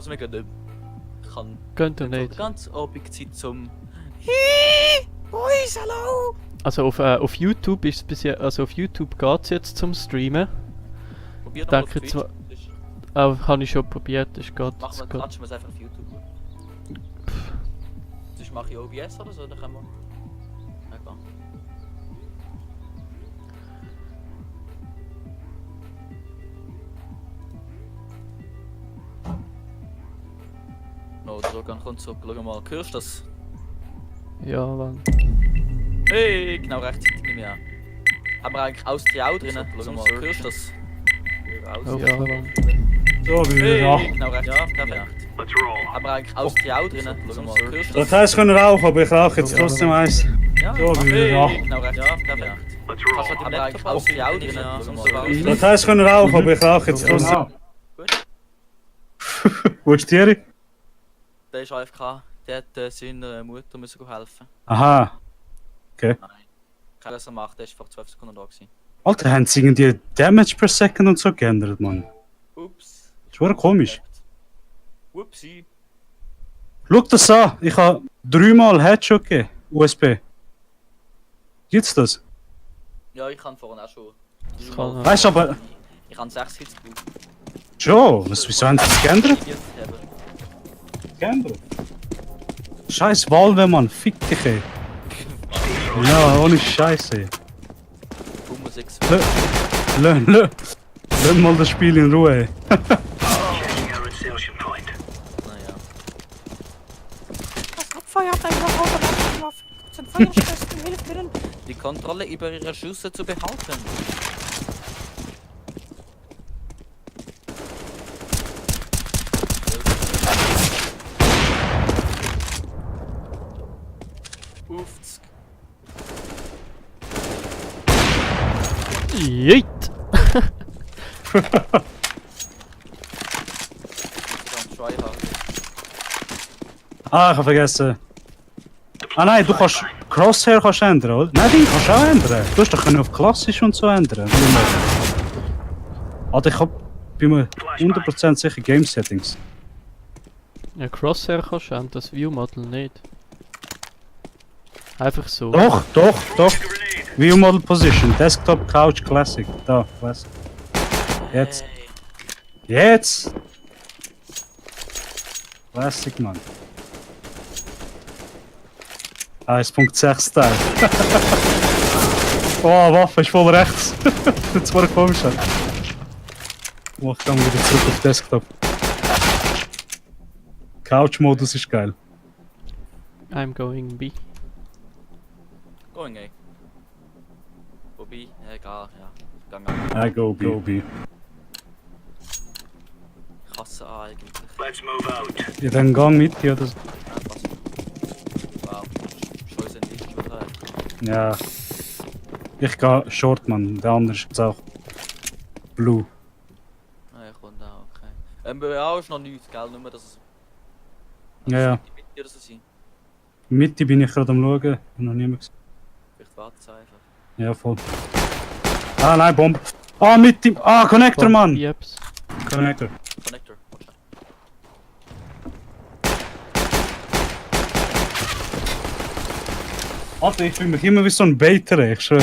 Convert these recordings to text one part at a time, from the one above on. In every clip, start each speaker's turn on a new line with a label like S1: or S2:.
S1: Also wir gehen nicht. Ich kann
S2: Könnt ihr nicht.
S1: ganz obig Zeit zum Hi, Boys, hallo!
S2: Also auf YouTube ist es bisher, also auf YouTube geht's jetzt zum Streamen.
S1: Probier doch mal auf
S2: Denke
S1: Twitch.
S2: zwar- Habe ich schon probiert, das geht.
S1: Machen wir,
S2: das geht.
S1: klatschen wir es einfach auf YouTube. Sonst mache ich OBS oder so, dann können wir... Ja, klar. Oh, der Logan kommt zurück. Schau mal, hörst du das?
S2: Ja, wann?
S1: Hey, genau rechtzeitig nicht mehr. Haben wir eigentlich Austria auch drinnen? Schau mal, hörst du das?
S2: Oh, ja, wann?
S3: So, wie
S1: Hey,
S3: ja.
S1: genau rechtzeitig. Ja, perfekt. Haben wir eigentlich Austria auch drinnen? Schau mal, hörst du das?
S3: Das heißt, ich kann rauchen, aber ich rauche jetzt trotzdem eins.
S1: Ja,
S3: So, wie
S1: hey,
S3: ja.
S1: genau rechtzeitig. Ja, perfekt. Haben wir eigentlich Austria auch drinnen? Schau mal,
S3: Das heißt, ich kann rauchen, aber ich rauche jetzt trotzdem.
S1: Gut.
S3: Wo ist Thierry?
S1: Der ist AFK. Der hat seiner Mutter müssen helfen.
S3: Aha.
S1: Nein. Keiner, was er macht, der ist vor 12 Sekunden da gewesen.
S3: Alter, haben sie irgendwie Damage per Second und so geändert, Mann.
S1: Ups.
S3: Das ist wirklich komisch.
S1: Upsi.
S3: Schau das an, ich habe 3-mal Headshot gegeben. USB. Gibt's das?
S1: Ja, ich kann vorhin auch schon.
S2: Das kann er.
S3: Weißt du aber.
S1: Ich habe 6 Hits gebraucht.
S3: Schon? Wieso haben sie das geändert?
S1: Haben.
S3: Geändert? Scheiß Valve, Mann, fick dich, ey. Ja, ohne Scheiße.
S1: Boomer 6.
S3: Lass mal das Spiel in Ruhe.
S1: Naja. Die Kontrolle über ihre Schüsse zu behalten. Uff.
S2: Jeet!
S3: Ah, ich habe vergessen. Ah nein, du kannst Crosshair kannst ändern, oder? Nein, den kannst du auch ändern. Du hast doch können auf klassisch und so ändern. Alter, bin mir 100% sicher Game Settings.
S2: Ja, Crosshair kannst du ändern, das View-Model nicht. Einfach so.
S3: Doch. View Model Position, Desktop, Couch, Classic. Da, Classic. Jetzt. Jetzt! Classic, Mann. 1.6 Teil. Oh, Waffe ist voll rechts. Jetzt war komisch. Oh, ich kann wieder zurück auf Desktop. Couch-Modus ist geil.
S2: I'm going B.
S1: Going A. Wobei, egal, ja. Gang A.
S3: I go B.
S1: Ich hasse A eigentlich.
S3: Ja, dann gang mit dir oder so.
S1: Ja, passt. Wow. Scheiße nicht, oder?
S3: Ja. Ich gehe Short, Mann. Der andere ist jetzt auch Blue.
S1: Ah, ich komme da, okay. Bei A ist noch nichts, gell? Nur, dass es...
S3: Ja.
S1: Mit dir so sein.
S3: Mitte bin ich gerade am Schauen. Hab noch niemand gesehen.
S1: Vielleicht warten sie einfach.
S3: Ja, voll. Ah, nein, Bombe. Ah, Mitte. Ah, Connector, Mann.
S2: Jeps.
S3: Connector.
S1: Connector, watch out.
S3: Alter, ich fühle mich immer wie so ein Baiter, ich schwöre.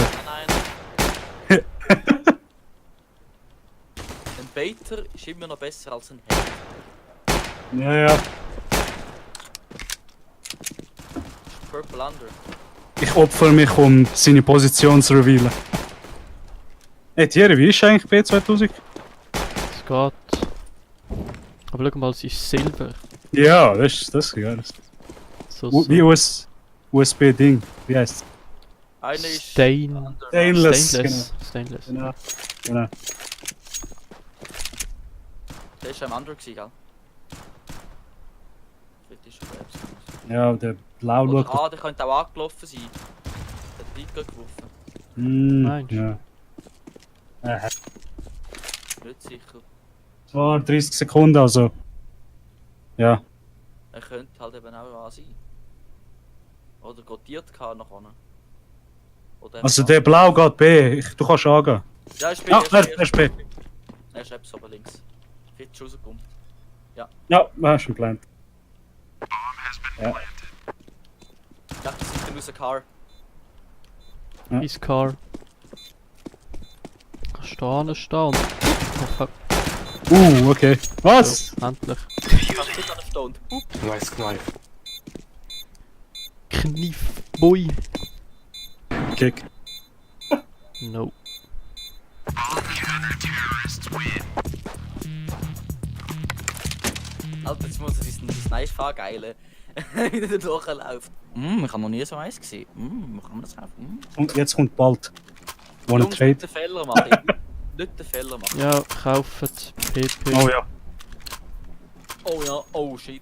S1: Nein. Ein Baiter ist immer noch besser als ein Head.
S3: Ja.
S1: Purple Under.
S3: Ich opfer mich, um seine Position zu revealen. Hey Thierry, wie ist eigentlich B2000?
S2: Es geht. Aber schau mal, es ist Silber.
S3: Ja, das ist geil.
S2: So,
S3: Wie USB-Ding. Wie heißt
S1: Eine ist...
S2: Stainless.
S3: Stainless.
S2: Stainless.
S3: Genau.
S1: Der ist am Under gewesen, gell? Vielleicht ist er selbst.
S3: Ja, der Blau
S1: Oder
S3: schaut.
S1: der könnte auch angelaufen sein. Der hat Tiger geworfen.
S2: Meinst du?
S3: Ja.
S1: Nicht sicher.
S3: Es war 30 Sekunden, also. Ja.
S1: Er könnte halt eben auch A sein. Oder gotiert kann nach vorne. Oder
S3: Also der Blau geht B. Du kannst angehen.
S1: Ja, ist B.
S3: Ja, er ist B.
S1: Er ist etwas oben links. Fit rauskommt.
S3: Ja, hast du einen Plan. Ja.
S1: Ja, das ist aus der Car.
S3: Ja.
S2: His car. Kannst du da stehen und... Oh fuck.
S3: Okay. Was?
S2: So, endlich.
S1: Ich hab nicht an der Stunde.
S4: Nice knife.
S2: Knief, boy.
S3: Kick.
S2: No.
S1: Alter, jetzt muss ich das Knife fahren, wie der durchläuft. Ich habe noch nie so eins gesehen. Wo kann man das kaufen?
S3: Und jetzt kommt bald. Wanna
S1: Jungs,
S3: trade?
S1: nicht den Fehler machen. Nicht den Fehler machen.
S2: Ja, kauft PP.
S3: Oh ja.
S1: Oh ja, oh shit.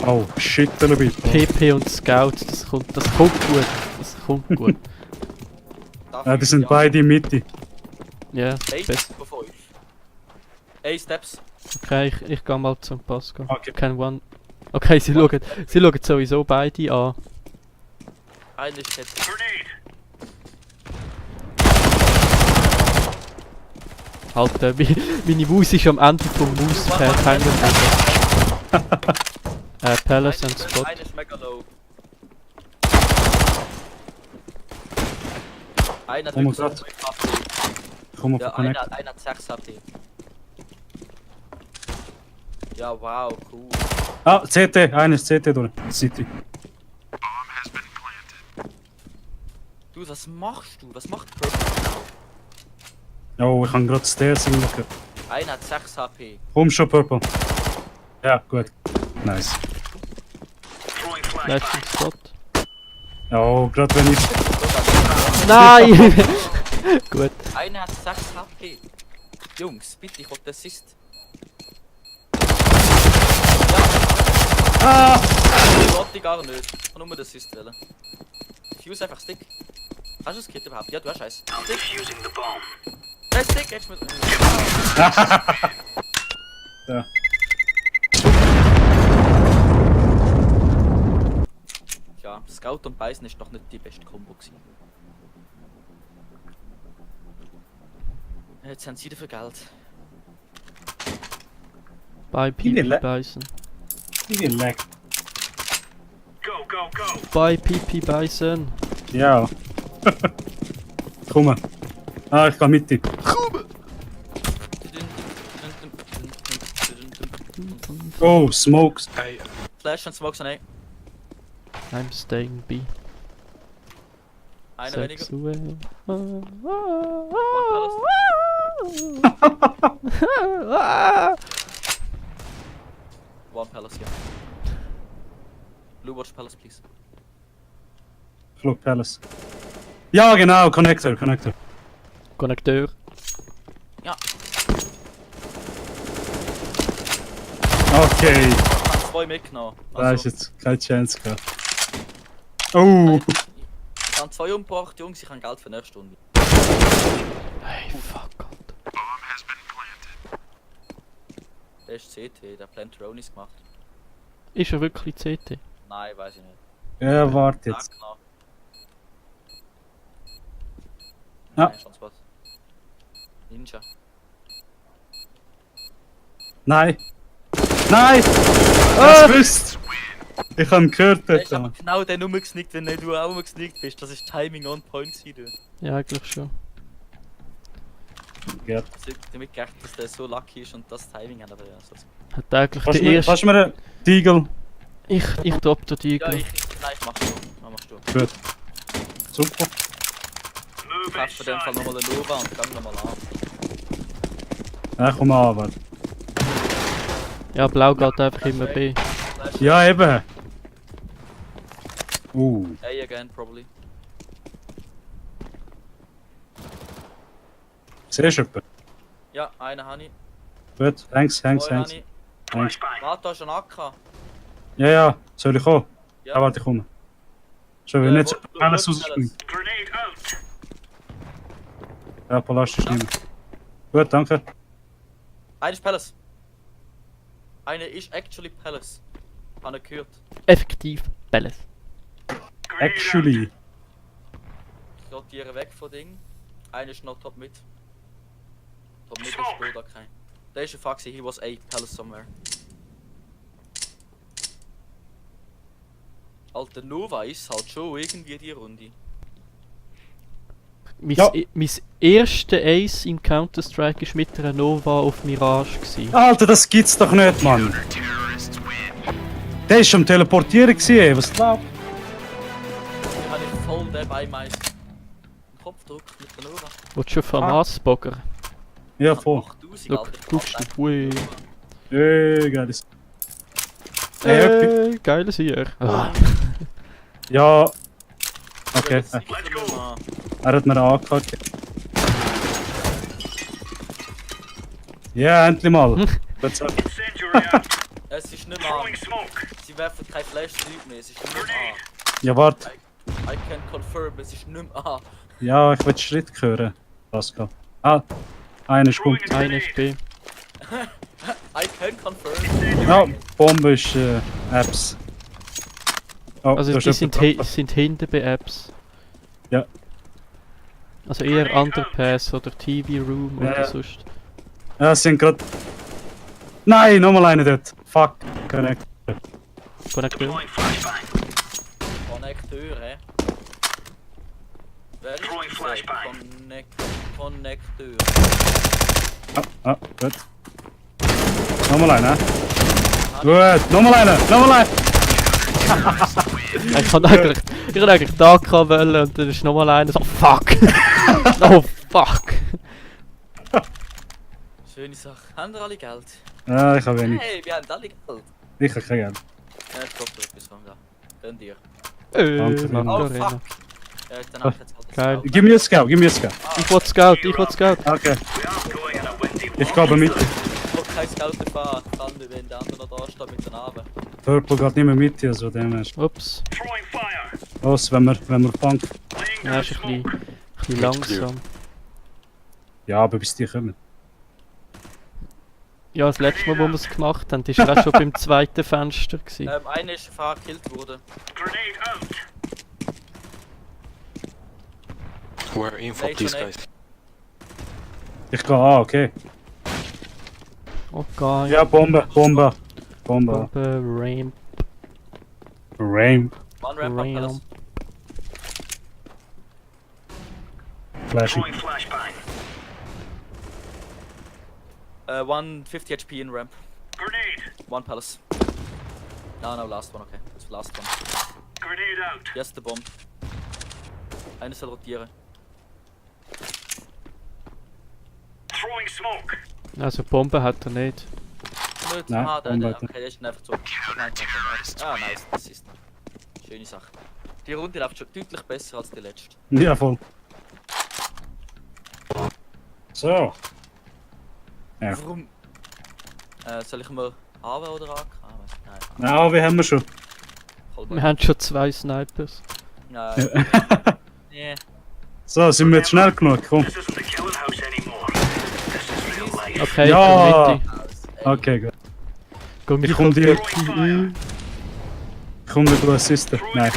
S3: Oh shit, ein bisschen.
S2: PP und Scout, das kommt gut. Das kommt gut.
S3: Ja, die sind beide in der Mitte.
S2: Ja,
S1: Hey,
S2: besser.
S1: von 5. Hey, Steps.
S2: Okay, ich geh mal zum Pascal.
S3: Okay.
S2: Can one. Okay, sie schauen sowieso beide an.
S1: Einer ist jetzt.
S2: Alter, meine Maus ist am Ende vom Mauspad. Keiner Palace and Spot.
S1: Einer ist mega low. Einer hat
S3: Oh mein
S1: wirklich
S3: Gott.
S1: 5 HP.
S3: Komm auf
S1: Ja,
S3: den Connect.
S1: einer hat 6 HP. Ja, wow, cool.
S3: Ah, CT, einer ist CT durch. City.
S1: Du, was machst du? Was macht Purple?
S3: Oh, ich kann gerade Stairs hinlegen.
S1: Einer hat 6 HP.
S3: Komm schon, Purple. Ja, gut. Nice.
S2: Flash and Spot.
S3: Oh, gerade wenn ich...
S2: Nein! Gut.
S1: Einer hat 6 HP. Jungs, bitte, ich will den Assist.
S3: Ah!
S1: Ich wollte gar nicht. Ich kann nur den Assist wählen. Fuse einfach Stick. Hast du das Kit überhaupt? Ja, du hast eins. Stick. Hey, Stick, jetzt muss...
S3: Ja.
S1: Ja, Scout und Beißen ist doch nicht die beste Kombo gewesen. Jetzt haben sie dafür Geld.
S2: Bei
S3: Gib mir
S2: PP Bison.
S3: Ich will leck.
S2: Bei PP Bison.
S3: Ja. Komm. Ah, ich geh mit dir. Oh, Smokes.
S4: Hey,
S1: Flash und Smokes, nein.
S2: I'm staying B.
S1: Einer weniger.
S2: Sexuell.
S1: One Palace, ja. Blue Watch Palace, please.
S3: Flug Palace. Ja, genau, Connector.
S2: Konnekteur.
S1: Ja.
S3: Okay,
S1: Ich habe 2 mitgenommen.
S3: da ist jetzt keine Chance gehabt. Oh!
S1: Ich habe 2 umgebracht, Jungs, ich habe Geld für nächste Stunde.
S2: Hey, fuck. Alter.
S1: Der ist CT, der Plant Ronis gemacht.
S2: Ist er wirklich CT?
S1: Nein, weiß ich nicht.
S3: Ja, warte jetzt.
S1: Genau.
S3: Ja.
S1: Nein, schon was. Ninja.
S3: Nein! Nein! Was bist? Ich hab ihn gehört
S1: Der ist
S3: dort.
S1: aber genau der Nummer gesnickt, wenn nicht du auch gesnickt bist. Das ist Timing on point gewesen.
S2: Ja, eigentlich schon.
S3: Ja.
S1: Ich hab damit gerechnet, dass der so lucky ist und das Timing hat, aber ja. So.
S2: Hat eigentlich
S3: Kannst
S2: der erste...
S3: du mir einen Deagle?
S2: Ich drop den
S1: Ja,
S2: Deagle.
S1: nein, ich machst du. Ja, machst du.
S3: Gut. Super.
S1: Ich kaufe für den Fall nochmal den Nova und gang nochmal an.
S3: Ja, komm an, warte.
S2: Ja, blau geht einfach immer B.
S1: Flash.
S3: Ja, eben.
S1: A again, probably.
S3: Siehst du jemanden?
S1: Ja, einen habe ich.
S3: Gut, thanks.
S1: Zwei habe ich.
S3: Thanks.
S1: Warte, da ist ein AK.
S3: Ja, soll ich kommen?
S1: Ja.
S3: Ja, warte, ich komme. Schon, wenn nicht so
S1: wo-
S3: alles
S1: wo-
S3: rausspringt. Ja, Palast ist nicht mehr. Gut, danke.
S1: Einer ist Palace. Einer ist actually Palace. Habe ich gehört.
S2: Effektiv Palace.
S3: Actually.
S1: Ich rotiere weg von Ding. Einer ist noch Top mit. Top mit ist gut, okay. Der ist ein Fuck, he was A palace somewhere. Alter, Nova ist halt schon irgendwie die Runde.
S2: Mein erster Ace in Counter-Strike war mit einer Nova auf Mirage.
S3: Alter, das gibt's doch nicht, Mann. Der ist am Teleportieren gewesen, was glaubt?
S1: Ich habe nicht voll dabei meist. Kopfdruck mit der Nova.
S2: Willst du schon FAMAS-Bogger?
S3: Ja, voll.
S1: 8000,
S2: Schau,
S1: Alter.
S2: guckst du, ui.
S3: Geiles.
S2: Geiles hier. Ah.
S3: Ja. Okay,
S1: Sicher nicht mehr.
S3: er hat mir angepackt. Ja, endlich mal. What's up?
S1: Es ist nicht mehr an. Sie werfen kein Flash-Zeug mehr, es ist nicht mehr an.
S3: Ja, warte.
S1: I can confirm, es ist nicht mehr an.
S3: Ja, ich will den Schritt hören. Pascal. Ah, einer ist gut.
S2: Ein FB.
S1: I can confirm.
S3: Ja, Bombe ist Apps. Oh,
S2: Also
S3: da
S2: die
S3: ist jemand
S2: sind hinten bei Apps.
S3: Ja.
S2: Also eher Underpass oder TV Room
S3: Ja,
S2: oder
S3: ja.
S2: sonst.
S3: Ja, es sind gerade. Nein, nochmal einer dort. Fuck. Connect.
S2: Konnektor.
S1: Konnekteur, hä? Wer ist das? Konnekteur.
S3: Gut. Nochmal einer. Gut, nochmal einer, nochmal einer.
S2: Ich kann eigentlich da wollen und dann ist nochmal einer so fuck! Oh fuck!
S1: Schöne Sache. Haben wir alle Geld?
S3: Ja, ich habe wenig.
S1: Hey, wir haben alle Geld.
S3: Ich habe kein Geld.
S1: Ja, ich glaube, du bist von da. Gönn dir.
S3: Danke,
S1: Oh,
S2: Macarena.
S1: fuck. Ja, dann hab ich jetzt halt
S2: Geil.
S3: Gib mir Scout, gib mir Scout.
S2: Ich will Scout, ich will Scout.
S3: Okay. Ich glaube mit.
S1: Ich will kein Scout fahren. Kann mir, wenn der andere noch da steht mit den Narben.
S3: Purple geht nicht mehr mit, also dem ist.
S2: Ups.
S3: Was, wenn wir Punk.
S2: Ja, ist ein bisschen langsam.
S3: Ja, aber bis die kommen.
S2: Ja, das letzte Mal, wo wir es gemacht haben, war er auch schon beim zweiten Fenster. Gewesen.
S1: Einer ist gekillt worden.
S4: Where info, please, guys.
S3: Ich gehe okay.
S2: Okay.
S3: Ja, Bombe.
S2: Bombe,
S3: Ramp.
S1: One ramp up palace.
S3: Flashing.
S1: 150 HP in ramp. One palace. No, last one, okay. It's the last one. Yes, the bomb. Einer soll rotieren.
S2: Also Bombe hat er nicht.
S1: Nicht?
S3: Nein,
S1: Ah,
S3: Bombe
S1: der,
S3: hat er.
S1: okay, der ist einfach so. Nein, ah, nice, das ist. Schöne Sache. Die Runde läuft schon deutlich besser als die letzte.
S3: Ja, voll. So. Ja.
S1: Warum? Soll ich mal AW oder AK? Nein.
S3: Na, wie haben wir schon?
S2: Wir haben schon 2 Snipers.
S1: Nein. Nee.
S3: So, sind wir jetzt schnell genug? Komm.
S2: Okay,
S3: Ja.
S2: Mitte.
S3: Okay, gut.
S2: Geh
S3: Ich komm dir. Ich komm dir assisten. Nein.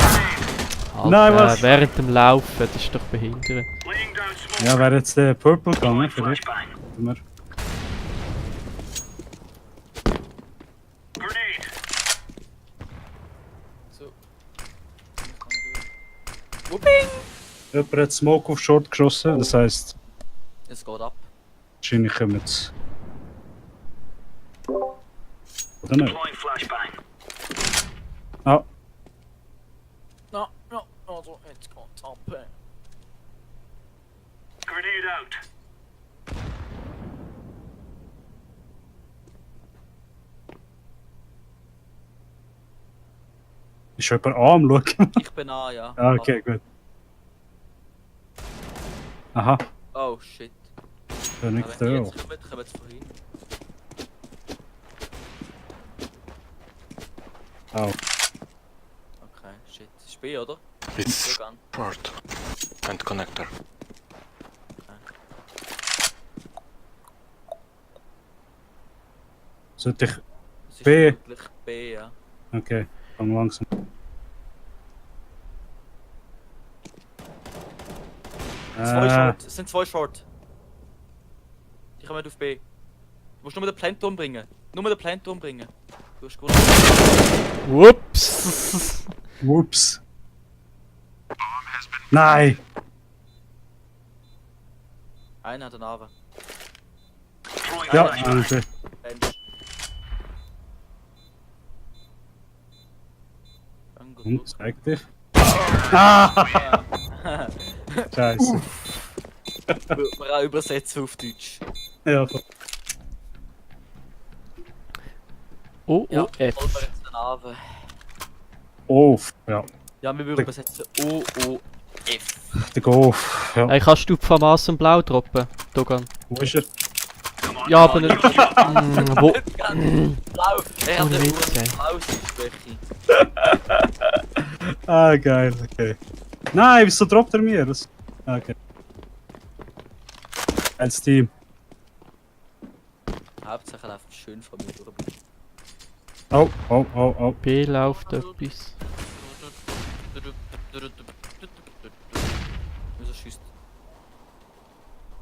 S2: Alter,
S3: Nein, was?
S2: während dem Laufen, das ist doch behindert.
S3: Ja, wäre jetzt der Purple gegangen, vielleicht. Wir.
S1: So. Whooping!
S3: Jemand hat Smoke auf Short geschossen, das heisst,
S1: Es geht ab.
S3: wahrscheinlich kommen jetzt. Oder nicht? Ah,
S1: No, also jetzt geht's ab.
S3: ist schon jemand am Schauen?
S1: Ich bin an, ja.
S3: Ah, okay, gut. Aha,
S1: Oh shit.
S3: da
S1: Aber
S3: nicht
S1: wenn die
S3: da.
S1: jetzt kommen, kommen sie vorhin.
S3: Au.
S1: Okay, shit. Ist B, oder?
S4: It's
S1: Sogar.
S4: short and connector.
S3: Sollte ich.
S1: Es ist
S3: B.
S1: wirklich B, ja.
S3: Okay, fang langsam.
S1: Zwei Short. Es sind zwei Short. Die kommen auf B. musst nur den Plant umbringen. Nur den Plant umbringen. Du hast gut.
S2: Whoops!
S3: Whoops. Nein!
S1: Einer hat einen Ava.
S3: Ja, okay.
S1: Bench.
S3: Und, zeig dich. Ah! Scheiße.
S1: Würde man auch übersetzen auf Deutsch.
S3: Ja, voll.
S2: Oh,
S1: Ja,
S2: oh, F.
S1: holen wir jetzt den Ava.
S3: Off, ja.
S1: Ja, wir würden übersetzen OOF.
S3: Der Golf, ja.
S2: Hey, kannst du von Massen Blau droppen, Dogan?
S3: Wo ist er?
S2: Ja, aber nicht. Wo?
S1: Blau! Er hat
S2: Ohne
S1: eine
S2: Witz, ey.
S1: Blauschwäche.
S3: Ah, geil, okay. Nein, wieso droppt er mir? Das... Okay. Als Team.
S1: Hauptsache er läuft schön von mir durch.
S3: Oh, oh, oh, oh.
S2: B läuft etwas.
S1: Wieso schießt?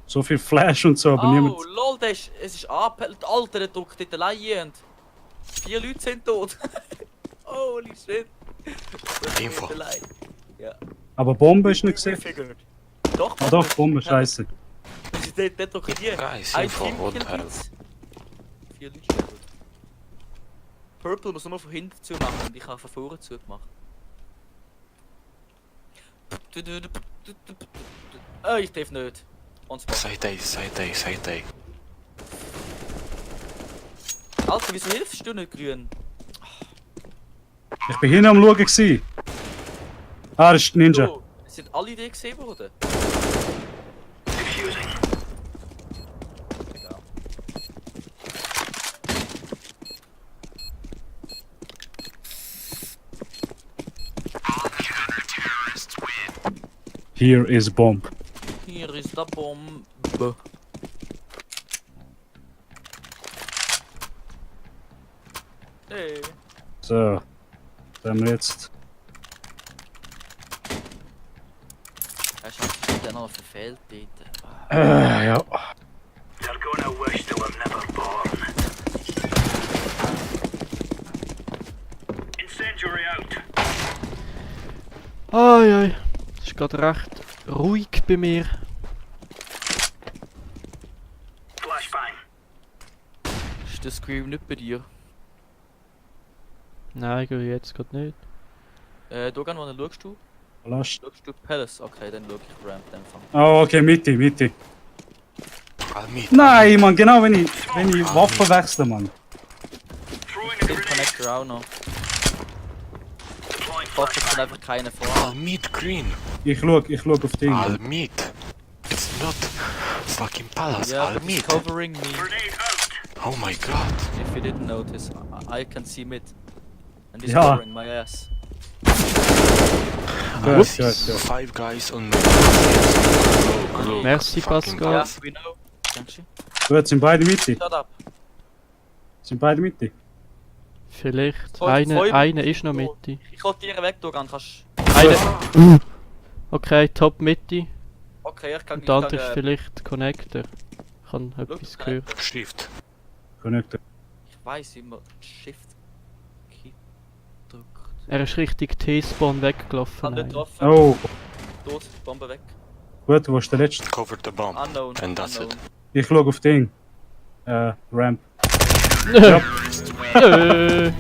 S3: So viel Flash und so, aber niemand...
S1: Oh, lol, es ist angepellt. Alter, der drückt dort allein und 4 Leute sind tot. Holy shit.
S4: Info.
S1: Ja.
S3: Aber Bombe ist nicht gesehen.
S1: Doch,
S3: Ah doch, Bombe, scheiße.
S1: Der drückt hier.
S4: Guys,
S1: Ein
S4: info,
S1: Team
S4: what
S1: killt
S4: hell?
S1: uns. 4 Leute sind tot. Purple muss nur von hinten zu machen und ich habe von vorne zu gemacht. Ich darf nicht. Und zwar.
S4: Side A, side A, side A.
S1: Alter, wieso hilfst du nicht, Grün?
S3: Ich bin hinten am Schauen gewesen. Ah, das ist Ninja.
S1: Oh, sind alle die gesehen worden? Egal.
S3: Here is bomb.
S1: Hier ist der Bombe. Hey.
S3: So. Da haben wir jetzt...
S1: Er hat den noch verfehlt dort.
S3: Ja.
S5: They're gonna wish they were never born. Incendiary out.
S2: Ai, ai. Es ist gerade recht ruhig bei mir.
S5: Flashbang.
S1: Ist der Scream nicht bei dir?
S2: Nein, ich jetzt gerade nicht.
S1: Dogan, wo schaust du?
S3: Last.
S1: Schaust du Palace? Okay, dann schau ich Ramp in dem Fall.
S3: Oh, okay, Mitte, Mitte.
S4: I'll meet.
S3: Nein, Mann, genau wenn ich Waffen wechsle, Mann.
S5: Throwing a
S1: Den
S5: grenade.
S1: Connector auch noch.
S5: Deploying
S1: Ich hoffe, es sind
S5: flashbang.
S1: einfach keine vor.
S4: I'll meet green.
S3: Ich schau auf Ding.
S4: I'll meet. It's not fucking palace.
S1: Yeah,
S4: I'll
S1: but he's
S4: meet.
S1: covering me.
S5: Grenade out.
S4: Oh my god.
S1: If you didn't notice, I can see mid. And he's
S3: Ja.
S1: covering my ass.
S3: Gut,
S4: I
S3: gut,
S4: see
S3: gut.
S4: 5 guys on me. Glow, glow,
S2: Merci,
S4: fucking
S2: Pascal.
S1: Yeah,
S4: guys.
S1: we know. Dankeschön.
S3: Gut, sind beide Mitte.
S1: Shut up.
S3: Sind beide Mitte.
S2: Vielleicht.
S1: Voll-
S2: Einer
S1: voll-
S2: eine ist noch Mitte.
S1: Ich rotiere weg, Dogan, kannst...
S2: Einer. Okay, Top Mitte.
S1: Okay, ich kann...
S2: Und der andere
S1: ich
S2: ist
S1: kann,
S2: vielleicht Connector. Ich habe
S1: Schau,
S2: etwas
S1: Connector.
S2: gehört.
S4: Shift.
S3: Connector.
S1: Ich weiss immer, Shift Key drückt.
S2: Er ist richtig T-Spawn weggelaufen.
S1: Hat nicht
S2: Nein.
S1: getroffen.
S3: Oh,
S1: Tot, Bombe weg.
S3: gut, wo ist der letzte?
S4: Covered the bomb.
S1: Unknown.
S4: And that's
S1: unknown.
S4: it.
S3: Ich schau auf Ding. Ramp.
S2: Nö.
S1: Hey.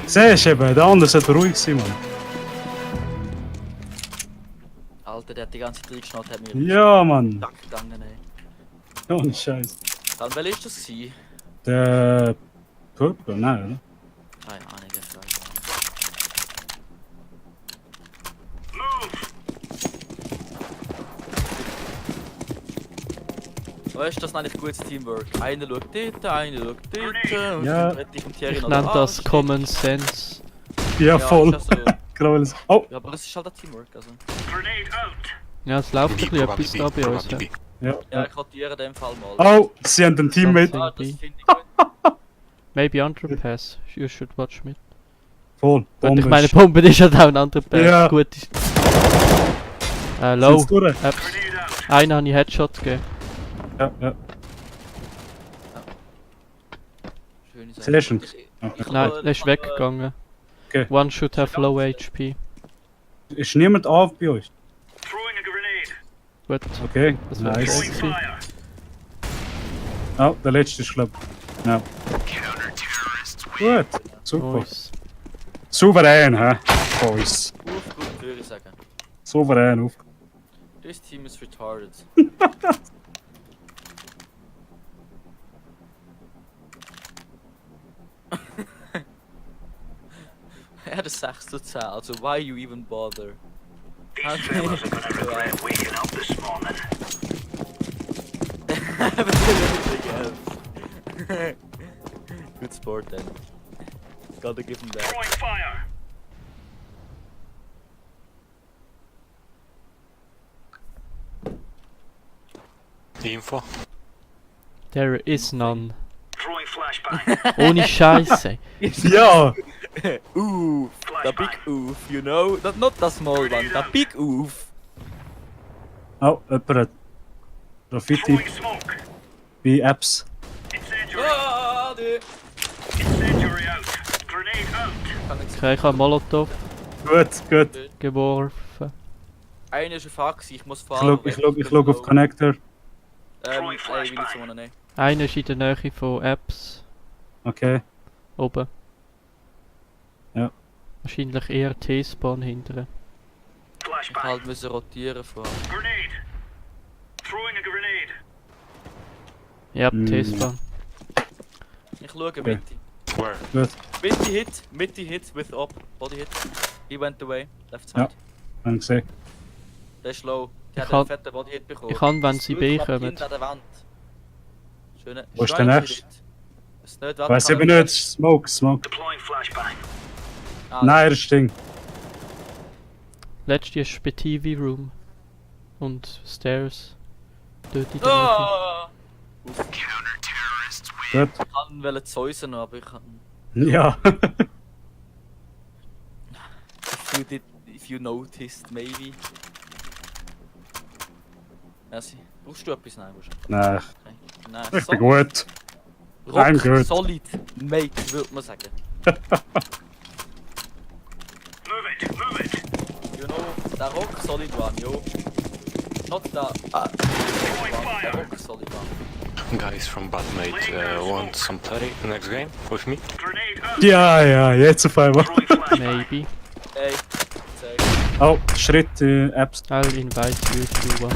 S3: Siehst du eben, der andere sollte ruhig sein, Mann.
S1: Alter, der hat die ganze Zeit reingeschnallt, hat mir
S3: Ja, Mann.
S1: Sack gegangen, ey.
S3: Ohne Scheiß.
S1: Dann, wer ist das gewesen?
S3: Der... Purple? Nein, oder?
S1: Keine Ahnung, ich weiß nicht. Weißt du, das ist eigentlich gutes Teamwork. Einer schaut dort, einer schaut dort. Und
S3: Ja.
S1: dann rette ich und Thierry
S2: Ich
S1: noch
S2: nenne
S1: den
S2: das
S1: Arsch.
S2: Common Sense.
S3: Ja, voll.
S1: Ist ja, so.
S3: Genau, weil es- Oh!
S1: Ja, aber es ist halt ein Teamwork, also.
S5: Grenade out.
S2: Ja, es läuft ein
S4: B,
S2: bisschen
S4: probably
S2: etwas
S4: B,
S2: da bei uns.
S4: probably
S2: Ja.
S4: B.
S3: Ja,
S1: Ja,
S3: ja.
S1: ich rotiere in dem Fall mal.
S3: Oh, sie haben einen Teammate.
S1: Ah, das finde ich gut.
S2: Maybe Underpass. You should watch me.
S3: Voll.
S2: Gut,
S3: Bombe
S2: ich meine,
S3: ist-
S2: Bombe ist ja auch ein Underpass.
S3: Ja.
S2: Gut ist. Low.
S3: Sind's durch?
S2: Einer habe ich Headshot gegeben.
S3: Ja, ja.
S1: schöne Sache.
S3: Sehr schön.
S2: Nein, er ist weggegangen.
S3: Okay.
S2: One should have low HP.
S3: Ist niemand auf bei euch?
S5: Throwing a grenade.
S2: Gut,
S3: Okay,
S2: das wäre
S3: nice.
S5: Throwing
S2: gewesen.
S5: fire.
S3: Oh, der letzte ist glaub. Ja. Gut, super.
S2: Nice.
S3: Souverän, hä? Boys.
S1: Gut, würde ich sagen.
S3: Souverän auf.
S1: This team is retarded. Er hat 6 zu 10, also why you even bother?
S5: These fellas are gonna regret waking up this morning.
S1: Good sport then. Gotta give him that.
S5: Throwing fire.
S4: Info.
S2: There is none.
S5: Throwing flashbang.
S2: Ohne Scheiße.
S3: Ja!
S1: Oof, the big oof, you know? Not the small one, the big oof.
S3: Oh, jemand hat Graffiti
S5: Throwing smoke.
S3: bei Apps.
S5: Incendiary.
S1: Ah, nee.
S5: Incendiary out. Grenade out.
S1: Kann nichts.
S2: Okay, ich habe Molotov
S3: Gut, gut.
S2: geworfen.
S1: Einer ist ein Fuck, ich muss
S3: Ich
S1: fahren.
S3: schau auf Connector.
S1: Ey, will nicht so nehmen.
S2: Einer ist in der Nähe von Apps.
S3: Okay.
S2: Oben.
S3: Ja.
S2: Wahrscheinlich eher T-Spawn hinterher.
S1: Ich
S5: Flashbang.
S1: halt müssen rotieren vorher.
S5: Grenade. Throwing a grenade.
S2: Ja,
S3: Mm.
S2: T-Spawn.
S1: Ich schaue Mitte.
S4: Where?
S3: Gut.
S1: Mitte hit with up, body hit. He went away, left
S3: Ja.
S1: side.
S3: Hab ich gesehen.
S1: Der ist low. Der
S2: Ich
S1: hat einen
S2: kann-
S1: fetten body hit bekommen.
S2: ich kann, wenn
S1: Das
S2: sie
S1: Blut
S2: B
S1: klappt
S2: kommen.
S1: hinter der Wand. Schöne.
S3: Wo ist der nächste?
S1: Das ist nicht,
S3: Weiß eben nicht, Smoke, Smoke.
S5: Deploying flashbang.
S3: Nein, das Ding.
S2: Letzte ist bei TV Room. Und Stairs. Dort in der Nähe.
S1: Ah!
S3: Gut.
S1: Ich kann wollen Zeusen, aber ich kann.
S3: Ja.
S1: If you noticed, maybe. Merci. Brauchst du etwas? Nein, brauchst du nicht.
S3: Nein,
S1: Okay. Nein,
S3: ich bin gut. I'm
S1: Rock
S3: good.
S1: solid, mate, würde man sagen.
S5: Move it. Move it.
S1: You know, der Rock solid one, yo. Not the
S5: Throwing
S1: der
S5: fire.
S1: Rock solid one.
S4: Guys from Batmate want some play next game with me?
S5: Grenade out.
S3: Ja, ja, jetzt auf einmal.
S5: Throwing flashbang.
S2: Maybe.
S1: Ey, zeig.
S3: Oh, Schritt, Apps.
S2: I'll invite you to one.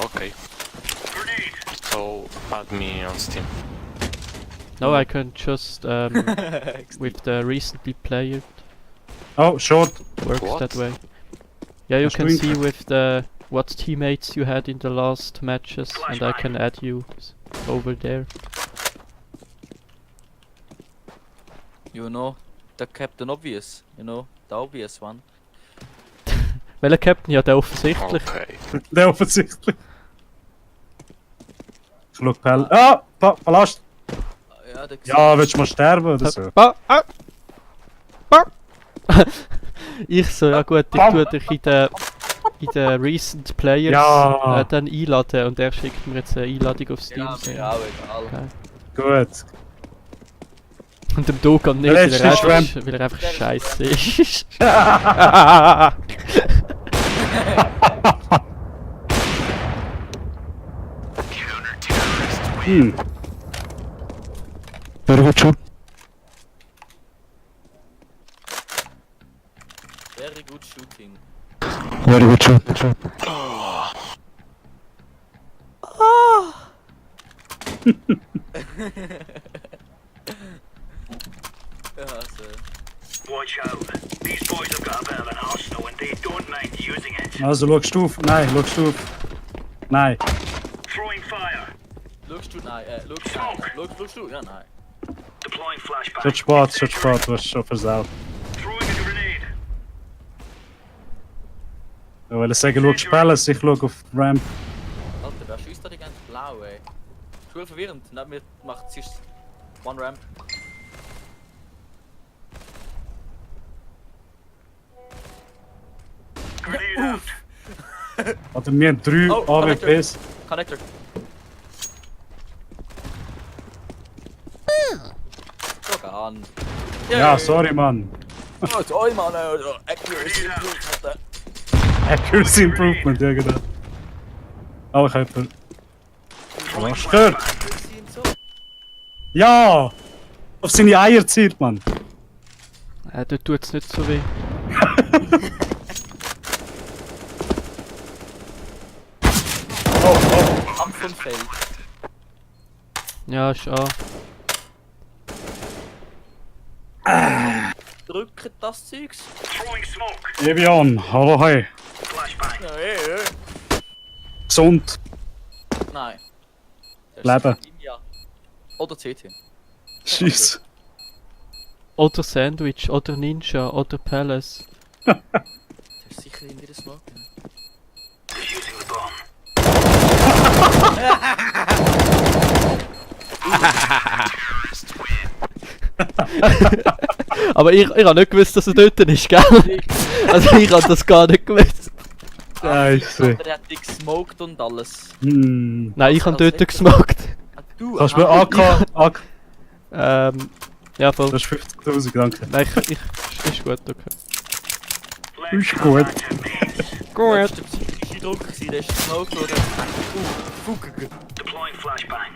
S4: Okay.
S5: Grenade.
S4: So add me on Steam.
S2: No, I can just with the recently played
S3: Oh, short.
S2: works
S4: What?
S2: that way. Yeah, you
S3: That's
S2: can
S3: doing
S2: see
S3: that.
S2: with the what teammates you had in the last matches, and I can add you over there.
S1: You know, the Captain Obvious, you know, the obvious one.
S2: Welcher Captain? Ja, der offensichtlich.
S4: Okay.
S3: Der offensichtlich. Ich schau Pell. Ah, Palast.
S1: Ja, der
S3: Ja, willst du mal sterben oder so?
S2: Ich so, ja gut, ich tue dich in den Recent Players
S3: Ja.
S2: dann einladen und er schickt mir jetzt eine Einladung auf Steam.
S1: Ja,
S2: so.
S1: mir auch egal.
S2: Okay.
S3: Gut.
S2: Und dem Dogan nicht,
S3: Der
S2: weil
S3: letzte
S2: weil er einfach scheiße ist.
S3: Hm.
S1: Very good shooting. Ja, also.
S5: Watch out. These boys have got a bit of an arsenal and they don't mind using it.
S3: Also, schaust du auf? Nein, schaust du auf? Nein.
S5: Throwing fire.
S1: Schaust du? Nein, schaust du? Ja, nein.
S5: Deploying flashbang.
S3: Schon spät, du hast schon versaut.
S5: Throwing a grenade.
S3: Ich wollte sagen, schau Palace, ich schau auf Ramp.
S1: Alter, wer schießt da die ganze Blau, ey? Schwer verwirrend. Neben mir macht sie One Ramp.
S5: Grenade out.
S3: Oder wir haben 3
S1: Oh,
S3: AWPs.
S1: Connector. an.
S3: Ja, sorry, Mann.
S1: Oh, toll, Mann, Alter. Accuracy.
S3: Accuracy Improvement, ja genau. Oh, ich hab... Was gehört? Ja! Auf seine Eier zielt, Mann.
S2: Dort tut's nicht so weh.
S1: Kampfunfeld.
S2: Ja, ist an.
S1: Drücken das Zeugs.
S5: Throwing smoke.
S3: Evian, hallo, hey.
S5: Flashbang.
S1: Ja.
S3: Gesund.
S1: Nein. Das ist
S3: Leben.
S1: Ninja. Oder CT.
S3: Scheiss.
S2: Oder Sandwich, oder Ninja, oder Palace.
S1: Das ist sicher in der Smoke.
S5: Defusing the bomb.
S2: Aber ich hab nicht gewusst, dass er dort ist, gell? Also ich hab das gar nicht gewusst.
S3: Scheiße.
S1: Der hat dich gesmoked und alles.
S3: Hm.
S2: Nein, ich hab
S1: Also,
S2: dort gesmoked.
S1: Ah, du,
S3: Kannst du mir AK...
S2: Ja voll.
S3: Das ist 50.000, danke.
S2: Nein, ich ist gut, okay.
S3: Ist gut.
S2: Gut.
S1: Das war der psychische Druck, der ist gesmoked oder... Fuck.
S5: Deploying flashbang.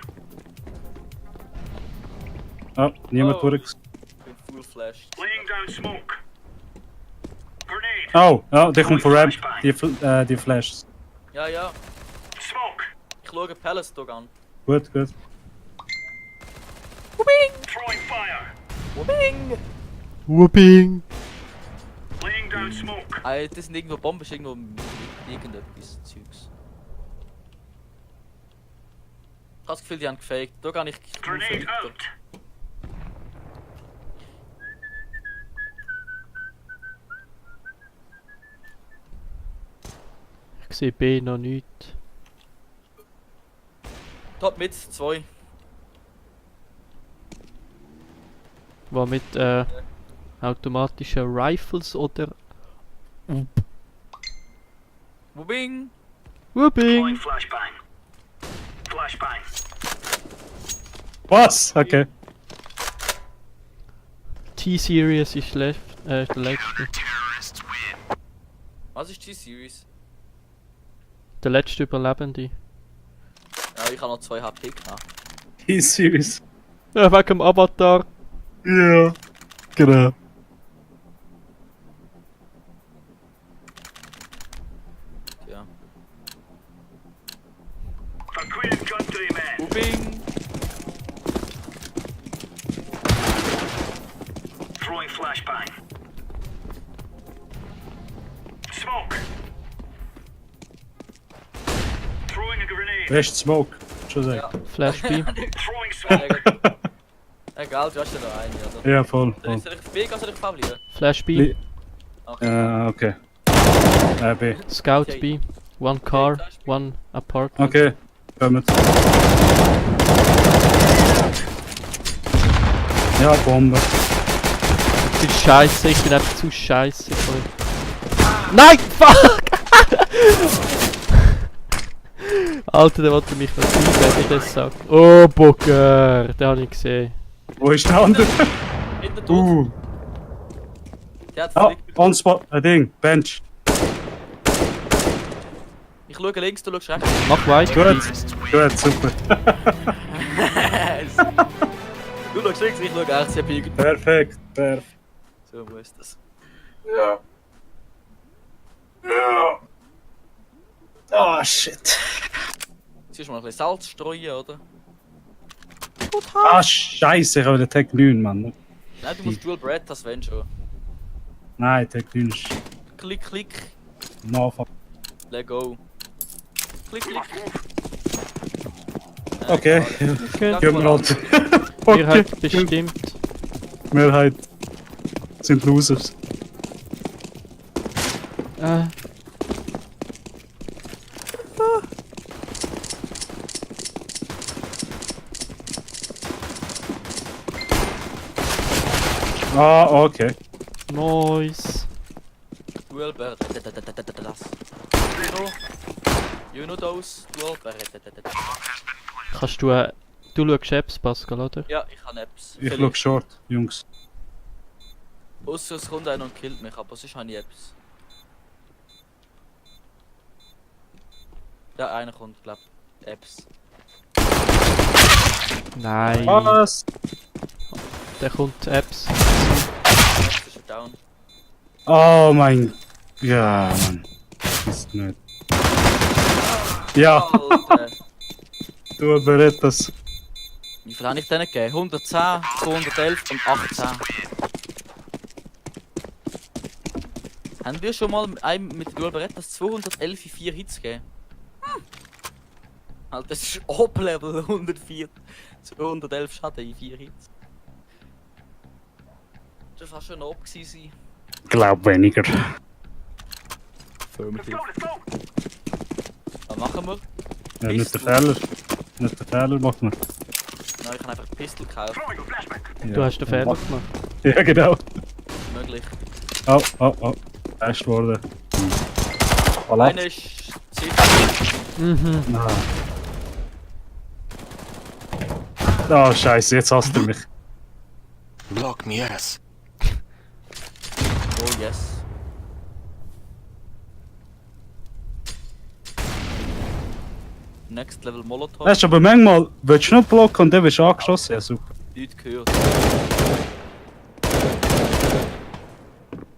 S3: Ah, niemand
S1: Oh.
S3: wurde...
S1: Ich bin full flashed.
S5: Laying down smoke. Grenade.
S3: Oh, ja, der kommt von Ramp. Die Flashes.
S1: Ja.
S5: Smoke.
S1: Ich schaue Palace Dog an.
S3: Gut, gut.
S5: Throwing fire.
S1: Wubing!
S2: Whooping.
S5: Laying down smoke.
S1: Das sind irgendwo Bomben, ist irgendwo irgendetwas Zeugs. Ich hab das Gefühl, die haben gefaked. Da kann ich
S5: Grenade out.
S2: Ich sehe B noch nichts.
S1: Top mit 2.
S2: War mit automatischen Rifles oder
S1: Wubing!
S5: Deploying
S2: Whooping.
S5: flashbang. Flashbang.
S3: Was? Okay.
S2: T-Series ist der letzte.
S1: Was ist G-Series?
S2: Der letzte Überlebende.
S1: Ja, ich habe noch 2 HP gehabt.
S3: T-Series.
S2: Ja, wegen dem Avatar.
S3: Ja. Genau.
S1: Ja.
S5: For Queen and Countrymen.
S1: Wubing!
S5: Throwing flashbang. Smoke. Throwing a grenade.
S3: Best Smoke. Schon sagen.
S2: Flash B.
S5: Throwing smoke.
S1: Egal, du hast ja noch einen, oder?
S3: Ja, voll.
S1: Soll
S3: voll.
S1: ich auf B gehen, soll ich auf A bleiben?
S2: Flash B.
S3: Li-
S1: Okay.
S3: Okay. B.
S2: Scout B. One car, one apartment.
S3: Okay. Kommt. Ja, Bombe.
S2: Ich bin scheiße, ich bin einfach zu scheiße. Nein, fuck! Alter, der wollte mich noch ziehen, wenn ich das sag. Oh, Bocker, den hab ich gesehen.
S3: Wo ist der andere?
S1: Hinter tot. Der hat
S3: Ah,
S1: Flick.
S3: on spot. Ein Ding. Bench.
S1: Ich schaue links, du schaust rechts.
S2: Mach weiter.
S3: Gut. Gut, super.
S1: Du schaust links, ich schaue rechts, ich bin
S3: Perfekt. Perfekt.
S1: so muss das.
S3: Ah, shit.
S1: Jetzt musst du mal ein bisschen Salz streuen, oder?
S3: Ah, scheiße, ich habe den Tag 9, Mann.
S1: Nein, du musst Dual Bread, das wenn schon.
S3: Nein, Tag 9 ist
S1: Klick, klick,
S3: no fuck.
S1: let go. Klick, klick.
S3: Okay,
S2: Okay.
S3: gehen wir halt.
S2: Mehrheit bestimmt.
S3: Mehrheit sind Losers. Ah, okay.
S2: Nice.
S1: Dual Bread, das. You know those? Dual Bread.
S2: Kannst du Du schaust Apps, Pascal, oder?
S1: Ja, ich habe Apps.
S3: Ich schau Short, Jungs.
S1: Ausser es kommt einer und killt mich, aber sonst habe ich Apps. Ja, einer kommt, glaub Apps.
S2: Nein.
S3: Was?
S2: Der kommt Apps.
S1: Apps ist down.
S3: Oh mein... Ja, Mann. Ist nicht. Ja,
S1: Alter.
S3: du berätst.
S1: Wie viel habe ich denen gegeben? 110, 211 und 18. Haben wir schon mal einem mit der Dual Berettas 211 in 4 Hits gegeben? Alter, das ist Op-Level 104. 211 Schaden in 4 Hits. Das war schon Op gewesen.
S3: Glaub weniger.
S1: Affirmative. Was machen wir?
S3: Ja, nicht der Fehler. Nicht der Fehler macht man.
S1: Nein, ich kann einfach die Pistol kaufen.
S2: Du hast den Fehler gemacht.
S3: Ja, genau.
S1: Möglich.
S3: Oh, oh, oh. Fest worden.
S1: Einer ist sicher.
S2: Mhm.
S3: Nein. Oh, Scheiße, jetzt hasst er mich.
S4: Block me ass.
S1: Oh yes. Next Level Molotov.
S3: Weißt du, aber manchmal willst du nicht blocken und dann wirst du angeschossen. Ja, super.
S1: Nichts gehört.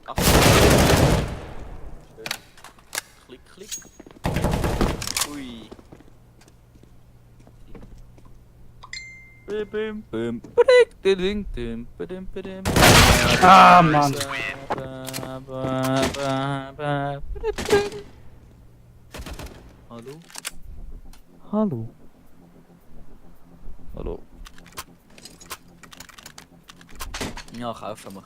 S1: Ach. Schön. Klick, klick. Ui. Bim, bim, bim, bim, bim, bim.
S3: Ah, Mann.
S1: Hallo?
S2: Hallo.
S1: Hallo. Ja, kaufen wir.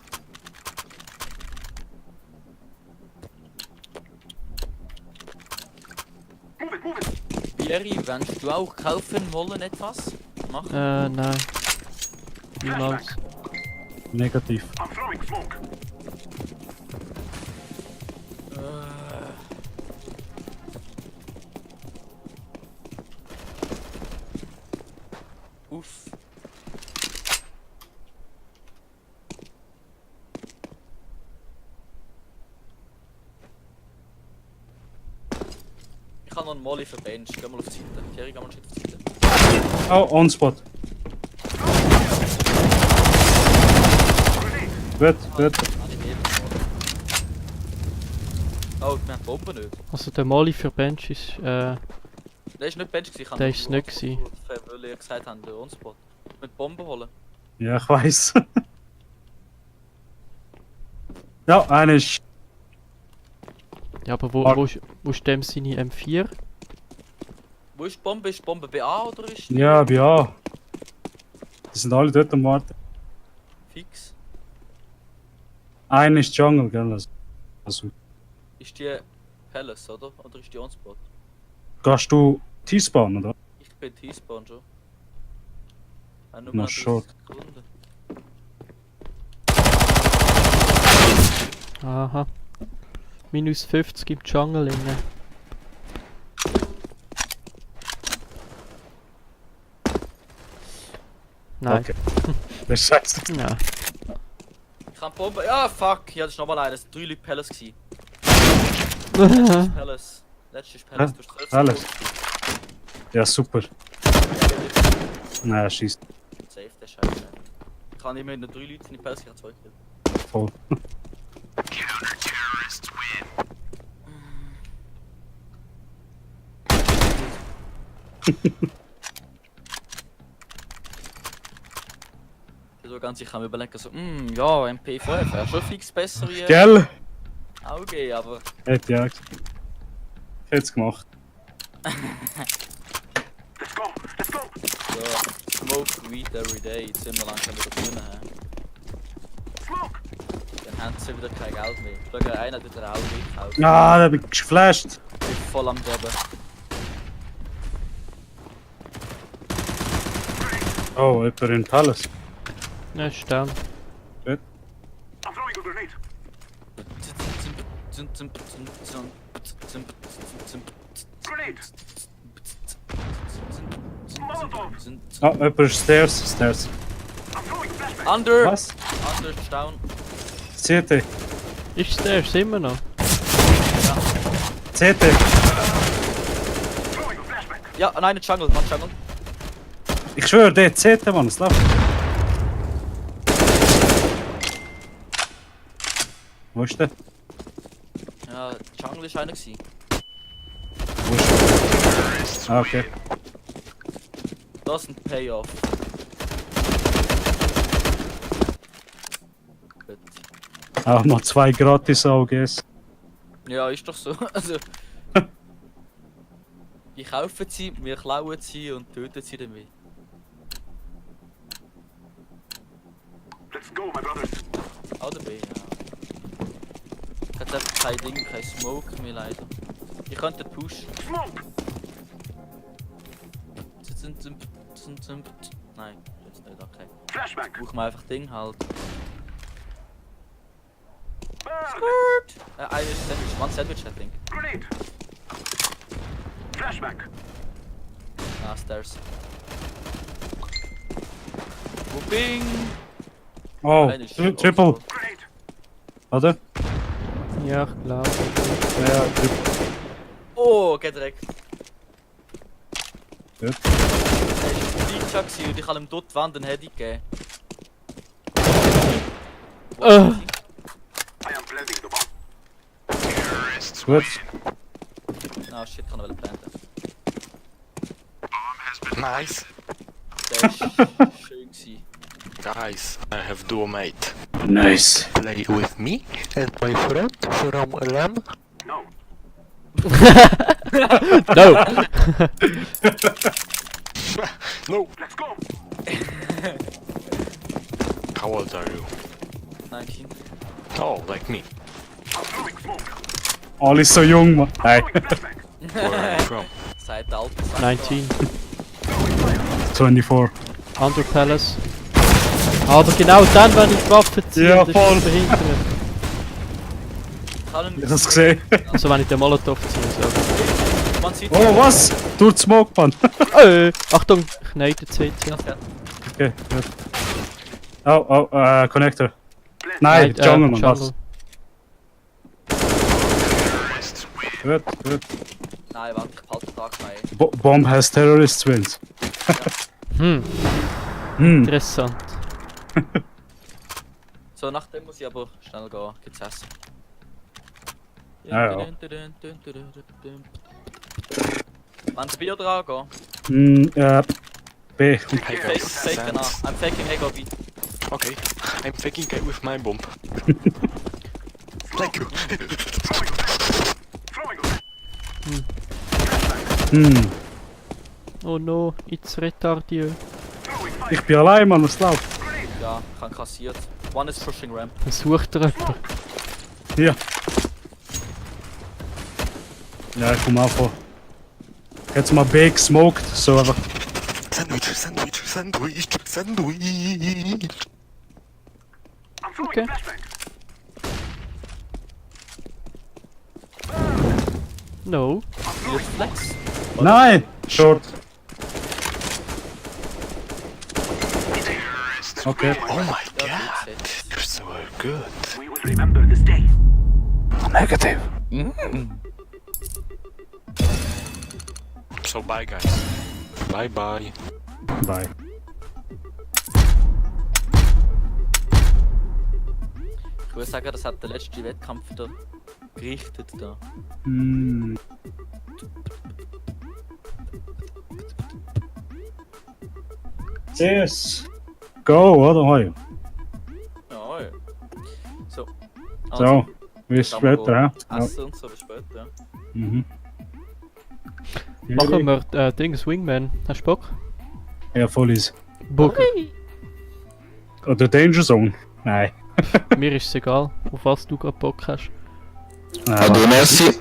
S1: Jerry, willst du auch kaufen wollen etwas? Machen?
S2: Nein. Niemals.
S3: Negativ.
S1: Uff. Ich habe noch einen Molly für Bench. Geh mal auf die Seite. Jerry, geh mal auf die Seite.
S3: Oh, on spot. Gut, gut.
S1: Habe ich eben Oh, wir haben die Bombe nicht.
S2: Also der Molly für Bench ist,
S1: Der ist nicht Bench gewesen. Ich
S2: Der
S1: habe
S2: ist
S1: nur
S2: nicht gewesen.
S1: Weil ihr gesagt habt, der On-Spot. Mit Bomben holen.
S3: Ja, ich weiß. Ja, einer ist.
S2: ja, aber wo ist dem seine M4?
S1: Wo ist die Bombe? Ist die Bombe BA oder ist die
S3: Ja, ja. Die sind alle dort am Warten.
S1: fix?
S3: Einer ist Jungle, gell? Also,
S1: Ist die Palace, oder? Oder ist die On-Spot?
S3: gehst du T-Spawn, oder?
S1: Ich bin T-Spawn schon. Nur
S3: Na,
S1: noch 30
S3: schon.
S1: Sekunden.
S2: Aha. Minus 50 im Jungle inne. Nein.
S3: Okay. Das ist scheiße.
S2: Ja.
S1: Ich kann Bombe. Ja, fuck! Ja, das ist nochmal einer. Das war 3 Leute Palace gewesen. Palace. Letztes ist Palace.
S3: Hä?
S1: Du hast 12
S3: Palace?
S1: Sekunden.
S3: Ja, super. Nein, schießt
S1: Safe, der Scheiße. Ich kann immer mit 3 Leuten in die Palace, ich habe 2 Kills.
S3: voll.
S1: So ganz, ich kann mir überlegen, so, ja, MP5 wäre schon fix besser wie
S3: Gell?
S1: AUG, aber
S3: Hätte ja gesagt. Ich hätte es gemacht.
S1: so, smoke weed every day, jetzt sind wir langsam wieder drinnen. Dann haben sie wieder kein Geld mehr. Schau, einer hat wieder AUG gekauft.
S3: Ah, da bin ich geflasht.
S1: Ich bin voll am Geben.
S3: Oh, jemand in Palace.
S2: Ja, ist down.
S3: Gut.
S1: Sind
S3: Ah, jemand ist Stairs.
S1: Under!
S3: Was?
S1: Under ist down.
S3: CT.
S2: Ist der? Ist immer noch?
S3: CT.
S1: Ja, nein, Jungle, Mann, Jungle.
S3: Ich schwöre, der CT, Mann, es läuft. Wo ist der?
S1: Ja, Jungle ist einer gewesen.
S3: Wo ist der? Ah, okay.
S1: Doesn't pay off. Gut.
S3: Auch mal 2 gratis AUGs.
S1: Ja, ist doch so. Also. Wir kaufen sie, wir klauen sie und töten sie damit.
S5: Let's go, my brothers.
S1: A oder B, ja. Ich hätte einfach kein Ding, kein Smoke mehr leider. Ich könnte pushen.
S5: Smoke.
S1: Nein, jetzt nicht, okay.
S5: Flashback.
S1: Brauchen wir einfach Ding halt.
S5: Burn.
S1: Eine ist Sandwich, one Sandwich, I think.
S5: Grenade. Flashback.
S1: Ah, Stairs. Whooping!
S3: Oh,
S1: Eine ist
S3: Triple.
S5: Grenade.
S3: Oder?
S2: Ja, ich glaube.
S3: Ja, Triple.
S1: Oh, geht direkt.
S3: Gut.
S1: Er war Ninja und ich habe ihm dort die Wand einen Heady gegeben.
S2: Äh.
S5: I am planting the bomb.
S3: Gut.
S1: Ah shit, kann er wel planten.
S4: Nice.
S1: Der ist schön gewesen.
S4: Guys, I have duo mate.
S3: Nice.
S4: Play with me and my friend from LAN.
S5: No.
S2: No!
S4: No.
S5: Let's go.
S4: How old are you?
S1: 19.
S4: Oh, like me.
S5: I'm throwing smoke.
S3: Alle so jung, Mann. Nein.
S5: Flashback.
S4: Where are you from?
S1: Seit Alter.
S2: 19.
S3: 24.
S2: Under Palace. Aber genau dann, wenn ich Waffen ziehe,
S3: Ja,
S2: das ist
S3: voll.
S2: behindert.
S1: Ich habe ihn
S3: Ich hab's gesehen.
S2: Also wenn ich den Molotov ziehe, so.
S1: Man sieht
S3: Oh, was? Durch die Smoke, Mann.
S2: Achtung, ich neide CC.
S3: Okay, gut. Oh, Connector. Nein, Jungle, Mann, was? Gut, gut.
S1: Nein, warte, ich behalte den Tag frei.
S3: Bomb has terrorist wins.
S2: Hm, interessant.
S1: So, nach dem muss ich aber schnell gehen. Gibt's Essen.
S3: Ja, ja.
S1: Wenn der Bier dran gehen.
S3: B.
S4: Hey
S1: Fake,
S4: guys,
S1: fake, genau.
S4: thanks.
S1: I'm faking, hey, go B.
S4: Okay, I'm faking it with my bomb. Thank you.
S5: Throwing.
S2: Oh no, it's retardieu.
S3: Ich bin allein, Mann, was läuft?
S1: Ja, ich habe kassiert. One is pushing ramp.
S2: Sucht er jemanden?
S3: Ja. Ja, ich komm auch vor. Jetzt mal B gesmoked, so einfach.
S4: Sandwich, sandwich, sandwich, sandwich.
S5: I'm throwing
S2: Okay.
S5: flashback.
S2: No.
S1: Hier Flex.
S3: Nein! Short. Okay.
S4: Oh my
S1: Ja,
S4: god,
S1: gut, set.
S4: you're so good.
S5: We will remember this day.
S3: Negative.
S4: So bye guys. Bye bye.
S3: Bye.
S1: Ich würde sagen, das hat der letzte Wettkampf da gerichtet da.
S3: Hm. CS. Go, oder? Hoi.
S1: Ja, ja. So.
S3: So, bis
S1: dann mal
S3: später, ja? Ja.
S1: Essen und so, bis später. Ja.
S3: Mhm.
S2: Machen wir Dings Wingman. Hast du Bock?
S3: Ja, voll ist.
S2: Burger.
S3: Oder Danger Zone? Nein.
S2: Mir ist es egal, auf was du gerade Bock hast.
S3: Merci.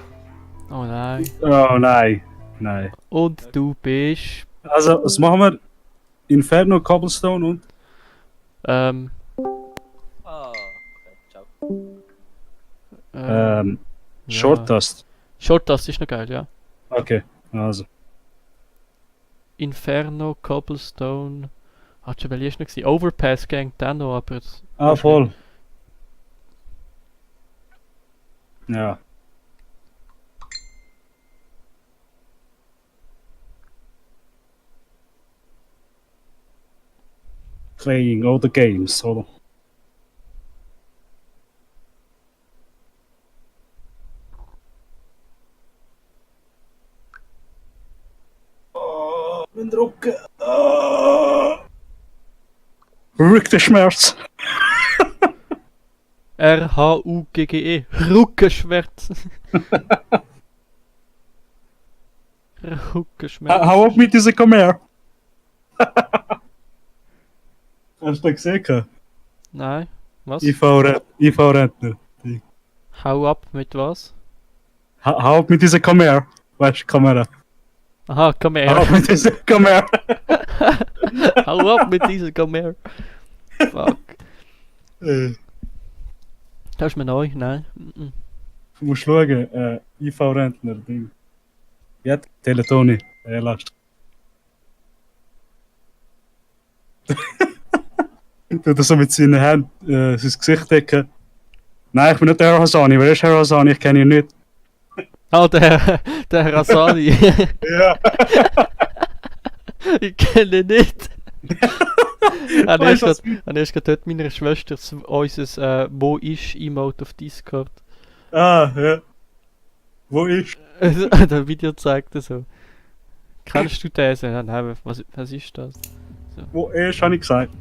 S2: Oh nein.
S3: Oh nein. Nein.
S2: Und du bist...
S3: Also, was machen wir? Inferno, Cobblestone und?
S1: Ah, okay, ciao.
S2: ja.
S3: Short Dust.
S2: Short Dust ist noch geil, ja.
S3: Okay, also.
S2: Inferno, Cobblestone. Hat schon welches noch gesehen? Overpass ging dann noch, aber.
S3: Ah, voll. Ja. Playing all the games, oder? Oh, mein Rücken. Oh. Rückenschmerz.
S2: R-H-U-G-G-E. Rückenschmerz. Rückenschmerz.
S3: Hau ab mit dieser Kamera. Hast du das gesehen?
S2: Nein. Was?
S3: IV-Rentner.
S2: Hau ab mit was?
S3: Hau ab mit dieser Kamera. Weißt du, Kamera.
S2: Aha, komm
S3: Hau
S2: her.
S3: ab mit dieser Kamera.
S2: Hau ab mit dieser komm her. Fuck. Das ist mir neu, nein.
S3: Du musst schauen, IV-Rentner. Ding. Ja, Teletoni. Last. Tut er so mit seinen Händen sein Gesicht decken. Nein, ich bin nicht der Herr Hassani. Wer ist Herr Hassani? Ich kenne ihn nicht.
S2: Ah, der Rasani.
S3: Ja.
S2: Ich kenne ihn nicht.
S3: Weißt du, was
S2: erst gerade dort meiner Schwester unser Wo ist Emote auf Discord.
S3: Ah, ja. Wo ist?
S2: Das Video zeigt das so. Kennst du das? Ja, nein, was ist das?
S3: Wo ist, habe ich gesagt.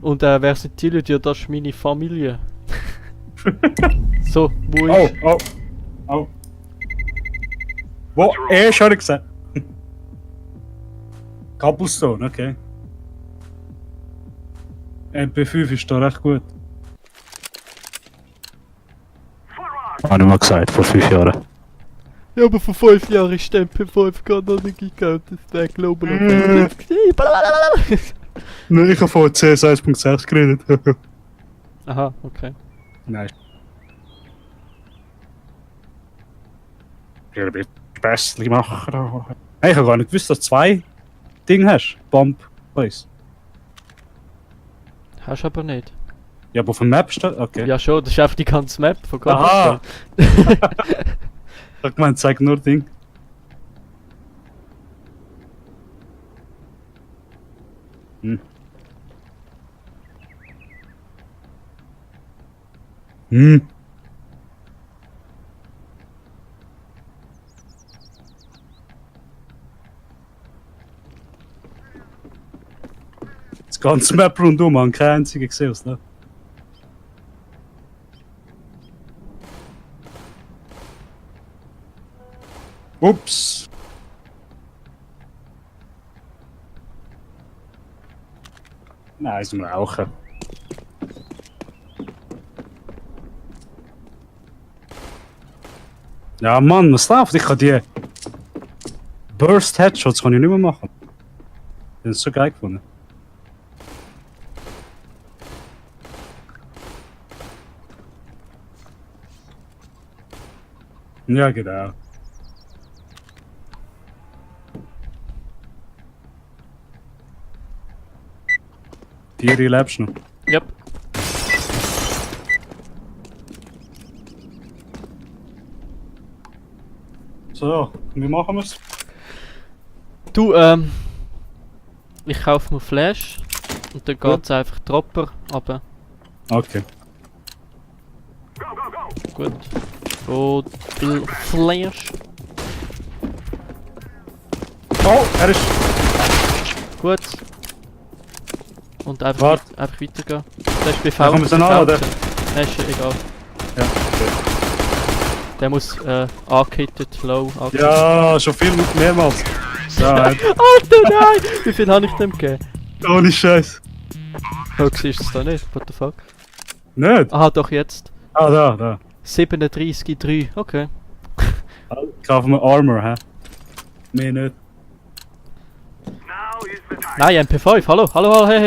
S2: Und wer sind die Leute? Ja, das ist meine Familie. So, wo
S3: Oh,
S2: ist...
S3: oh, oh. Wo ist, habe ich gesagt. Cobblestone, okay. MP5 ist da recht gut. Habe ich mal gesagt, vor 5 Jahren.
S2: Ja, aber vor 5 Jahren ist der MP5 gar noch nicht gegangen. Das wäre Global Offensive gewesen.
S3: Nein, ich habe vor CS 1.6 geredet.
S2: Aha, okay.
S3: Nein. Ich will Späßchen machen. Hey, ich habe gar nicht gewusst, dass du 2 Dinge hast. Bomb Place.
S2: Hast du aber nicht.
S3: Ja, aber auf dem Map steht. Okay.
S2: Ja schon, das ist einfach die ganze Map von
S3: Aha!
S2: Cobblestone.
S3: Ich meine, zeig nur Ding. Hm. Hm. Das ganze Map rundum, man, kein einziger gesehen, ne? Ups. Nein, zum Rauchen. Ja Mann, was läuft? Ich kann die Burst Headshots kann ich nicht mehr machen. Das ist so geil gefunden. Ja, genau. Thierry, lebst du noch?
S2: Yep.
S3: So, wie machen wir es?
S2: Du, ich kaufe mir Flash und dann geht's einfach Dropper runter.
S3: Okay.
S2: Gut. Gut. Flash.
S3: Oh, er ist.
S2: Gut. Und einfach,
S3: Wart.
S2: einfach weitergehen. Das ist BV.
S3: Da kommen wir dann an, oder?
S2: Nein, ist egal.
S3: Ja, okay.
S2: Der muss angehittet, low.
S3: Ja, schon viel mehrmals. Ja,
S2: Alter, nein! Wie viel habe ich dem gegeben?
S3: ohne Scheiß.
S2: Oh, siehst du es da nicht? What the fuck?
S3: Nicht?
S2: Aha, doch jetzt.
S3: Ah, da.
S2: 37,3. Okay.
S3: Kaufen wir Armor, hä? Mehr nicht.
S5: Now is the time.
S2: Nein, MP5, hallo, hey,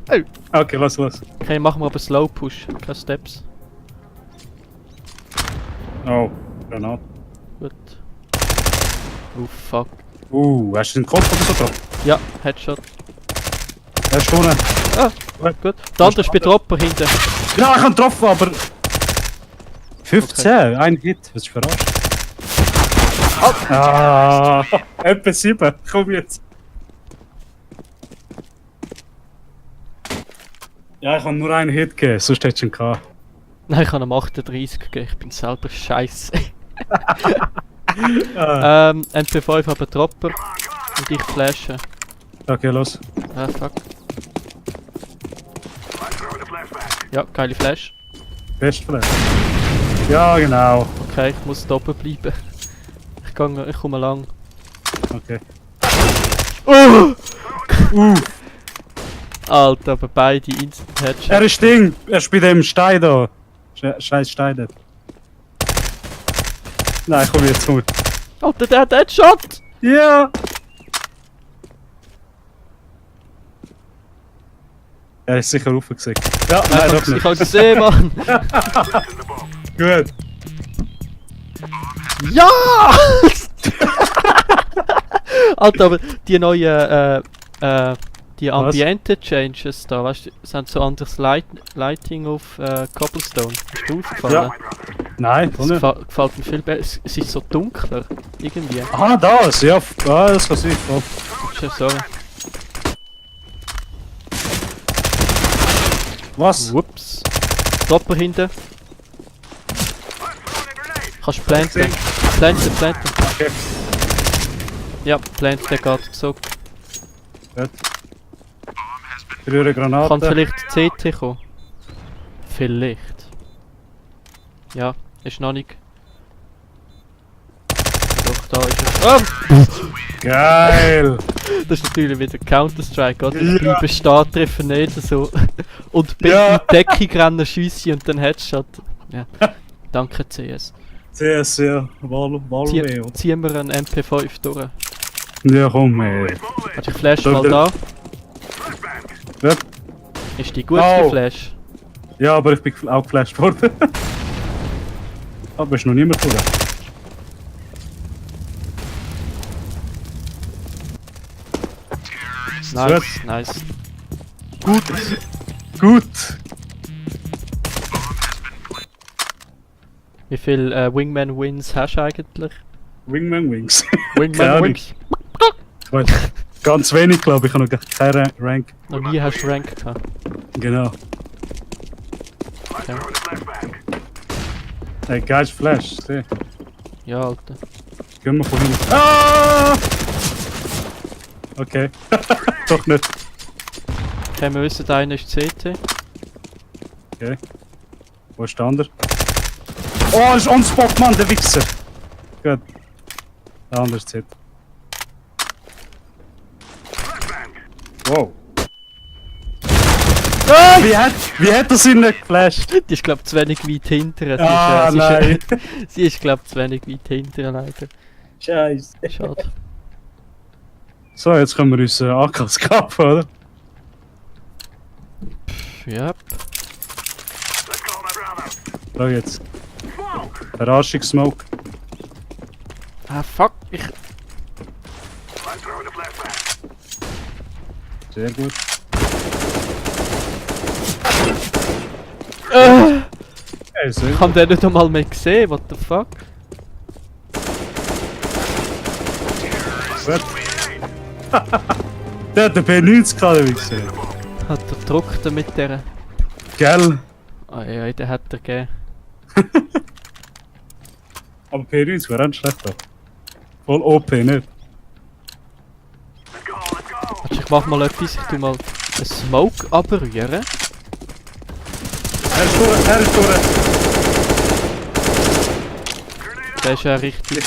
S2: hey.
S3: Okay, los.
S2: Okay, machen wir aber Slow Push, keine Steps.
S3: Oh, Granat.
S2: Gut. Oh fuck.
S3: Hast du den Kopf oder so drauf?
S2: Ja, Headshot.
S3: Er ist vorne.
S2: Ah, gut. Der andere ist bei Dropper hinten.
S3: Ja, ich habe getroffen, aber... 15, ein Hit, was ist verarscht? Ah, etwa 7, komm jetzt. Ja, ich habe nur einen Hit gegeben, sonst hättest du ihn gehabt.
S2: Nein, ich habe ihm 38 gegeben, ich bin selber scheiße. MP5 aber Dropper und ich flashe.
S3: Okay, los.
S2: Ah, fuck. Ja, geile Flash.
S3: Best vielleicht. Ja, genau.
S2: Okay, ich muss da oben bleiben. Ich komme lang.
S3: Okay.
S2: Alter, aber beide Instant Headshot.
S3: Er ist Ding, er ist bei dem Stein da. Scheiß Stein dort. Nein, komm jetzt, komm.
S2: Alter, der hat Headshot!
S3: Ja! Er ist sicher raufgesehen. Ja, nein, doch
S2: Ich
S3: nicht.
S2: hab's gesehen, Mann!
S3: Gut.
S2: Ja! Alter, aber die neuen, die Ambiente Changes da, weißt du, sind so anderes Lighting auf Cobblestone. Ist dir aufgefallen?
S3: Ja. Nein,
S2: Das
S3: nicht.
S2: gefällt mir viel besser. Es ist so dunkler, irgendwie.
S3: Ah, das, ja. Ah, das kann sein. Oh.
S2: Sorry.
S3: Was?
S2: Whoops. Dropper hinten. Kannst du planten. Planten.
S3: Okay.
S2: Ja, planten, der geht so.
S3: Gut. Rühre Granate.
S2: Kann vielleicht CT kommen? Vielleicht. Ja, ist noch nicht. Doch, da ist er. Ah!
S3: Geil!
S2: Das ist natürlich wieder Counter-Strike, oder? Ich
S3: Ja.
S2: bleibe stehen, treffe nicht so. Und bin
S3: Ja.
S2: in die Deckung rennen, schiesse und dann Headshot. Ja. Danke CS.
S3: CS, ja. Valve.
S2: Ziehen wir einen MP5 durch.
S3: Ja, komm, ey.
S2: Warte, ich flash
S3: Soll
S2: mal
S3: der-
S2: da.
S3: Ja.
S2: Ist die gut, die
S3: Oh.
S2: Flash?
S3: Ja, aber ich bin auch geflasht worden. Aber ist noch niemand durch.
S2: Nice, nice.
S3: Gut. Gut.
S2: Wie viel Wingman Wins hast du eigentlich?
S3: Wingman Wings.
S2: Wingman
S3: Keine Ahnung.
S2: Wins?
S3: Ich weiß, ganz wenig, glaube ich. Ich habe noch keinen Rank.
S2: Noch nie hast du Rank gehabt.
S3: Genau.
S2: Okay.
S3: Hey, geiles Flash. Sieh.
S2: Ja, Alter.
S3: Gehen wir von hinten. Ah! Okay. Doch nicht.
S2: Okay, wir wissen, der eine ist CT.
S3: Okay. Wo ist der andere? Oh, das ist on-spot, Mann, der Wichser. Gut. Der andere ist Z. Wow. Wie hat er sie nicht geflasht?
S2: Die ist, glaub, zu wenig weit hinter.
S3: Ah, nein.
S2: Sie ist, glaub, zu wenig weit hinter, leider.
S3: Scheiße.
S2: Schade.
S3: So, jetzt können wir uns AKs kaufen, oder?
S2: Ja.
S3: Schau jetzt. Überraschungssmoke.
S2: Ah, fuck. Ich.
S3: Sehr gut. Hey, sehr
S2: Ich hab den nicht einmal mehr gesehen, what the fuck?
S3: gut. Der hat den P90 gehabt, wie gesehen.
S2: Hat er gedruckt mit der.
S3: Gell?
S2: Ah ja, den hat er gegeben.
S3: Aber P90 wäre auch nicht schlecht. Auch. Voll OP, nicht?
S2: Warte, ich mach mal etwas. Ich tu mal einen Smoke abrühren.
S3: Er ist durch, er ist durch.
S2: Der ist ja richtig.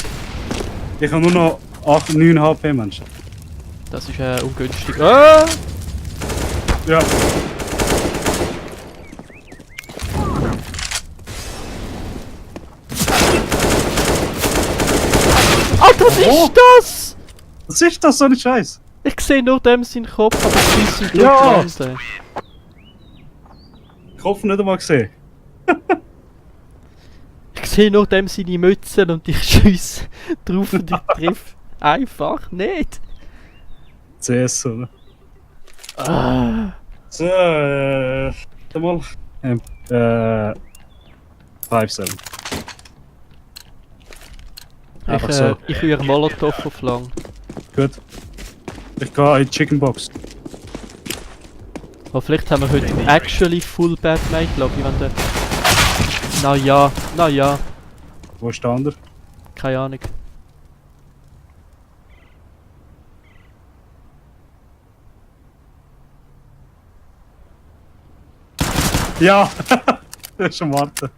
S3: Ich habe nur noch 8, 9 HP, Mensch.
S2: Das ist ungünstig. Ah!
S3: Ja.
S2: Alter, was
S3: Oh.
S2: ist das?
S3: Was ist das, so ein Scheiß?
S2: Ich sehe nur dem seinen Kopf, aber ich schieße ihn
S3: Ja.
S2: durchwandern.
S3: Ich hoffe nicht einmal gesehen.
S2: Ich sehe nur dem seine Mütze und ich schiesse drauf und ich triff einfach nicht.
S3: CS, oder?
S2: Ah.
S3: So, mal. 5-7. Einfach so.
S2: Ich rühre Molotov auf lang.
S3: Gut. Ich gehe in die Chicken Box.
S2: Aber vielleicht haben wir heute actually full Batmate Lobby, wenn der... Na ja,
S3: Wo ist der andere?
S2: keine Ahnung.
S3: Ja! Das ist schon warten.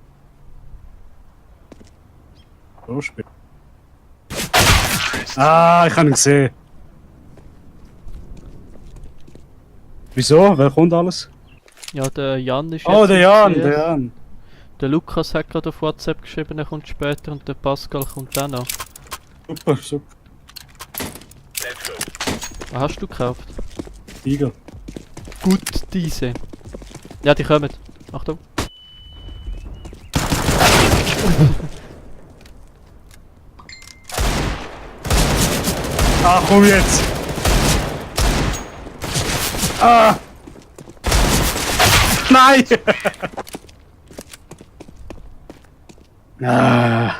S3: So spät. Ah, ich habe ihn gesehen. Wieso? Wer kommt alles?
S2: Ja, der Jan ist
S3: Oh,
S2: jetzt
S3: der
S2: im
S3: Jan,
S2: CS.
S3: der Jan.
S2: Der Lukas hat gerade auf WhatsApp geschrieben, er kommt später und der Pascal kommt dann noch.
S3: Super, super.
S5: Let's go.
S2: Was hast du gekauft?
S3: Eagle.
S2: Gut, diese. Ja, die kommen. Achtung.
S3: Ah, komm jetzt! Ah! Nein! Ah!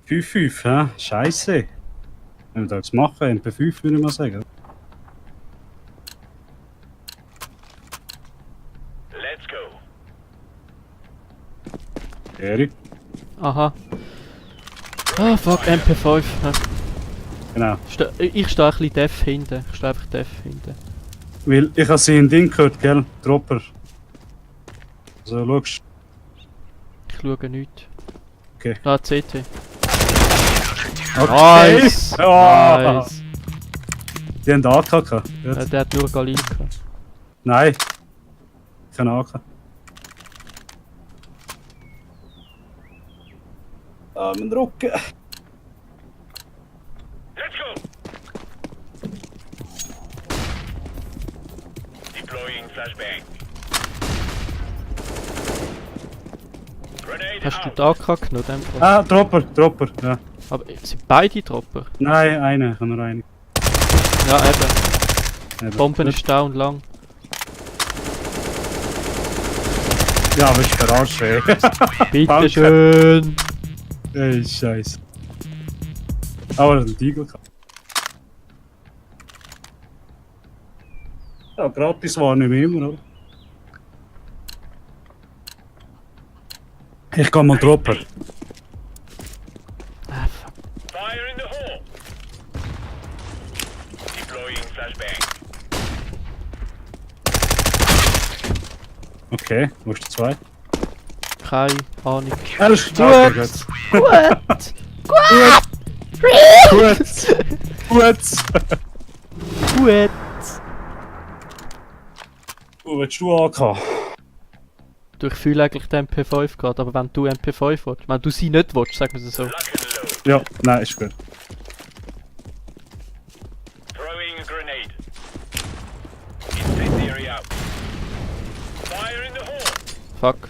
S3: 5-5, hä? Scheiße! Wenn wir das jetzt machen, MP5 würde ich mal sagen.
S5: Let's go.
S3: Eri?
S2: Aha. Ah, fuck, MP5. Ja.
S3: Genau.
S2: Ich stehe ein bisschen Def hinten. Ich stehe einfach Def hinten.
S3: Weil ich habe sie in Ding gehört, gell? Dropper. So, schaust
S2: Ich schaue nichts.
S3: Okay.
S2: Ah, CT.
S3: Okay.
S2: Nice!
S3: Oh.
S2: Nice!
S3: Die haben AK gehabt.
S2: Der hat nur Galil gehabt.
S3: Nein. Kein AK. Armen drücken.
S5: Let's go. Deploying flashbang. Grenade
S2: Hast du
S5: out.
S2: die AK genommen? in dem Fall?
S3: Ah, Dropper, ja.
S2: Aber sind beide Dropper?
S3: Nein, eine, ich habe nur eine.
S2: Ja, eben.
S3: Eben.
S2: Bomben ist down lang.
S3: Ja, aber ist verarscht, ey.
S2: Bitte schön!
S3: Ey, Scheiße. Aber er hat einen Deagle gehabt. Ja, gratis war nicht mehr immer, oder? Ich kann mal droppen.
S2: Ah, fuck.
S5: Fire in the hole. Deploying flashbang.
S3: Okay, wo ist der zwei?
S2: Keine Ahnung.
S3: Er ist
S2: Gut!
S3: gut.
S2: Gut!
S3: Gut!
S2: Gut!
S3: Willst du AK?
S2: Du, ich fühle eigentlich den MP5 gerade, aber wenn du MP5 willst, wenn du sie nicht willst, sag mir das so.
S5: Lock and load.
S3: Ja, nein, ist gut.
S5: Throwing a grenade. Incendiary out. Fire in the hole.
S2: Fuck.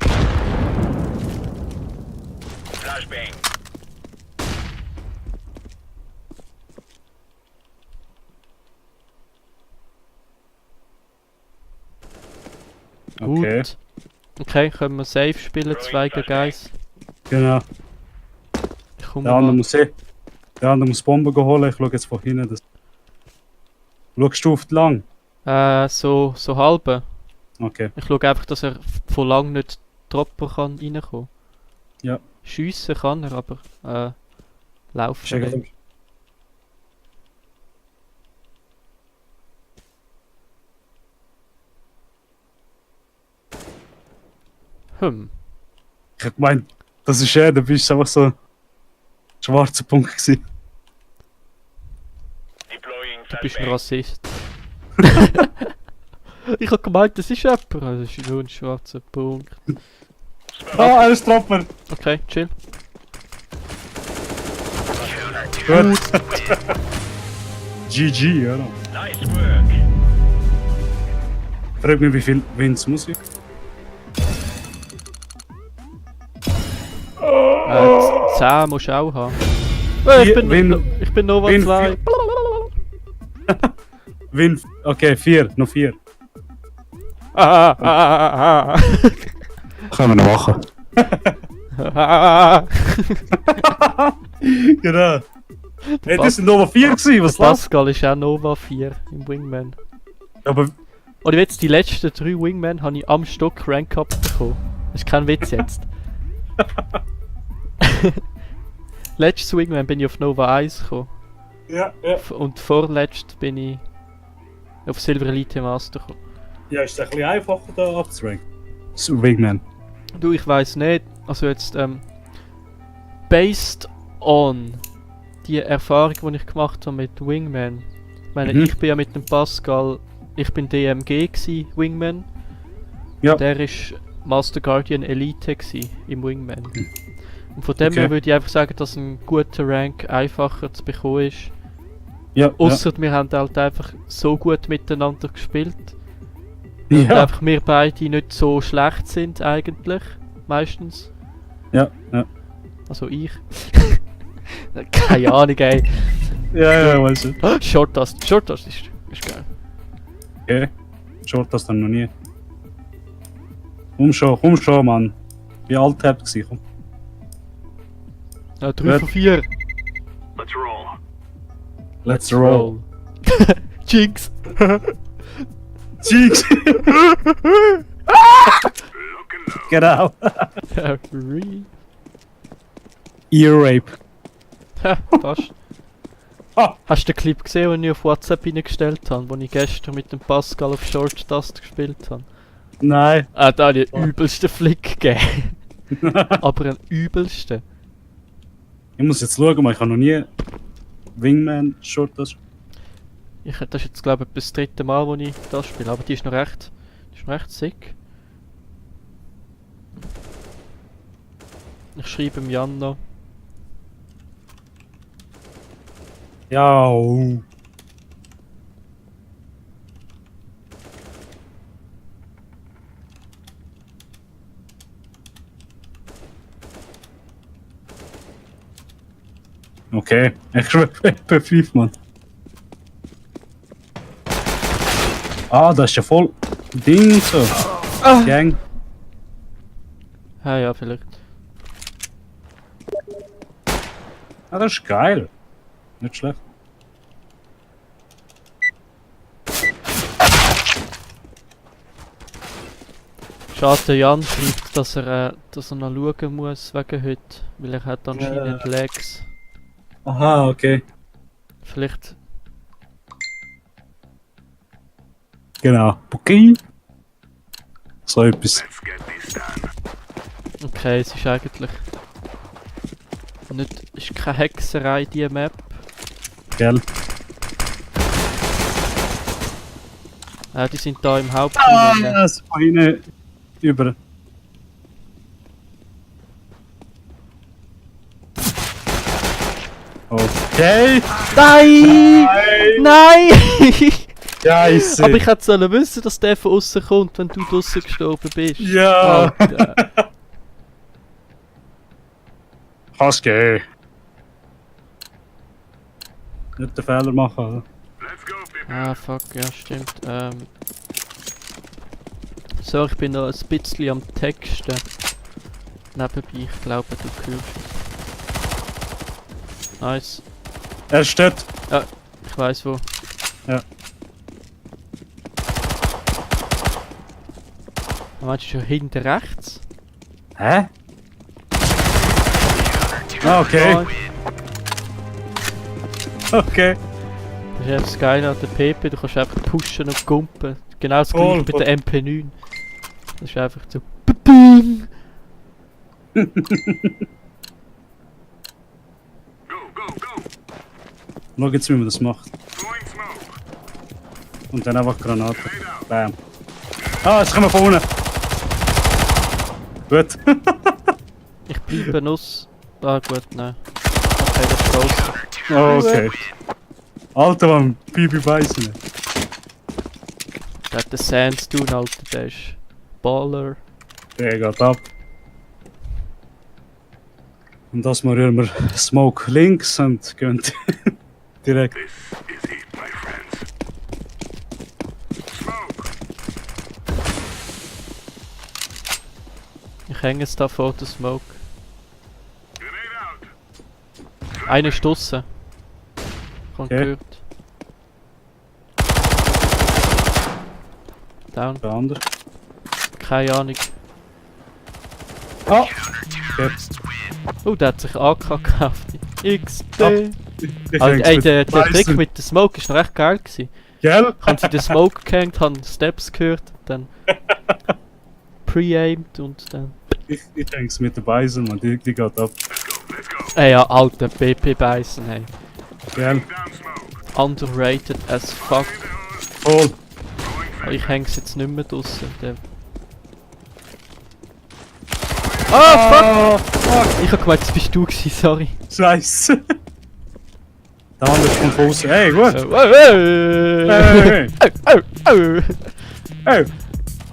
S5: Flashbang.
S3: Okay,
S2: Gut. Okay, können wir safe spielen, 2 gegen 1.
S3: genau.
S2: Ich komme
S3: Der andere
S2: mal.
S3: muss der andere muss Bomben holen, ich schau jetzt von hinten. Das. Schaust du auf die lang?
S2: So halbe.
S3: Okay.
S2: Ich schaue einfach, dass er von lang nicht Dropper kann reinkommen.
S3: Ja.
S2: Schiessen kann er, aber laufen
S3: Check
S2: nicht.
S3: Ich hab gemeint, das ist er, da bist du einfach so ein schwarzer Punkt gewesen.
S5: Deploying
S2: Du bist ein
S5: flashbang.
S2: Rassist. Ich hab gemeint, das ist jemand. Das ist nur ein schwarzer Punkt.
S3: Ah, er ist Dropper!
S2: Okay, chill.
S3: Gut. GG, ja.
S5: Nice work.
S3: Frag mich, wie viel Wins muss ich?
S2: 10 musst du auch haben. Ich bin Nova
S3: Win
S2: 2.
S3: Win. Okay, 4. Noch 4. Können wir noch machen. Genau. Hey, das sind Nova 4 gewesen, was das?
S2: Pascal ist auch Nova 4 im Wingman.
S3: Aber
S2: Oder jetzt die letzten 3 Wingman habe ich am Stock Rank Up bekommen. Das ist kein Witz jetzt. Letztes Wingman bin ich auf Nova 1 gekommen.
S3: ja.
S2: Und vorletzt bin ich auf Silver Elite Master gekommen.
S3: Ja, ist es ein bisschen einfacher da abzuranken. So, Wingman.
S2: Du, ich weiß nicht. Also jetzt, based on die Erfahrung, die ich gemacht habe mit Wingman. Ich meine, ich bin ja mit dem Pascal, ich bin DMG gsi, Wingman.
S3: Ja.
S2: Der ist Master Guardian Elite gsi im Wingman. Und von dem
S3: Okay.
S2: her würde ich einfach sagen, dass ein guter Rank einfacher zu bekommen ist.
S3: Ja.
S2: Ausser wir haben halt einfach so gut miteinander gespielt. Und
S3: Ja.
S2: einfach wir beide nicht so schlecht sind eigentlich. Meistens.
S3: Ja.
S2: Also ich. Keine Ahnung, ey.
S3: Ja, weißt du.
S2: Short-Taste ist geil.
S3: Okay. Short das dann noch nie. Komm schon, Mann. Wie alt habt ihr gewesen? Komm.
S2: Ja, 3 von 4.
S5: Let's roll.
S3: Let's roll.
S2: Jinx.
S3: Cheeks! Genau.
S2: Re.
S3: Ear Rape.
S2: Ha, fast.
S3: Ah.
S2: Hast du den Clip gesehen, den ich auf WhatsApp reingestellt habe, wo ich gestern mit dem Pascal auf Short-Taste gespielt habe?
S3: Nein.
S2: Da hat den übelsten Flick gegeben. Aber einen übelsten.
S3: Ich muss jetzt schauen, ich habe noch nie Wingman Short das.
S2: Das ist jetzt glaube ich das 3. Mal, wo ich das spiele, aber die ist noch recht sick. Ich schreibe im Jan noch.
S3: Ja. Okay, ich schreibe etwa 5, Mann. Ah, das ist ja voll Ding so. Gang.
S2: Ja, vielleicht.
S3: Ah, das ist geil. Nicht schlecht.
S2: Schade, der Jan schreibt, dass er noch schauen muss wegen heute, weil er hat anscheinend Lags.
S3: Aha, okay.
S2: Vielleicht.
S3: Genau. Okay. So etwas.
S5: Let's get this done.
S2: Okay, es ist eigentlich. Ist keine Hexerei, die Map.
S3: Gell?
S2: Die sind da im Haupt.
S3: Das von hinten über. Okay.
S2: Nein! Nein!
S3: Scheiße.
S2: Aber ich hätte sollen wissen, dass der von außen kommt, wenn du draussen gestorben bist.
S3: Ja.
S2: Alter.
S3: Kannst gehen. Nicht den Fehler machen. Oder?
S5: Let's go, people.
S2: Ah, fuck, ja, stimmt. So, ich bin noch ein bisschen am Texten. Nebenbei, ich glaube, du hörst. Nice.
S3: Er steht.
S2: Ich weiß wo.
S3: Ja.
S2: Meinst du schon hinten rechts?
S3: Hä? Ah, okay. Okay.
S2: Das ist einfach das Geile an der PP, du kannst einfach pushen und gumpen. Genau das
S3: Voll,
S2: gleiche mit
S3: voll.
S2: der MP9. Das ist einfach so. Bing!
S5: Go, go, go.
S3: Schau jetzt, wie man das macht.
S5: Throwing smoke.
S3: Und dann einfach Granate. Bam. Ah, jetzt kommen wir von unten. Gut.
S2: Ich bleibe aus. Ah gut, nein. Okay, das ist raus.
S3: Okay. Alter, Mann, Bibi beißen.
S2: Der hat den Sandstone, Alter, der ist Baller.
S3: Der geht ab. Und das mal rühren wir Smoke links und gehen direkt.
S5: This is it, my friends. Smoke!
S2: Ich hänge jetzt da vor der Smoke.
S5: Grenade out!
S2: Einer ist draussen. Schon
S3: Okay.
S2: gehört. Down.
S3: Der andere.
S2: Keine Ahnung.
S3: Ah! Okay.
S2: Oh, der hat sich AK gekauft. XD.
S3: Ah, Ich
S2: Also,
S3: häng's
S2: ey,
S3: mit
S2: der Trick
S3: Beißen.
S2: mit der Smoke ist noch recht geil gewesen.
S3: Gell?
S2: Ich hab sie in den Smoke gehängt, hab Steps gehört, dann pre-aimed und dann...
S3: Ich häng's mit der Bison, man, die geht ab.
S2: Ey, ja, alter BP Bison, hey.
S3: Gell?
S2: Underrated as fuck.
S3: Voll.
S2: Aber ich häng's jetzt nicht mehr draussen. Der... Ah, fuck! Ich hab gemeint, das bist du gewesen, sorry.
S3: Scheiße. Der andere ist von außen. Hey, gut.
S2: Hey.
S3: Hey.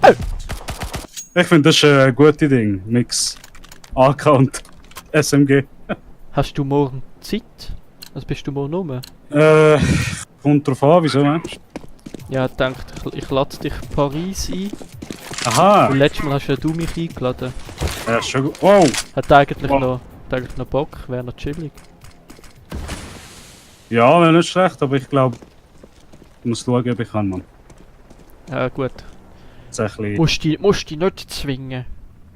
S3: Hey. Ich finde, das ist ein gutes Ding. Mix AK und SMG.
S2: Hast du morgen Zeit? Also bist du morgen rum?
S3: Kommt drauf an, wieso meinst du?
S2: Ja, ich dachte, ich lade dich Paris ein.
S3: Aha.
S2: Und letztes Mal hast ja du mich eingeladen.
S3: Ja, ist schon gut. Wow.
S2: Hat eigentlich
S3: Wow.
S2: noch Bock, wäre noch chillig.
S3: Ja, wäre nicht schlecht, aber ich glaube, ich muss schauen, ob ich kann, man.
S2: Ja gut.
S3: Tatsächlich.
S2: Musst dich nicht zwingen.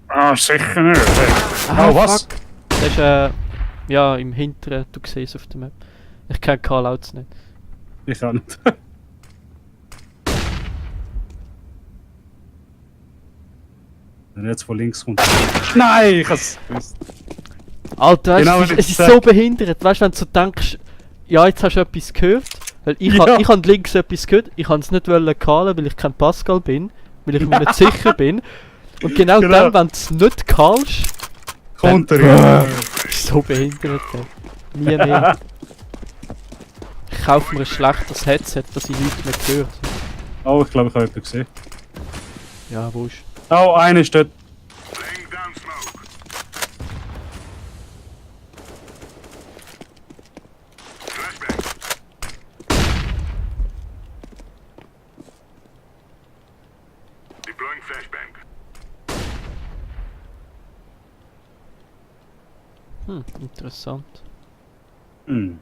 S3: Ah, sicher nicht. Hey.
S2: Ah,
S3: Oh, was?
S2: fuck. Das ist ja im Hinteren, du siehst auf der Map. Ich kenne Callouts nicht.
S3: Ich auch nicht. Wenn er jetzt von links kommt. Nein, ich hab's gewusst.
S2: Alter,
S3: Genau,
S2: es
S3: wenn
S2: ist
S3: ich
S2: so behindert. Weißt du, wenn du so denkst, ja, jetzt hast du etwas gehört. Weil ich
S3: Ja.
S2: ich hab links etwas gehört, ich kann es nicht callen, weil ich kein Pascal bin, weil ich mir nicht sicher bin. Und genau,
S3: Genau.
S2: dann, wenn du es nicht callst,
S3: Kommt er,
S2: dann-
S3: ja.
S2: ist so behindert. Ey. Nie mehr. Ich kaufe mir ein schlechteres Headset, dass ich nichts mehr höre.
S3: Oh, ich glaube, ich habe jemanden gesehen.
S2: Ja, wurscht.
S3: Oh, einer ist dort.
S5: Laying down smoke. Flashbang. Deploying flashbang.
S2: Interessant.
S3: Hm.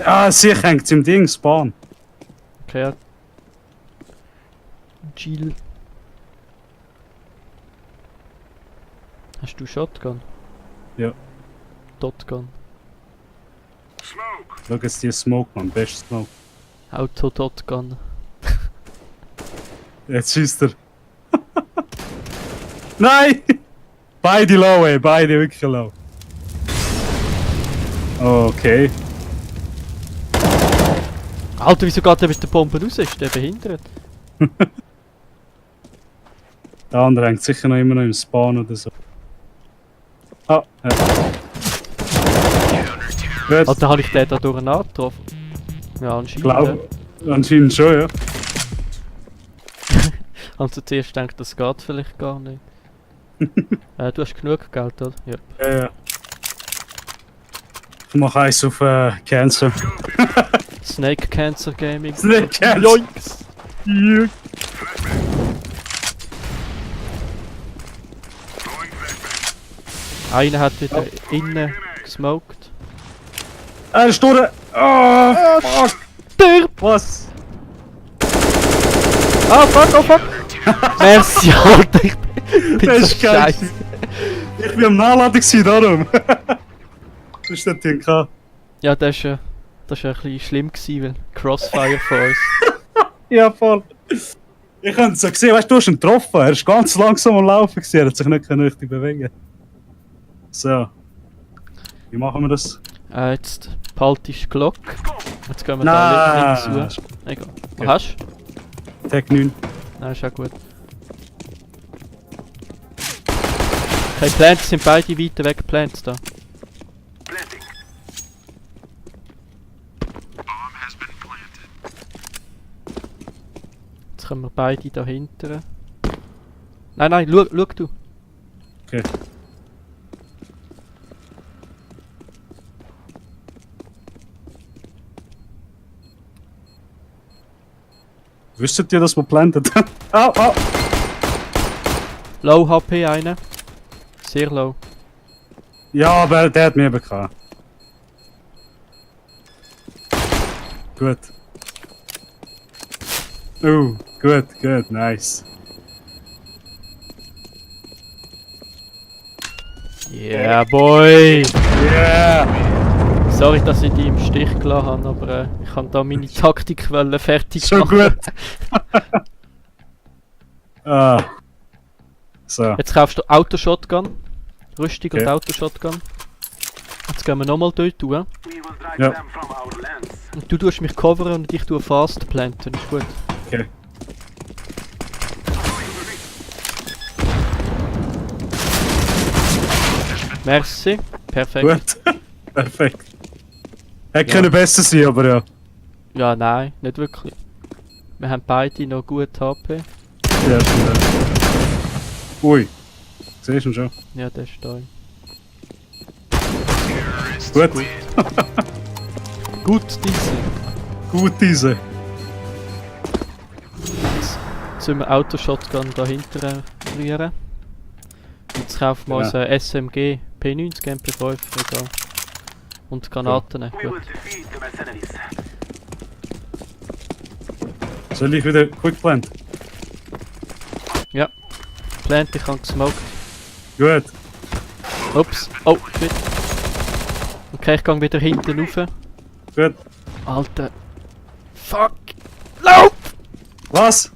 S3: Ah, sicher hängt's im Ding, Spawn.
S2: Okay, ja. Jill. Hast du Shotgun?
S3: Ja.
S2: Dotgun.
S5: Smoke.
S3: Schau jetzt die Smoke, man. Best Smoke.
S2: Auto-Dotgun.
S3: Jetzt schießt er. Nein! Beide low, ey. Beide wirklich low. Okay.
S2: Alter, wieso geht der mit der Bombe raus? Ist der behindert?
S3: Der andere hängt sicher noch immer noch im Spawn oder so. Ah, ja. Gut,
S2: Alter, habe ich den da durcheinander getroffen? Ja, anscheinend.
S3: glaube anscheinend schon, ja.
S2: Also zuerst gedacht, das geht vielleicht gar nicht. Du hast genug Geld, oder? Ja.
S3: Ja, ja. Ich mache eins auf Cancer.
S2: Snake Cancer Gaming.
S3: Snake Cancer.
S2: Yoinks!
S3: Ja.
S5: Throwing flashbang.
S2: Einer hat wieder innen gesmoked.
S3: Er ist durch! Oh, fuck!
S2: Der!
S3: Was?
S2: Ah, fuck, oh fuck! Merci, Alter! Ich bin
S3: Das
S2: so
S3: ist geil.
S2: scheiße.
S3: Ich bin am Nachladen gewesen, darum. Das ist das Ding.
S2: Ja, das ist ein bisschen schlimm gewesen, weil Crossfire von uns.
S3: Ja, voll. Ich habe es so gesehen, weißt du, du hast ihn getroffen. Er ist ganz langsam am Laufen gewesen, er hat sich nicht richtig bewegen. So. Wie machen wir das?
S2: Jetzt behaltest du Glock. Jetzt gehen wir
S3: Nein.
S2: da links zu. Egal. Was
S3: Okay.
S2: hast du?
S3: Tag 9.
S2: Nein, ist auch gut. Okay, Plants sind beide weiter weg, Plants da.
S5: Planting.
S2: Jetzt können wir beide da hinten. Nein, schau du.
S3: Okay. Wüsstet ihr, dass wir plantet? Au, au!
S2: Low HP einer. Sehr low.
S3: Ja, aber der hat mir bekommen. Gut. Gut, nice.
S2: Yeah, boy!
S3: Yeah!
S2: Sorry, dass ich dich im Stich gelassen habe, aber ich kann da meine Taktik fertig
S3: Schon
S2: machen.
S3: gut. Ah. So.
S2: Jetzt kaufst du Autoshotgun. Rüstung
S3: Okay.
S2: und Autoshotgun. Jetzt gehen wir nochmal dort tun.
S5: We will drive
S3: Ja.
S5: them from our lands.
S2: Und du tust mich coveren und ich tue fast planten. Ist gut.
S3: Okay.
S2: Merci. Perfekt.
S3: Gut. Perfekt. Hätte können besser sein, aber ja.
S2: Ja, nein, nicht wirklich. Wir haben beide noch gut HP.
S3: Ja, stimmt. Ui. Siehst du ihn schon?
S2: Ja, der ist da.
S3: Gut.
S2: Gut, diese.
S3: Gut, diese.
S2: Jetzt sollen wir Autoshotgun dahinter rühren. Jetzt kaufen wir
S3: Ja.
S2: uns ein SMG P90 MP5, egal. Und Granaten,
S5: We
S2: gut.
S5: will defeat the mercenaries.
S3: Soll ich wieder Quick Plant?
S2: Ja. Plant, ich habe gesmoked.
S3: Gut.
S2: Ups. Oh, shit. Okay, ich gehe wieder hinten rauf.
S3: Gut.
S2: Alter. Fuck. Lauf!
S3: Was?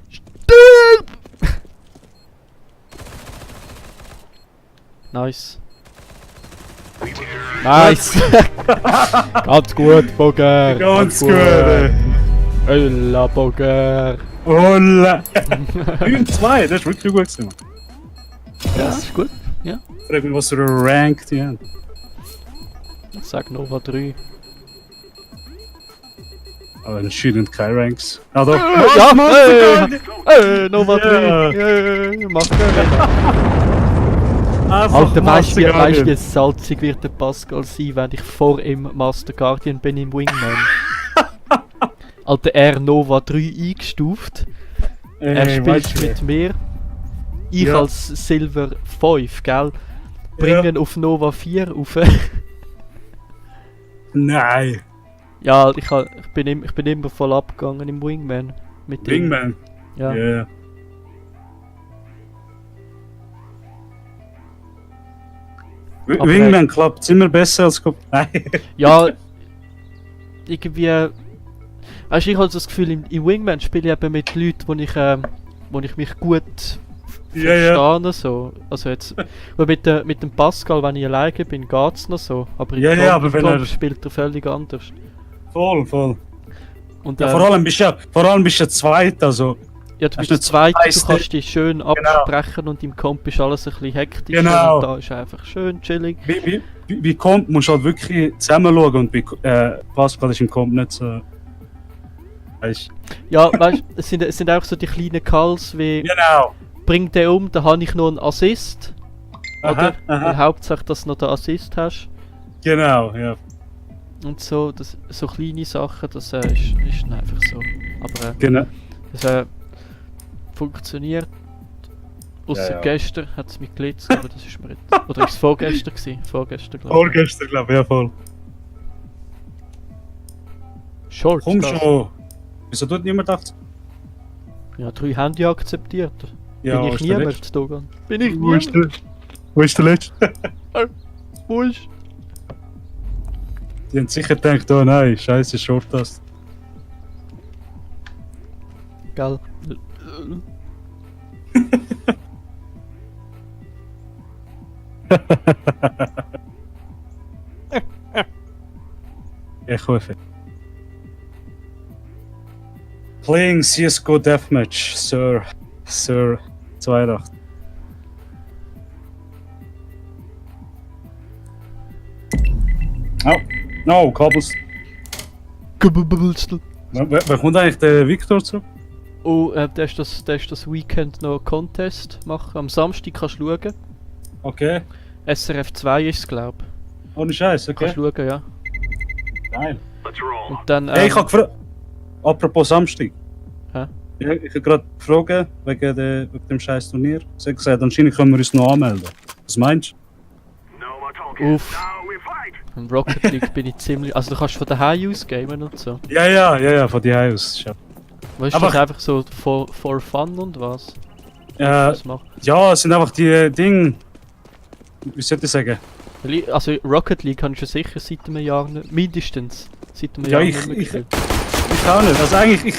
S2: Nice. Nice! Ganz gut, Boger!
S3: Ganz gut, ey.
S2: Ölla, Boger!
S3: Holla! 9-2, das ist wirklich gut gewesen.
S2: Ja, ist gut. Ja.
S3: Ich frage mich, was für ein Rank die haben.
S2: Ich sag Nova 3.
S3: Aber anscheinend keine Ranks. Ah, doch.
S2: Ja! Nova 3!
S3: Ja.
S2: Mach Alter, weißt du, wie salzig wird der Pascal sein, wenn ich vor ihm Master Guardian bin im Wingman? Alter, er Nova 3 eingestuft. Er spielt mit mir. Ich
S3: Ja.
S2: als Silver 5, gell? Bringen auf Nova 4 rauf.
S3: Nein.
S2: Ja, ich bin immer voll abgegangen im Wingman. Mit dem.
S3: Wingman.
S2: Ja.
S3: Ja.
S2: Aber
S3: Wingman klappt immer besser als Nein.
S2: Ja, irgendwie. Weißt du, ich habe so das Gefühl, im Wingman spiele ich eben mit Leuten, wo ich mich gut
S3: Ja, ja.
S2: verstehe. So. Also jetzt, weil mit dem Pascal, wenn ich alleine bin, geht's noch so. Aber im
S3: Ja, ja, aber
S2: im
S3: wenn
S2: Comp
S3: er-
S2: spielt er völlig anders.
S3: Voll.
S2: Und,
S3: Ja, vor allem bist du ja zweit, also.
S2: ja, du
S3: hast
S2: bist der
S3: nicht so
S2: Zweite, du
S3: heiß,
S2: kannst dich schön absprechen und im Comp ist alles ein bisschen hektisch.
S3: Genau.
S2: Und da ist einfach schön chillig.
S3: Wie kommt, musst du halt wirklich zusammen schauen und bei Pascal ist im Comp nicht so. Weißt
S2: Ja, weißt du, es sind auch so die kleinen Calls wie
S3: Genau.
S2: bring den um, dann habe ich noch einen Assist. Oder?
S3: Aha.
S2: Weil Hauptsache, dass du noch den Assist hast.
S3: Genau, ja.
S2: Und so, so kleine Sachen, das ist dann einfach so. Aber
S3: Genau.
S2: das funktioniert. Ausser
S3: Ja, ja.
S2: gestern hat es mich gelitzt, aber das ist mir jetzt. Oder ist es vorgestern gewesen? Vorgestern, glaube ich.
S3: Vorgestern, glaube ich, ja voll.
S2: Short.
S3: Komm
S2: das.
S3: schon. Wieso tut niemand das?
S2: Ja, 3 haben ja akzeptiert.
S3: Ja,
S2: Bin ich
S3: ist der
S2: niemand,
S3: Letzte.
S2: Dogan? Bin ich
S3: Wo ist
S2: niemand?
S3: Wo ist der Letzte?
S2: Wo ist?
S3: Die haben sicher gedacht, oh nein, scheiße, Short das.
S2: Gell?
S3: Ich hoffe. Playing CSGO Deathmatch, Sir 28. Oh, no, Kabels. Wer kommt eigentlich der Victor zu?
S2: Oh, der ist das Weekend noch Contest machen. Am Samstag kannst du schauen.
S3: Okay.
S2: SRF 2 ist es, glaube ich.
S3: Ohne Scheiß, okay.
S2: Kannst du schauen, ja.
S3: Geil.
S5: Let's roll.
S2: Und dann.
S3: Hey, ich hab gefragt. Apropos Samstag.
S2: Hä?
S3: Ich habe gerade gefragt wegen dem scheiß Turnier. Sie hat gesagt, anscheinend können wir uns noch anmelden. Was meinst
S5: No more talking.
S2: Uff.
S5: Now we fight.
S2: Im Rocket League bin ich ziemlich... Also du kannst von daheim aus gamen und so.
S3: du? Ja, von die aus. Ja.
S2: Weißt du,
S3: Aber-
S2: das einfach so for fun und was?
S3: Äh,
S2: Was macht?
S3: ja, es sind einfach die Dinge. Wie soll ich sagen?
S2: Also Rocket League kannst du sicher seit einem Jahr nicht... Mindestens seit einem
S3: Ja,
S2: Jahr
S3: ich-
S2: nicht mehr
S3: ich-
S2: gespielt.
S3: Ich auch nicht. Also eigentlich,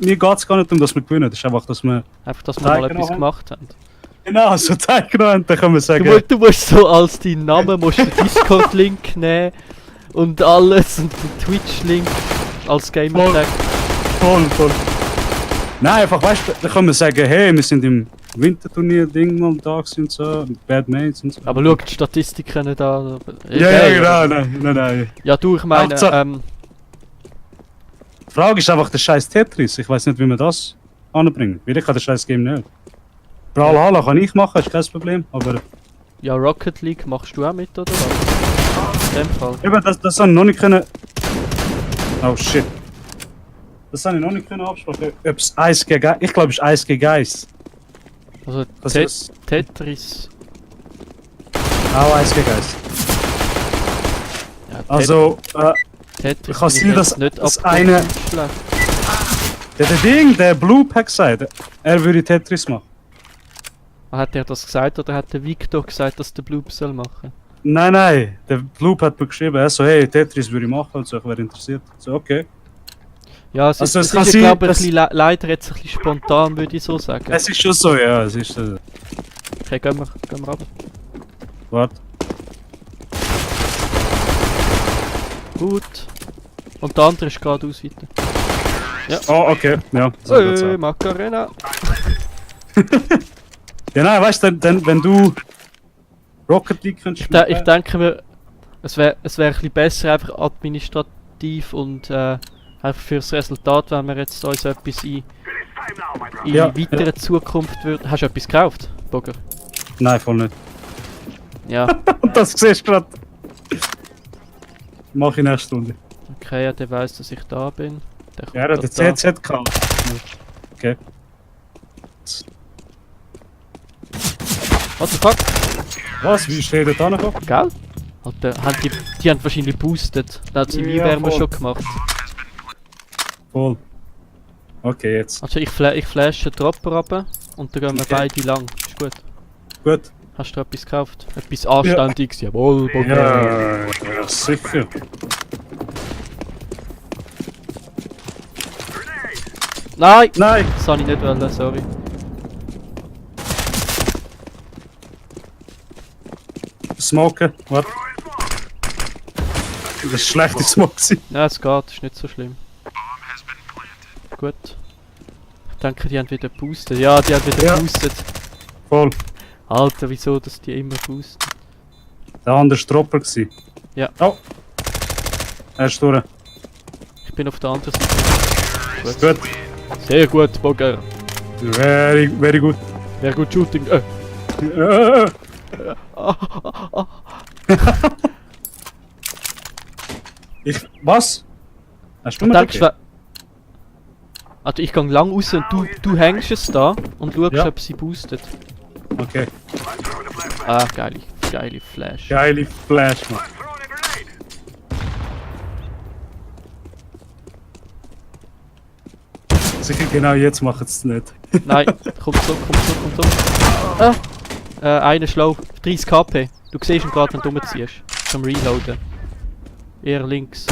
S3: mir geht es gar nicht um, dass wir gewinnen. Das ist einfach, dass wir.
S2: Einfach, dass wir mal
S3: Zeigen
S2: etwas
S3: noch.
S2: gemacht haben.
S3: Genau, so Zeit genommen haben, dann können wir sagen.
S2: Du musst so als deinen Namen musst den Discord-Link nehmen und alles und den Twitch-Link als Gamertag.
S3: Voll. Nein, einfach, weißt du, dann können wir sagen, hey, wir sind im Winterturnier-Ding mal da gewesen und so, mit Bad Mates und so.
S2: Aber schau die Statistiken nicht an.
S3: Ja, genau, nein.
S2: Ja du, ich meine,
S3: Hauptsache- Die Frage ist einfach der scheiß Tetris. Ich weiß nicht, wie man das anbringen. Weil ich kann das scheiß Game nicht. Brawlhalla kann ich machen, ist kein Problem. Aber
S2: ja Rocket League machst du auch mit, oder was? In dem Fall.
S3: eben, das habe ich noch nicht können. Oh shit. Das habe ich noch nicht können absprechen. Ob es 1 gegen 1. Ich glaube, es ist 1 gegen 1.
S2: Also
S3: Das ist
S2: Tetris.
S3: auch 1 gegen 1.
S2: Ja,
S3: Also,
S2: Tetris
S3: kann
S2: bin ich
S3: sein,
S2: jetzt
S3: dass
S2: nicht
S3: das
S2: abgeholt
S3: eine-
S2: schlecht.
S3: der Blue hat gesagt, er würde Tetris machen.
S2: Hat er das gesagt oder hat der Victor gesagt, dass der Bloop soll machen?
S3: Nein, der Blue hat mir geschrieben, er so, hey, Tetris würde ich machen und so, ich wäre interessiert. So, okay.
S2: Ja, es
S3: Also
S2: ist,
S3: es kann
S2: es ist
S3: sein,
S2: glaube ich,
S3: dass-
S2: ein bisschen leider jetzt ein bisschen spontan, würde ich so sagen.
S3: Es ist schon so, ja, es ist.
S2: Okay, gehen wir runter.
S3: Warte.
S2: Gut. Und der andere ist geradeaus weiter.
S3: Oh, okay, ja. So geht's auch.
S2: Macarena.
S3: Ja, nein, weißt du, dann, wenn du Rocket League könntest
S2: Ich denke mir, es wäre ein bisschen besser, einfach administrativ und einfach fürs Resultat, wenn wir jetzt uns etwas in
S5: Time now, my brother.
S3: Ja,
S2: weiterer Zukunft würden. Hast du etwas gekauft, Bogger?
S3: Nein, voll nicht.
S2: Ja,
S3: Das siehst du gerade. Mach ich nächste Stunde.
S2: okay, ja, der weiß, dass ich da bin. Der kommt
S3: Ja, der
S2: grad da.
S3: CZ gekauft. Okay.
S2: What the fuck?
S3: Was? Wie steht der da noch?
S2: Gell? Alter, die haben wahrscheinlich boosted. Da hat sie
S3: Ja,
S2: Einwärme
S3: voll.
S2: schon gemacht.
S3: Voll. Okay, jetzt.
S2: Also ich flashe den Dropper runter und dann gehen wir
S3: Okay.
S2: beide lang. Ist gut.
S3: Gut.
S2: Hast du etwas gekauft? Etwas Anständiges? Jawohl, Bogger.
S3: Ja, sicher.
S2: Nein!
S3: Nein!
S2: Das habe ich nicht wollen, sorry.
S3: Smoken. Warte. Das ist schlechte Smoke.
S2: Ja, es geht, ist nicht so schlimm. Gut. Ich denke, die haben wieder boostet. Ja, die haben wieder
S3: Ja.
S2: boostet.
S3: Voll.
S2: Alter, wieso, dass die immer boosten?
S3: Der andere war Dropper. Gewesen.
S2: Ja.
S3: Oh. Er ist durch.
S2: Ich bin auf der anderen Seite.
S3: Gut.
S2: Sehr gut, Bogger.
S3: Very good.
S2: Sehr gut Shooting.
S3: Was? Hast du
S2: Du
S3: mir
S2: denkst, also ich gehe lang raus und du hängst es da und schaust,
S3: Ja.
S2: ob sie boostet.
S3: Okay.
S2: Ah, geile Flash.
S3: Geile Flash, man.
S5: Throwing a grenade.
S3: Sicher genau jetzt machen sie es nicht.
S2: Nein, kommt zurück. Einer schlau. 30 KP. Du siehst ihn gerade, wenn du rumziehst. Zum Reloaden. Eher links.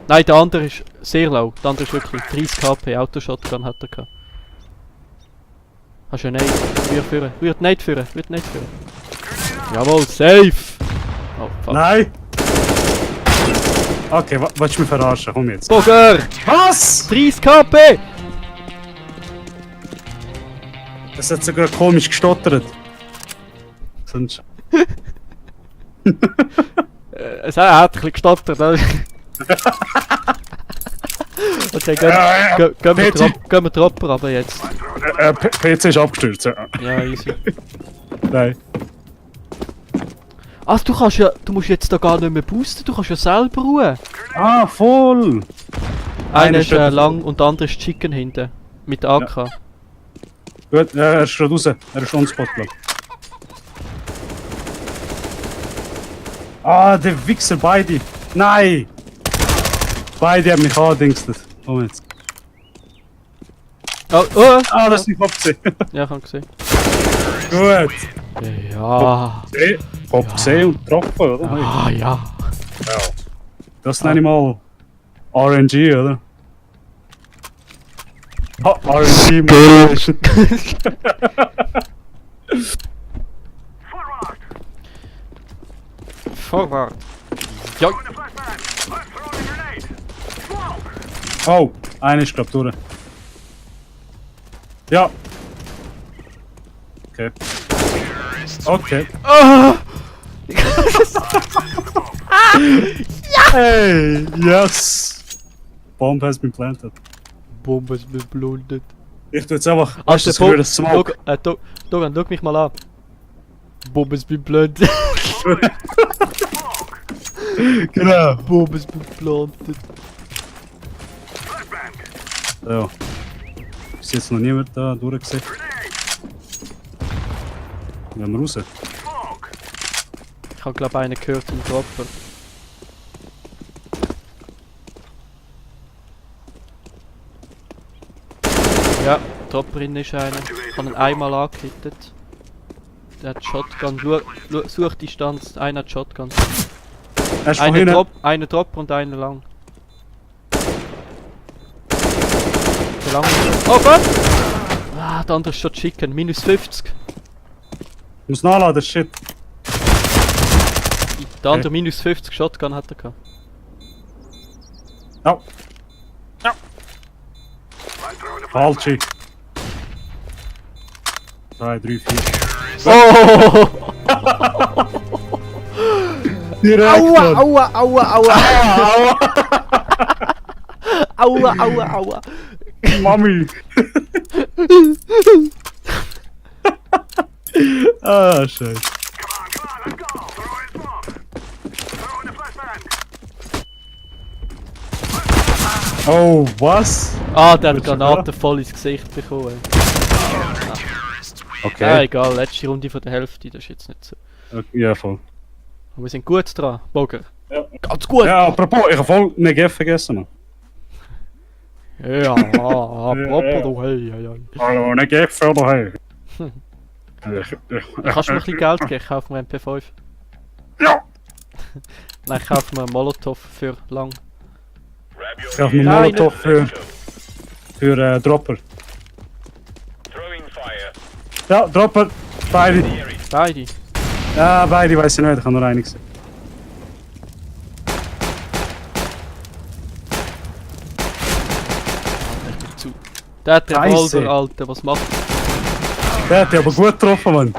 S2: Nein, der andere ist sehr low. Der andere ist wirklich 30 KP. Autoshotgun hat er gehabt. Hast du einen Nade? Rührt Nade führen. Jawohl, safe! Oh, fuck.
S3: Nein! Okay, willst du mich verarschen? Komm jetzt.
S2: Bogger!
S3: Was?
S2: 30 KP!
S3: Das hat sogar komisch gestottert. Sonst.
S2: Es hat ein bisschen gestottert. Okay, gehen wir Dropper aber jetzt.
S3: PC ist abgestürzt. Ja.
S2: Ja, easy.
S3: Nein.
S2: Ach, du musst jetzt da gar nicht mehr boosten, du kannst ja selber ruhen.
S3: Ah, voll!
S2: Einer ist
S3: steht
S2: lang und der andere ist Chicken hinten. Mit AK.
S3: Gut, er ist gerade raus. Er ist on spot, glaub. Ah, der Wichser, beide. Nein! Beide haben mich angedingstet. Komm jetzt.
S2: Oh, oh!
S3: Ah, das ist nicht Kopf gesehen.
S2: Ja, ich hab gesehen.
S3: Gut.
S2: Ja.
S3: Kopf gesehen und getroffen, oder?
S2: Ah, ja.
S3: Das nenne ich mal RNG, oder? RNG Motivation.
S2: Forward. Ja.
S3: Oh, einer ist glaub durch. Ja. Okay. Okay.
S2: Ah!
S3: Hey, yes! Bomb has been planted.
S2: Bombe ist beblutet.
S3: Ich tu jetzt einfach.
S2: Also,
S3: das gehört das Smoke.
S2: Dogan, schau mich mal an. Bombe ist beblutet.
S3: Genau.
S2: Bombe ist beblutet.
S3: So. Ist jetzt noch niemand da durchgesehen. Gehen wir raus.
S2: Ich hab glaub einen gehört im Dropper. Ja, Dropperin ist einer. Ich habe ihn einmal angehittet. Der hat Shotgun. Such Distanz. Einer hat Shotgun.
S3: Er ist von hinten.
S2: Einer Dropper und einer lang. Der lang. Oh Gott! Ah, der andere ist schon Chicken. Minus 50.
S3: Ich muss nachladen, shit.
S2: Der andere minus 50 Shotgun hat er gehabt.
S3: Ja. Ja. Falsche. 2, 3, 4.
S2: Oh!
S3: Direkt,
S2: Aua,
S3: Mann.
S2: aua, aua, aua! Aua, aua, aua!
S3: Mami! Ah, scheiße. Oh, was?
S2: Ah, der hat
S3: Willst du
S2: Granaten voll ins Gesicht bekommen.
S3: Okay.
S2: Ja, egal, letzte Runde von der Hälfte, das ist jetzt nicht so.
S3: Okay, ja, voll.
S2: Aber wir sind gut dran, Boger.
S3: Ja.
S2: Ganz gut!
S3: Ja, apropos, ich habe voll Negev vergessen, Mann.
S2: Ja, apropos, du, hey, hey, hey.
S3: Hallo, Negev, oder hey?
S2: Kannst du mir ein bisschen Geld geben? Ich kaufe mir einen MP5.
S3: Ja!
S2: Nein, ich kaufe mir einen Molotov für lang.
S3: Ich habe einen
S2: Nein,
S3: Molotov für Dropper. Ja, Dropper. Beide.
S2: Beide.
S3: Ja, beide weiß ich nicht, ich habe nur einen gesehen.
S2: Zu. Der hat den
S3: Scheisse.
S2: Revolver, Alter, was macht
S3: Der hat dich aber gut getroffen, Mann.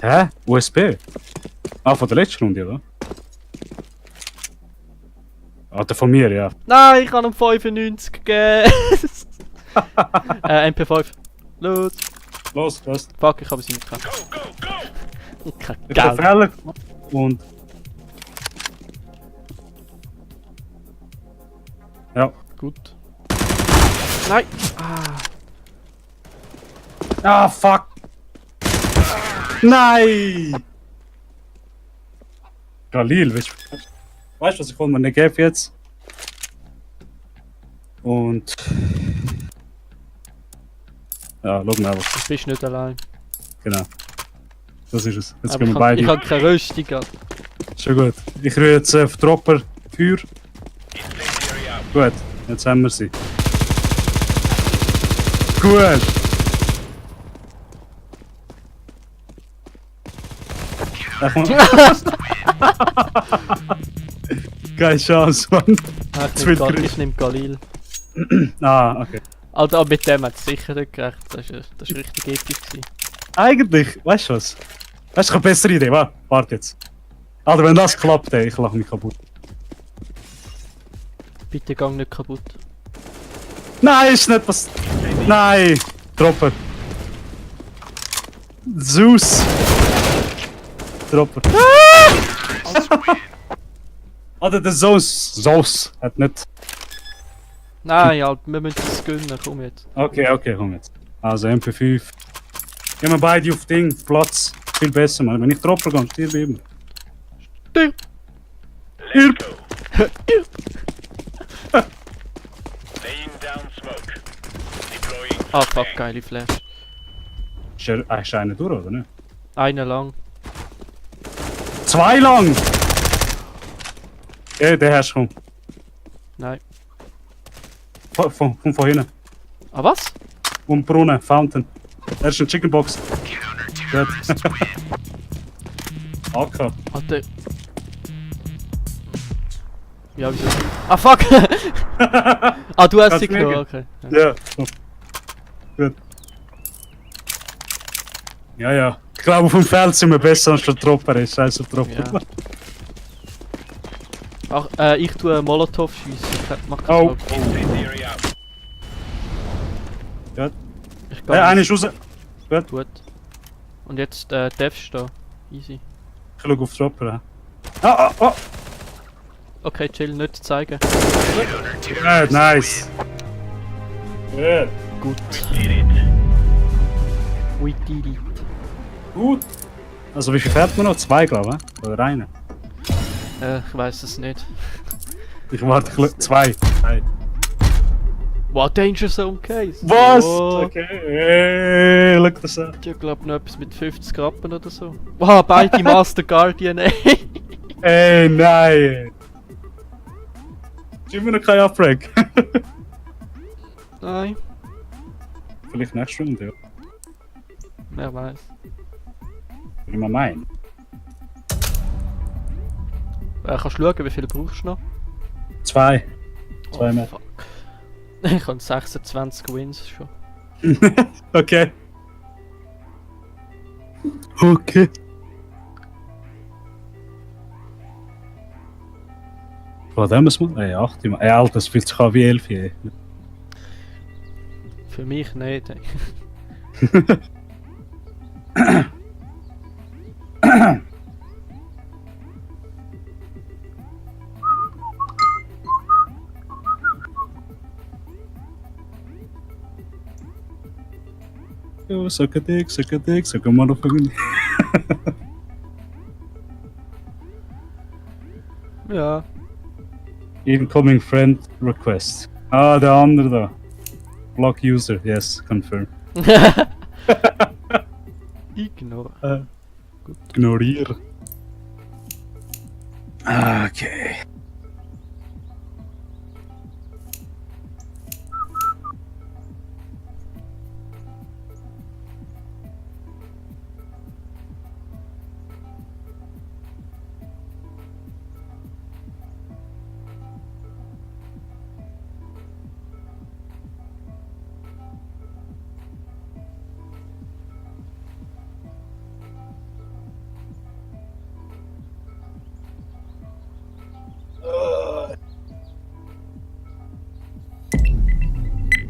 S3: Hä? USB? Ah, von der letzten Runde, oder? Ah, der von mir, ja.
S2: Nein, ich habe ihm 95 gegeben! MP5. Los!
S3: Los, los.
S2: Fuck, ich habe es nicht gehabt. Kein
S3: Ich habe
S2: Geld.
S3: Fehler gemacht und... Ja.
S2: Gut. Nein!
S3: Ah, fuck! Nein! Galil, weißt du, was ich mir nicht gebe jetzt? Und... Ja, schau mal einfach.
S2: Du bist nicht allein.
S3: Genau. Das ist es. Jetzt
S2: Aber
S3: gehen wir beide.
S2: ich habe keine Rüstung. Alter.
S3: Schon gut. Ich rühre jetzt auf Dropper Feuer. Gut, jetzt haben wir sie. Gut! Keine Chance, Mann.
S2: Ah, ich nehme Galil.
S3: Ah, okay.
S2: Also aber mit dem hat es sicher nicht gerecht. Das war richtig episch. Gewesen.
S3: Eigentlich, weißt du was? Weißt du, ich habe eine bessere Idee. Warte jetzt. Alter, wenn das klappt, ey, ich lache mich kaputt.
S2: Bitte gang nicht kaputt.
S3: Nein, ist nicht was. Nein! Dropper. Zeus! Dropper. Alter, der Zeus hat nicht
S2: Nein, Alter, wir müssen es gönnen, komm jetzt.
S3: Okay, komm jetzt. Also MP5. Gehen wir beide auf Ding, Platz. Viel besser, Mann. Wenn ich droppen kann, stirb immer.
S2: Stirb!
S3: Stirb!
S5: Laying down smoke. Deploying.
S2: Ah, fuck, geile Flash.
S3: Ist einer durch, oder nicht?
S2: Einer lang.
S3: 2 lang! Ja, der hast du komm.
S2: Nein.
S3: Von vorhin.
S2: Ah, was?
S3: Um Brunnen, Fountain. Er ist eine Chickenbox. Gut. AK.
S2: Alter. Ja, wieso? Ah, fuck! Ah, du hast
S3: Kannst
S2: sie
S3: du mir
S2: genommen, okay.
S3: Ja. So. Gut. Ja. Ich glaube, auf dem Feld sind wir besser als der Tropper ist. Scheiß auf Tropper.
S2: Ja. Ach, ich tue Molotov schiessen. Mach keinen
S3: Oh.
S2: Sorgen.
S5: Incendiary out.
S3: Gut.
S2: Ich
S3: Einer ist raus.
S2: Gut. Und jetzt darfst du da. Easy.
S3: Ich schau auf Tropper. Ah!
S2: Okay, chill, nicht zeigen.
S3: Gut, nice. Gut.
S2: Gut.
S5: Did it.
S2: We did it.
S3: Gut. Also wie viel fährt man noch? 2, glaube ich. Oder einer?
S2: Ich weiß es nicht.
S3: Ich warte 2.
S2: Wow, Danger Zone Case!
S3: Was?
S2: Oh,
S3: Okay. Look das an.
S2: ich glaube noch etwas mit 50 Rappen oder so. Wow, beide Master Guardian, ey!
S3: Ey, nein. Ist immer noch kein Upbreak.
S2: Nein,
S3: Vielleicht nächste Runde, ja.
S2: wer weiß.
S3: Will ich mal meinen.
S2: Kannst du schauen, wie viel brauchst du noch?
S3: 2. 2
S2: Oh,
S3: mehr.
S2: fuck. Ich habe 26 Wins schon.
S3: Okay. Okay. Was haben wir es mal? Ey, 8 Mal. Ey, Alter, das fühlt sich an wie 11. Ey.
S2: Für mich nicht, ey.
S3: Yo, suck a dick, suck a motherfucking.
S2: Ja.
S3: Incoming friend request. Ah, der andere da. Block user, yes, confirm.
S2: Ignore.
S3: Ignorieren. Okay.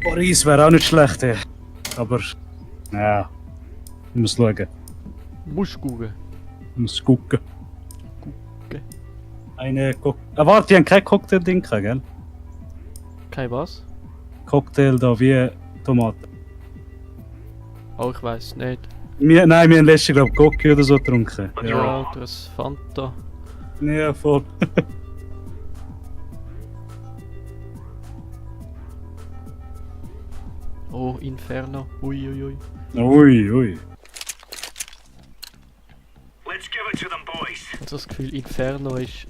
S3: Paris wäre auch nicht schlecht, ey. Aber, ja. Ich muss schauen.
S2: Musst gucken.
S3: Ich muss gucken.
S2: Gucken.
S3: Eine warte, die haben kein Cocktail-Ding gehabt, gell?
S2: Kein was?
S3: Cocktail da wie Tomaten.
S2: Oh, ich weiß nicht.
S3: Nein, wir haben letztes Jahr, glaube ich, Cocky oder so getrunken.
S2: Ja, das Fanta.
S3: Ja, voll.
S2: Oh, Inferno. Uiuiui.
S3: Ui.
S5: Let's give it to them, boys.
S2: Ich habe das Gefühl, Inferno ist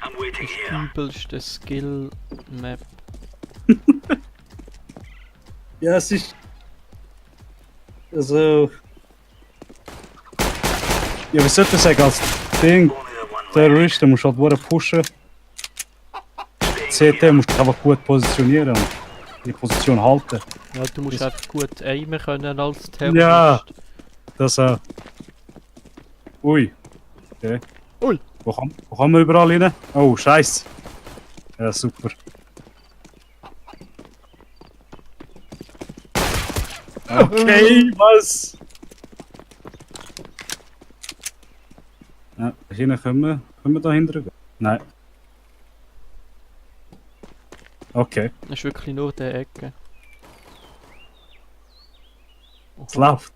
S5: I'm waiting
S2: das
S5: here.
S2: übelste Skill-Map.
S3: Ja, es ist. Also. Ja, wie soll ich das sagen? Als Ding,
S5: Only the one left.
S3: Terroristen musst du halt wohl pushen. CT musst du dich einfach gut positionieren und die Position halten.
S2: Ja, du musst
S3: Das-
S2: einfach gut aimen können als Terrorist.
S3: Ja. Das Ui. Okay.
S2: Ui.
S3: Wo kommen wir überall rein? Oh, Scheiße. Ja, super. Okay, was? Ja, hier können wir da hinten gehen? Nein. Okay,
S2: Das ist wirklich nur die Ecke.
S3: es läuft.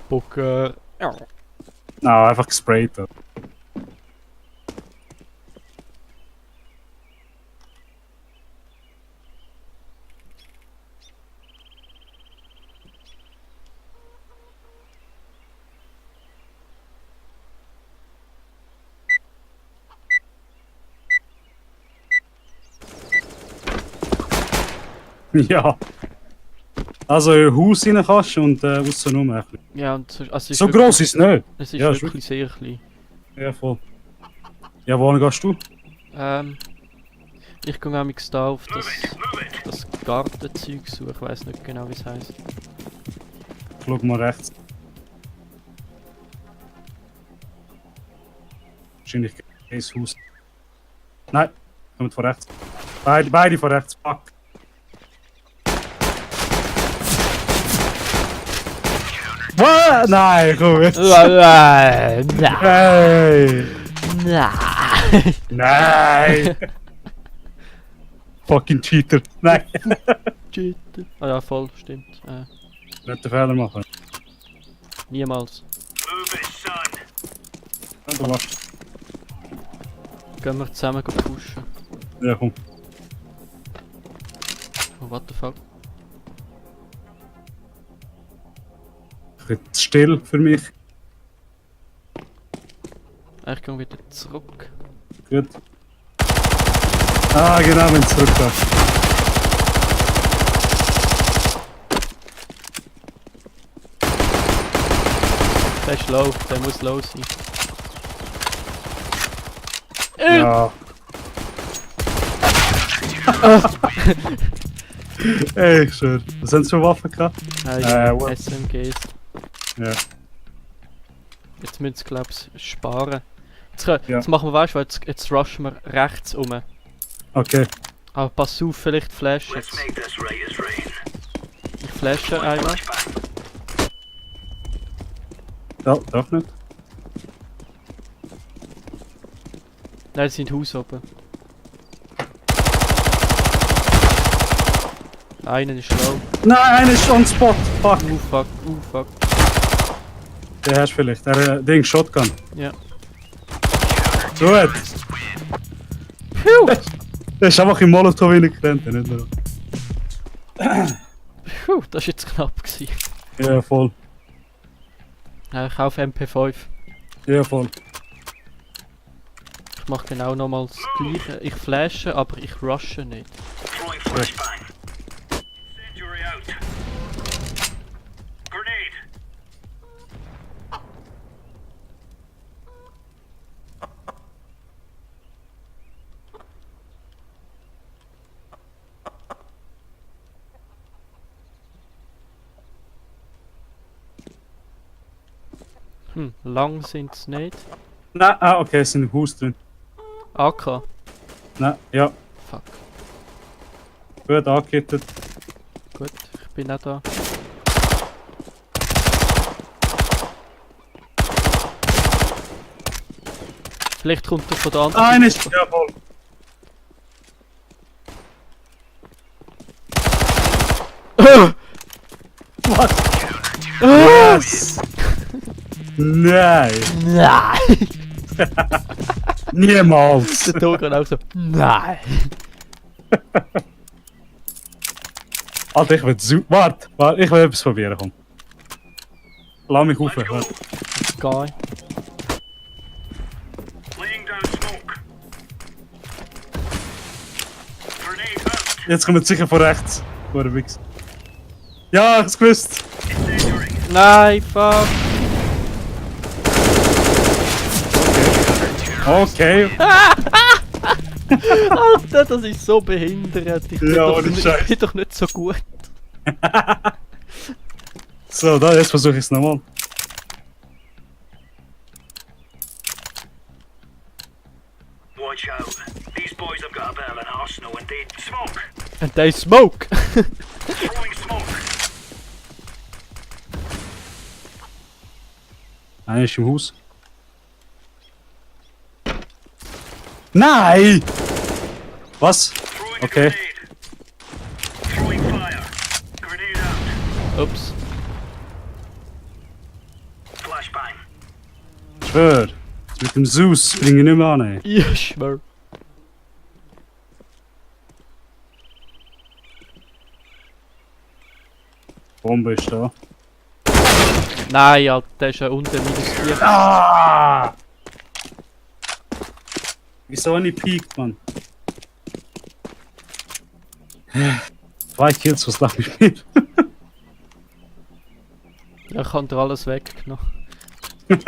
S2: Booker. Ja.
S3: Nou, einfach gesprayt. Ja. Also in ein Haus rein kannst und aussen rum. ein bisschen.
S2: Ja, und also es ist
S3: So
S2: wirklich-
S3: gross ist es nicht.
S2: Es ist
S3: Ja, ist
S2: wirklich sehr klein.
S3: Ja, voll. Ja, wohin gehst du?
S2: Ich gehe nämlich da auf das Gartenzeug suchen, ich weiß nicht genau wie es heisst.
S3: Schau mal rechts. Wahrscheinlich kein Haus. Nein, kommt von rechts. Beide von rechts. Fuck. Was? Nein, komm jetzt.
S2: Nein!
S3: Hey!
S2: Nein!
S3: Nein! Fucking Cheater. Nein.
S2: Cheater. Ah ja, voll, stimmt.
S3: Nicht den Fehler machen.
S2: Niemals.
S5: Move it, son.
S3: Ja, du machst.
S2: Gehen wir zusammen pushen.
S3: Ja, komm.
S2: Oh, what the fuck?
S3: Ein bisschen zu still für mich.
S2: Ich gehe wieder zurück.
S3: Gut. Ah, genau, wenn es zurückgeht.
S2: Der ist low, der muss low sein.
S3: Ja. Ey, schön. Was haben sie für Waffen gehabt?
S2: Ja,
S3: well.
S2: SMGs.
S3: Ja.
S2: Jetzt müssen sie, glaube ich, sparen. Jetzt,
S3: Ja.
S2: jetzt machen wir, weißt du, jetzt rushen wir rechts um.
S3: Okay.
S2: Aber pass auf, vielleicht flash
S5: Let's
S2: jetzt.
S5: make this right as rain.
S2: Ich flashe einmal.
S5: Flashbang.
S3: Ja, doch nicht.
S2: Nein, sie sind Haus oben. Einen ist low.
S3: Nein, einer ist on spot. Fuck.
S2: Fuck, fuck.
S3: Den hast du vielleicht. Der Ding Shotgun.
S2: Ja.
S3: Gut.
S2: Phew!
S3: Der ist einfach im Molotow reingerannt, nicht nur.
S2: Puh, das war jetzt knapp gewesen.
S3: Ja, voll.
S2: Ja, ich kaufe MP5.
S3: Ja, voll.
S2: Ich mache genau nochmal das gleiche. Ich flashe, aber ich rushe nicht.
S5: Throwing flashbang. Incendiary out. Grenade.
S2: Lang sind es nicht.
S3: Nein, okay, es sind im Haus drin.
S2: AK.
S3: Nein, ja.
S2: Fuck.
S3: Gut angekittet.
S2: Gut, ich bin auch da. Vielleicht kommt er von der anderen
S3: Einer ist. Ja, voll. Was? Yes! Nein!
S2: Nein!
S3: Niemals!
S2: Der Togan auch so. Nein!
S3: Alter, ich will Warte, ich will etwas probieren, komm. Lass mich auf. Warte.
S2: Geil.
S5: Laying down smoke. Grenade out.
S3: Jetzt kommt sicher von rechts. Vor der Wichs. Ja, ich hab's gewusst!
S5: Incendiary.
S2: Nein, fuck!
S3: Okay.
S2: Alter, das ist so behindert. Ich bin,
S3: Ja,
S2: doch,
S3: ohne
S2: nicht,
S3: Scheiß.
S2: ich bin doch nicht so gut.
S3: So, da, jetzt versuche ich es nochmal.
S5: Watch out. These boys have got a bit of an arsenal and they smoke.
S2: And they smoke!
S5: Throwing smoke.
S3: Einer ist im Haus. Nein! Was?
S5: Throwing a
S3: Okay.
S5: grenade. Throwing fire. Grenade out.
S2: Ups.
S5: Flashbang.
S3: Schwör. Mit dem Zeus bringe ich nicht mehr an. Ey.
S2: Ich schwör.
S3: Bombe ist da.
S2: Nein, ja, der ist ja unten -4.
S3: Ah! Wieso nicht peakt, Mann? 2 Kills, was lach ich mit?
S2: Ja, ich habe dir alles weggenommen.
S5: Come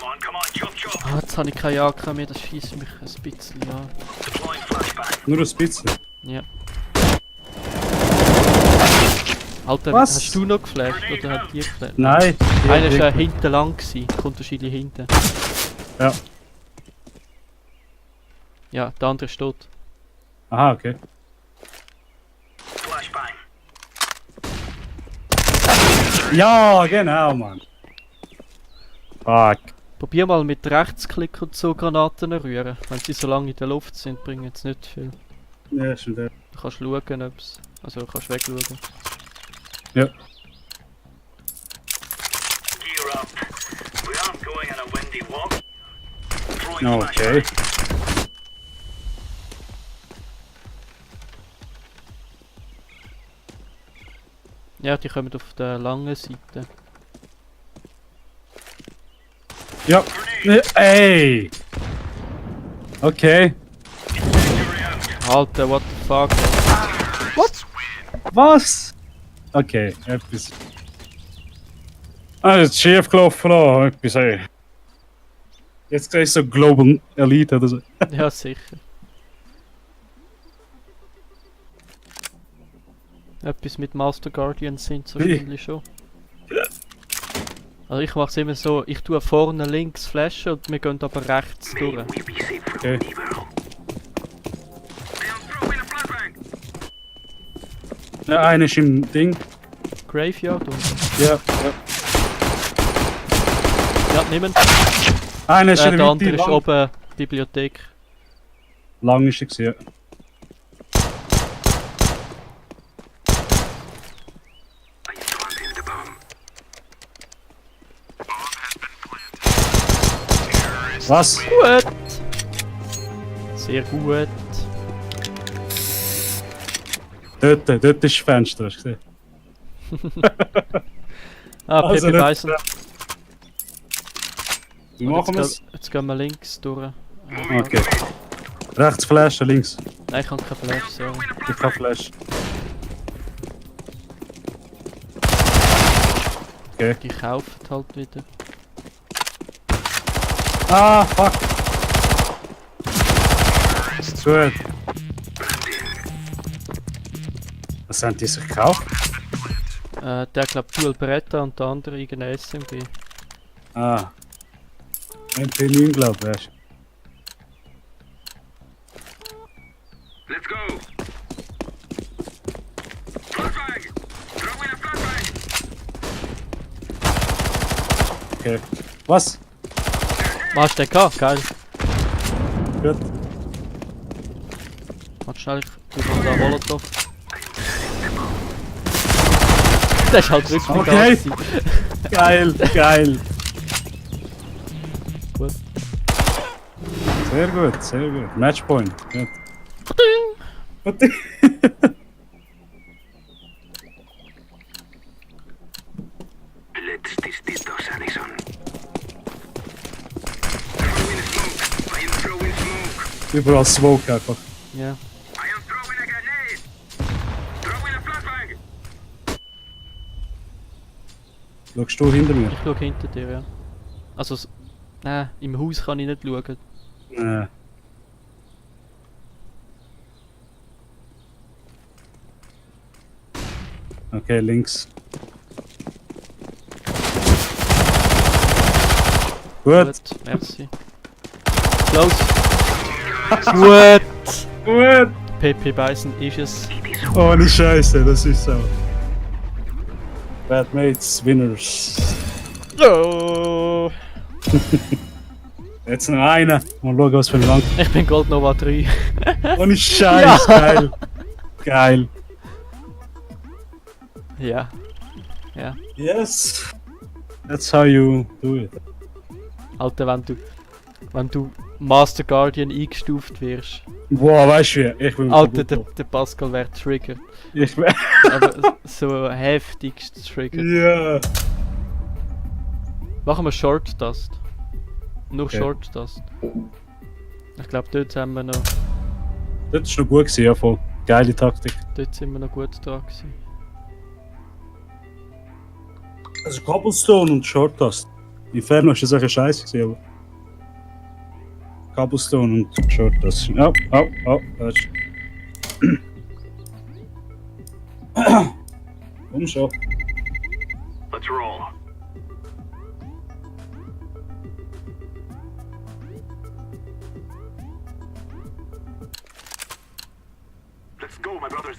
S5: on, chop chop.
S2: Ah, jetzt habe ich keine AK mehr, das schießt mich ein bisschen an.
S5: Deploying flashbang.
S3: Nur ein bisschen.
S2: Ja. Alter,
S3: Was?
S2: hast du noch geflasht oder hat die geflasht?
S3: Nein. die
S2: Einer war
S3: hat weg-
S2: hinten lang, gewesen. Kommt wahrscheinlich hinten.
S3: Ja.
S2: Ja, der andere ist tot.
S3: Aha, okay.
S5: Flashbang.
S3: Ja, genau, Mann. Fuck.
S2: Probier mal mit Rechtsklick und so Granaten rühren. Wenn sie so lange in der Luft sind, bringen sie nicht viel.
S3: Ja, schon der.
S2: Du kannst schauen, ob's. Also du kannst wegschauen.
S3: Ja.
S5: Gear up. We aren't going on a windy walk. Throwing
S3: Okay.
S5: flashbang.
S2: Ja, die kommen auf der langen Seite.
S3: Ja. Ey! Okay.
S5: Incendiary out.
S2: Alter, what the fuck?
S3: Was? Okay, etwas. Ah, jetzt schief gelaufen da, etwas ey. Jetzt gleich so Global Elite oder so.
S2: Ja, sicher. Etwas mit Master Guardians sind so wahrscheinlich schon. Also ich mach's immer so, ich tue vorne links flashen und wir gehen aber rechts durch.
S5: We be safe from
S3: Okay.
S5: evil. I am throwing a flashbang.
S3: Ja, einer ist im Ding.
S2: Graveyard und...
S3: Ja, ja.
S2: Ja, nehmen.
S3: Einer ist in
S2: Der
S3: der
S2: andere
S3: Mitte.
S2: ist oben Bibliothek.
S3: Lang ist er gewesen, ja.
S5: I planted the bomb.
S3: Was?
S2: Gut! Sehr gut.
S3: Dort ist das Fenster, hast du gesehen?
S2: Ah,
S3: Also
S2: Pepe
S3: nicht-
S2: Bison.
S3: Wie machen wir es?
S2: Jetzt gehen wir links durch.
S3: Okay. Rechts Flash, links.
S2: Nein, ich habe kein Flash, sorry.
S3: Ich hab Flash. Okay.
S2: Die kaufen halt wieder.
S3: Ah, fuck. Gut. Was haben die sich gekauft?
S2: Der glaubt Dual Beretta und der andere irgendein SMG.
S3: Ah. MP9 glaub ich, weißt
S5: Let's go. Flashbang. Throwing a flashbang.
S3: Okay. Was?
S2: Machst du den gehabt? Geil.
S3: Gut.
S2: Warte schnell, ich tue noch da Molotov. Das ist halt wirklich
S3: Okay.
S2: geil gewesen.
S3: Geil, geil.
S2: Gut.
S3: Sehr gut, sehr gut. Matchpoint. Gut.
S5: Let's test this, Addison. Throwing smoke. I am throwing smoke.
S3: Überall Smoke einfach.
S2: Ja.
S5: I am throwing a grenade. Throwing a flashbang.
S3: Schaust du hinter mir?
S2: Ich schaue hinter dir, ja. Also, nein, im Haus kann ich nicht schauen.
S3: Okay, links. Gut.
S2: Gut, merci. Close. Gut.
S3: Gut.
S2: PP Bison ist es.
S3: Ohne Scheiße, das ist so. Bad Mates, Winners.
S2: Oh.
S3: Jetzt noch einer. Mal schauen, was für ein Lang.
S2: Ich bin Gold Nova 3.
S3: Ohne Scheiß, geil. Geil.
S2: Ja. Ja.
S3: Yes. That's how you do it.
S2: Alter, wenn du Master Guardian eingestuft wirst.
S3: Boah, weißt du wie? Ich will
S2: Alter, der Pascal wäre triggert.
S3: Ich will.
S2: Aber so heftigst triggert.
S3: Ja.
S2: Machen wir Short Dust. Nur
S3: Okay.
S2: Short Dust. Ich glaube, dort haben wir noch.
S3: Das war noch gut gewesen, ja voll. Geile Taktik.
S2: Dort sind wir noch gut dran gewesen.
S3: Also Cobblestone und Short Dust. Inferno ist das echt scheiße gewesen, aber. Cobblestone und Short Dust. Oh, oh, oh, das ist. Komm schon.
S5: Let's roll. Let's go, my brothers.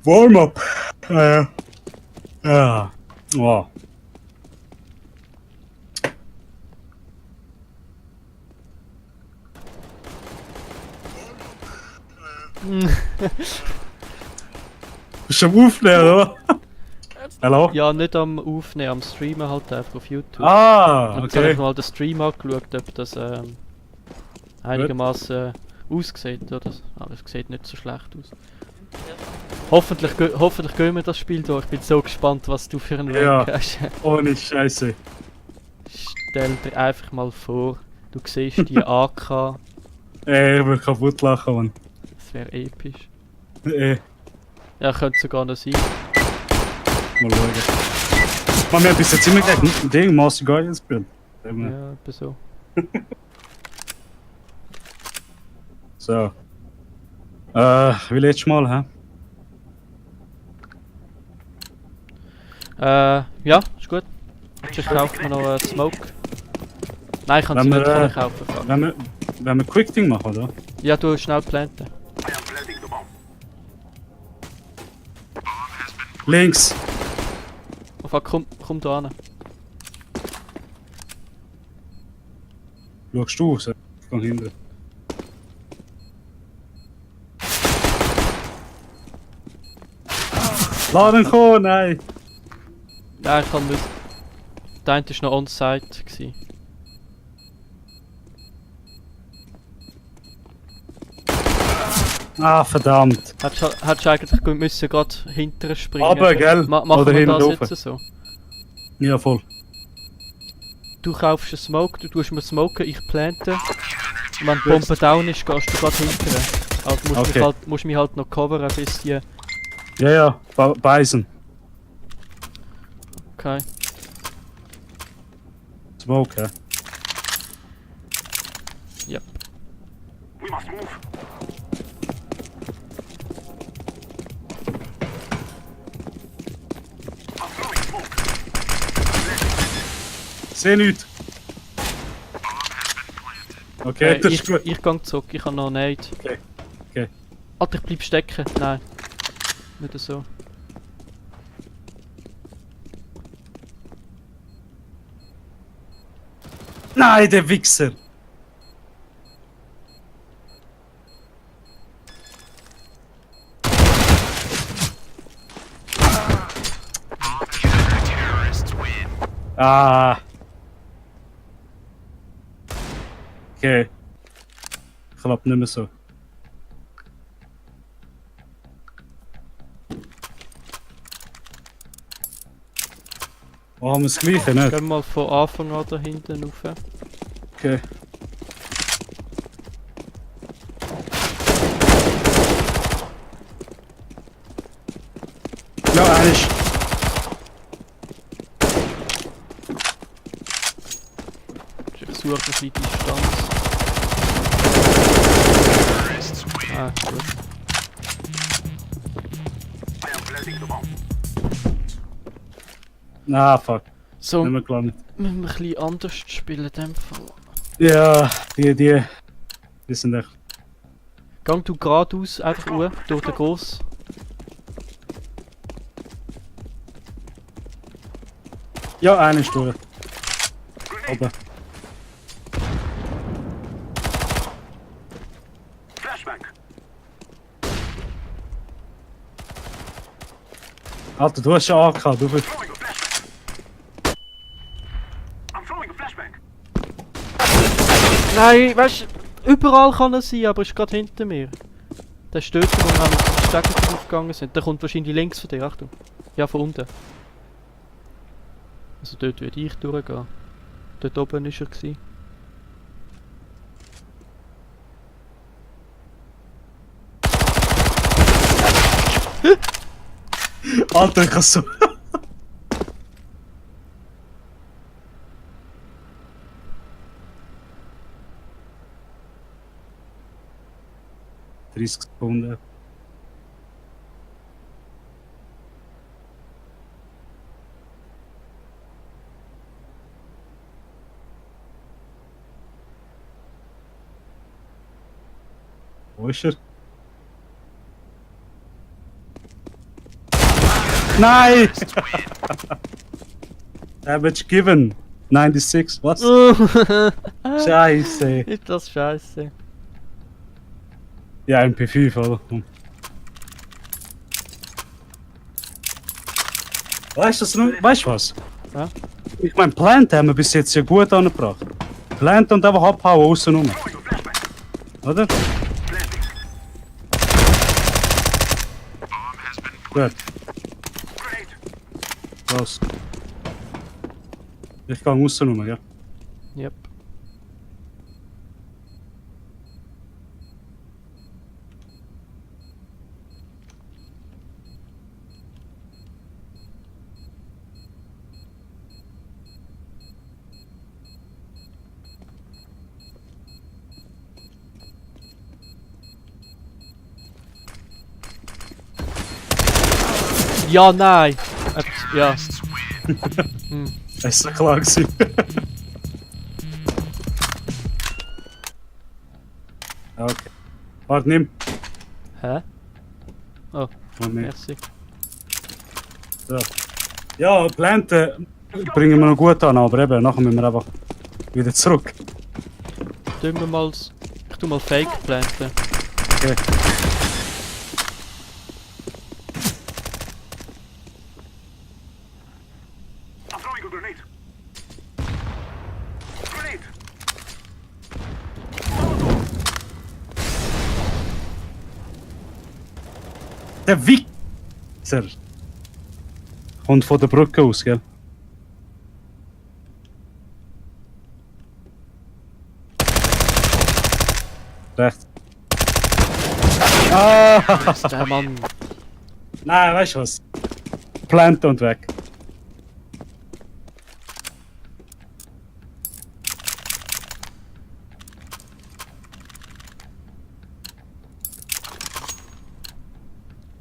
S3: Warm up. Ja. Wow. Bist du am Aufnehmen, oder? Hallo?
S2: Ja, nicht am Aufnehmen, am Streamen halt einfach auf YouTube.
S3: Ah,
S2: Und jetzt habe ich
S3: okay.
S2: mal den Stream angeschaut, ob das einigermaßen aussieht, oder? Aber es sieht nicht so schlecht aus. Hoffentlich gehen wir das Spiel durch. Ich bin so gespannt, was du für einen
S3: Ja.
S2: Rank hast.
S3: Ohne Scheiße.
S2: Stell dir einfach mal vor, du siehst die AK,
S3: Ich will kaputt lachen, Mann.
S2: das wäre episch.
S3: Mal
S2: Ja, könnte sogar noch sein.
S3: schauen. Man, wir haben bis jetzt immer gleich ein Ding, Master Guardians gespielt.
S2: Ja, etwa so.
S3: So. Wie letztes Mal, hä?
S2: Ja, ist gut. Ich kaufe mir noch einen Smoke. Nein, ich kann sie
S3: Wenn
S2: nicht
S3: wir,
S2: kaufen. Fuck.
S3: Wenn wir Quick Ding machen, oder?
S2: Ja, du schnell planten.
S5: I am planting the bomb.
S3: Links.
S2: Oh fuck, komm da an.
S3: Schaust du raus? Ich kann hinten. Laden kommen, nein!
S2: Ja, ich kann nicht. Der eine war noch on-site. gewesen.
S3: Ah, verdammt.
S2: Hättest du eigentlich gut müssen gerade hinterher springen.
S3: Aber, gell?
S2: Machen
S3: Oder
S2: wir das
S3: hinten
S2: jetzt so?
S3: Ja, voll.
S2: Du kaufst einen Smoke, du tust mir smoken, ich plante. Und wenn die Bombe down ist, gehst du gerade hinterher. Also
S3: Okay.
S2: musst mich halt noch coveren, bis die...
S3: Ja, ja, beißen.
S2: Okay.
S3: Smoke, hä?
S2: Ja.
S5: We must move. I'm throwing smoke.
S3: Seh nichts. Okay, das ist gut.
S2: ich gang zurück, ich habe noch nicht.
S3: Okay. Okay.
S2: Alter, ich bleib stecken. Nein. Nicht so.
S3: Nein, der Wichser! Ah. Okay. Klappt nicht mehr so. Oh, haben wir das Gleiche, nicht?
S2: Gehen wir mal von Anfang an da hinten rauf.
S3: Okay. Ja, eigentlich.
S2: Ich suche ein bisschen Distanz. Ah, gut.
S5: I am planting the bomb.
S3: Ah, fuck.
S2: So,
S3: Nicht mehr gelandet.
S2: müssen wir ein bisschen anders spielen in dem Fall.
S3: Ja, die sind echt.
S2: Gang du geradeaus, einfach durch den Gross.
S3: Ja, eine ist durch. Oben.
S5: Flashbang.
S3: Alter, du hast ja AK, du bist.
S5: Throwing a flashbang. I'm throwing a flashbang.
S2: Nein, weißt du, überall kann er sein, aber er ist gerade hinter mir. Der Stöter, wo wir mit dem Stecker draufgegangen sind, der kommt wahrscheinlich links von dir, Achtung. Ja, von unten. Also dort würde ich durchgehen. Dort oben war er. Gewesen.
S3: Alter, ich kann so. Sekunden. Wo ist er? Nein! Damage given. 96. Was? Scheiße.
S2: Ist das scheiße.
S3: Ja, MP5, oder? Komm. Weißt du was?
S2: Ja?
S3: Ich mein, Plant haben wir bis jetzt ja gut angebracht. Plant und einfach abhauen außen rum. Oder? Gut. Los. Ich gehe außen rum, ja?
S2: Yep. Ja, nein! Ja.
S3: Das ist so klar gewesen. Okay. Warte, nimm.
S2: Hä? Oh,
S3: Oh, nee.
S2: merci.
S3: So. Ja, Planten bringen wir noch gut an, aber eben, nachher müssen wir einfach wieder zurück.
S2: Ich tu mal Fake planten.
S3: Okay.
S5: I'm throwing a grenade. Grenade.
S3: Der Wichser kommt von der Brücke aus, gell? Rechts. Ah!
S2: Der Mann.
S3: Nein, weißt du was? Plant und weg.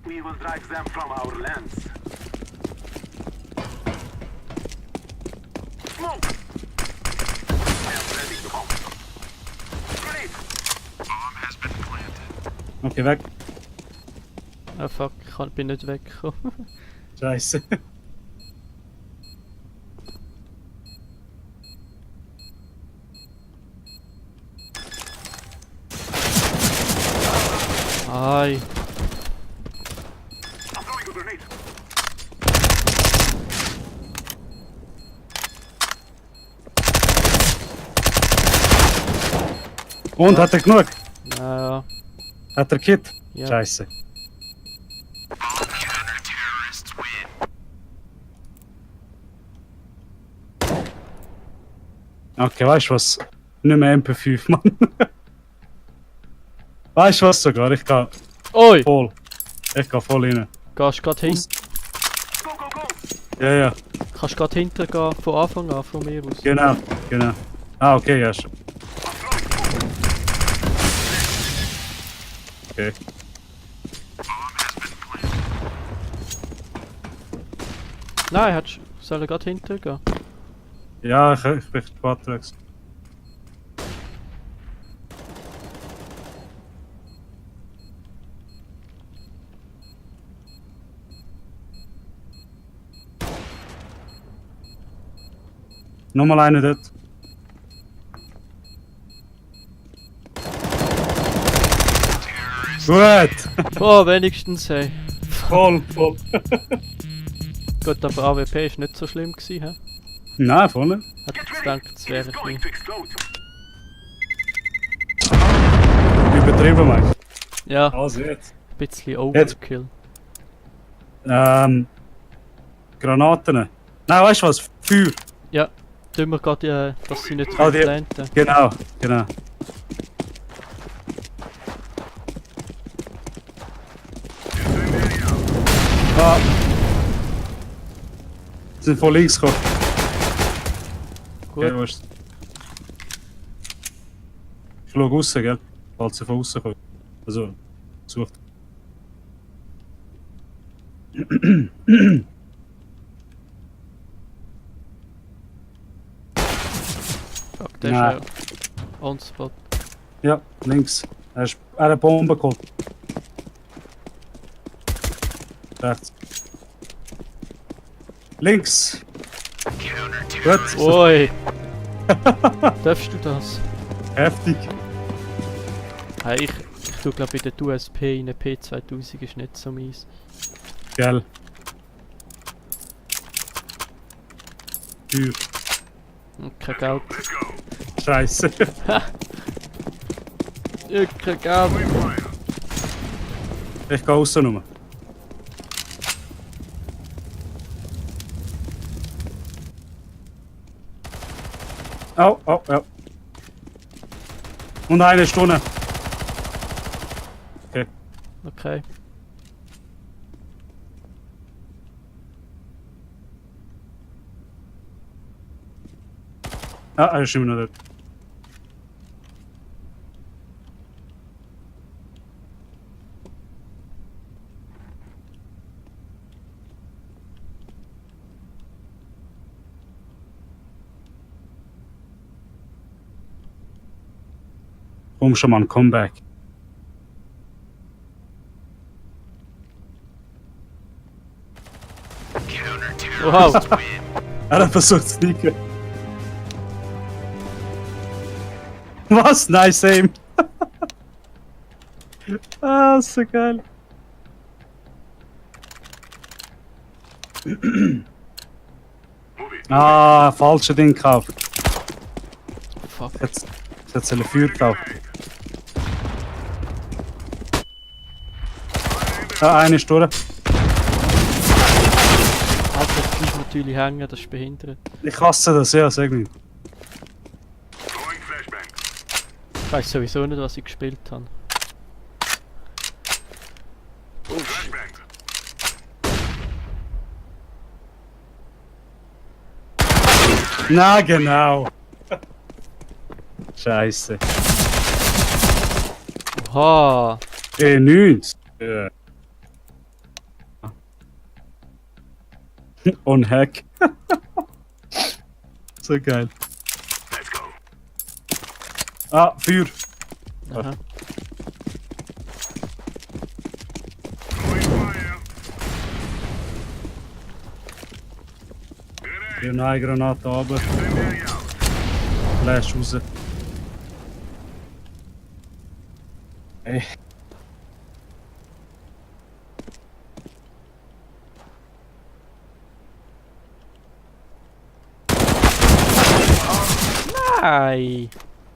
S5: We will drive them from our lands. Smoke! I am planting the bomb. Grenade!
S3: Okay, weg.
S2: Ah fuck, bin nicht weggekommen.
S3: Scheiße.
S2: Ai.
S5: I'm throwing a grenade.
S3: Und, hat er genug?
S2: Ja.
S3: Hat er Kit?
S2: Ja.
S3: Scheiße. Okay, weißt du was? Nicht mehr MP5, Mann. Weißt du was sogar? Ich geh
S2: Oi!
S3: voll. Ich geh voll rein.
S2: Gehst grad hin.
S5: Go, go, go!
S3: Ja, ja,
S2: Kannst grad hinter gehen, von Anfang an, von mir aus.
S3: genau, genau. Ah, okay, ja schon. Okay.
S2: Nein, soll er grad hinter gehen?
S3: Ja, ich bin Quatrax. Nochmal einer dort. Gut!
S2: Oh, wenigstens, hey.
S3: Voll, voll.
S2: Gut, aber AWP ist nicht so schlimm gewesen, hä?
S3: Nein, voll nicht.
S2: Hätte ich gedacht, es wäre ein
S5: Going
S2: bisschen...
S5: to explode.
S3: Übertrieben, meinst
S2: Ja,
S3: du? Also jetzt.
S2: ein bisschen Overkill.
S3: Granaten. Nein, weißt du was? Feuer.
S2: Ja, tun wir gerade, dass sie nicht
S3: Ah, die-
S2: planten.
S3: Genau, genau. Ah. Sie sind von links gekommen.
S2: Gut.
S3: Okay, wo ist ich schaue raus, gell? Falls sie von außen kommen. Also, sucht.
S2: Fuck, der
S3: Nein.
S2: ist ja on spot.
S3: Ja, links. Er hat eine Bombe geholt. Rechts. Links. Gut.
S2: Oi! Darfst du das?
S3: Heftig.
S2: Hey, ich tue glaube in der USP in der P2000 ist nicht so mies.
S3: Gell. Teuer.
S2: Und kein Geld.
S3: Scheiße.
S2: Ja, kein Geld.
S3: Ich gehe außen rum. Oh, oh, oh. Und eine Stunde. Okay.
S2: Okay.
S3: Ah, er ist immer noch dort. Komm schon mal, ein Comeback.
S2: Wow!
S3: Er hat versucht zu sneaken. Was? Nice aim. Ah, so geil. Ah, falsche Ding gekauft.
S2: Fuck.
S3: Jetzt hat sie ein Feuer gekauft. Ah, eine ist durch.
S2: Alter, das bleibt natürlich hängen, das ist behindert.
S3: Ich hasse das, ja, sag nicht.
S5: Throwing flashbang.
S2: Ich weiß sowieso nicht, was ich gespielt habe.
S5: Flashbang.
S3: Na genau. Scheiße.
S2: Oha!
S3: Nichts. Ja. On Hack. So geil.
S5: Let's go.
S3: Ah, Feuer.
S2: Aha.
S5: Throwing fire.
S3: Hier eine Granate runter.
S5: Incendiary out.
S3: Flash raus. Ey.
S2: Nein!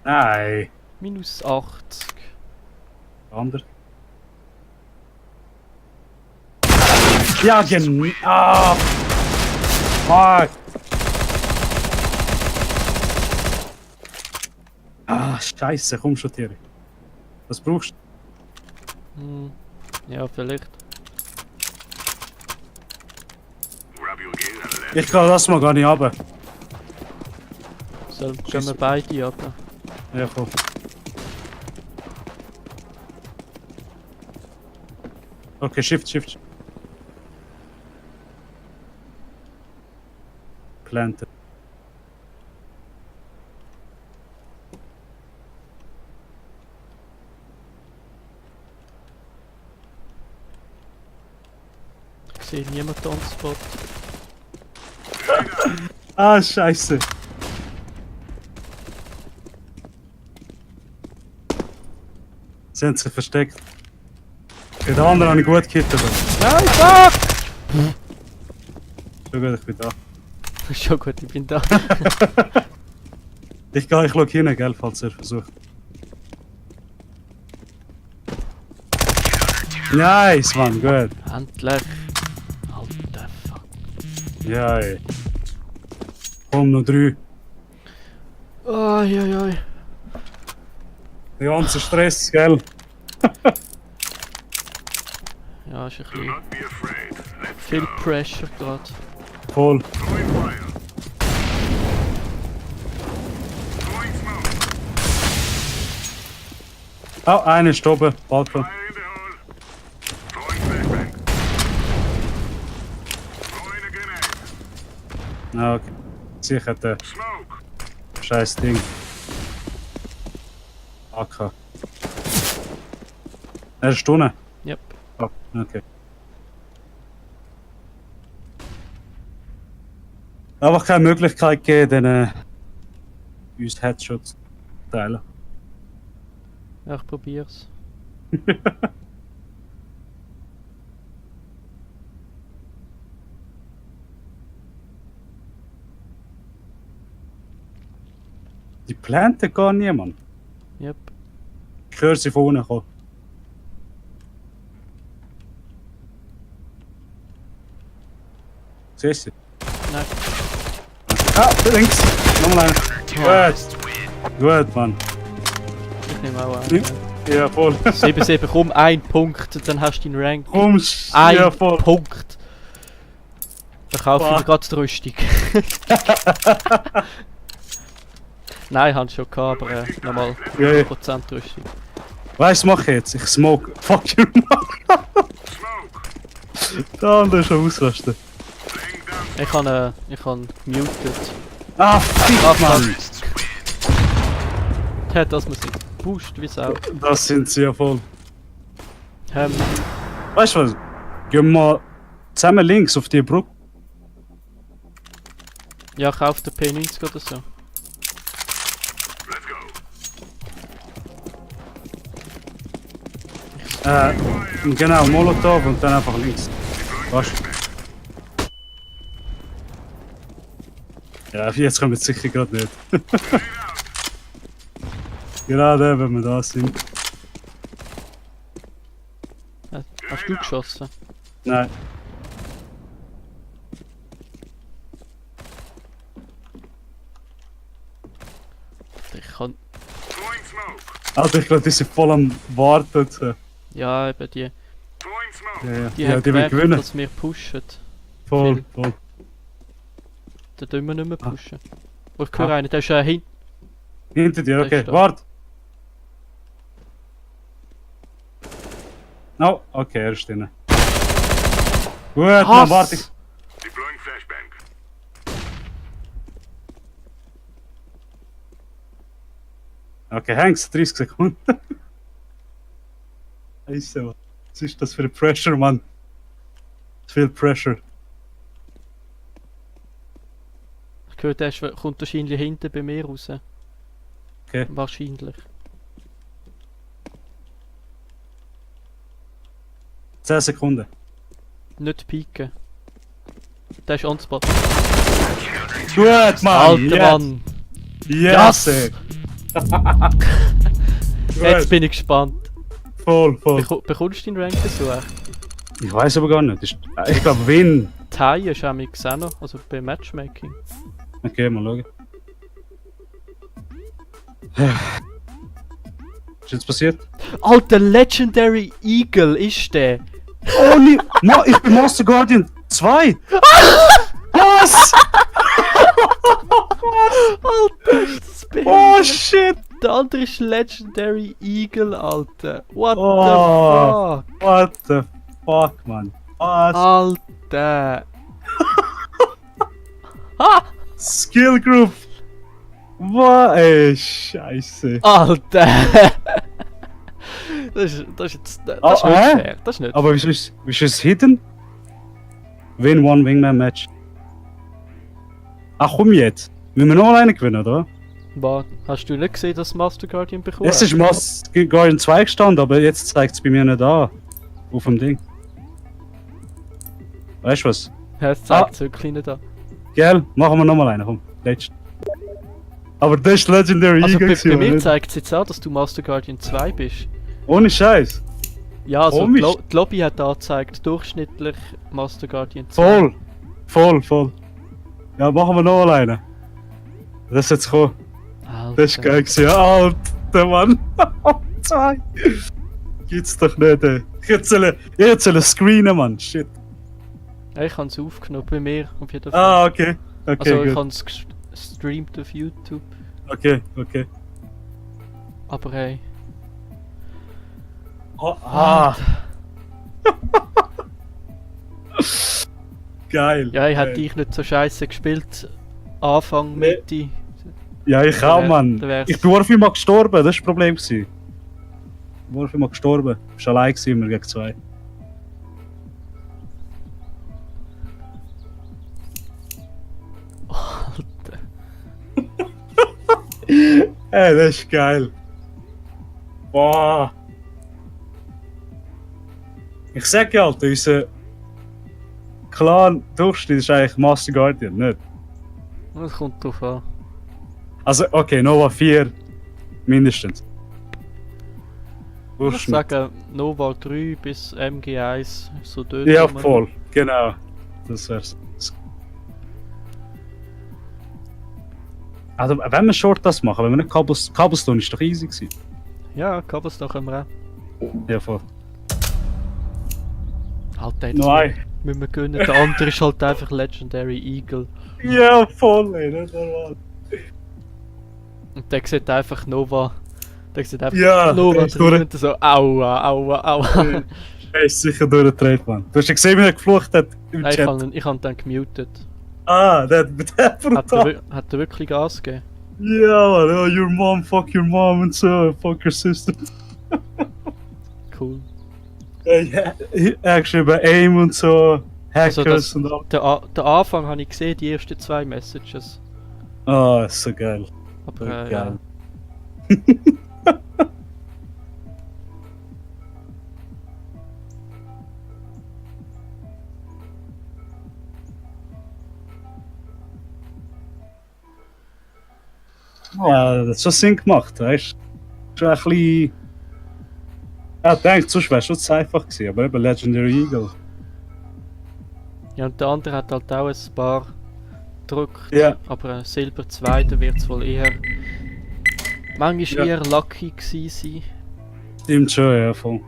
S3: Nein.
S2: Minus 80.
S3: Ander. Ja, genau. Ah. Fuck. Ah, Scheiße, komm schon, Thierry. Was brauchst du?
S2: Hm. Ja, vielleicht.
S5: Grab you again and left.
S3: Ich kann das mal gar nicht runter.
S2: Gehen wir beide ab.
S3: Ja, voll. Okay, Shift. Planted.
S2: Ich sehe niemanden on spot.
S3: Ah, Scheiße. Sie haben sich versteckt. Bei den anderen habe ich gut gehittet.
S2: Nein, fuck!
S3: Schon gut, ich bin da.
S2: Schon gut, ich bin da.
S3: Ich schau hin, gell, falls er versucht. Nice, Mann, gut.
S2: Endlich. Alter fuck.
S3: Ja, ey. Komm, noch 3.
S2: Oi, oi, oi.
S3: Der ganze Stress, gell?
S2: Ja, ist ein
S5: Do
S2: bisschen
S5: not be afraid. Let's
S2: viel Pressure gerade.
S3: Voll.
S5: throwing fire. Throwing smoke.
S3: Oh, einer ist oben. Balkon.
S5: Fire in the hole. Throwing flashbang. Throwing a grenade.
S3: Ah, okay. Sicher der
S5: Smoke.
S3: scheiß Ding. AK. Er ist unten.
S2: Yep.
S3: Oh, okay. Aber keine Möglichkeit gegeben, uns Headshots zu teilen.
S2: Ja, ich probier's.
S3: Die planten gar niemand.
S2: Yep.
S3: Ich höre sie von unten kommen. Siehst du?
S2: Nein.
S3: Ah, links! Nochmal einer. Gut. Gut, Mann.
S2: Ich nehme auch einen.
S3: Ja, voll.
S2: 7-7, komm, 1 Punkt, dann hast du deinen Rank.
S3: Komm,
S2: Ein
S3: ja, voll.
S2: Punkt. Dann kaufe ich
S3: Boah.
S2: mir gerade die Rüstung. Nein, haben schon gehabt, aber nochmal
S3: Ja, ja.
S2: 100% Rüstung.
S3: Weißt du, was mache ich jetzt? Ich smoke. Fuck you, Mann.
S5: Smoke.
S3: Der andere ist schon ausrasten.
S5: Laying down.
S2: Ich habe gemutet.
S3: Ah, fick, Mann.
S2: Hat das man sich gepusht, wie Sau.
S3: Das sind sie ja voll.
S2: Ähm,
S3: Weißt du was? Gehen wir mal zusammen links auf die Brücke.
S2: ja, kauf den P90 oder so.
S5: Let's go.
S3: Genau, Molotov und dann einfach links. Was? Ja, jetzt kommen wir sicher gerade nicht. Gerade wenn wir da sind.
S2: Hast du geschossen?
S3: Nein.
S2: Ich kann.
S5: Throwing smoke.
S3: Alter, ich glaube, die sind voll am Warten. So.
S2: Ja, eben die.
S5: Throwing smoke.
S3: Ja, ja.
S2: Die
S3: Ja,
S2: haben
S3: die wollen
S2: gemerkt,
S3: gewinnen.
S2: dass wir pushen.
S3: Voll,
S2: viel.
S3: voll.
S2: Dann tun wir nicht mehr pushen. Oh, ich
S3: Ah.
S2: höre einen, der ist hinten.
S3: Hinter dir,
S2: Der
S3: okay.
S2: ist da.
S3: Wart! Oh, okay, er ist drin. Gut, dann warte ich.
S5: Deploying flashbang.
S3: Okay, Hanks, 30 Sekunden. Scheiße, Mann. Was ist das für ein Pressure, Mann? Viel Pressure.
S2: Ich höre, der kommt wahrscheinlich hinten bei mir raus.
S3: Okay.
S2: Wahrscheinlich.
S3: 10 Sekunden.
S2: Nicht pieken. Der ist on spot.
S3: Gut, Mann!
S2: Alter
S3: yes.
S2: Mann!
S3: Yes!
S2: Yes.
S3: Gut,
S2: Jetzt bin ich gespannt.
S3: voll, voll.
S2: Bekommst du den Rank so echt?
S3: Ich weiß aber gar nicht. Ich glaube, Win.
S2: Thai ist auch mit Xeno, also bei Matchmaking.
S3: Okay, mal schauen. Was ist jetzt passiert?
S2: Alter, Legendary Eagle ist der!
S3: Oh, ich bin Master Guardian 2! Was?
S2: Alter, ist das
S3: Oh
S2: behindert.
S3: shit!
S2: Der andere ist Legendary Eagle, Alter. What
S3: Oh.
S2: the
S3: What the fuck, man? Was?
S2: fuck? Alter. Ah!
S3: Skill Group! Was? Ey, Scheiße.
S2: Alter! Das ist jetzt. Das ist nicht fair. Das ist nicht.
S3: Aber wieso ist es hidden? Win one Wingman Match. Ach komm jetzt. Müssen wir noch alleine gewinnen, oder?
S2: War, hast du nicht gesehen, dass Master Guardian bekommen
S3: Es ist Master Guardian 2 gestanden, aber jetzt zeigt es bei mir nicht an. Auf dem Ding. Weißt du was?
S2: Ja, es zeigt es wirklich nicht an.
S3: Gell? Machen wir nochmal einen, komm. Letzt. Aber das ist Legendary
S2: Also
S3: Eagle.
S2: bei mir
S3: nicht?
S2: zeigt es jetzt an, dass du Master Guardian 2 bist.
S3: Ohne Scheiß.
S2: Ja, also
S3: Komisch.
S2: die Lobby hat angezeigt, durchschnittlich Master Guardian 2.
S3: Voll. Ja, machen wir noch einen. Das ist jetzt gekommen.
S2: Alter.
S3: Das ist geil gewesen. Alter Mann. 2. Gibt's doch nicht, ey. Ich soll screenen, Mann. Shit.
S2: Ja, ich habe es aufgenommen, bei mir auf jeden Fall.
S3: Okay. Okay,
S2: Also ich
S3: gut.
S2: habe es gestreamt auf YouTube,
S3: Okay.
S2: aber hey.
S3: Geil.
S2: Ja, ich hätte
S3: Geil.
S2: dich nicht so scheiße gespielt. Anfang,
S3: Nee.
S2: Mitte.
S3: Ja, ich auch, Mann.
S2: Da wär's-
S3: Ich bin Warframe mal gestorben, das war das Problem. Warframe mal gestorben. Ich war allein immer gegen 2.
S2: Alter.
S3: Ey, das ist geil. Boah. Ich sag ja, Alter, unser Clan-Durchschnitt ist eigentlich Master Guardian, nicht?
S2: Das kommt drauf an.
S3: Also, okay, Nova 4 mindestens.
S2: Ich würde
S3: Durchschnitt.
S2: sagen, Nova 3 bis MG1, so dort.
S3: Ja,
S2: rum.
S3: voll, genau. Das wär's. Also, wenn wir Short das machen, wenn wir nicht Cobblestone ist doch easy gewesen.
S2: Ja, Cobblestone können wir auch.
S3: Ja, voll.
S2: Alter, jetzt
S3: Nein.
S2: müssen wir gönnen. Der andere ist halt einfach Legendary Eagle.
S3: Ja, voll, ey, nicht normal.
S2: Und der sieht einfach Nova. Der sieht einfach
S3: Ja,
S2: Nova
S3: der ist
S2: drin und so aua.
S3: Er ist sicher durchgedreht, Mann. Du hast ja gesehen, wie er geflucht hat im
S2: Nein,
S3: Chat.
S2: ich habe ihn dann gemutet.
S3: Der
S2: Hat
S3: brutal.
S2: er wirklich Gas gegeben?
S3: Ja, Mann, oh, fuck your mom und so, fuck your sister.
S2: Cool.
S3: Er hat geschrieben Aim und so, Hackers
S2: Also das-
S3: und all.
S2: Der Anfang habe ich gesehen, die ersten 2 Messages.
S3: Oh, ist so geil.
S2: Aber
S3: So
S2: ja.
S3: geil. Ja, das hat schon Sinn gemacht, weißt du? Schon ein bisschen. Ja, ich denke, sonst wäre es schon zu einfach gewesen, aber eben Legendary Eagle.
S2: Ja, und der andere hat halt auch ein paar gedrückt.
S3: Ja.
S2: Aber Silber 2, da wird es wohl eher. Manchmal
S3: Ja.
S2: eher lucky gewesen sein.
S3: Stimmt schon, ja, voll.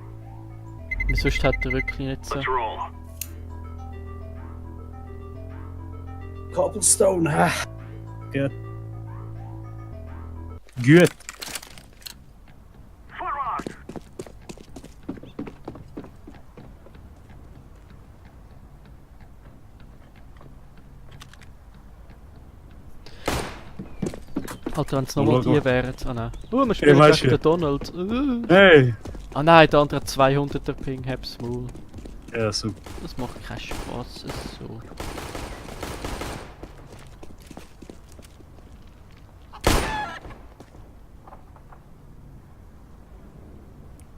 S2: Und sonst hat er wirklich nicht so.
S5: Let's roll.
S3: Cobblestone, hä? Gut. Gut.
S5: Forward.
S2: Alter, wenn es nochmal
S3: Schau.
S2: die wären. Ah nein. Wir spielen
S3: weißt
S2: gegen
S3: du.
S2: den Donald.
S3: Hey!
S2: Ah nein, der andere hat 200er Ping, hab's Maul.
S3: Ja, super.
S2: Das macht keinen Spaß. Es ist so.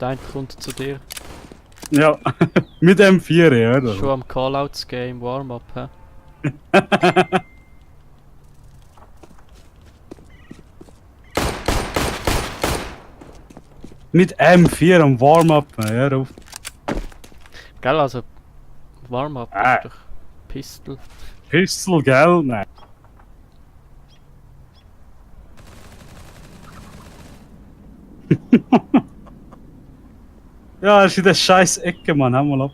S2: Der eine kommt zu dir.
S3: Ja, mit M4, ja, oder?
S2: Schon am Callouts Game Warm-up, hä?
S3: Mit M4 am Warm-up, ja, auf.
S2: Gell, also Warm-up
S3: Ah.
S2: ist doch Pistol.
S3: Pistol, gell? Nein. Ja, ist in der scheiß Ecke, Mann, hau mal ab.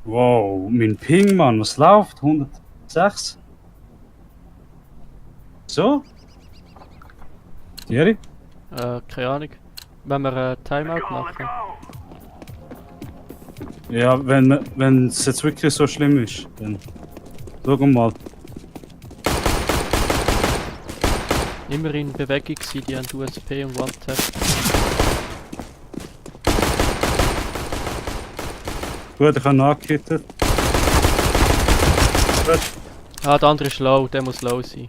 S3: Wow, mein Ping, Mann, was läuft? 106? So? Thierry?
S2: Keine Ahnung. Wenn wir Timeout
S5: Let's
S2: machen.
S5: go.
S3: Ja, wenn es jetzt wirklich so schlimm ist, dann schau mal.
S2: Immer in Bewegung sein, die haben USP und One-Tap.
S3: Gut, ich habe ihn angehittet. Gut.
S2: Ah, der andere ist low, der muss low sein.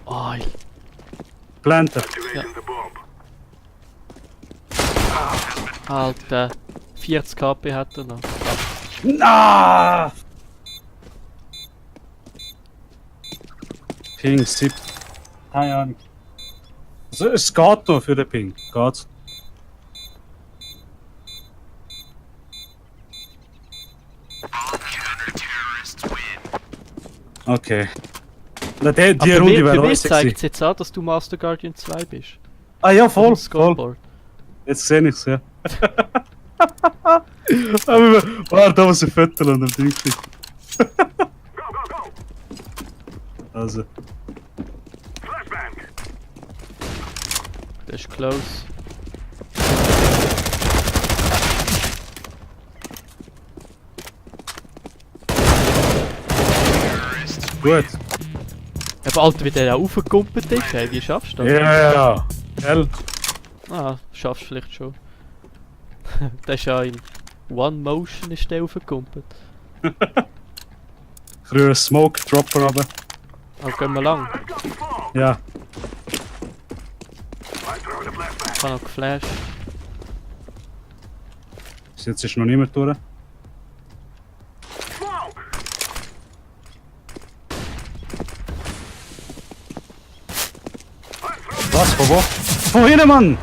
S2: Ah,
S3: Planten.
S5: Activating the bomb.
S2: Alter. 40 KP hat er noch.
S3: Na! Ping 7. Keine Ahnung. Also, es geht noch für den Ping. Geht's? Okay. Na, die
S2: Aber
S3: Runde
S2: für
S3: wäre
S2: mich
S3: auch
S2: zeigt
S3: sexy.
S2: es jetzt an, dass du Master Guardian 2 bist.
S3: Ah ja,
S2: Auf dem
S3: voll, voll.
S2: Scoreboard.
S3: Jetzt sehe ich's, ja. Aber warte, da muss ich Foto an dem Ding.
S5: Go, go, go!
S3: Also,
S5: Flashbang!
S2: Das ist close.
S3: gut.
S2: Aber Alter, wie der auch aufgekumpelt ist, hey, wie schaffst du das?
S3: Ja, gell?
S2: Ah, schaffst du vielleicht schon. Der ist ja in One Motion ist der aufgekumpelt.
S3: Früher ein Smoke Dropper aber.
S2: Aber gehen wir lang.
S5: I've got four!
S3: Ja.
S5: I'm throwing a flashbang.
S2: Ich habe noch geflasht.
S3: Bis jetzt ist noch niemand durch.
S5: Smoke! I'm throwing
S3: Was? Von wo? Von hinten, Mann!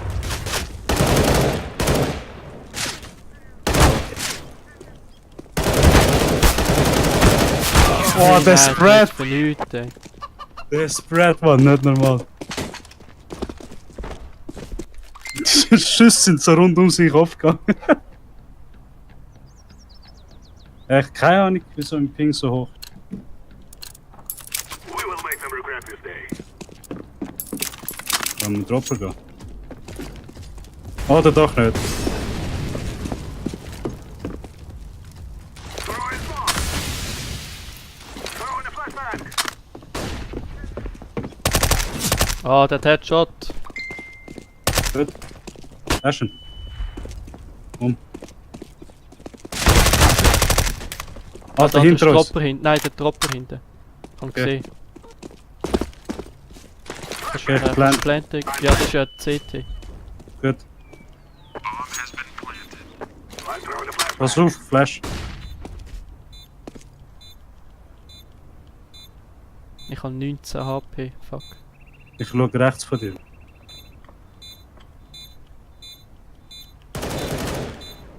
S3: Oh, der Spread!
S2: Für nichts, ey.
S3: Der Spread, Mann, nicht normal. Die Schüsse sind so rund um sich aufgegangen. Echt keine Ahnung, wieso im Ping so hoch.
S5: We will make them regret this day.
S3: Kann man Dropper gehen? Oder doch nicht.
S5: Throwing smoke! Throwing a flashbang!
S2: Ah, der hat Headshot.
S3: Gut. Action. Ah,
S2: Der andere
S3: dahinter
S2: ist
S3: uns.
S2: Dropper hinten. Nein, der Dropper hinten. Kann
S3: Okay.
S2: gesehen. Das ist
S3: Okay, Plant.
S2: Planting. Ja, das ist ja CT.
S3: Gut.
S5: I'm throwing a flashbang.
S3: Pass auf, Flash.
S2: Ich habe 19 HP. Fuck.
S3: Ich schaue rechts von dir.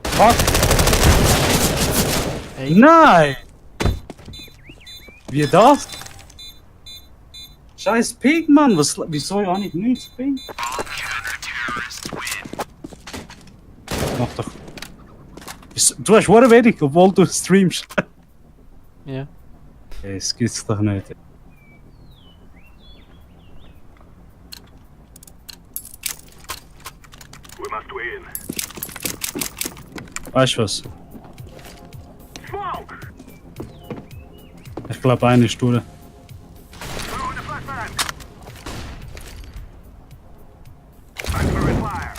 S3: Fuck!
S2: Hey.
S3: Nein! Wie das? Scheiß Ping, Mann! Wieso habe ich nichts Ping? Mach doch. Du hast sehr wenig, obwohl du streamst.
S2: Ja.
S3: Hey, das gibt's doch nicht.
S5: We must win.
S3: Weißt du was?
S5: Smoke!
S3: Ich glaube, eine ist durch.
S5: Throwing a flashbang! I'm throwing fire!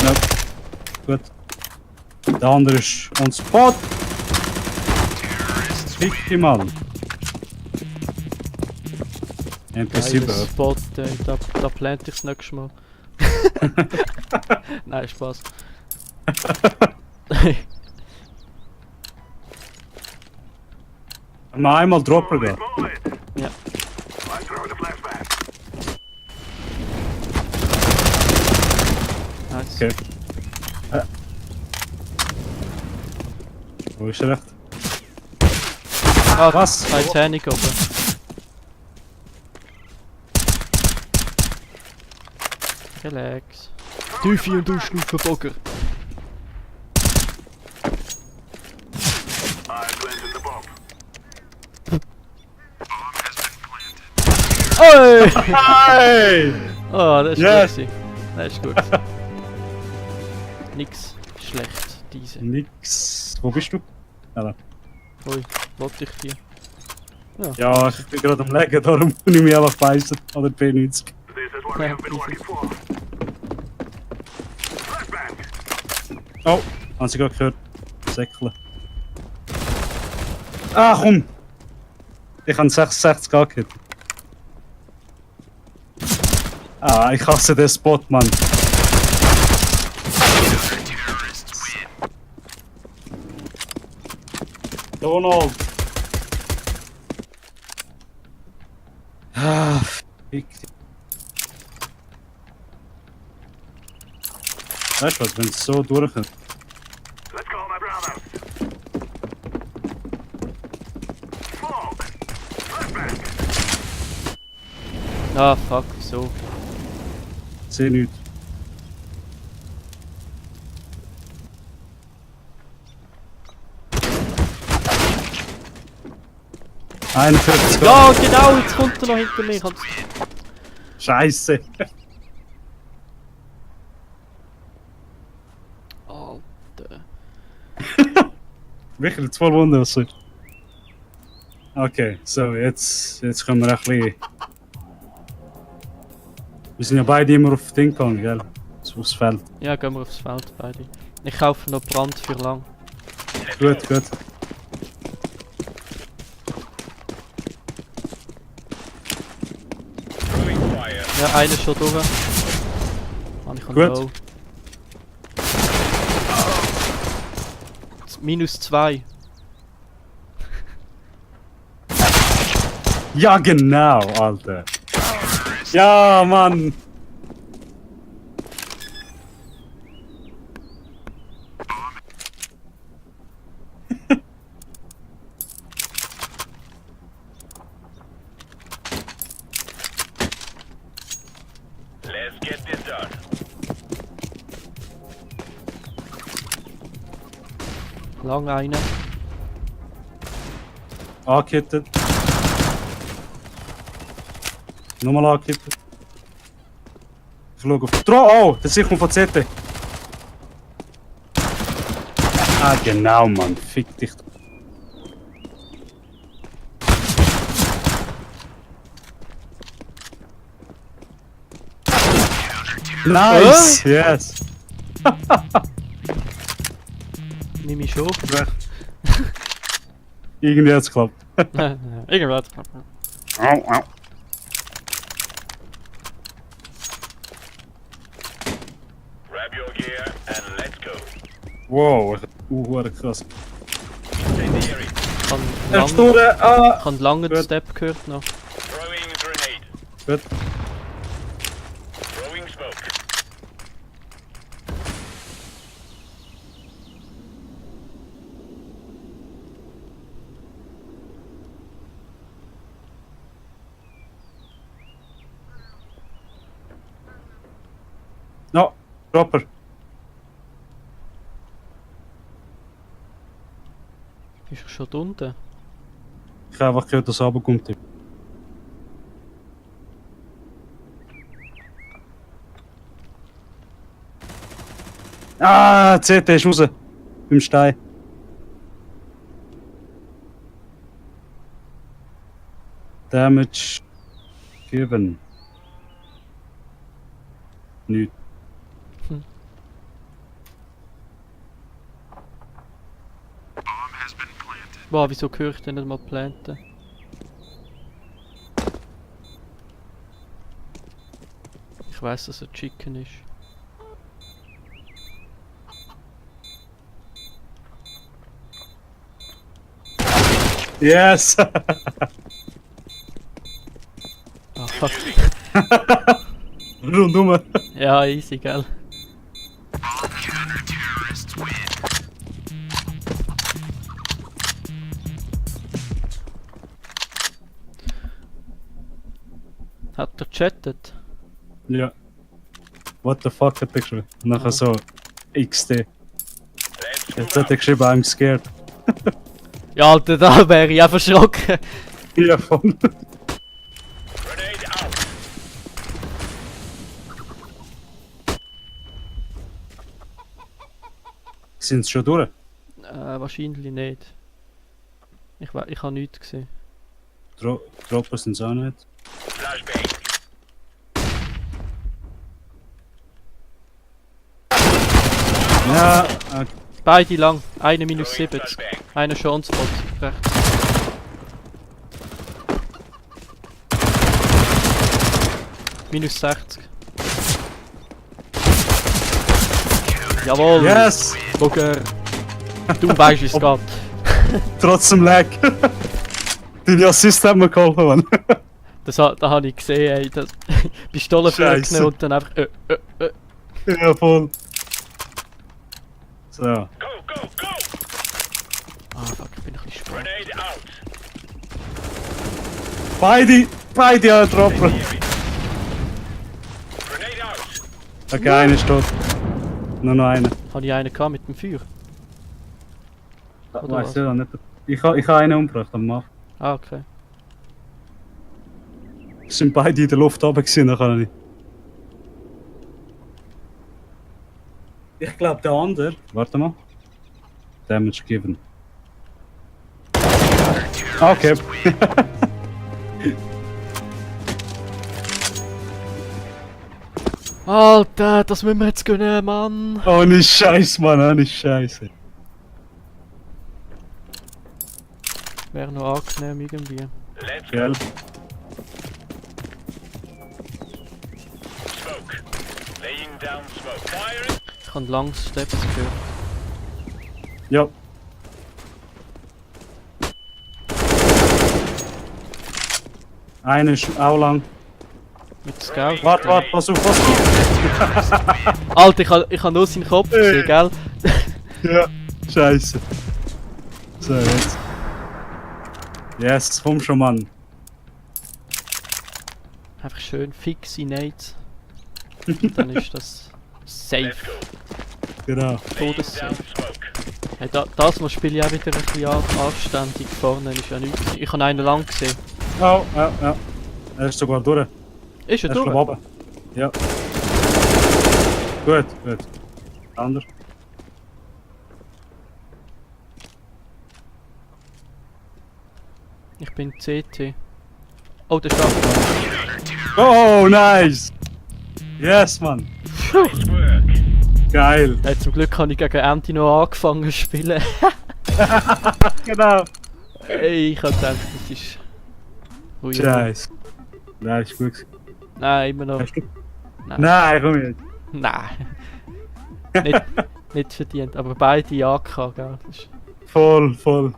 S3: Nope. Gut. Der andere ist on spot. Fick die Mann.
S2: Geiler
S3: MP7.
S2: Spot, ey. Da plant ich das nächste Mal. Nein, Spaß.
S3: Mal einmal Dropper gehen.
S5: Move it!
S2: Ja.
S5: I'm throwing a flashbang.
S2: Nice.
S3: Okay. Wo ist er recht?
S2: Ah,
S3: Was?
S2: Titanic oben. Relax. Tiefe und Ausstufen, Bocker.
S5: I planted the bomb.
S2: Oi!
S3: Hey!
S2: Oh, das ist
S3: Yes.
S2: gut. Das ist gut. Nix schlecht, diese.
S3: Nix. Wo bist du? Ah, da.
S2: Ui, wollte ich dir.
S3: Ja, ich bin gerade am Legen, darum bin ich mich einfach beißen. Oder P90.
S5: This is what
S2: Ja,
S5: we have been
S2: easy.
S5: working for. Flashbang!
S3: Oh, haben Sie gerade gehört? Säckle. Ah, komm! Ich habe 66 angehört. Ah, ich hasse den Spot, Mann. Donald! Ah, fick dich. Weißt du was, wenn es so durchkommt?
S5: Let's go, my brothers! Fog! Flashbang!
S2: Ah, fuck, wieso?
S3: Sehe nichts. ...41
S2: Ja, genau, jetzt kommt er noch hinter mir.
S3: Scheiße!
S2: Alter.
S3: Wirklich, 2 Wunder, was soll. Okay, so, jetzt können wir ein bisschen... Wir sind ja beide immer auf Ding gegangen, gell? So aufs Feld.
S2: Ja, gehen wir aufs Feld beide. Ich kaufe noch Brand für lang.
S3: Gut, gut.
S2: Ja, einer schon durch. Mann, ich kann
S3: Gut.
S2: low. -2.
S3: Ja, genau, Alter! Ja, Mann!
S5: Let's get this done.
S2: Lang einer.
S3: Angehittet. Nochmal angehittet. Ich schaue auf... Oh, der Sicht von CT. Ah, genau, Mann. Fick dich. Nice! Yes!
S2: Nimm ich schon.
S3: Irgendwie hat's geklappt.
S2: Irgendwas.
S3: Au, au.
S5: Grab your gear and let's go.
S3: Wow, krass.
S5: Incendiary.
S2: Kann
S3: Er
S2: lang,
S3: ist durch, ah!
S2: kann langen
S3: Gut.
S2: Step gehört noch.
S5: Throwing a grenade.
S3: Gut.
S5: Throwing smoke.
S3: No, Dropper.
S2: Ist er schon unten?
S3: Ich habe einfach gehört, dass er runterkommt. Ah, CT ist raus. Beim Stein. Damage 7. Nicht.
S2: Boah, wieso höre ich den nicht mal planten? Ich weiß, dass er Chicken ist.
S3: Yes!
S2: Ah, fuck.
S3: Rundum.
S2: Ja, easy, gell? Hat er chattet?
S3: Ja. What the fuck hat er geschrieben? Und nachher so XD. Jetzt hat er geschrieben, I'm scared.
S2: Ja, Alter, da wäre ich einfach erschrocken.
S3: Ja, voll.
S5: Grenade out.
S3: Sind sie schon durch?
S2: Wahrscheinlich nicht. Ich habe nichts gesehen.
S3: Dropper sind es auch nicht.
S5: Flashbang.
S3: Ja,
S2: Beide lang. Eine minus 70. Einer schon Spot. Rechts. Minus 60. Jawohl!
S3: yes!
S2: Bugger! Du weißt, wie es geht.
S3: Trotzdem Lag. Deine Assist hat mir geholfen, Mann.
S2: Da habe ich gesehen, ey. Das Pistole
S3: Scheisse.
S2: vorgenommen und dann einfach.
S3: Ja, voll. So.
S5: Go, go, go!
S2: Ah, fuck, ich bin ein bisschen spät.
S5: Grenade out.
S3: Beide an Dropper.
S5: Grenade out.
S3: Okay, einer ist tot. Nur noch einer.
S2: Habe ich einen gehabt mit dem Feuer? Oder
S3: Weiss
S2: was?
S3: ich auch nicht. Ich habe einen umgebracht am Anfang.
S2: Ah, okay.
S3: Es sind beide in der Luft runter gewesen, dann kann ich. Ich glaube der andere. Warte mal. Damage given. Okay.
S2: Alter, das müssen wir jetzt gönnen, Mann!
S3: Ohne Scheiß, Mann, ohne Scheiße.
S2: Wäre noch angenehm irgendwie.
S5: Let's go.
S3: Gell?
S5: Smoke. Laying down smoke. Firing.
S2: Ich habe langs Steps gehört.
S3: Ja. Einer ist auch lang.
S2: Mit Scout.
S3: Warte, pass auf.
S2: Alter, ich hab nur seinen Kopf gesehen, gell?
S3: Ja, Scheiße. So, jetzt. Yes, komm schon, Mann.
S2: Einfach schön fixe Nates. Dann ist das safe.
S3: Genau.
S2: Todessafe. Hey, das Mal spiele ich auch wieder ein bisschen anständig. Vorne ist ja nichts. Ich habe einen lang gesehen.
S3: Oh, ja. Er ist sogar durch.
S2: Ist er
S3: Er ist
S2: durch?
S3: oben. Ja. Gut. Anders.
S2: Ich bin CT. Oh, der steht.
S3: Oh, nice! Yes, Mann.
S5: Nice work.
S3: Geil.
S2: Hey, zum Glück habe ich gegen Anti noch angefangen zu spielen.
S3: Genau.
S2: Hey, ich habe gedacht, das ist... Ui,
S3: Scheiße. Nein, ist gut gewesen.
S2: Nein, immer noch.
S3: Hast du?
S2: Nein.
S3: Nein, komm jetzt.
S2: Nein. nicht verdient, aber beide AK, gell? Das ist
S3: Voll.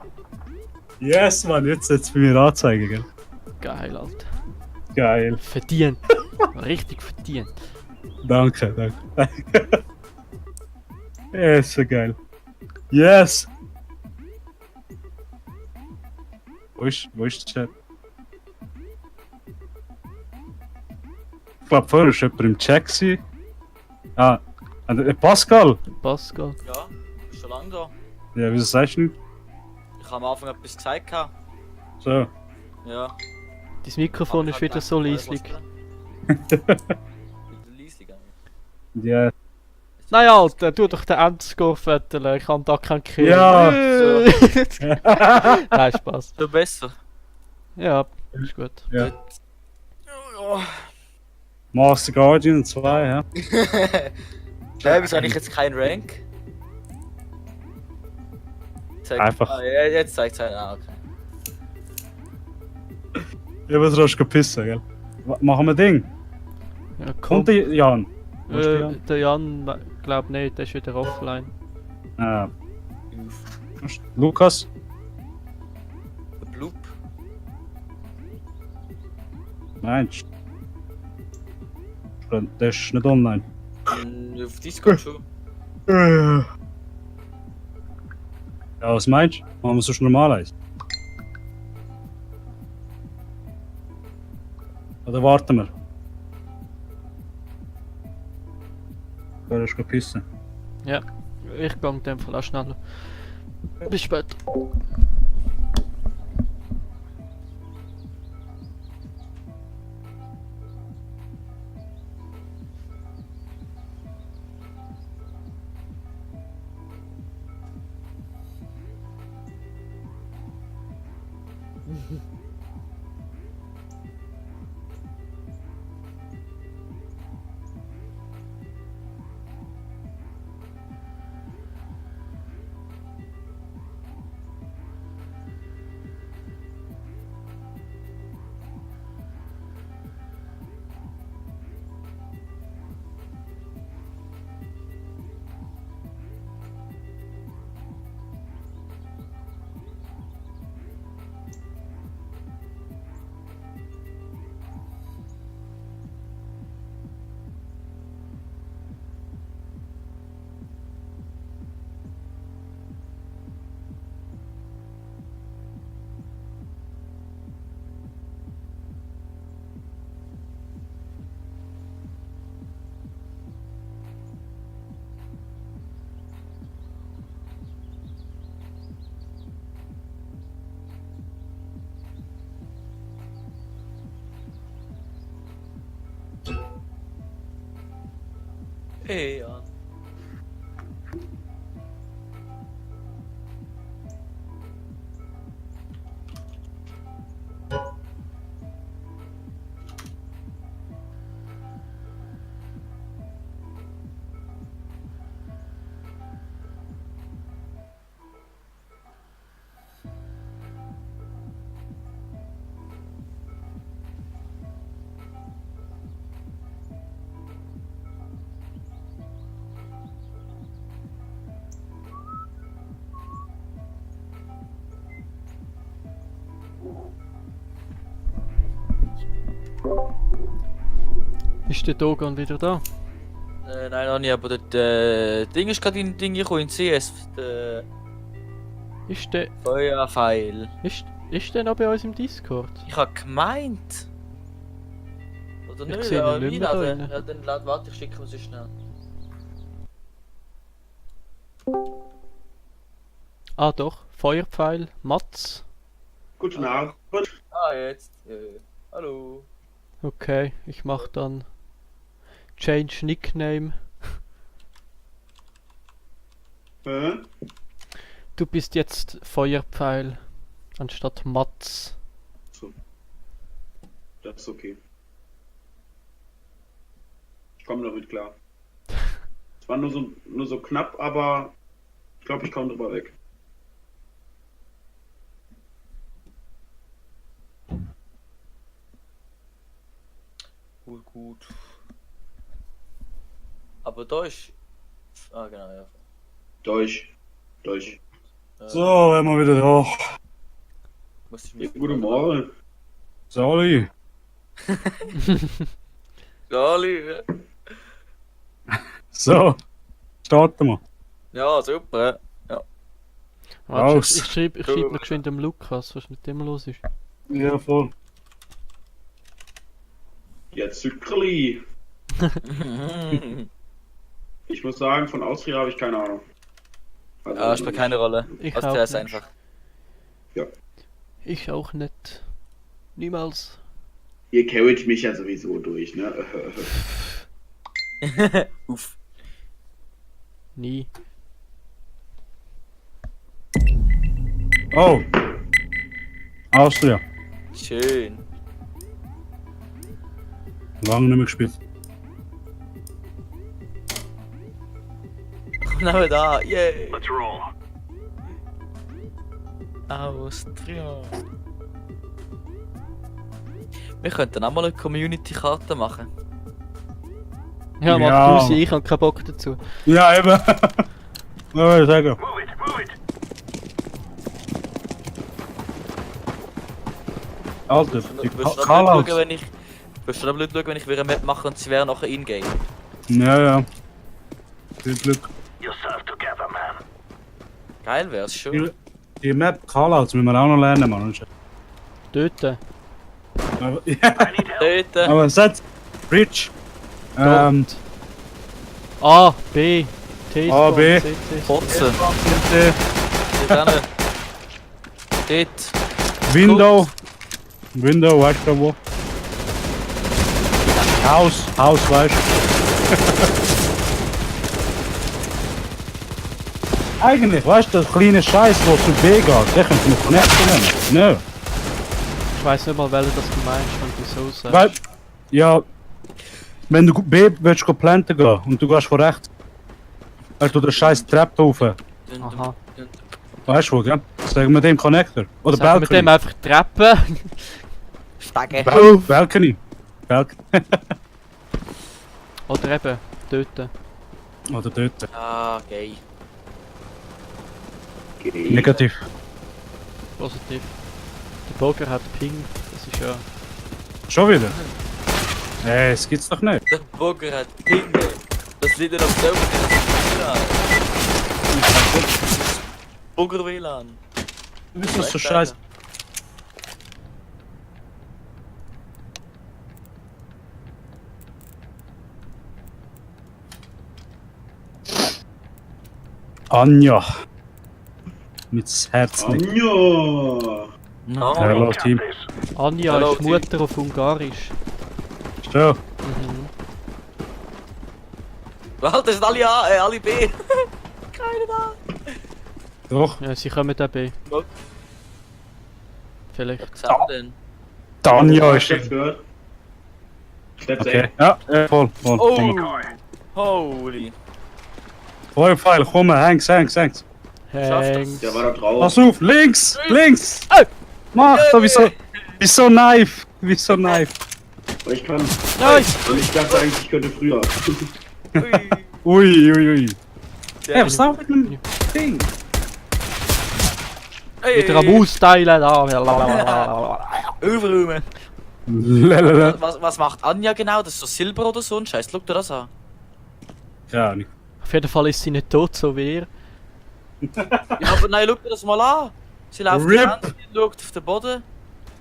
S3: Yes, Mann, jetzt setzt bei mir anzeigen, gell?
S2: geil, Alter.
S3: Geil.
S2: Verdient. Richtig verdient.
S3: Danke. Yes, so geil. Yes! Wo ist der Chat? Ich glaube, vorher war jemand im Chat gewesen. Ah, Pascal!
S2: Pascal.
S1: Ja, bist schon lange da.
S3: Ja, wieso sagst du nicht?
S1: Ich habe am Anfang etwas gesagt. gehabt.
S3: So.
S1: Ja.
S2: Dein Mikrofon ist wieder so leislich.
S1: Wieder leislich eigentlich.
S3: Ja.
S2: Nein, Alter, tu doch den Endscore fetteln. Ich habe da keinen Kill.
S3: Ja.
S2: Nein, Spaß.
S1: Du besser.
S2: Ja, ist gut.
S3: Ja.
S1: Oh.
S3: Master Guardian 2, ja.
S1: Nein, wieso habe ich jetzt keinen Rank?
S3: Einfach.
S1: Ah, ja, jetzt zeigt es einen. Ah, okay.
S3: Ja, was hast du gepissen, gell? Machen wir Ding?
S2: Ja, komm.
S3: Kommt der Jan? Wo ist der Jan?
S2: Der Jan, glaub nicht, der ist wieder offline.
S3: Ah. Lukas?
S1: Der Bloop.
S3: Meinst du? Der ist nicht online.
S1: Auf Discord schon.
S3: Ja, was meinst du? Machen wir sonst normal eins? Oder warten wir? Oder ist pissen?
S2: Ja, ich gehe in dem Fall auch schneller. Bis später.
S1: Hey, ja.
S2: Ist der Dogon wieder da?
S1: Nein, noch nicht, aber der Ding ist gerade in Ding gekommen, in CS. Der
S2: Ist der.
S1: Feuerpfeil.
S2: Ist der noch bei uns im Discord?
S1: Ich hab gemeint. Oder
S2: Ich
S1: nicht?
S2: sehe ihn
S1: Ja,
S2: nicht mehr da
S1: einladen.
S2: drin.
S1: Ja, dann warte, ich schicke sie schnell.
S2: Ah doch, Feuerpfeil, Mats.
S6: Guten Abend.
S1: Ah, jetzt. Hallo.
S2: Okay, ich mach dann Change Nickname. Du bist jetzt Feuerpfeil anstatt Mats.
S6: So. Das ist okay. Ich komme damit klar. Es war nur so knapp, aber ich glaube, ich komme drüber weg.
S1: Gut. Aber da ist. Ah, genau, ja.
S6: Durch.
S3: So, wenn wir wieder da.
S1: Muss ich
S6: Ja,
S1: mich.
S6: guten Morgen.
S3: Sali.
S1: Gali.
S3: So, starten wir.
S1: Ja, super.
S2: Warte,
S3: Aus.
S2: ich schreib noch geschwind dem Lukas, was mit dem los ist.
S3: Ja, voll.
S6: Ja, Zückerli. Ich muss sagen, von Austria habe ich keine Ahnung. Also,
S1: Ja, spielt keine Rolle.
S2: Ich
S1: Also
S2: auch
S1: der ist
S2: nicht.
S1: einfach.
S2: Ich auch nicht. Niemals.
S6: Ihr carryt mich ja sowieso durch, ne?
S1: Uff.
S2: Nie.
S3: Oh. Austria.
S1: Schön.
S3: Lange nicht mehr gespielt.
S1: Komm aber da. Yay.
S5: Let's roll.
S1: Austria. Wir könnten auch mal eine Community-Karte machen.
S2: Ja, mach
S3: Ja.
S2: du sie, ich hab keinen Bock dazu.
S3: Ja, eben. Was soll ich sagen?
S5: Move it.
S3: Alter, die
S1: Du wirst
S3: Callouts.
S1: schon blöd schauen, wenn ich wieder eine Map mache und sie wäre nachher in-game.
S3: Ja. Viel Glück.
S5: Yourself together, man.
S1: Geil wär's schon.
S3: Die Map Callouts müssen wir auch noch lernen, Mann.
S2: Töten.
S3: Aber, ja,
S5: I need help.
S1: Töten.
S3: aber Satz. Bridge.
S2: A, B, T,
S3: A, B.
S2: C, C.
S1: Kotzen.
S3: äh,
S1: Dort hinten. Dort.
S3: Window, weißt du wo? Haus, weißt du? Eigentlich, weißt du, der kleine Scheiß, der zu B geht, der könnte noch connecten. No.
S2: weiss nicht mal, welche das du meinst, wenn du so sagst.
S3: Weil, ja, wenn du B willst du planten gehen und du gehst von rechts, du den scheiß Treppe rauf.
S2: Aha.
S3: Weißt du wo, gell? Sagen wir dem Connector. Oder
S2: Sag mit dem
S3: Balcony.
S2: einfach Treppen.
S1: Stagge.
S3: Balcony.
S2: Oder eben, töten.
S3: Oder dort.
S1: Ah, gay.
S3: Negativ.
S2: Positiv. Der Boger hat Ping, das ist ja...
S3: Schon wieder? Es gibt's doch nicht.
S1: Der Burger hat Ping. Das liegt nicht auf selber. Burger WLAN.
S3: Du bist doch so scheiße. Anja. Mit das Herz nicht.
S6: Ja.
S1: No.
S3: Hallo Team.
S2: Anja
S1: Hallo,
S2: ist Mutter auf Ungarisch.
S3: So.
S2: Mhm.
S1: Warte, sind alle A, alle B. Keine da.
S3: Doch.
S2: Ja, sie kommen da bei.
S1: Was
S2: Vielleicht.
S1: sagen wir denn?
S3: Die Anja ist.
S6: Steps gehört. Steps
S3: Okay. Ja, voll.
S1: Oh! Holy.
S3: Pfeil, komm, hängs.
S1: Schafft
S2: Hanks.
S6: Der war da drauf.
S3: Pass auf, links!
S2: Oh!
S3: Mach da, wieso Knife? Wieso Knife?
S6: Ich kann.
S2: Nein!
S6: Und ich dachte eigentlich, ich könnte früher.
S3: Ui.
S1: Der
S3: Hey, was ist da mit dem Ding?
S2: Wieder am Austeilen da.
S1: Überräumen.
S3: Lalalala.
S1: Was macht Anja genau? Das ist so Silber oder so ein Scheiß. Schau dir das an.
S3: Keine Ahnung.
S2: Auf jeden Fall ist sie nicht tot, so wie er.
S1: Ja, aber nein, schau dir das mal an. Sie läuft
S3: Rip.
S1: ganz, schaut auf den Boden.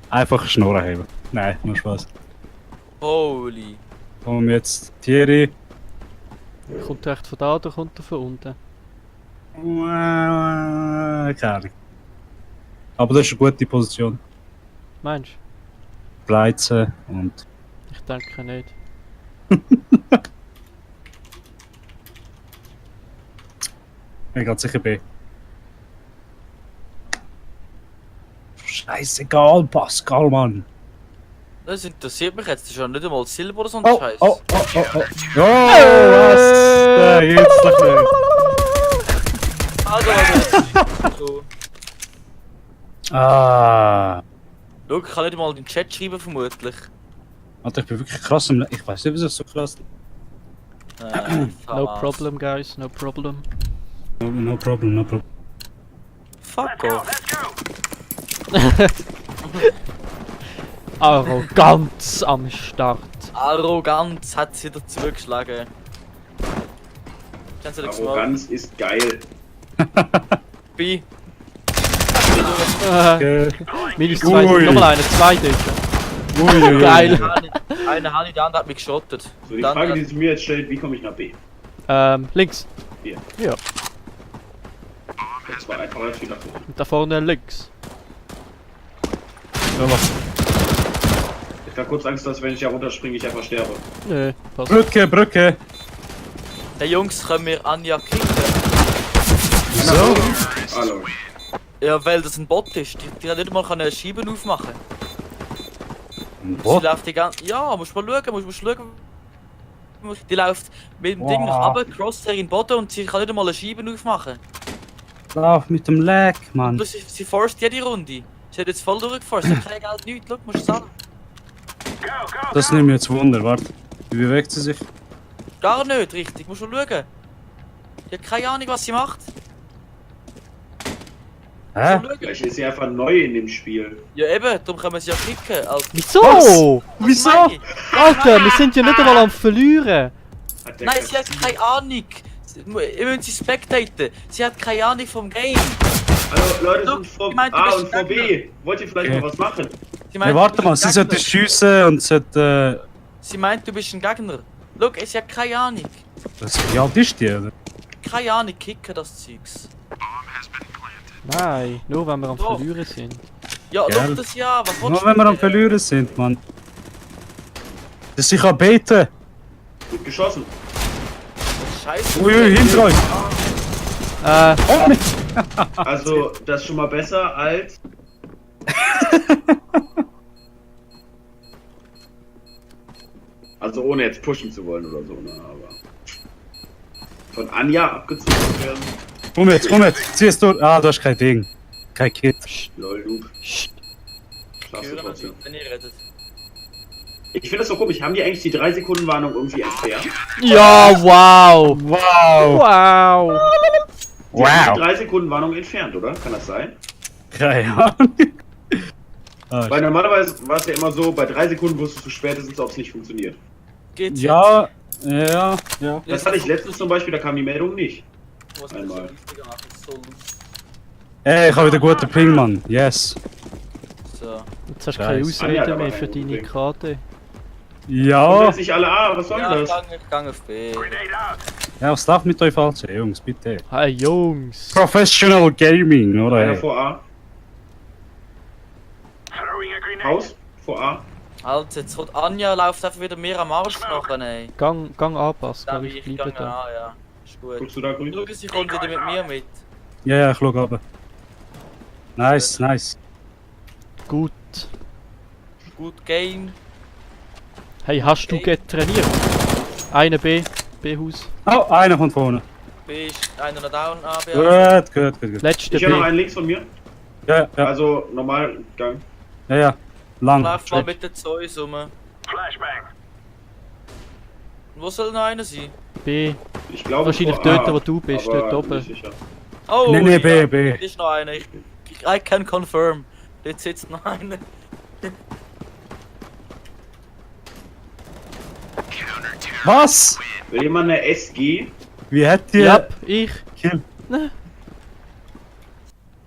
S3: Einfach Schnurren heben. Nein, nur Spaß.
S1: Holy.
S3: Komm jetzt, Thierry.
S2: Kommt er echt von da oder kommt er von unten?
S3: Keine Ahnung. Aber das ist eine gute Position.
S2: Meinst du?
S3: Bleizen und.
S2: Ich denke nicht.
S3: Er geht sicher B. Scheißegal, Pascal, Mann.
S1: Das interessiert mich jetzt. Das ist ja nicht einmal Silber oder so ein
S3: Oh,
S1: Scheiß.
S3: oh. Was? Jetzt doch nicht.
S1: Also, so.
S3: Ah.
S1: Schau, ich kann nicht mal in den Chat schreiben, vermutlich.
S3: Alter, ich bin wirklich krass im. Ich weiß nicht, wieso es so krass.
S2: No problem, guys, no problem.
S3: No problem.
S1: Fuck off.
S2: Arroganz am Start.
S1: Arroganz hat sie wieder zugeschlagen. Kennst du das mal?
S6: Arroganz ist geil.
S1: B.
S2: Minus 2,
S3: Ui.
S2: nochmal eine, 2 dort.
S3: Ui.
S2: Geil.
S1: Eine Hani, der andere hat mich geschottet.
S6: So, die
S1: Dann-
S6: Frage, die sich mir jetzt stellt, wie komme ich nach B?
S2: Links.
S6: Hier.
S2: Ja,
S6: Das war einfach als gedacht.
S2: und da vorne links.
S6: Ich habe kurz Angst, dass wenn ich da runterspringe, ich einfach sterbe.
S2: Nö, passt.
S3: Brücke.
S1: Hey Jungs, können wir Anja kicken?
S3: So.
S6: Hallo.
S1: Ja, weil das ein Bot ist. Die hat nicht mal eine Scheibe aufmachen. Sie
S3: What?
S1: läuft die ganze... Ja, musst mal schauen, musst schauen. Die läuft mit dem Ding nach
S3: Wow.
S1: oben, Crosshair in den Boden und sie kann nicht mal eine Scheibe aufmachen.
S3: Lauf mit dem Lag, Mann.
S1: Plus, sie forst jede Runde. Sie hat jetzt voll durchgeforst, sie hat kein Geld, nichts. Schau, musst du sagen.
S3: Das nimmt mir jetzt Wunder, warte. Wie bewegt sie sich?
S1: Gar nicht richtig, musst du schauen. Sie hat keine Ahnung, was sie macht.
S3: Hä?
S1: Musst du schauen.
S6: Vielleicht ist sie einfach neu in dem Spiel.
S1: Ja eben, darum können wir sie ja kicken. Also,
S2: Wieso?
S3: Wieso?
S2: Alter, wir sind ja nicht einmal am Verlieren.
S6: Hat der
S1: Nein,
S6: kein-
S1: sie hat keine Ahnung. Ihr müsst sie spectaten. Sie hat keine Ahnung vom Game.
S6: Hallo, Leute
S1: Look,
S6: sind vor
S1: ich meinte,
S6: A
S1: du
S6: und
S1: bist
S6: vor B. Wollt ihr vielleicht
S3: Okay.
S6: mal was machen?
S1: Sie meint,
S3: Ja, warte
S1: du
S3: mal,
S1: bist
S3: sie
S1: ein
S3: sollte
S1: Gegner.
S3: schiessen und sollte.
S1: Sie meint, du bist ein Gegner. Schau, sie hat keine Ahnung.
S3: Wie alt ist die, oder?
S1: Keine Ahnung, kicken das Zeugs.
S2: Nein, nur wenn wir am
S1: Doch.
S2: Verlieren sind.
S1: Ja,
S3: Gell?
S1: schau das ja. Was
S3: Nur
S1: willst
S3: wenn wir am
S1: du?
S3: Verlieren sind, Mann. Das ich kann beten.
S6: Gut geschossen.
S1: Scheiße.
S3: Ui, hinter euch. Oh,
S6: Also, das ist schon mal besser als. Also ohne jetzt pushen zu wollen oder so, ne? Aber von Anja abgezogen werden.
S3: Komm jetzt, zieh es durch. Ah, du hast kein Ding. Kein Kit.
S6: Lol, Noob.
S2: Psst.
S6: Klasse trotzdem.
S1: Wenn ihr redet.
S6: Ich finde das so komisch. Haben die eigentlich die 3 Sekunden Warnung irgendwie entfernt?
S2: Ja, wow!
S3: Wow!
S2: Wow!
S6: Die haben die 3 Sekunden Warnung entfernt, oder? Kann das sein?
S3: Keine Ahnung. Ah,
S6: Weil normalerweise war es ja immer so, bei 3 Sekunden wusstest du spätestens, ob es nicht funktioniert.
S1: Geht's
S3: ja.
S6: Das hatte ich letztens zum Beispiel, da kam die Meldung nicht.
S1: Was
S6: Einmal.
S3: Ey, ich habe wieder guten Ping, Mann. Yes.
S1: So.
S2: Jetzt hast du keine
S3: Scheiße.
S2: Ausrede
S6: Anja,
S2: mehr
S6: aber
S2: für
S6: kein
S2: deine
S6: Problem.
S2: KD.
S6: Und
S3: Ja.
S6: jetzt nicht alle A, was soll
S1: Ja,
S6: das?
S1: ich gang auf B.
S3: Ja, was darf mit euch falsch sein, Jungs, bitte.
S2: Hey Jungs!
S3: Professional Gaming, oder?
S6: Einer
S3: Ey?
S6: vor A. Haus vor A.
S1: Halt, jetzt kommt Anja, läuft einfach wieder mehr am Arsch nachher, ey.
S2: Gang anpassen,
S1: Da
S2: glaube ich,
S1: ich
S2: bleibe
S1: gang
S2: da.
S1: an, ja. Ist gut.
S6: Guckst du da grün?
S1: Schau, sie kommt wieder mit mir mit.
S3: Ja, ich schau runter. Nice.
S2: Gut.
S1: Gut Game.
S2: Hey, hast du getrainiert? Eine B-Haus.
S3: Oh, einer kommt vorne.
S1: B ist einer noch down, A, B, A.
S3: Gut.
S2: Letzte
S6: Ich höre noch
S2: B.
S6: einen links von mir.
S3: Ja.
S6: Also normal Gang.
S3: Ja. Lang.
S1: Läuft mal mit den Zeus rum. Wo soll noch einer sein?
S2: B.
S6: Ich glaube
S2: Wahrscheinlich
S6: vor
S2: dort,
S6: A,
S2: wo du bist,
S6: aber
S2: dort oben.
S6: nicht sicher.
S1: Oh,
S3: Nee,
S1: ja,
S3: B.
S1: da ist noch einer. I can confirm. Dort sitzt noch einer.
S3: Was?
S6: Will jemand eine SG?
S3: Wie hat die
S2: Ja, ich.
S3: Kill?
S2: Ne.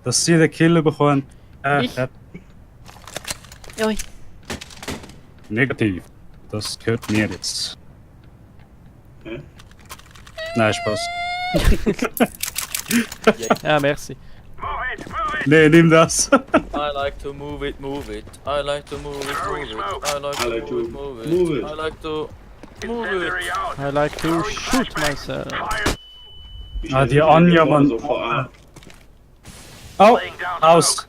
S3: Dass sie den Kill bekommen?
S2: Ich.
S3: Hat
S2: Oi.
S3: negativ. Das gehört mir jetzt.
S6: Hä?
S3: Nein, Spaß.
S2: Ja, merci.
S3: Nee, nimm das.
S1: I like to move it. I like to move it. I like
S6: I
S1: to
S6: like to
S1: move it.
S6: move it.
S1: I like to move it.
S2: I like to shoot myself.
S6: Wie
S3: Ah,
S6: schnell
S3: die
S6: sind denn
S3: Anja,
S6: hier vorne
S3: Mann.
S6: So vor A.
S3: Oh, aus.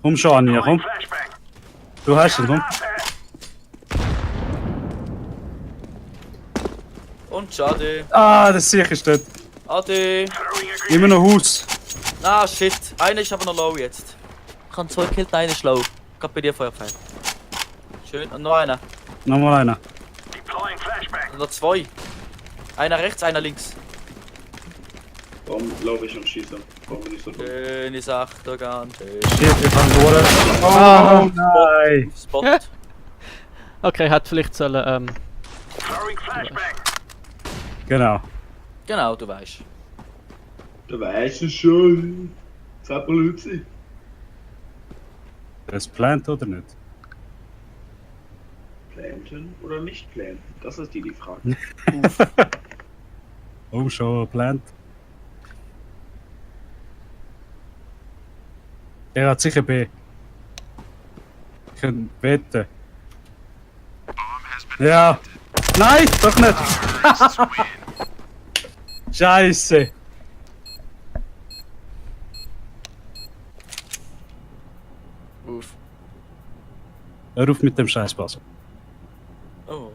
S3: Komm schon, Anja, komm. Du hast ihn, komm.
S1: Und schade.
S3: Ah, das sicher ist dort.
S1: Ade.
S3: Immer noch Haus.
S1: Ah, shit. Einer ist aber noch low jetzt. Ich kann 2 killen, einer ist low. Gerade bei dir Feuerpfeil. Schön. Und noch einer.
S3: Nochmal einer.
S1: Und noch 2. Einer rechts, einer links.
S6: Warum laufe ich und schieße? Warum bin ich so dumm?
S1: Schöne Sache, da ganz schön.
S3: Shit, wir fangen durch.
S2: Ah.
S3: Oh nein.
S1: Spot.
S2: Okay, hat vielleicht sollen,
S3: Genau.
S1: Genau, du weißt.
S6: Du weißt es schon. Zappelützi.
S3: Das plant oder nicht?
S6: Planten oder nicht planten? Das ist die Frage.
S3: Oh, schon plant. Er hat sicher B. Ich kann beten. Ja. Nein, doch nicht. Scheiße.
S1: Uff.
S3: Hör auf mit dem Scheißpass.
S1: Oh.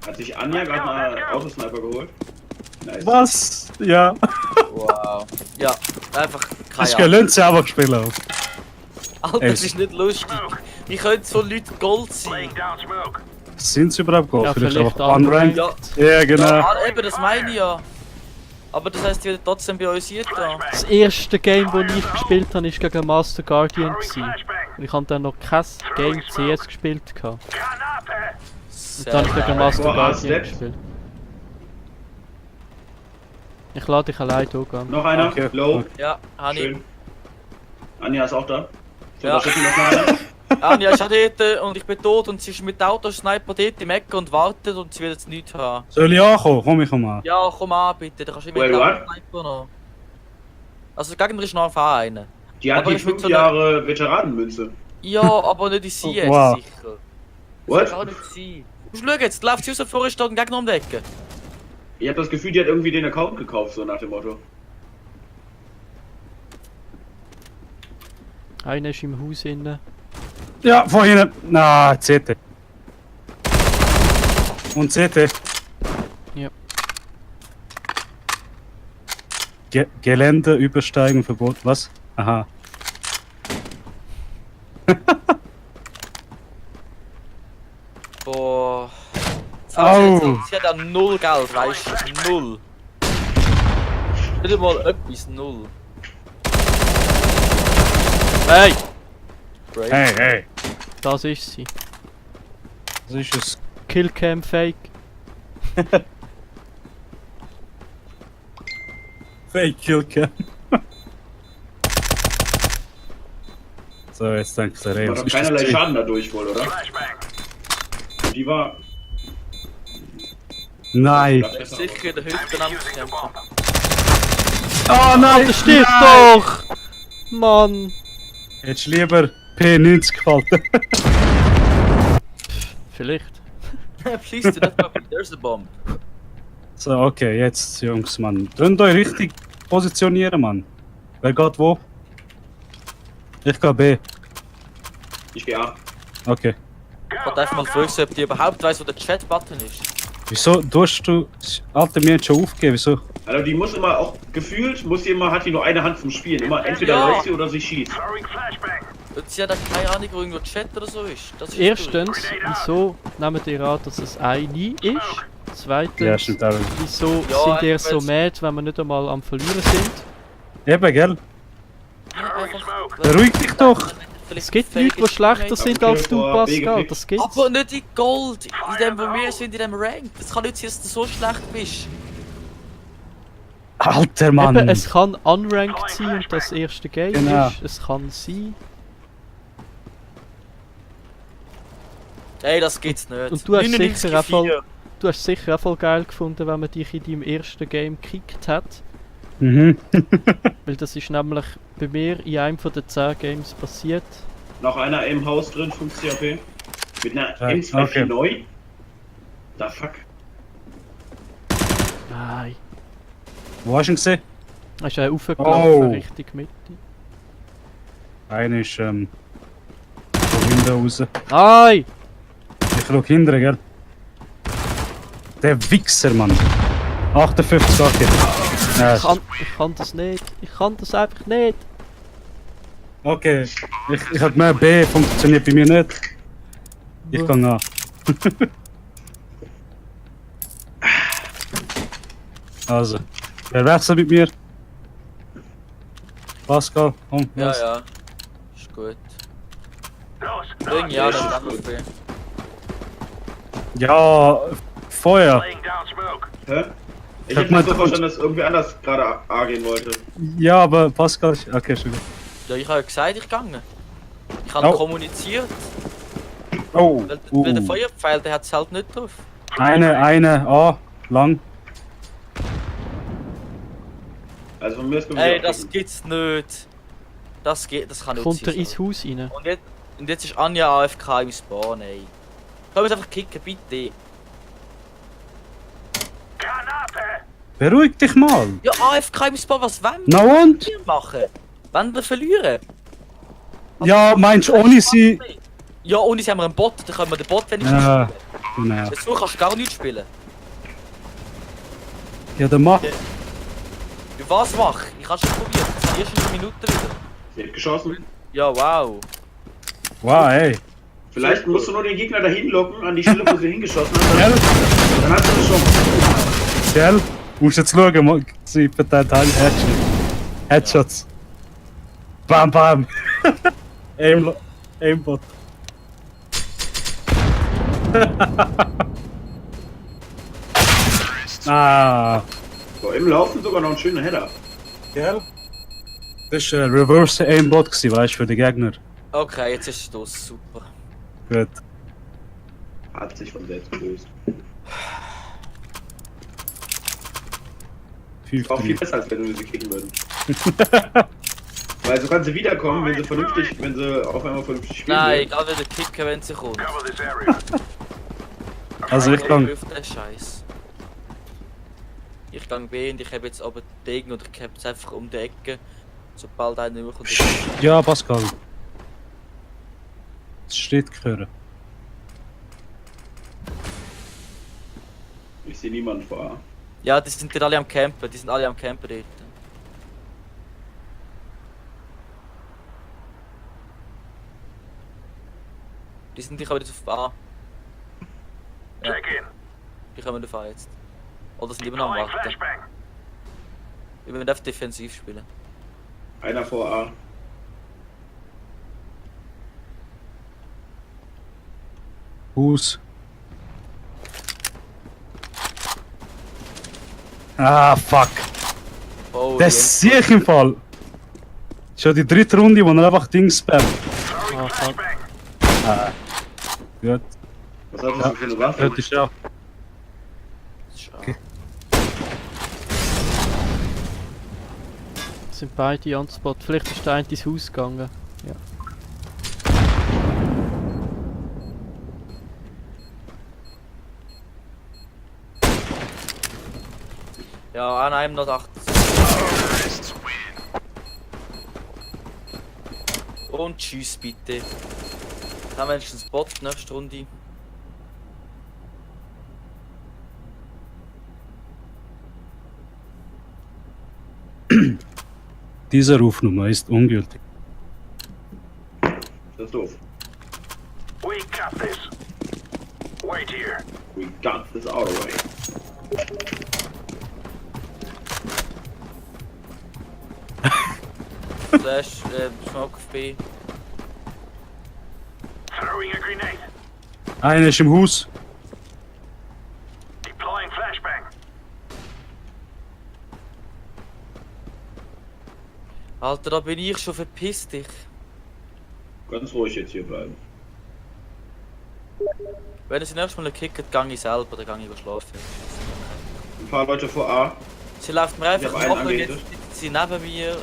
S6: Hat sich Anja gerade einen Autosniper geholt? Nice.
S3: Was? Ja.
S1: Wow. Ja, einfach
S3: Das
S1: keine
S3: ist
S1: Ahnung.
S3: gelöhnt, sie einfach spielen.
S1: Alter, das
S3: Ey.
S1: ist nicht lustig. Wie können so Leute Gold sein?
S3: Sind sie überhaupt gut?
S2: ja,
S3: Vielleicht
S2: vielleicht
S3: einfach unranked?
S1: Ja,
S3: Ja, genau.
S1: ja, eben, das meine ich ja. Aber das heisst, die werden trotzdem bei uns hier da.
S2: Das erste Game, das ich gespielt habe, war gegen Master Guardian. Und ich habe dann noch kein Game CS gespielt. Und dann habe ich gegen Master
S6: Boah,
S2: Guardian
S6: Steps.
S2: gespielt. Ich lade dich allein hoch.
S6: Noch einer?
S3: Okay.
S6: Low.
S1: Ja, Hani.
S6: Schön. Anja ist auch da. So,
S1: Ja.
S6: da steht noch einer.
S1: Anja ist auch dort und ich bin tot und sie ist mit Autosniper dort im Ecke und wartet und sie wird jetzt nichts haben.
S3: Soll ich ankommen? Komm, ich komm an.
S1: Ja, komm an bitte, da kannst du immer
S6: Wait,
S1: mit
S6: what?
S1: Autosniper noch. Also der Gegner ist noch auf einer.
S6: Die hat
S1: Aber
S6: die
S1: ich würd
S6: 5
S1: so eine-
S6: Jahre Veteranenmünze.
S1: Ja, aber nicht in sie
S3: Oh,
S1: jetzt
S3: wow.
S1: sicher.
S6: What?
S1: Das kann auch nicht sein. Du schau jetzt, läuft sie raus und vorher steht ein Gegner um die Ecke.
S6: Ich hab das Gefühl, die hat irgendwie den Account gekauft, so nach dem Motto.
S2: Einer ist im Haus innen.
S3: Ja, von hinten. Na, CT. Und CT.
S2: Ja.
S3: Gelände übersteigen verboten. Was? Aha.
S1: Boah.
S3: Au.
S1: Sie hat ja null Geld, weißt du? Null. Nicht mal etwas, null.
S2: Hey!
S1: Great.
S3: Hey, hey.
S2: Das ist sie.
S3: Das ist es.
S2: Killcam Fake.
S3: Fake Killcam. So, jetzt denkt der
S6: War doch keinerlei Schaden dadurch wohl, oder? Die war.
S3: Nein.
S1: Sicher der höchste Amtskämpfer.
S3: Oh nein!
S2: Das stimmt doch! Mann!
S3: Hättest du lieber P90 gehalten.
S2: Vielleicht.
S1: Please do not copy, there's a bomb.
S3: So, okay, jetzt, Jungs, Mann. Könnt euch richtig positionieren, Mann. Wer geht wo? Ich gehe B.
S6: Ich geh A.
S3: Okay.
S1: Ich wollte einfach mal fragen, ob die überhaupt weiss, wo der Chat-Button ist.
S3: Wieso tust du. Alter, mir hat schon aufgegeben, wieso?
S6: Also die muss immer auch gefühlt, hat die nur eine Hand zum Spielen. Immer entweder
S1: Ja.
S6: läuft sie oder sie schießt.
S1: Und sie hat auch keine Ahnung, wo irgendwo Chat oder so ist. Das ist
S2: Erstens, wieso nehmt ihr an, dass es eine ist? Zweitens,
S3: Ja, stimmt auch.
S2: wieso
S1: Ja,
S2: sind ihr
S1: ich
S2: so
S1: weiß.
S2: mad, wenn wir nicht einmal am Verlieren sind?
S3: Eben, gell?
S1: einfach.
S3: Beruhig dich doch!
S2: Es gibt Leute, die schlechter sind als du, Pascal. Das gibt's.
S1: Aber nicht in Gold, in dem, wo wir sind, in dem Rank. Das kann nicht sein, dass du so schlecht bist.
S3: Alter, Mann!
S2: Eben, es kann unranked sein und das erste Game
S3: Genau.
S2: ist. Es kann sein.
S1: Ey, das gibt's nicht.
S2: Und du hast sicher auch
S1: 99,4.
S2: voll, du hast sicher auch voll geil gefunden, wenn man dich in deinem ersten Game gekickt hat.
S3: Mhm.
S2: Weil das ist nämlich bei mir in einem von den 10 Games passiert.
S6: Noch einer im Haus drin, 50 AP. Mit einer
S3: Ja,
S6: M249. Neu. Da fuck.
S2: Nein.
S3: Wo hast du ihn gesehen?
S2: Er ist auch raufgelaufen,
S3: Oh.
S2: richtig Mitte.
S3: Einer ist, von hinten raus.
S2: Nein!
S3: Ich schau hinten, gell? Der Wichser, Mann! 58 okay. Ja,
S2: Ich kann das nicht. Ich kann das einfach nicht.
S3: okay. Ich hab mehr B, funktioniert bei mir nicht. Ich kann A. Also, wer wechselt mit mir? Pascal, komm,
S1: Ja,
S3: los.
S1: ja. Ist gut. Irgendwie ja, dann dann auf B.
S3: Ja, Feuer.
S6: Hä? Ich
S3: Sag
S6: hätte
S3: mal,
S6: mir so
S3: du-
S6: verstanden, dass irgendwie anders gerade A gehen wollte.
S3: Ja, aber Pascal, okay, schon gut.
S1: Ja, ich habe ja gesagt, ich gegangen. Ich habe
S3: Oh.
S1: kommuniziert,
S3: Oh,
S1: weil der Feuerpfeil, der hat es halt nicht drauf.
S3: eine A, lang.
S6: Also von mir ist
S1: Ey, das gibt's nicht. Das kann nicht
S2: Kommt
S1: sein.
S2: er ins Haus rein?
S1: Und jetzt ist Anja AFK im Spawn, ey. Können wir es einfach kicken, bitte?
S3: Beruhig dich mal.
S1: Ja, AFK im Spawn, was wollen
S3: Na und?
S1: wir machen? Wollen wir verlieren?
S3: Ja, meinst du ohne sie?
S1: Ja, ohne sie haben wir einen Bot, dann können wir den Bot wenigstens
S3: Ja,
S1: spielen.
S3: genau.
S1: So kannst du gar nichts spielen.
S3: Ja, dann mach.
S1: Ja, was mach? Ich habe schon probiert, das sind erst 5 Minuten wieder.
S6: Sie hat geschossen.
S1: Ja, wow.
S3: Wow, ey.
S6: Vielleicht musst du nur den Gegner dahin locken, an die Stelle, wo sie hingeschossen hat.
S3: Gell?
S6: Dann hast du eine Chance.
S3: Gell? Musst jetzt schauen, sie verteilt Headshots. Bam, bam. Aimbot. Ah.
S6: Boah, im Laufen sogar noch ein schöner Header.
S3: Gell? Das war ein Reverse Aimbot, weißt du, für den Gegner.
S1: Okay, jetzt ist es los, super.
S3: Gut.
S6: Hat sich von selbst gelöst. Auch viel
S3: 5-3.
S6: besser, als wenn wir sie kicken würden. Weil so kann sie wiederkommen, wenn sie auf einmal vernünftig spielen.
S1: Nein,
S6: will.
S1: egal wieder kicken, wenn sie kommt.
S3: Also ich kann.
S1: Wirft den Scheiß. Ich gang B und ich habe jetzt aber Degen und ich habe jetzt einfach um die Ecke. Sobald einer kommt.
S3: Ja, Pascal. Schritt hören.
S6: Ich sehe niemanden vor A.
S1: Ja, die sind dort alle am Campen, die sind alle am Campen dort. Die sind, die kommen jetzt auf A. Ja,
S5: Check in.
S1: die kommen auf A jetzt. Oder sind immer noch am
S5: Deploying
S1: Warten.
S5: flashbang.
S1: Wir müssen einfach defensiv spielen.
S6: Einer vor A.
S3: Haus. Ah, fuck.
S1: Oh,
S3: Das sehe ich im Fall. Schon die dritte Runde, wo er einfach Dings spammt.
S5: Throwing
S2: fuck.
S5: flashbang.
S3: Gut,
S6: Was hat das denn für eine Waffe?
S3: hört ich auch.
S1: Okay.
S2: Sind beide on spot. Vielleicht ist der eine ins Haus gegangen. Ja.
S1: Ja, an einem noch 8. Und tschüss bitte. Dann wenigstens Bot nächste Runde.
S3: Diese Rufnummer ist ungültig.
S6: Das ist doof.
S5: We got this. Wait here.
S6: We got this out of the way.
S1: Flash, Smoke auf B.
S5: Throwing a grenade.
S3: Einer ist im Haus.
S5: Deploying flashbang.
S1: Alter, da bin ich schon verpisst dich.
S6: Ganz ruhig jetzt hier bleiben.
S1: Wenn ihr sie nächstes Mal kicken, gang ich selber oder gang ich schlafen.
S6: Ein paar Leute vor A.
S1: Sie läuft mir einfach
S6: Ich hab einen
S1: nach, jetzt
S6: angehittet.
S1: sitzt sie neben mir,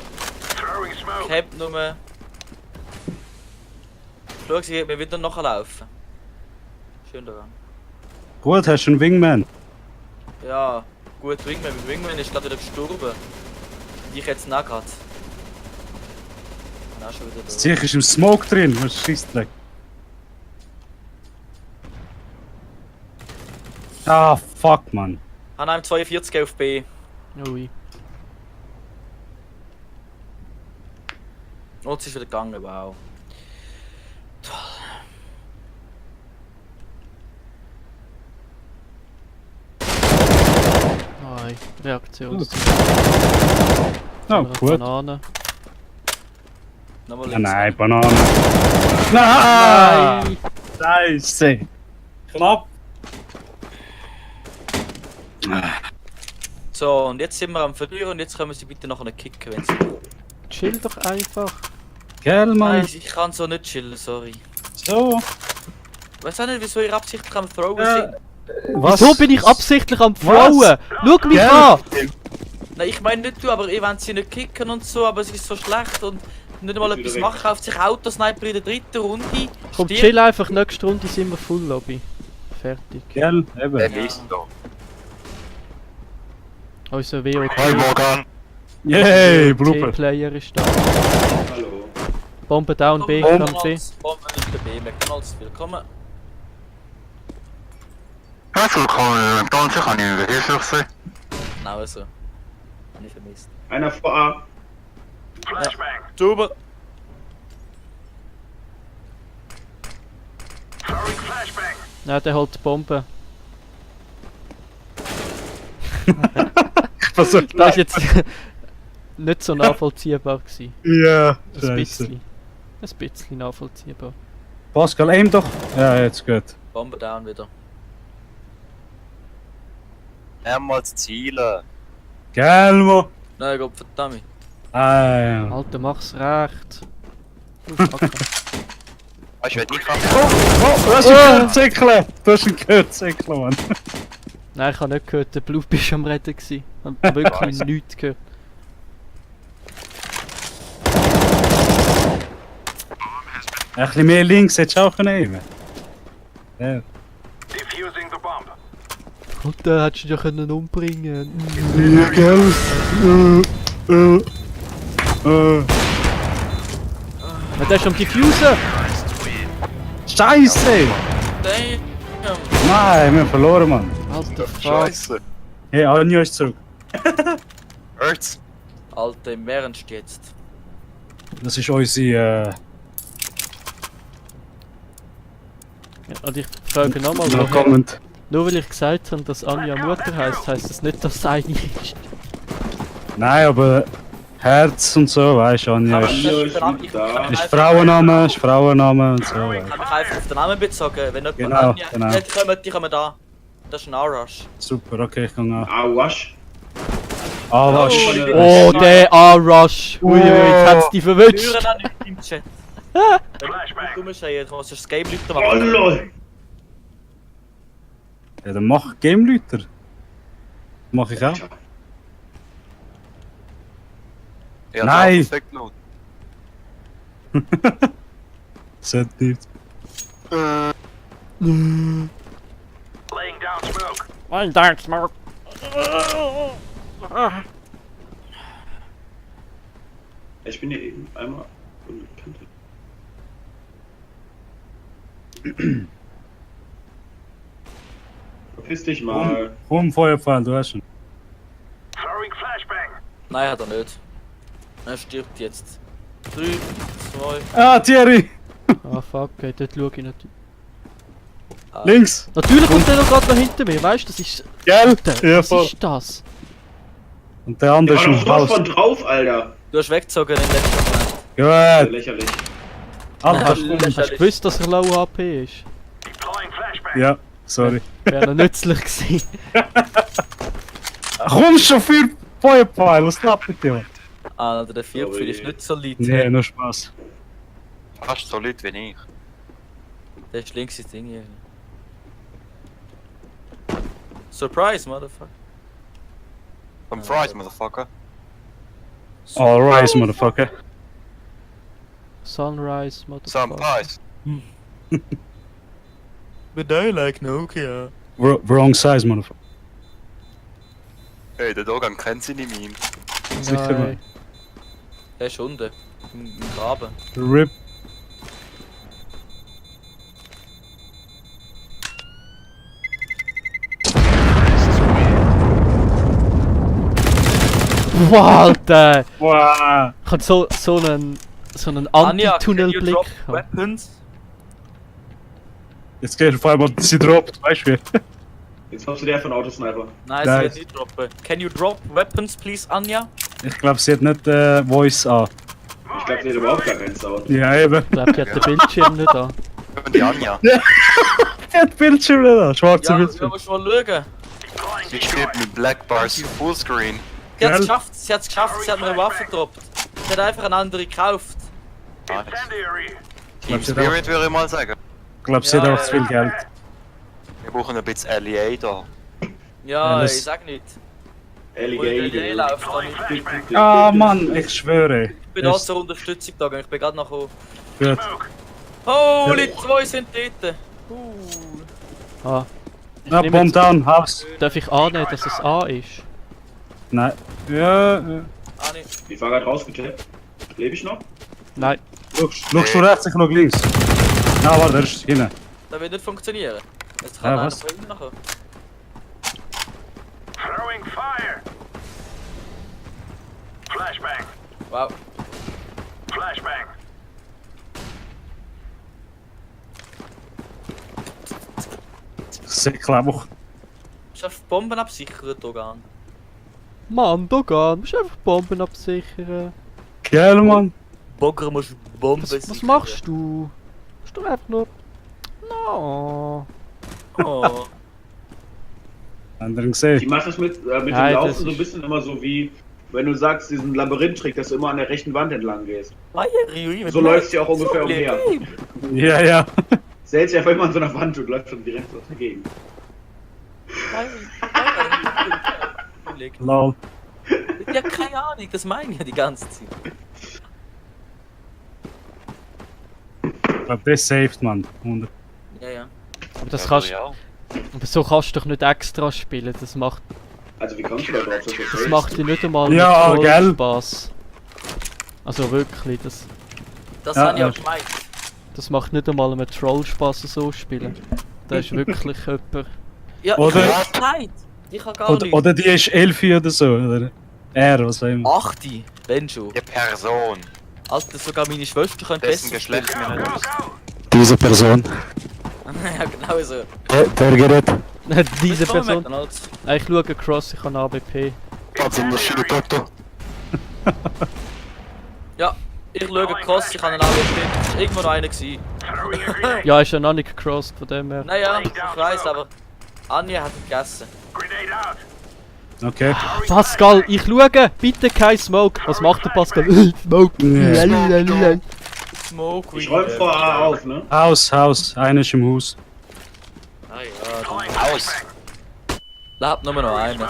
S5: Throwing smoke.
S1: campt nur. Schau, sie geht mir wieder nachlaufen. Schön daran.
S3: Gut, hast du einen Wingman?
S1: Ja, gut, Wingman. Mein Wingman ist gerade wieder gestorben. Ich jetzt nicht gerade. Bin auch schon wieder da.
S3: Sicher ist im Smoke drin, was schießt weg. Ah, fuck, man.
S1: Han einem 42 auf B.
S2: Ui.
S1: Und sie ist wieder gegangen, wow.
S2: Nein, Reaktionszeit.
S3: Oh, gut.
S2: Banane.
S1: Nochmal
S3: Ah,
S1: links.
S3: nein, Banane. Nein! Scheiße. Knapp.
S1: So, und jetzt sind wir am Verlieren und jetzt können wir sie bitte noch kicken, wenn sie.
S2: Chill doch einfach.
S3: Gell, Mann.
S1: Nein, ich kann so nicht chillen, sorry.
S3: So.
S1: Weißt du nicht, wieso ihr absichtlich am Throwen sind?
S3: Was?
S2: Wieso bin ich absichtlich am Flowen? Schau mich
S3: Gell?
S2: an!
S1: Nein, ich meine nicht du, aber ihr wollt sie nicht kicken und so, aber es ist so schlecht und nicht mal
S6: Ist
S1: etwas
S6: wieder
S1: machen, kauft sich Autosniper in der dritten Runde.
S2: Komm,
S1: stirbt.
S2: chill einfach, nächste Runde sind wir Full Lobby. Fertig.
S3: Gell, eben.
S1: Ja.
S2: Unser WOC
S4: Hi Morgan.
S3: Yay, Blooper.
S2: Player ist da.
S6: Hallo.
S2: Bombe down B,
S3: Bombe.
S2: kann B.
S1: Bomben nicht bei B, McDonalds, willkommen.
S4: Herzlich willkommen. Danke, kann ich Ihnen behilflich sein?
S1: Genau so. Hab ich vermisst.
S6: Einer vor A.
S5: Flashbang.
S1: Super.
S5: Throwing flashbang.
S2: Nein, der holt die Bombe.
S3: Versuch,
S2: Das ist jetzt nicht so nachvollziehbar gewesen.
S3: Ja,
S2: Ein
S3: scheiße.
S2: bisschen. Ein bisschen nachvollziehbar.
S3: Pascal, aim doch. Ja, jetzt gut.
S1: Bombe down wieder.
S7: Mehrmals zielen.
S3: Gell, Mo.
S1: Nein, Gott verdammt.
S3: Ah, ja.
S2: Alter, mach's recht. Oh, fuck.
S7: Ich werde nicht fangen.
S3: Oh, du hast ihn gehört, Zickle. Du hast ihn gehört, Zickle, Mann.
S2: Nein, ich habe nicht gehört, der Blue war am Reden. Ich habe wirklich nichts gehört.
S3: Ein bisschen mehr links hättest du auch nehmen. Ja.
S5: Defusing the bomb.
S2: Alter, hättest du dich ja können umbringen.
S3: Ja, gell.
S2: Ja, der ist am Diffuser!
S3: Scheiße!
S1: Damn!
S3: Nein, wir haben verloren, Mann.
S2: Alter Fuck.
S7: Scheiße.
S3: Hey, Anja ist zurück.
S7: Hurts.
S1: Alter, im Ernst jetzt.
S3: Das ist unsere,
S2: Und ich frage nochmal, woher,
S3: Comment.
S2: nur weil ich gesagt habe, dass Anja Mutter heisst das nicht, dass es eine ist.
S3: Nein, aber Herz und so, weißt du, Anja
S1: Aber
S3: ist,
S6: Anja ist
S1: ich-
S6: mit da.
S3: ist Frauenname und so.
S1: Ich
S3: Weißt.
S1: kann mich einfach auf den Namen bezogen. Wenn jemand
S3: Genau,
S1: Anja...
S3: genau.
S1: Ja, die kommen da. Das ist ein R-Rush.
S3: Super, okay, ich kann auch.
S6: Wasch.
S3: Ah, was?
S2: Oh, der R-Rush! Uiui, jetzt hat's dich verwünscht!
S1: Hören auch nicht im Chat.
S5: Flashbang.
S1: Du musst ja, du musst das Game Leute
S6: Oh
S1: machen.
S6: lol.
S3: Ja, dann mach Game-Lüter. Mach ich auch.
S7: Ja,
S3: Nein.
S7: Perfekt, Loot.
S3: Sollte nicht.
S5: Laying down smoke.
S2: Ein Dark Smoke!
S6: Ich bin hier eben einmal. Verpiss dich mal.
S3: Feuerpfeil, du hast schon.
S5: Throwing flashbang.
S1: Nein, hat er nicht. Er stirbt jetzt. 3, 2...
S3: Ah, Thierry!
S2: Ah fuck, okay, dort schau ich natürlich.
S3: Links!
S2: Natürlich kommt der noch gerade noch hinter mir, weißt du, das ist...
S3: Gell?
S2: Alter,
S3: Ja,
S2: was
S3: voll.
S2: ist das?
S3: Und der andere
S6: Da
S3: ist
S6: war
S3: schon
S6: doch sowas
S3: raus.
S6: von drauf, Alter.
S1: Du hast weggezogen in den letzten Moment.
S3: Gut!
S6: Lächerlich.
S3: Alter,
S2: Hast du gewusst, dass er low HP ist?
S5: Deploying flashbang.
S3: ja, sorry.
S2: Wäre noch nützlich gewesen.
S3: Komm schon für Feuerpfeil, was klappt mit dir?
S1: Ah, der Vierpfeil ist nicht so lieb.
S3: Nee, nur Spaß.
S7: Fast so Leute wie ich.
S1: Der ist links ins Ding hier. Surprise, motherfucker.
S7: Some fries, motherfucker.
S3: Alright, motherfucker.
S2: Sunrise,
S7: Some
S2: Motherfucker.
S7: pies.
S1: But I like Nokia.
S3: Wrong size, motherfucker.
S7: Hey, der Dogan kennt seine Meme.
S3: Sicher,
S2: Nein.
S1: Der ist unten. Im Graben.
S3: RIP.
S2: Wow, Alter!
S3: Wow.
S2: Ich hab so einen
S1: Anja, can you
S2: Anti-Tunnelblick.
S1: drop
S2: gehabt.
S1: weapons?
S3: Jetzt geht auf einmal, sie droppt, weißt du wie?
S6: Jetzt kommst du dir von Autosniper.
S1: Nein,
S3: Nice.
S1: sie wird nicht droppen. Can you drop weapons, please, Anja?
S3: Ich glaube, sie hat nicht Voice an.
S6: Ich glaube, sie hat überhaupt gar keinen Sound.
S3: Ja, eben.
S2: Ich glaube, die hat den Bildschirm nicht an.
S7: Und die Anja.
S3: Sie hat Bildschirm nicht an, schwarze
S1: Ja, du
S3: Bildschirm.
S1: musst mal schauen.
S5: Deploying
S7: Sie spielt mit Black Bars Fullscreen.
S1: Sie hat's
S3: Gell?
S1: geschafft, sie hat's geschafft, sie hat mir eine Waffe gedroppt. Sie hat einfach eine andere gekauft.
S7: Nice.
S5: incendiary.
S7: Team
S3: sie hat
S7: Spirit würde ich mal sagen.
S3: Ich glaube, sie hat
S1: Ja,
S3: auch zu viel Geld.
S7: Wir brauchen ein bisschen LEA da.
S1: Ja,
S3: Ja, das-
S1: ich sag nicht. Wo die
S6: Alligator.
S1: läuft da nicht.
S3: Ah, Mann, ich schwöre.
S1: Ich bin da zur Unterstützung da, ich bin gerade noch gekommen.
S3: Gut.
S1: Holy, zwei sind dort.
S2: Ah. Ich
S3: Ah,
S2: nehme
S3: Bomb
S2: jetzt,
S3: down, Haus.
S2: darf ich annehmen, dass es A ist?
S3: Nein. Ja,
S1: Ah, nicht.
S6: Ich war gerade rausgetappt. Lebe ich noch?
S2: Nein.
S3: schaust du rechts, ich schau links. Na, warte, der ist hinten.
S1: Das wird nicht funktionieren. Jetzt
S3: Ja,
S1: kann einer
S3: was?
S1: von hinten nachher.
S5: Throwing fire. Flashbang.
S1: Wow.
S5: Flashbang.
S3: Sehr clever.
S1: Ist auf Bomben absichert, Dogan.
S2: Mann, Dogan, musst einfach Bomben absichern.
S3: Geil, Mann.
S1: Bogger musst Bomben
S2: Was machst du? Machst du einfach nur... No.
S1: Oh.
S3: Anderen
S6: Die
S3: gesehen.
S6: macht das mit dem
S2: Nein, das
S6: Laufen so ein
S2: ist-
S6: bisschen immer so wie, wenn du sagst, diesen Labyrinth-Trick, dass du immer an der rechten Wand entlang gehst. So läuft sie auch ungefähr umher.
S3: Ja, ja.
S6: Sie hält sich einfach immer an so einer Wand und läuft schon direkt so dagegen.
S3: Lol.
S1: Ja, keine Ahnung, das meine ich ja die ganze Zeit.
S3: Ich glaube, das saved, Mann. 100.
S1: Ja, ja.
S2: Aber das
S7: Ja,
S2: kannst,
S7: ja.
S2: aber so kannst du doch nicht extra spielen. Das macht
S6: Also wie kommst du da drauf?
S2: Das macht dir nicht einmal
S3: Ja,
S2: mit
S3: gell?
S2: Spaß. Also wirklich, das...
S1: Das
S3: Ja,
S1: habe ich
S3: ja.
S1: auch gemeint.
S2: Das macht nicht einmal einem Troll Spaß, so zu spielen. Da ist wirklich jemand.
S1: Ja,
S3: Oder-
S1: ich hab Zeit. Ich hab gar nichts.
S3: Oder die ist 11 oder so, oder? Er, was auch immer.
S1: 8, wenn schon.
S7: Die Person,
S1: Alter, sogar meine Schwester könnte
S7: dessen
S1: besser
S7: Geschlecht mir nicht wissen.
S3: Diese Person.
S1: Ja, genau so.
S3: Der Gerät.
S2: Diese
S1: Komm,
S2: Person.
S1: McDonald's.
S2: Ich schaue Cross, ich habe ABP.
S7: Also, das ist Doktor.
S1: Ja, ich schaue Cross, ich habe einen AWP. Es war irgendwo noch einer gewesen.
S2: Ja, ist ja noch nicht gecrossed, von dem her.
S1: Naja, ich weiss, aber Anja hat ihn gegessen.
S3: Okay.
S2: Pascal, ich schaue! Bitte kein Smoke! Was macht der Pascal? Smoke!
S3: Ja.
S2: Lalalala.
S1: Smoke
S6: Ich räum vor A auf, ne?
S3: Haus. Einer ist im Haus.
S1: Ah ja,
S7: Aus.
S1: lebt nur noch einer.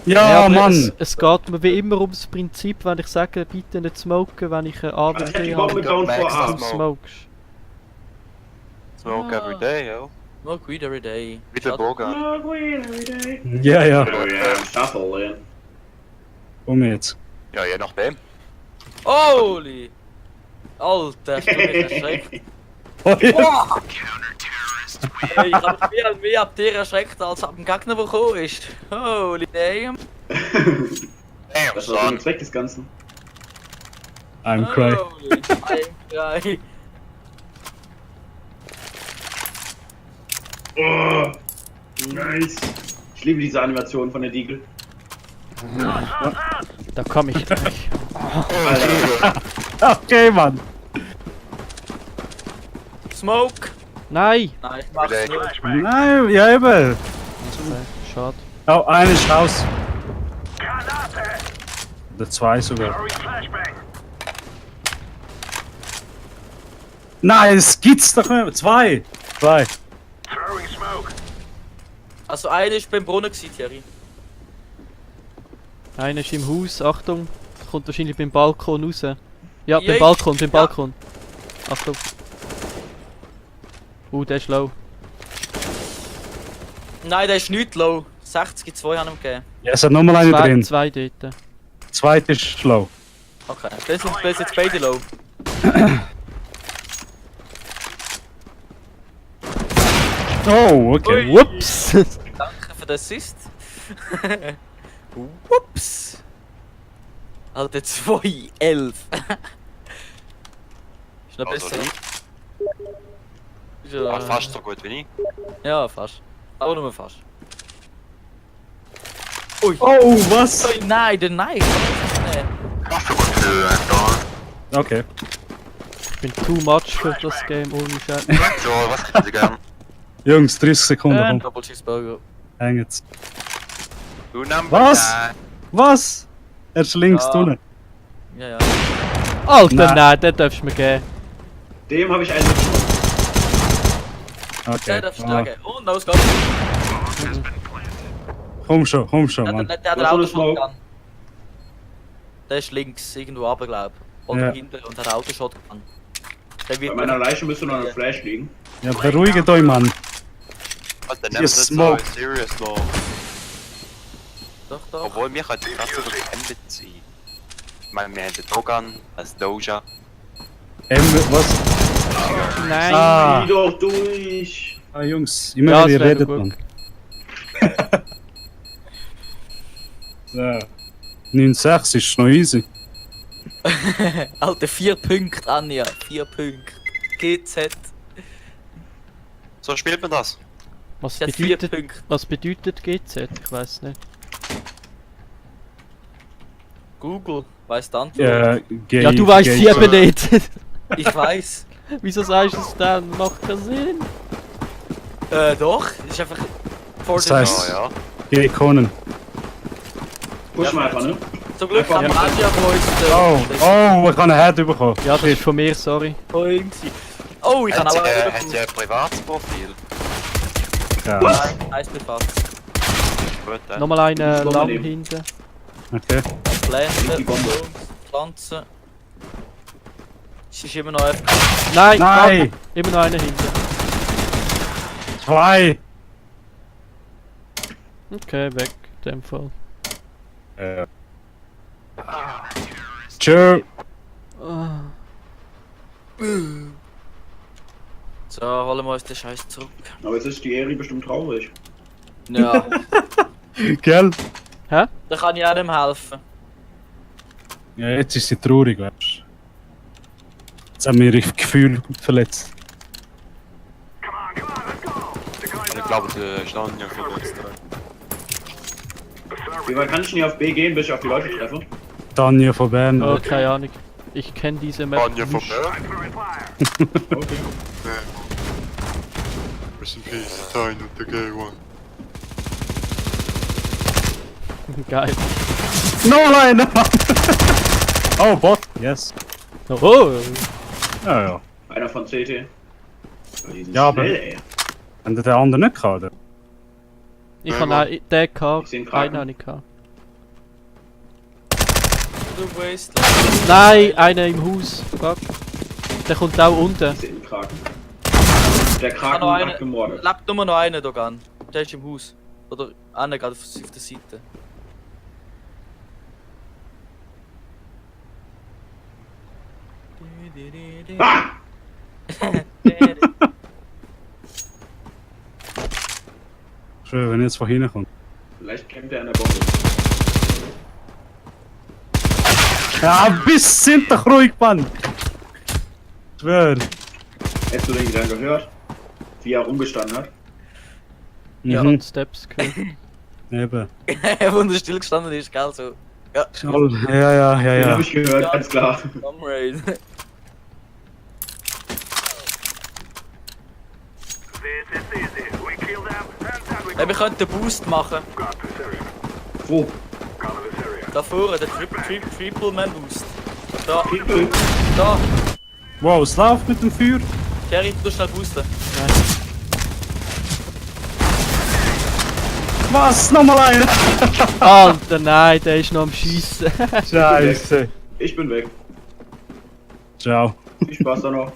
S3: Ja,
S2: aber
S3: Mann!
S2: Es geht mir wie immer ums Prinzip, wenn ich sage, bitte nicht smoken, wenn ich eine
S6: Also ich hab die
S2: ABP
S6: Bombe
S2: habe.
S6: gehauen vor
S7: Max,
S6: A.
S2: Du smokest.
S7: Smoke every day, yo.
S1: Smoke weed every day.
S7: Wie der Boga.
S3: Ja, ja.
S6: Oh ja, Shuffle, ja.
S3: Um jetzt.
S7: Ja, je nachdem.
S1: Holy! Alter, hast du mich erschreckt.
S3: Oh, ja.
S1: Boah! Hey, ich hab mich mehr ab dir erschreckt als ab dem Gegner, der gekommen ist. Holy damn!
S7: Damn,
S6: Das war der
S7: son.
S6: Zweck des Ganzen.
S3: I'm cry.
S1: Holy, I'm cry.
S6: Oh, nice. Ich liebe diese Animation von der Deagle.
S2: Da komme ich gleich.
S6: Alter,
S3: Okay, Mann.
S1: Smoke!
S2: Nein!
S1: Nein, ich mach's
S7: Every day.
S1: nicht.
S3: Nein, ja eben.
S2: Okay, schade.
S3: Oh, einer ist Haus. Oder zwei sogar. Nein, es gibt's doch nicht. Zwei.
S1: Also einer ist beim Brunnen gewesen, Thierry.
S2: Einer ist im Haus, Achtung. Kommt wahrscheinlich beim Balkon raus. Ja, beim
S1: Jei.
S2: Balkon, beim
S1: Ja.
S2: Balkon. Achtung. Der ist low.
S1: Nein, der ist nicht low. 60-2 haben ihm gegeben.
S3: Ja, es hat nochmal einer drin.
S2: Zwei dort.
S3: Zweiter ist schlau.
S1: Okay, das sind jetzt beide low.
S3: Oh, okay.
S1: Ui.
S2: Whoops!
S1: Danke für den Assist. Ups. Alter, 2-11. Ist noch
S7: Also
S1: besser.
S7: nicht.
S1: Ist ja,
S7: Fast so gut wie ich.
S1: Ja, fast. Aber nur fast.
S3: Oh, was?
S1: Oh, nein, der Nein.
S3: Okay.
S2: Ich bin too much für das Game, ohne Scheiß.
S7: So, was hätten Sie gern?
S3: Jungs, 30 Sekunden. Komm,
S1: Double Cheeseburger.
S3: hängen's.
S7: Du number
S3: Was?
S7: 9.
S3: Was? Er ist links
S1: Ja.
S3: drinnen.
S1: Ja, ja.
S2: Alter,
S3: Nein.
S2: nein, den darfst du mir geben.
S6: dem habe ich einen geschossen.
S1: Der
S3: Okay.
S1: darf
S3: Ah,
S1: schlagen. Und los geht's.
S3: komm schon,
S1: Der
S3: Mann.
S1: hat
S6: Was
S1: auch
S6: soll das
S1: Shotgun. Der ist links, irgendwo runter, glaub. Oder
S3: Ja.
S1: hinten und hat Autoshotgun. Der
S6: Bei
S1: wird
S6: meiner Leiche müsste noch eine Flash liegen.
S3: Ja, beruhigt euch, Mann.
S7: Alter,
S3: Hier
S7: nehmen
S3: ist
S7: Sie so
S3: Smoke.
S7: serious noch.
S1: Doch, doch.
S7: Obwohl, wir könnten krass übergeendet sein. Ich meine, wir haben den Dogan, als Doja.
S3: Was?
S2: Nein!
S3: Ah,
S6: Zieh doch durch!
S3: ah Jungs, immer
S2: Ja,
S3: wenn ihr
S2: das wär
S3: redet,
S2: gut.
S3: Mann. So. 9-6 ist noch easy.
S1: Alter, 4 Punkte, Anja. 4 Punkte. GZ.
S7: So spielt man das.
S2: Was
S1: Sie hat 4
S2: bedeutet,
S1: Punkte.
S2: was bedeutet GZ? Ich weiß nicht.
S1: Google weiss die Antwort.
S2: Ja, du weißt sie eben nicht.
S1: Ich weiss.
S2: Wieso sagst du es dann? Macht keinen Sinn.
S1: Doch. Ist einfach. For
S3: Das
S1: the
S3: heißt-
S7: Ja, ja.
S3: Gay Conan.
S6: Push mal einfach, ne?
S1: Zum Glück
S6: Ja.
S1: haben wir Anja von uns.
S3: Oh, ich habe einen Head bekommen.
S2: Ja, das ist von mir, sorry.
S1: Oh, ich kann
S7: Hat
S1: auch
S7: sie,
S1: einen
S7: hat sie ein privates Profil?
S3: Ja.
S1: Nein, eins privat.
S7: Gut, dann.
S2: Nochmal einen
S6: Bombe
S2: lang
S6: nehmen.
S2: hinten.
S3: Okay.
S1: Pflanzen,
S6: Die Bombe.
S1: Pflanzen. Es ist immer noch einfach.
S2: Nein!
S3: Nein!
S2: warte, immer noch einer hinten.
S3: 2!
S2: Okay, weg. In dem Fall.
S3: Tschö.
S2: Ah.
S1: So, holen wir uns den Scheiß zurück.
S6: Aber jetzt ist die Eri bestimmt traurig.
S1: Ja,
S3: Gell?
S2: Hä?
S1: da kann ich auch nicht mehr helfen.
S3: Ja, jetzt ist sie traurig, weißt du. Jetzt haben wir ihr Gefühl verletzt.
S4: Ich glaube, der Stand ja verletzt.
S6: Wie weit kann ich nicht auf B gehen, bis ich auf die Leute treffe?
S3: Tanja von Bern.
S2: Oh, keine Ahnung. Ich kenne diese Map
S4: Anja von
S2: nicht.
S4: Bern?
S6: Okay.
S4: Rest in peace, Tiny with the gay one.
S2: Geil.
S3: No, nein! Oh, Bot, yes.
S2: Oh!
S3: Ja, ja.
S6: Einer von CT. Oh, die sind
S3: Ja, aber-
S6: schnell, ey.
S3: Haben die den anderen nicht gehabt? oder?
S2: Ich habe auch den gehabt,
S6: Ich seh ihn gerade.
S2: einen habe ich gehabt.
S1: Du Waste.
S2: Nein, einer im Haus. Fuck. Der kommt auch unten.
S6: Ich seh den Kraken. Der
S1: Ah,
S6: Kraken
S1: noch
S6: hat
S1: einer.
S6: gemordet.
S1: Lebt nur noch einer, Dogan. Der ist im Haus. Oder einer gerade auf der Seite.
S6: Ah!
S3: Schön, wenn er jetzt von hinten kommt.
S6: Vielleicht kämpft er an der Bombe.
S3: Ja, bis sind doch ruhig, Mann! Schwör.
S6: Hättest du den Gedanken gehört? Wie er rumgestanden hat?
S1: Ja.
S3: Mhm.
S2: Steps gehört.
S3: Eben.
S1: Wo er still gestanden ist, gell? So. Ja,
S3: Ja,
S6: Den
S3: ja.
S6: hab ich gehört, ganz klar.
S1: Comrade.
S5: This is easy. We kill them, and then we
S1: Ja, wir könnten den Boost machen.
S5: got this area.
S6: Wo?
S5: Cover this area.
S1: Da vorne, der Triple Man Boost. Da,
S6: People?
S1: da.
S3: Wow, es läuft mit dem Feuer.
S1: Kerry, du schnell boosten.
S3: Was? Nochmal einer?
S2: Alter, nein, der ist noch am Schiessen.
S3: Scheiße.
S6: Ich bin weg.
S3: Ciao.
S6: Viel Spaß da noch.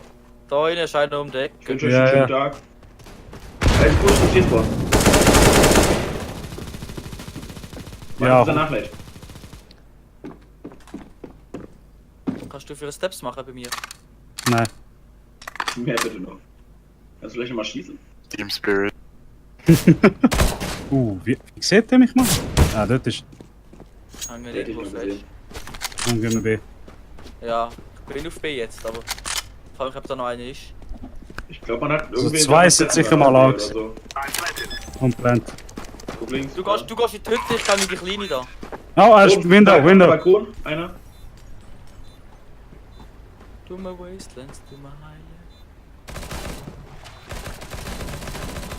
S1: Da innen scheint noch um die
S6: Ich
S1: Ecke.
S6: wünsche euch
S3: Ja,
S6: einen schönen
S3: ja.
S6: Tag. Als Bus und T-Sport.
S3: Ja.
S6: Danach nicht.
S1: Kannst du für Steps machen bei mir?
S3: Nein.
S6: Mehr bitte noch. Kannst du gleich nochmal schießen?
S4: Team Spirit.
S3: Wie sieht der mich mal? Ah, dort ist.
S1: Hängen
S6: Der hätte ich
S1: irgendwo
S6: noch
S1: fest.
S6: gesehen.
S3: Dann gehen wir B.
S1: Ja, ich bin auf B jetzt, aber ich frage mich, ob da noch einer ist.
S6: Ich glaube, man hat irgendwie...
S3: zwei sind sicher mal
S6: oder
S3: Angst.
S6: so.
S3: Und Plant.
S6: Guck links.
S1: Du gehst in die Hütte, ich kann mit die Kleine da.
S3: Oh, er ist
S6: Oben,
S3: Window, Window.
S6: Balkon, einer.
S1: Du my Wastelands, du my Highland.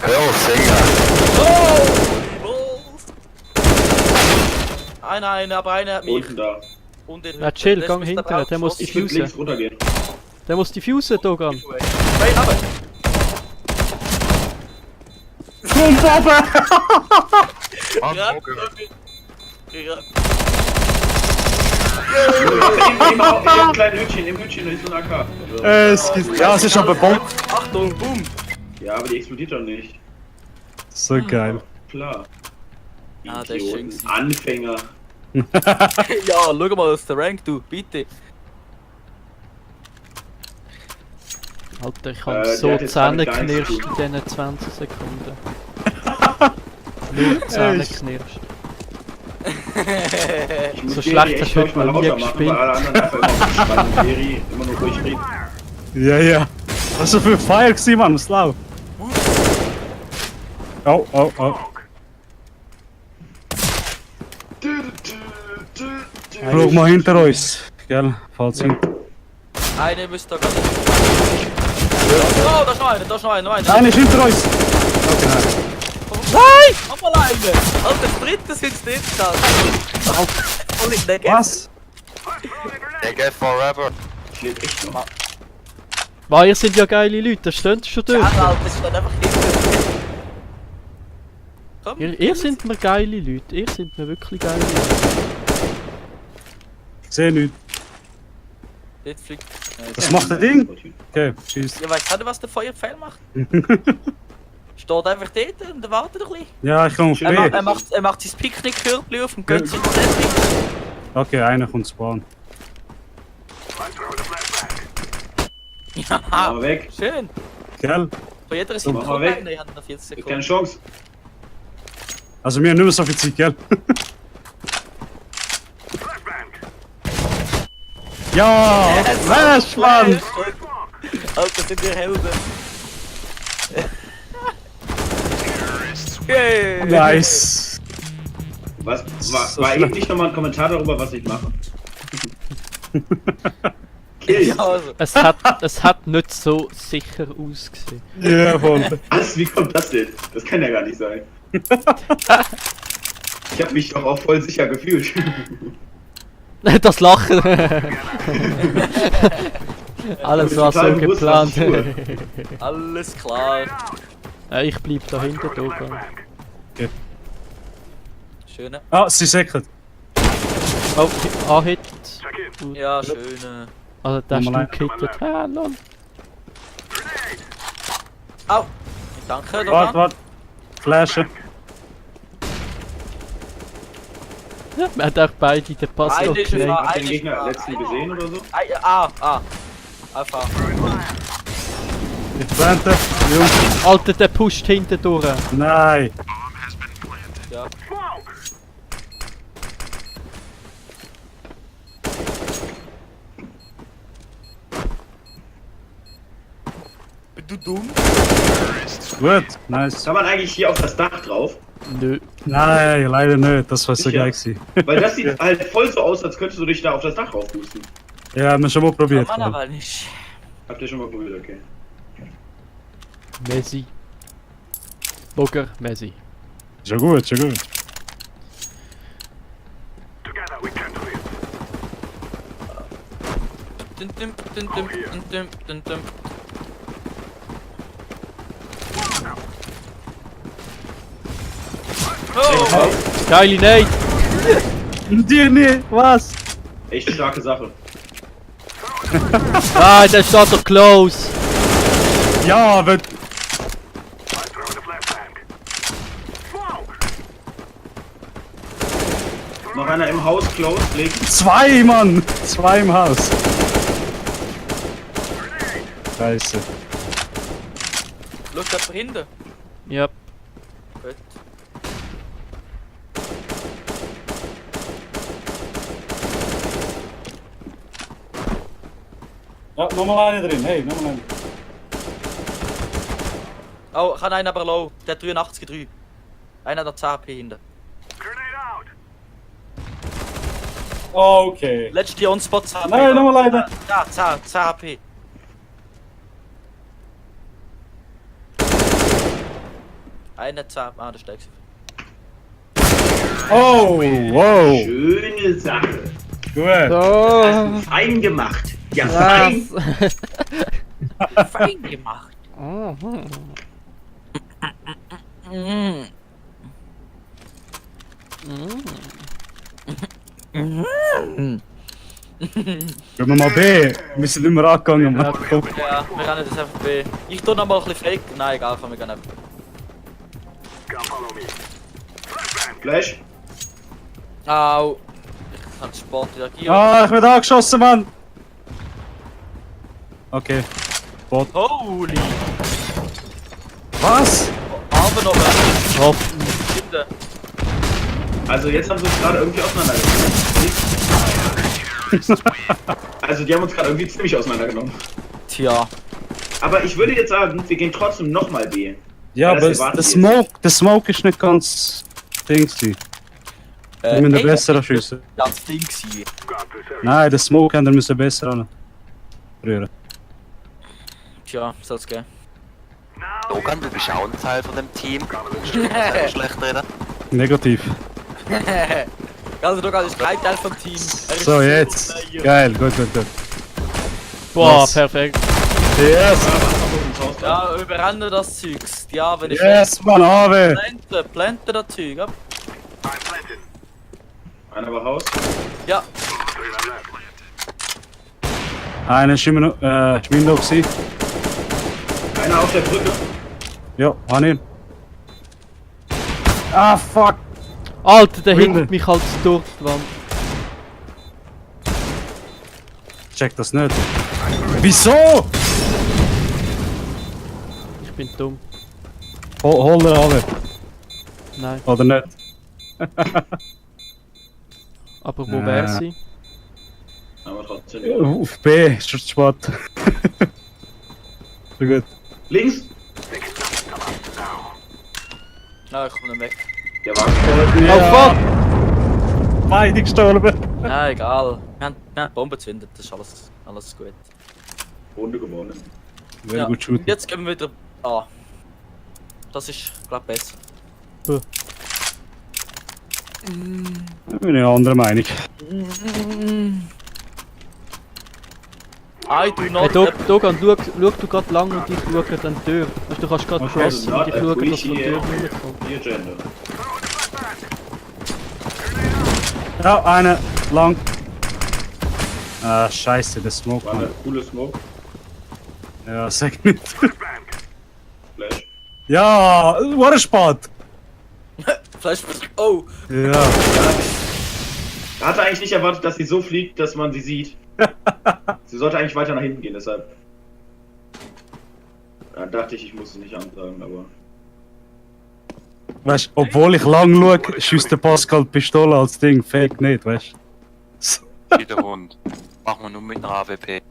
S7: Hör Sänger.
S1: Oh! Einer, aber einer hat mich.
S6: Unten da.
S1: Und in
S2: Na chill,
S1: das
S2: gang
S1: müsste
S2: hinterher,
S1: aber
S2: der
S1: auch
S2: muss die
S6: Ich würde
S2: Fuse.
S6: links runtergehen.
S2: Der muss diffusen, Dogan.
S1: Hey, aber!
S3: Komm, Papa!
S1: Ja, ja.
S6: Im kleinen Hütchen, im Hütchen ist so ein AK.
S3: Es gibt. Ja, es ist aber Bomb.
S1: Achtung, boom!
S6: Ja, aber die explodiert doch nicht.
S3: So geil.
S6: Klar.
S1: Ah, der ist schön
S6: Idioten.
S1: gewesen.
S6: Anfänger.
S1: Ja, schau mal aus der Rank, du, bitte.
S2: Alter, ich
S6: Der
S2: habe so
S6: hat jetzt
S2: Zähne
S6: damit gar nichts
S2: geknirscht
S6: zu
S2: in diesen 20 Sekunden. Nur Zähne geknirscht.
S6: Ich muss
S2: So
S6: Jerry
S2: schlecht
S6: echt,
S2: hast du
S6: glaub ich,
S2: heute
S6: mal
S2: noch nie
S6: lauter machen,
S2: gespielt.
S6: weil alle anderen einfach immer gespannt und Jerry immer nur ruhig reden.
S3: Ja, ja. Was war für Fire gewesen, Mann? Was laut? Oh, oh, oh. Schau mal hinter uns. Gell? Falls hin.
S1: Einer müsste da gerade. Oh, da ist noch einer, da ist noch einer, noch einer.
S3: Einer ist hinter uns! Okay, nein.
S1: Nein! Nochmal einer! Alter, der dritte sind es nicht da. Voll in der
S3: Was?
S7: Nigga forever.
S6: Ich lebe echt noch.
S2: Wow, ihr seid ja geile Leute, da steht schon
S1: Ja,
S2: dort.
S1: Alter, das ist dann einfach hinter. Komm,
S2: Ihr seid mir geile Leute, ihr seid mir wirklich geile Leute.
S3: Ich seh nichts.
S1: Dort fliegt.
S3: Was macht der Ding? Okay, tschüss.
S1: Ja, weißt du, was der Feuerpfeil macht? Steht einfach dort und wartet ein bisschen.
S3: Ja, ich komm auf
S1: Er,
S3: B.
S1: er macht sein Picknick-Körbchen auf und geht sich ins Essen.
S3: Okay, einer kommt spawn.
S1: Ja,
S6: Mach mal weg.
S1: schön.
S3: Gell?
S1: Von jeder Seite
S6: mach mal weg.
S1: kommt einer, ich habe noch 40
S6: Keine
S1: Sekunden.
S6: Chance.
S3: Also wir haben nicht mehr so viel Zeit, gell? Ja! Flash, Mann!
S1: Alter, sind wir Helden. Yay!
S3: Nice!
S6: Was?
S3: So
S6: War
S3: schlimm.
S6: eben nicht nochmal ein Kommentar darüber, was ich mache? Kill.
S1: Ja, also.
S2: Es hat nicht so sicher ausgesehen.
S3: Ja, voll.
S6: Was? Wie kommt das denn? Das kann ja gar nicht sein. Ich habe mich doch auch voll sicher gefühlt.
S2: Das Lachen. Alles war so
S6: Total bewusst, was
S2: geplant.
S6: ich
S1: Alles klar.
S2: Ich bleib da hinten oben.
S1: Schöne.
S3: Ah, sie säckert.
S2: Oh, A-Hit.
S1: Ja, schöne.
S2: Also der ist
S3: Nochmal
S2: du gehittet. Ah, lol.
S1: Au! Danke,
S3: Warte,
S1: Dogan.
S3: warte. Flashen.
S2: Ja, man hat auch beide den Pass
S1: Eine ist
S2: gekriegt.
S1: es,
S6: Hast du den
S1: eine
S6: Gegner
S1: ist
S6: letzten gesehen oder so?
S1: Einfach.
S3: Ich plante. Jungs.
S2: Alter, der pusht hinten durch.
S3: Nein.
S1: Ja. Bist du dumm?
S3: Gut. Nice.
S6: Kann man eigentlich hier auf das Dach drauf?
S2: Nö.
S3: Nein, leider nicht. Das war so
S6: Sicher?
S3: geil gewesen.
S6: Weil das sieht halt voll so aus, als könntest du dich da auf das Dach raufpusten.
S3: Ja, haben wir schon mal
S1: Kann
S3: probiert.
S1: man
S3: voll.
S1: aber nicht.
S6: Habt ihr schon mal probiert, okay.
S2: Messi. Bogger, Messi.
S3: Schon gut, schon gut.
S1: Dum, dum, dum, dum, dum, dum, dum, dum. Oh!
S2: Geile Nate!
S3: Dir nicht, was?
S6: Echt starke Sache.
S2: Ah, der steht doch close!
S3: Ja, wird.
S6: Noch einer im Haus, close, legt.
S3: Zwei, Mann! Zwei im Haus. Scheiße.
S1: Schau, da hinten.
S2: Ja.
S1: Gut.
S3: Ja, nochmal eine drin. Hey, nochmal eine.
S1: Oh, kann einer aber low. Der hat 83,3. Einer hat 10 HP hinten.
S3: Okay.
S1: Letzte On-Spot 10 HP.
S3: Nein, nochmal einer.
S1: Ja, 10 HP. Einer 10. Ah, der steigt.
S3: Oh, wow.
S6: Schöne Sache.
S3: Gut.
S2: Oh,
S6: Fein gemacht. Ja, fein.
S1: Fein gemacht.
S3: Gehen wir mal B. Wir sind nicht mehr angegangen, Mann. Komm.
S1: Ja, wir rennen das einfach B. Ich tu noch mal ein bisschen fake. Nein, egal, komm, wir gehen einfach.
S6: Flash.
S1: Au. Ich kann Sport reagieren.
S3: Ah, ich werde angeschossen, Mann. Okay. Bot.
S1: Holy!
S3: Was?
S1: Aber noch was.
S2: Hopp.
S1: Hinten.
S6: Also jetzt haben sie uns gerade irgendwie auseinandergenommen. Also die haben uns gerade irgendwie ziemlich auseinandergenommen.
S1: Tja.
S6: Aber ich würde jetzt sagen, wir gehen trotzdem nochmal B.
S3: Ja,
S6: Weil
S3: aber
S6: das erwartet
S3: der Smoke ist nicht ganz Dingsy. Wir müssen besser schiessen.
S1: Das Ding gewesen.
S3: Nein, der Smoke haben wir müssen besser an. Rühren.
S1: Tja, soll's gehen.
S7: Dogan, du bist auch ein Teil von dem Team. Musst du sehr schlecht reden.
S3: Negativ.
S1: Also, du ist kein Teil vom Team. Er ist
S3: So, jetzt.
S1: Player.
S3: Geil, gut, gut, gut.
S2: Boah,
S3: Was?
S2: perfekt.
S3: Yes!
S1: Ja, überrennen das Zeugs. Ja, wenn ich
S3: Yes, Mann, Ave!
S1: plante das Zeug ab.
S6: Einer war Haus.
S1: Ja,
S3: Einer ist immer noch, ist Window gewesen.
S6: Einer auf der Brücke.
S3: Ja, hab ihn. Ah, fuck!
S2: Alter, der
S3: Winter.
S2: hinkt mich halt durch die Wand.
S3: Check das nicht. Wieso?
S2: bin dumm.
S3: Hol den alle.
S2: Nein.
S3: Oder nicht?
S2: Aber wo wäre sie?
S6: Aber trotzdem.
S3: Auf B, ist schon zu spät. So gut.
S6: Links!
S1: Ah, ich komm nicht weg.
S6: Der war voll.
S2: Oh fuck!
S3: Beide gestorben.
S1: Ja, egal. Wir haben die Bombe gezündet, das ist alles gut.
S6: Runde gewonnen.
S3: Sehr
S1: Ja,
S3: gut shooten.
S1: und jetzt gehen wir wieder A. Das ist, glaub ich, besser.
S3: Da bin ich anderer Meinung.
S1: I do
S2: Hey,
S1: not...
S2: Dogan, schau du grad lang und ich schaue dann die Tür. Weißt, du kannst grad
S3: Okay.
S2: crossen und ich schaue, dass von der Tür
S6: Appreciate.
S2: rauskommt.
S6: Hier, Gender.
S3: Ja, eine lang. Ah, scheiße, der Smoke.
S6: War eine
S3: Mann.
S6: coole Smoke.
S3: Ja, sag nicht.
S6: Flash.
S3: Ja, what a spot.
S1: Vielleicht... Oh!
S3: Ja.
S6: Er hatte eigentlich nicht erwartet, dass sie so fliegt, dass man sie sieht. Sie sollte eigentlich weiter nach hinten gehen, deshalb. Da dachte ich muss sie nicht ansagen, aber.
S3: Weißt, obwohl ich lang schaue, schießt der Pascal die Pistole als Ding. Fake nicht, weißt du?
S7: Wieder rund. Machen wir nur mit einer AWP.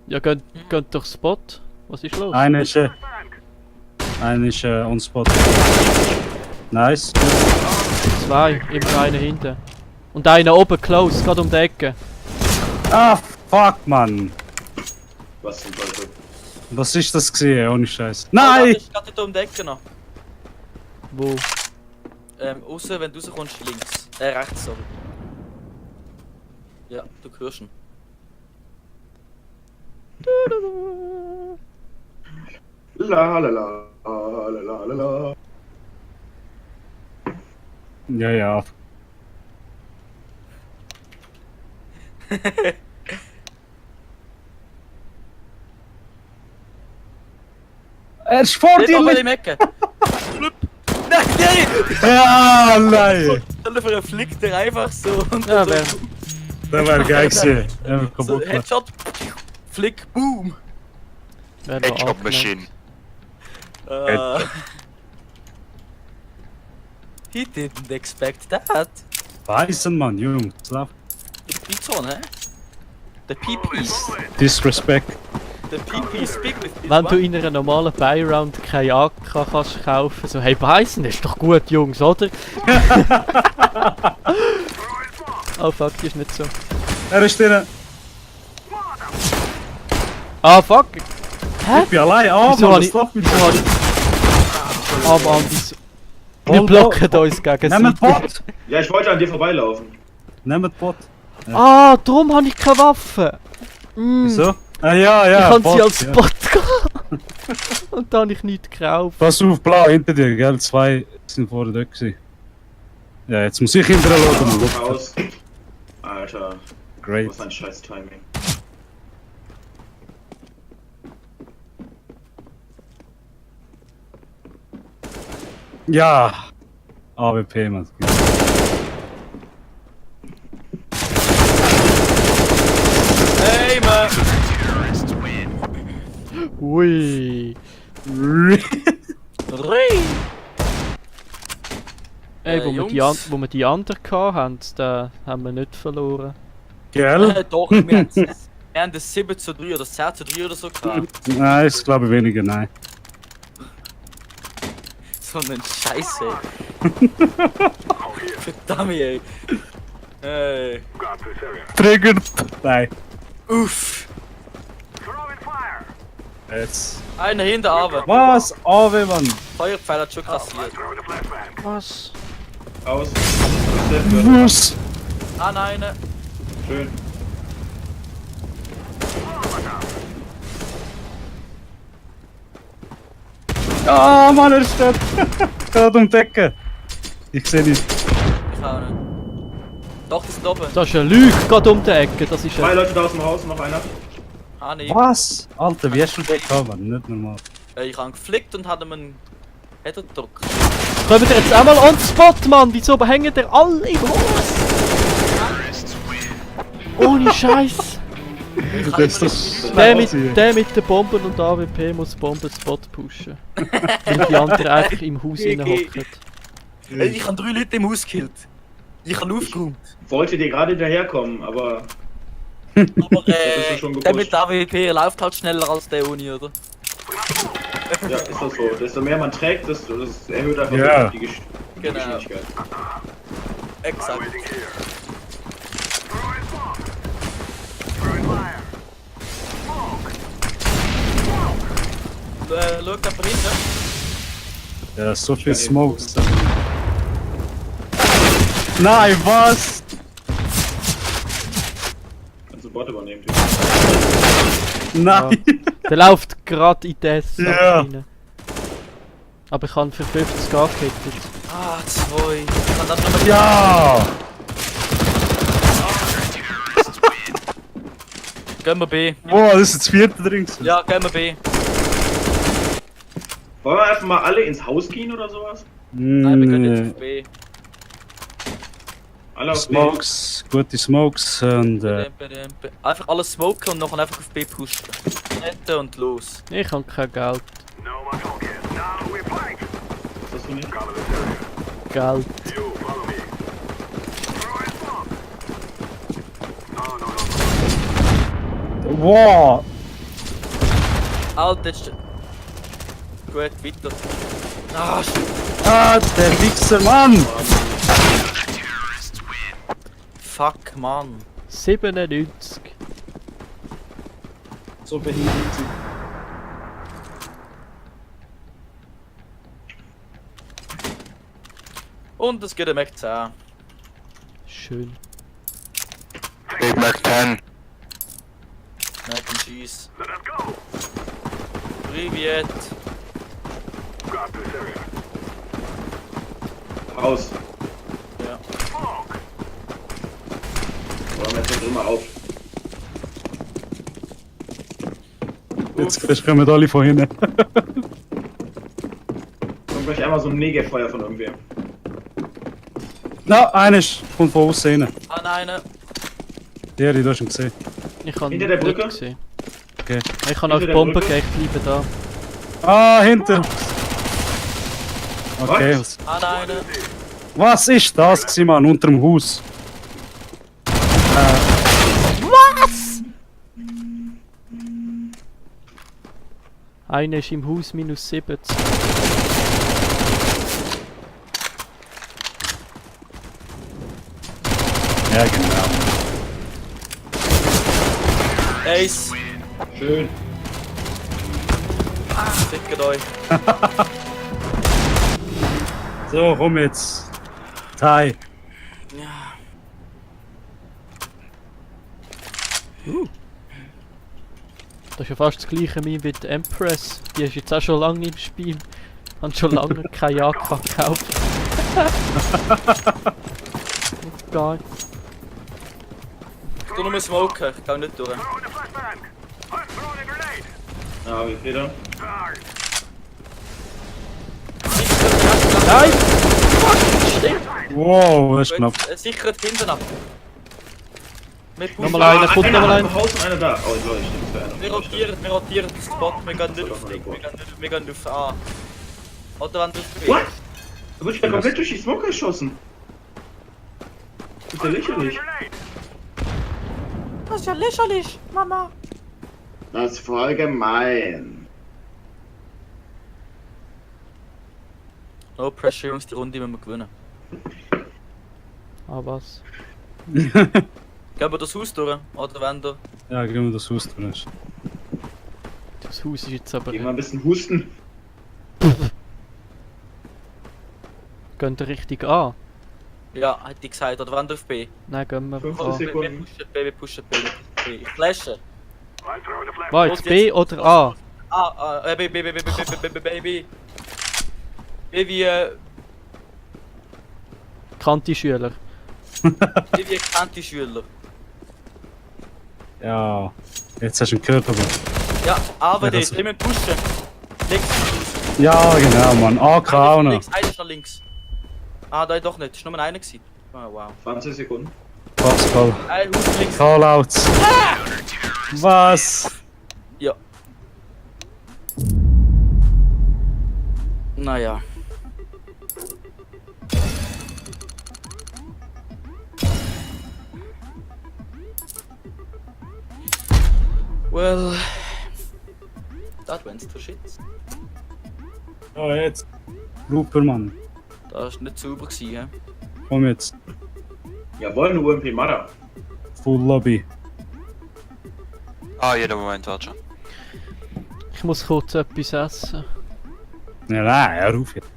S2: Ja, geht doch Spot. Was ist los?
S3: Einer ist on spot. Nice.
S2: Zwei, immer einer hinten. Und einer oben close, gerade um die Ecke.
S3: Ah, fuck, Mann.
S6: Was zum Teufel?
S3: Was ist das gesehen? Ohne Scheiß.
S1: Oh,
S3: Nein!
S1: ich gerade hier um die Ecke noch.
S2: Wo?
S1: Außer wenn du rauskommst, links. Rechts, sorry. Ja, du hörst ihn.
S6: La la la la la la la.
S3: Ja, ja. Er ist vor
S1: Nicht
S3: dir!
S1: oben in der Ecke! Flup. Nein, nein!
S3: Ja, nein!
S1: Stell dir vor, er flickt dir einfach so und
S2: Ja,
S1: so,
S2: wer?
S3: Das wäre geil gewesen. Einfach
S1: so
S3: kaputt gemacht.
S1: Headshot, Flick, Boom!
S2: Wer war
S7: Headshot
S2: abgelenkt?
S7: Machine.
S1: He didn't expect that.
S3: Weißen Mann, Junge. Slav.
S1: The Pizza, hä? The PPs.
S3: Disrespect.
S1: The PPs big with this
S2: Wenn du
S1: one.
S2: in einer normalen Buy-Round keine AK kannst kaufen, so hey Beißen, ist doch gut, Jungs, oder? Oh fuck, die ist nicht so.
S3: Er ist drin.
S2: Ah fuck!
S3: Ich bin allein. Ah,
S2: Wieso
S3: Mann,
S2: hab
S3: das
S2: ich...
S3: läuft mich.
S2: Wieso hab ich... Ah Mann, wieso... Wir blocken uns
S3: Nehmt
S2: gegenseitig.
S3: Bot!
S6: Ja, ich wollte an dir vorbeilaufen.
S3: Nehmt Bot.
S2: Ah, darum habe ich keine Waffe! Mm.
S3: Wieso? Ah, ja, ja.
S2: Ich kann
S3: Bot,
S2: sie als
S3: ja.
S2: Bot gehen. Und da habe ich nichts gekauft.
S3: Pass auf, blau hinter dir, gell? Zwei sind vorher da gewesen. Ja, jetzt muss ich hinterher schauen. Mann.
S6: Raus. Alter,
S3: Great.
S6: was ein scheiß Timing.
S3: Ja. AWP, Mann.
S1: Hey, man!
S2: Ui. Ey, wo wir die anderen hatten, da haben wir nicht verloren.
S3: Gell?
S1: Doch, wir haben das 7:3 oder 10:3 oder so gehabt.
S3: Nein, ist glaube ich weniger, nein.
S1: So ein Scheiße. Verdammt, ey. Hey.
S3: Triggered! Nein.
S1: Uff.
S3: Jetzt.
S1: Einer hinter aber.
S3: Was? AW, Mann!
S1: Feuerpfeil hat schon kassiert.
S2: Was?
S6: Aus.
S3: Was?
S1: Ah, nein.
S6: Schön.
S3: Ah, Mann, er steht! Gerade um die Ecke! Ich sehe nicht.
S1: Ich auch nicht. Doch, die sind oben.
S2: Das ist eine Lüge, gerade um die Ecke. Das ist
S6: Zwei
S2: ein...
S6: Leute da aus dem Haus, noch einer.
S1: Ah, nee.
S3: Was? Alter, wie hast du den gehabt, Mann? Nicht normal.
S1: Ich habe geflickt und hatte einen Header gedrückt.
S2: Kommt ihr jetzt einmal on spot, Mann? Wieso hängen ihr alle im Haus? Ohne Scheiß.
S1: Ich kann
S3: Das
S1: immer
S3: ist
S1: nicht-
S2: Der mit den Bomben und AWP muss Bombenspot pushen. Weil die anderen einfach im Haus hocken.
S1: Ey, ich habe 3 Leute im Haus gekillt. Ich habe aufgeräumt.
S6: Wollte dir gerade hinterherkommen, aber
S1: Aber
S6: bist du schon
S1: der
S6: gepusht.
S1: mit der AWP läuft halt schneller als der Uni, oder?
S6: ja, ist das so. Desto mehr man trägt, desto das erhöht einfach
S3: Ja.
S6: die
S1: Genau.
S6: Geschwindigkeit.
S1: Exakt. Schau da hinten.
S3: Ja, so viel Smokes. Nein, was?
S6: Kannst du Bot übernehmen.
S3: Nein!
S2: Der läuft gerade in das Sack
S3: Ja.
S2: rein. Aber ich habe für 50 angehittet.
S1: Ah, 2. Ich kann das nochmal.
S3: Ja!
S1: Gehen wir B.
S3: Boah, das ist das 4. drin. gewesen.
S1: Ja, gehen wir B.
S6: Wollen wir einfach mal alle ins Haus gehen oder sowas?
S1: Nein, wir gehen jetzt auf B.
S6: Alle auf B.
S3: Smokes, gute Smokes und
S1: Einfach alles smoken und nachher einfach auf B pushen. Netten und los.
S2: Ich habe kein Geld.
S6: Was hast du nicht?
S2: Geld.
S3: wow!
S1: Alter, jetzt. Gut, weiter. Ah,
S3: Ah, der Wichser, Mann!
S1: fuck, Mann.
S2: 97.
S3: So behindert.
S1: Und es geht um Mac 10.
S2: Schön.
S7: Big Mac 10.
S1: Mac and Cheese. Privet.
S6: Haus.
S1: Ja.
S6: Räumen wir jetzt immer auf.
S3: Jetzt kommen alle von hinten.
S6: Kommt gleich einmal so ein Negerfeuer von irgendwem.
S3: Na, einer ist von außen rein.
S1: Ah, nein.
S3: Der, du hast ihn gesehen.
S2: Ich habe
S6: Hinter der
S2: nicht
S6: Brücke?
S2: gesehen.
S3: Okay.
S2: Ich kann auf
S6: Hinter der
S2: Bomben
S6: Brücke?
S2: gehen, ich bleibe da.
S3: Ah, hinter! Okay,
S6: Was?
S1: Ah, nein.
S3: was ist das gewesen, Mann, unter dem Haus?
S2: Einer ist im Haus minus 70.
S3: Ja, genau.
S1: Ace.
S6: Schön.
S1: Fickt euch.
S3: So, komm jetzt. Tai.
S1: Ja.
S2: Das ist ja fast das gleiche wie mit Empress. Die ist jetzt auch schon lange im Spiel. Haben schon lange kein AK gekauft. Geil.
S1: Ich tu nur smoken, ich geh nicht durch.
S6: Ja, wie viel dann?
S2: Nein! Fuck! Stimmt!
S3: Wow, das ist knapp.
S1: Sichert hinten ab. Wir pushen.
S2: Nochmal einer, kommt nochmal einer.
S6: Im Haus und einer da. Oh, Leute, stimmt.
S1: Wir rotieren den Spot, wir gehen nicht auf Ding, wir gehen auf A. Oder wenn du auf B.
S6: What? Du wirst ja komplett durch die Smoke geschossen. Das ist ja lächerlich.
S1: Das ist ja lächerlich, Mama.
S6: Das ist voll gemein.
S1: No pressure, Jungs, die Runde müssen wir gewinnen.
S2: Ah, was?
S1: Gehen wir das Haus durch? Oder wenn du...
S3: Ja, gehen wir das Haus durch.
S2: Das Haus ist jetzt aber...
S6: Geh mal ein bisschen husten.
S2: Gehen wir richtig an?
S1: Ja, hätte ich gesagt, oder wenn du auf B.
S2: Nein, gehen wir
S6: 50
S2: an.
S6: Sekunden.
S1: Wir pushen B. Ich flashe.
S2: Was, jetzt B oder A?
S1: B. B wie...
S2: Kanti-Schüler.
S1: B wie gekannte Schüler.
S3: Ja, jetzt hast du ihn gehört, aber.
S1: Ja, aber
S3: Ja,
S1: die,
S3: das-
S1: wir müssen pushen. Links.
S3: Ja, genau, Mann. AK auch noch.
S1: Links, einer ist nach links. Ah, da doch nicht, das war nur einer gewesen. Oh, wow.
S6: 20 Sekunden.
S3: Pascal.
S1: Ein Hausblick.
S3: Callouts. Was?
S1: Ja. Naja. Well, that went to shit.
S3: Ja, jetzt. Looper, Mann.
S1: Das war nicht sauber gewesen,
S3: Komm jetzt.
S6: Jawohl, eine UMP Mara.
S3: Full Lobby.
S7: Ah, jeder Moment, warte schon.
S2: Ich muss kurz etwas essen.
S3: Nein, hör auf jetzt.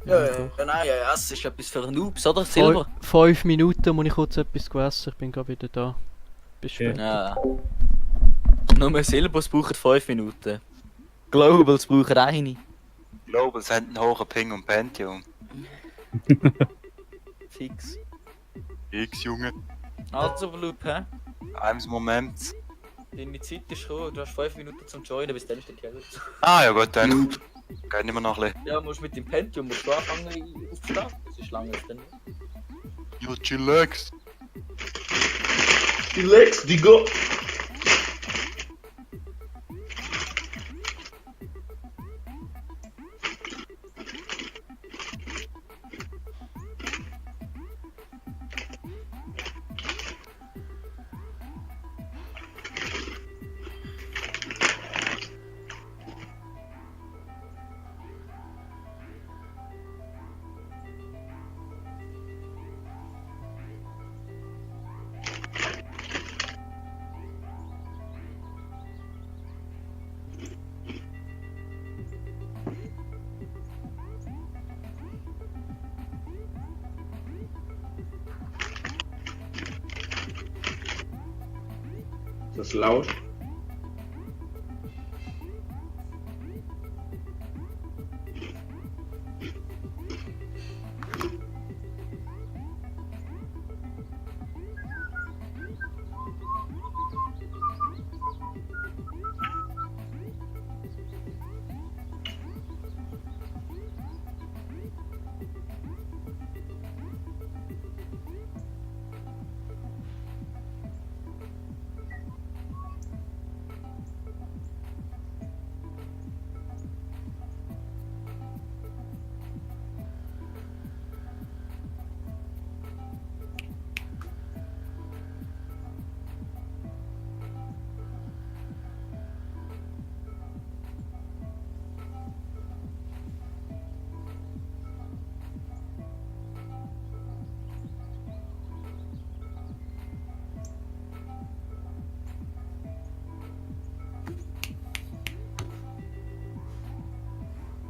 S1: Nein, es ist etwas für Noobs, oder? Silber?
S2: 5 Minuten muss ich kurz etwas essen, ich bin gerade wieder da. Bis
S3: Okay.
S2: später.
S1: Ja. Nur mehr Silbers brauchen 5 Minuten. Globals brauchen eine.
S7: Globals haben einen hohen Ping und Pentium.
S1: Fix.
S7: X, Junge.
S1: Also, Loop, hä?
S7: Eins Moment.
S1: Deine Zeit ist gekommen, du hast 5 Minuten zum Joinen, bis dann ist der Kerl.
S7: Ah, ja gut, dann. Geht nicht mehr noch ein bisschen.
S1: Ja, musst mit dem Pentium musst du anfangen aufzustehen. Das ist lange dann.
S7: Ja, chillax.
S6: Relax, Digga. Das ist laut.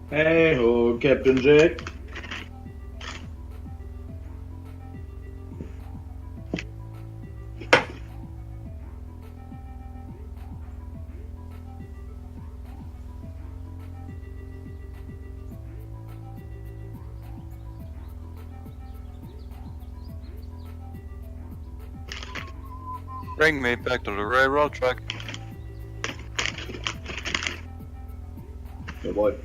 S6: Hey ho, Captain Jack.
S7: Bring me back to the railroad track.
S6: Jawohl.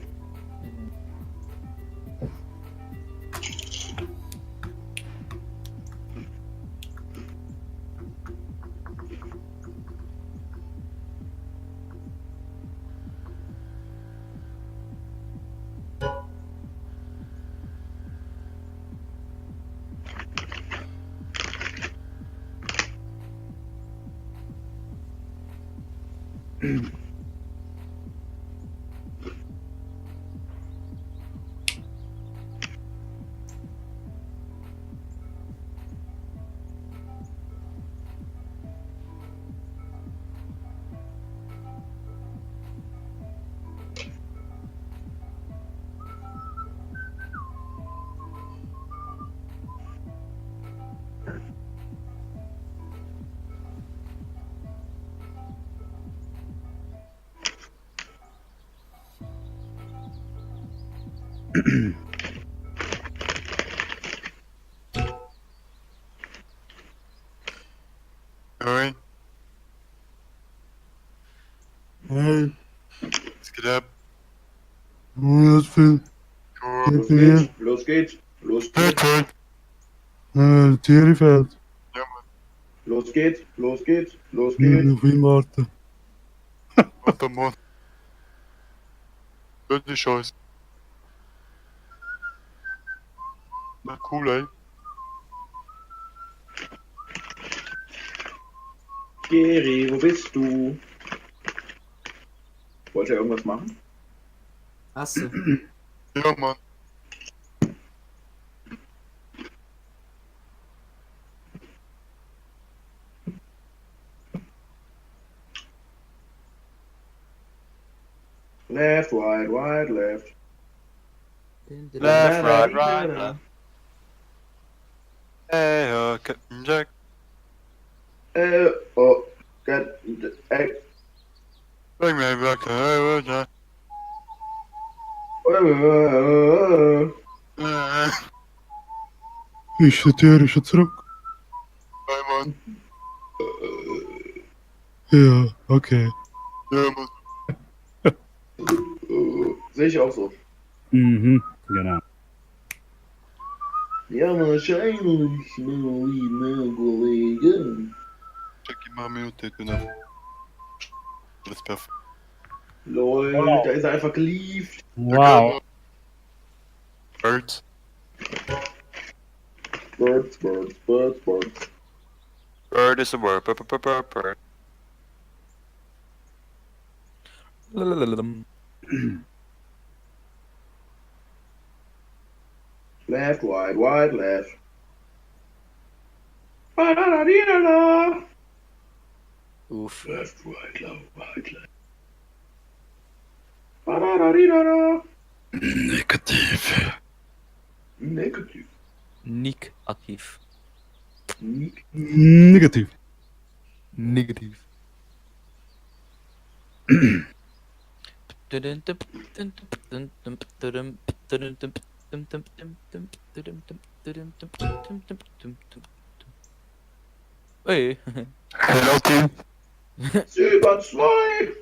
S7: Hoi.
S3: Hey,
S7: Was geht ab?
S3: was für
S6: Los geht's, los geht's, los geht's.
S7: Cool.
S3: Thierryfeld.
S7: Ja,
S6: Los geht's, los geht's, los geht's.
S3: Auf ihn warten.
S4: Warte mal. Das ist scheiße. Na cool, ey.
S6: Geri, wo bist du? Wollt ihr irgendwas machen?
S8: Achso.
S4: Ja, Mann.
S6: Left, right, left.
S4: Left, right, left. Hey, Captain Jack.
S6: Oh, get, hey.
S4: Bring me back to heaven, Jack.
S3: Ist der Tür schon zurück?
S4: Hey, Mann.
S3: Ja, okay.
S4: Ja, Mann.
S6: Sehe ich auch so.
S3: Mhm, genau.
S6: Ja, wahrscheinlich, mein Kollege.
S4: Check mal Minute, genau. Alles perfekt.
S6: Lol,
S3: Wow.
S6: da ist er einfach geliefert.
S3: Wow.
S4: Birds.
S6: Birds, birds, birds, birds.
S7: Bird is a word. Bird.
S6: Left, right, left. Ba-da-da-dee-da-da.
S1: Oof.
S6: Left, right, left. Ba-da-da-dee-da-da.
S3: Negativ.
S6: Negativ.
S1: Nick aktiv.
S3: Negativ.
S1: Negativ. Hey.
S4: Hello, Team.
S6: Silber 2.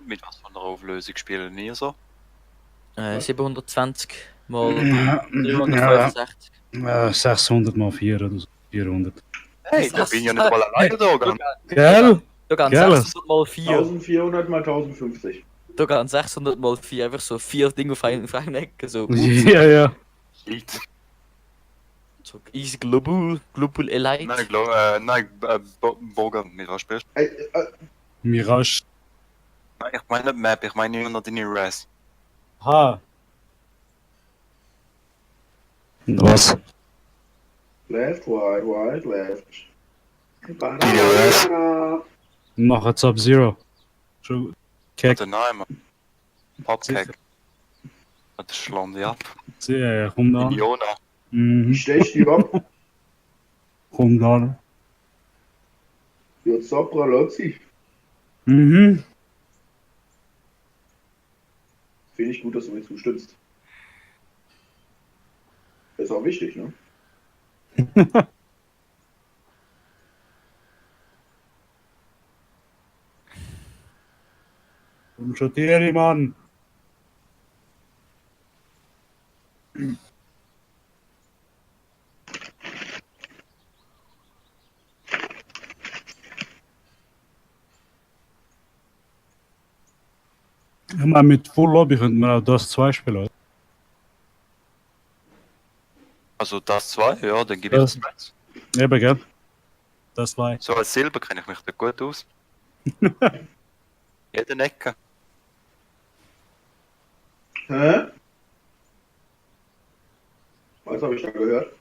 S7: Mit was von der Auflösung spielen ihr so?
S1: 720 mal
S3: Ja,
S1: 365.
S3: 600 mal 4 oder so. 400.
S7: Hey, da bin ich ja nicht mal alleine da, gell?
S3: Gell?
S1: Du kannst
S3: Geil.
S1: 600 mal 4.
S6: 1400 mal 1050.
S1: Du kannst 600 mal 4. Einfach so 4 Dinge auf einer Ecke. So,
S3: Ja, ja.
S7: Shit.
S1: so easy Global Elite.
S7: Nein, Boga, mit was spielst
S3: Mirage.
S7: du? Nein, ich meine nicht Map, ich meine nur noch deine Res.
S3: Ha. Was?
S6: Left, right, left.
S4: DRS.
S3: Mach jetzt Sub-Zero. Schon. Keck.
S7: Warte, nein, Mann. Popcake. Das schlägt ab.
S3: Ja, komm da.
S7: Iona.
S6: Wie
S3: Mhm.
S6: stech die ab?
S3: Komm da.
S6: Ja, Sabra Lotzi.
S3: Mhm.
S6: Finde ich gut, dass du mir zustimmst. Das ist auch wichtig, ne?
S3: Komm schon, Thierry, Mann. Ich meine, mit Full Lobby könnte man auch das 2 spielen, oder?
S7: Also das 2, ja, dann gebe ich
S3: Das-
S7: das.
S3: Eben, gell? Das 2.
S7: So als Silber kenne ich mich da gut aus. Jede Ecke.
S6: Hä? Was habe ich da gehört?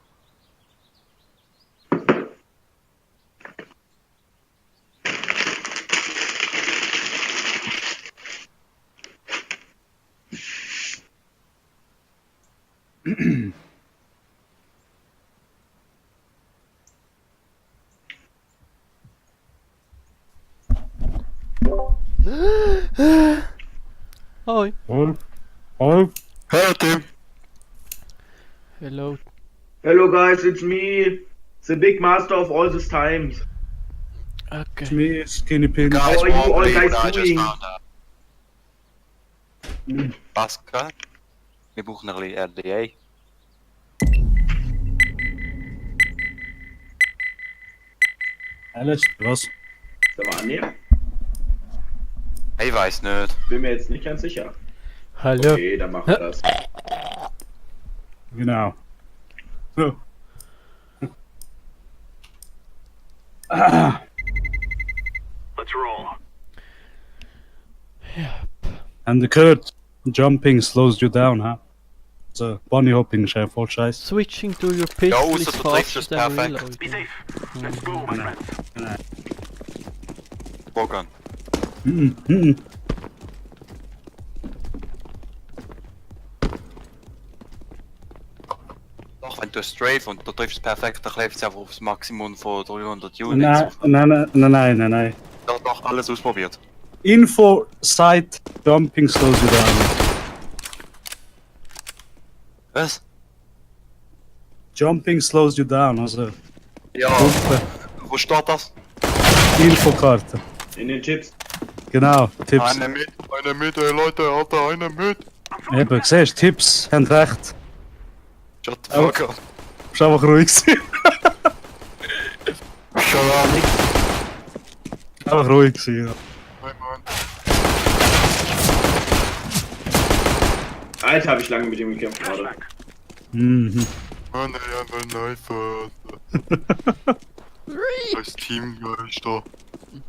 S2: Hoi.
S3: Voll. Voll.
S4: Hello, Team.
S2: Hello.
S6: Hello guys, it's me, the big master of all these times.
S2: Okay.
S3: Me, Skinny Pin.
S6: How are you all guys
S7: I just
S6: doing?
S7: found out. Pascal? Wir brauchen ein bisschen RDA.
S3: Alles, was?
S6: Sollen wir annehmen?
S7: Ich weiß nicht.
S6: Bin mir jetzt nicht ganz sicher.
S2: Hallo.
S6: Okay, dann machen wir das.
S3: Genau. So. Ah,
S5: Let's roll.
S3: and the curd jumping slows you down, huh? So, bunny hopping ist ja voll scheiße.
S2: Switching to your pistol
S7: Ja,
S2: is
S7: außer du triffst
S2: faster
S7: es
S2: than
S7: perfekt.
S2: reloading.
S5: Be safe. Let's go, my friends.
S7: Bogan.
S3: Mhm, mhm.
S7: Doch, wenn du Strafe und du triffst es perfekt, dann klebst du einfach aufs Maximum von 300 Units.
S3: Nein, nein, nein, nein, nein, nein.
S7: Doch, alles ausprobiert.
S3: Info site jumping slows you down.
S7: Was?
S3: Jumping slows you down, also
S7: Ja.
S3: Pumpe.
S7: Wo steht das?
S3: Infokarte.
S6: In den Chips.
S3: Genau, Tipps.
S4: Eine mit, ey Leute, Alter, eine mit.
S3: Eben, siehst du, Tipps, haben recht.
S7: Shut the fuck up.
S3: Bist einfach ruhig gewesen.
S4: Keine Ahnung.
S3: Einfach ruhig gewesen, ja.
S4: Hey, Mann.
S6: Alter, habe ich lange mit ihm gekämpft gerade.
S3: Mhm.
S4: Mann, ey, einfach Neifer. Als Teamgeister.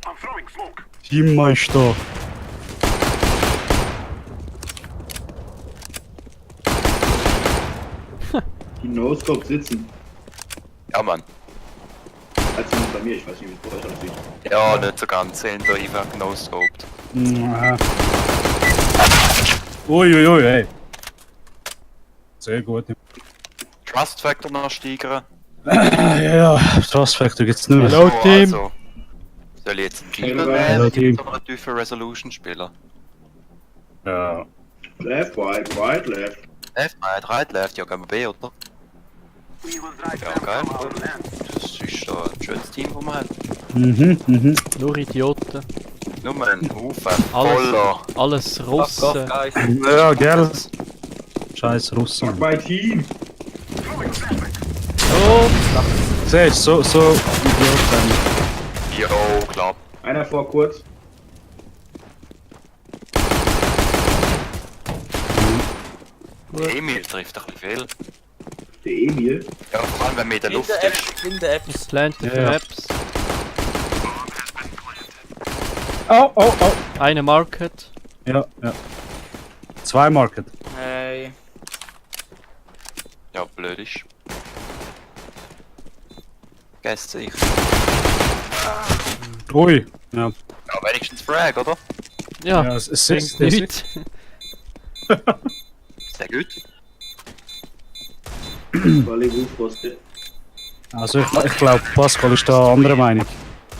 S5: I'm throwing smoke.
S3: Teammeister.
S6: Die No-Scope sitzen.
S7: Ja, Mann.
S6: Also nicht bei mir, ich weiß nicht, wie es bei euch aussieht.
S7: Ja, nicht so ganz. In der Eva no-scoped.
S3: Aha. Uiuiui, ey. Sehr gut.
S7: Trust Factor noch steigern.
S3: Ja, Trust Factor gibt's nicht mehr.
S2: Hello, Team.
S7: Also, soll ich jetzt ein Team
S6: Hello,
S7: wählen
S3: Team.
S7: oder eine tiefe Resolution spielen?
S3: Ja.
S6: Left, right, left.
S7: Left, right, left. Ja, gehen wir B, oder?
S5: We will drive
S7: Ja,
S5: them
S7: geil.
S5: from our land.
S7: Das ist ein schönes Team, das wir haben.
S3: Mhm, mhm.
S2: Nur Idioten.
S7: Nur ein Haufen
S2: Alles.
S7: voller.
S2: Alles
S1: Fuck off,
S2: Russen.
S1: guys.
S3: Ja, gell. Scheiß Russen.
S6: Mein Team.
S2: Oh,
S3: Siehst du, so Idioten.
S7: Jo, klar.
S6: Einer vor kurz.
S7: Emil trifft ein bisschen viel.
S6: Der Emil.
S7: Ja, vor allem wenn man in der
S1: In
S7: Luft
S1: der
S7: ist.
S1: Apps, in der Apps.
S2: Plante für
S3: Ja.
S2: Apps.
S3: Oh, oh, oh.
S2: Eine Market.
S3: Ja, ja. 2 Market.
S1: Hey.
S7: Ja, blöd ist. Gäste ich.
S3: Ui. Ja.
S7: Ja, wenigstens Frag, oder?
S2: Ja,
S3: Ja, es
S2: bringt
S3: ist
S2: nichts.
S7: Sehr gut.
S6: Volley Frosted.
S3: Also ich glaube, Pascal ist da anderer Meinung.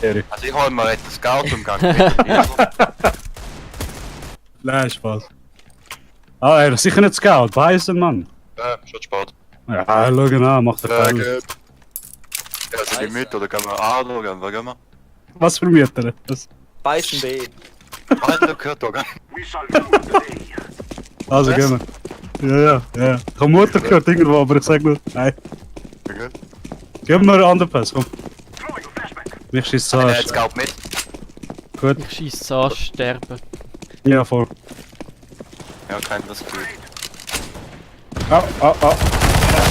S3: Erik.
S7: Also ich hole mal jetzt den Scout-Umgang.
S3: Nein, Spaß. Ah, er ist sicher nicht Scout, Bison, Mann.
S7: Schon spät.
S3: Ja, schau genau, macht er
S4: Sehr
S3: Fälle.
S4: gut.
S7: Ja, sind wir mit oder gehen wir A oder gehen wir?
S3: Was für Mieter? Das.
S1: Beißen B.
S7: Alter, gehört da, gell?
S5: We shall rule the day.
S3: Also
S7: Was?
S3: gehen wir. Ja. Ich habe Mutter gehört irgendwo, aber ich sag nur, nein.
S4: Sehr gut.
S3: Gib mir einen anderen Pass, komm.
S5: Throwing a flashback.
S3: Ich schieß
S7: Einer
S3: so.
S7: hat Scout mit.
S3: Gut.
S2: Ich schieße an, sterben.
S3: Ja, voll.
S7: Ja, kein Risiko.
S3: Ah.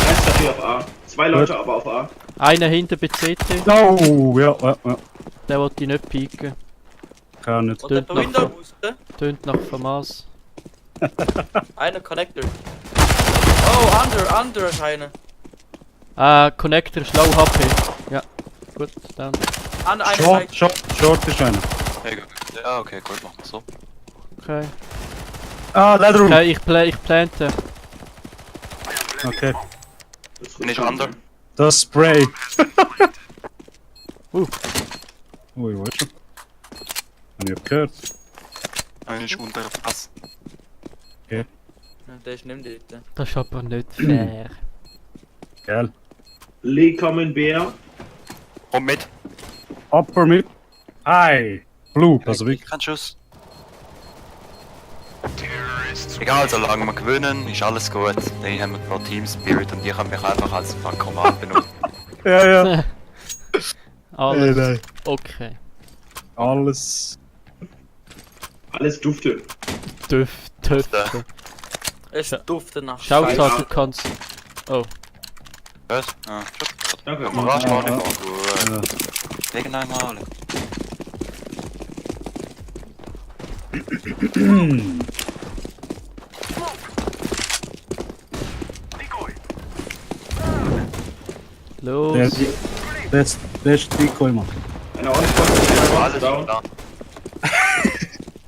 S6: Eins dafür auf A. 2 Leute aber auf A.
S2: Einer hinter bei CT.
S3: Oh, ja.
S2: Der wollte ich nicht pieken.
S3: Kann nicht.
S1: Und der
S2: Tönt
S1: Window
S2: nach,
S1: musste.
S2: tönt nach FAMAS.
S1: Einer Connector. Oh, under ist einer.
S2: Connector ist low HP. Ja, gut, dann.
S1: An einer Seite.
S3: Short ist einer.
S7: Ja, okay, gut, machen wir so.
S2: Okay.
S3: Ah, Leatherroom.
S2: Okay, ich plante.
S3: Okay.
S6: Das ist
S7: Bin ich under?
S3: Das Spray.
S2: Uh.
S3: Ui, wo ist er? Hab ich gehört.
S7: Einer ist unter dem Pass.
S1: Ja, der ist nicht dort.
S2: Das ist aber nicht fair.
S3: Gell.
S6: Lee kommen Bär.
S7: Komm mit.
S3: Upper Mid. Hi. Blue, also wie.
S7: Kein Schuss. Egal, solange wir gewinnen, ist alles gut. Dann haben wir noch Team Spirit und ich kann mich einfach als Bankomat benutzen.
S3: Ja, ja.
S2: Alles.
S3: Nein.
S2: Okay.
S3: Alles.
S6: Alles dufte.
S2: Töfte.
S1: Es duftet nach
S2: Schaut
S1: Scheiße.
S2: halt, du kannst. Oh.
S7: Was? Ah, schon.
S6: Danke.
S7: Überrascht war
S3: Ja.
S7: nicht gut.
S3: Ja.
S7: Legen einmal.
S2: Los.
S3: Das ist Decoy, Mann.
S6: Einer on
S7: Alles
S6: down.
S7: klar.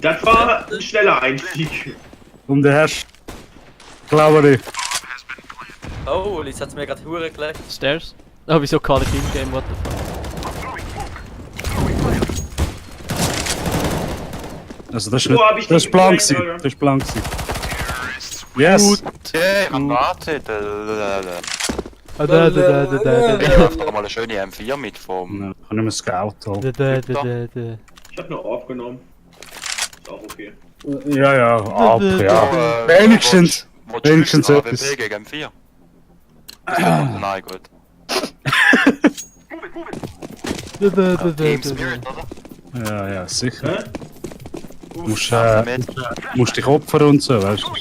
S6: Das war ein schneller Einstieg.
S3: Und der Herr Claveri.
S1: Oh, Liz hat's mir gerade Hure gelegt.
S2: Stairs. Oh, wieso kann ich in-game? What the fuck?
S3: Also das ist
S6: Wo hab ich
S3: nicht. Das
S6: die
S3: ist blank
S6: gesehen,
S3: gewesen.
S6: Alter?
S3: Das ist blank gewesen. Yes!
S7: Yeah, man wartet.
S2: Da.
S7: Ich hab doch mal eine schöne M4 mit vom.
S3: Ja, kann ich mir Scout holen.
S6: Ich hab noch aufgenommen. Ist auch okay.
S3: Ja, ja, ab, ja.
S7: Äh,
S3: Wenigstens.
S7: Willst du
S3: Wenigstens
S7: AWP
S3: etwas.
S7: gegen M4? Nein, gut. Team Spirit, oder?
S3: Ja, ja, sicher.
S6: Hä?
S3: Musst dich opfern und so, weißt du?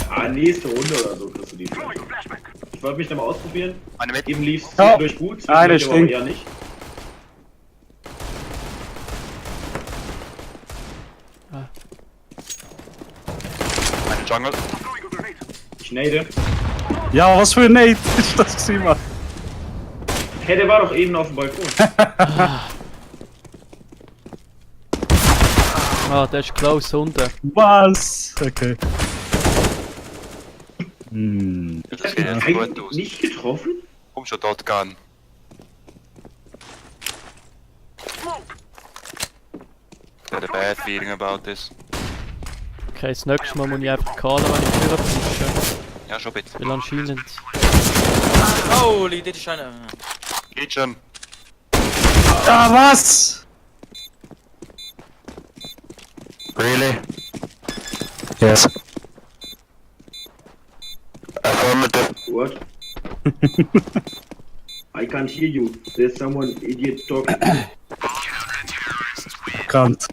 S6: Ah, nächste Runde oder so kriegst du die. Ich wollte mich da mal ausprobieren.
S7: Meine mit.
S6: Eben lief's
S3: Ja.
S6: durch gut.
S3: Eine
S6: zwischendurch aber
S3: stinkt.
S6: eher nicht.
S7: Meine Jungle.
S6: Ich nade.
S3: Ja, was für ein Nate ist das gewesen, Mann?
S6: Hey, der war doch eben auf dem Balkon.
S2: Ah, der ist close unten.
S3: Was? Okay. Hm.
S7: Das sieht jetzt gut
S6: Eigentlich
S7: aus.
S6: nicht getroffen?
S7: Komm schon dort gehen. Ich had a bad feeling about this.
S2: Okay, das nächste Mal muss ich einfach kahlen, wenn ich Führer pushe.
S7: Ja, schon bitte.
S2: Weil anscheinend.
S1: Holy, dit is eine.
S7: Geht schon.
S3: Ah, was?
S7: Really?
S3: Yes.
S7: Affirmative.
S6: What? I can't hear you. There's someone idiot talking.
S3: Bekannt.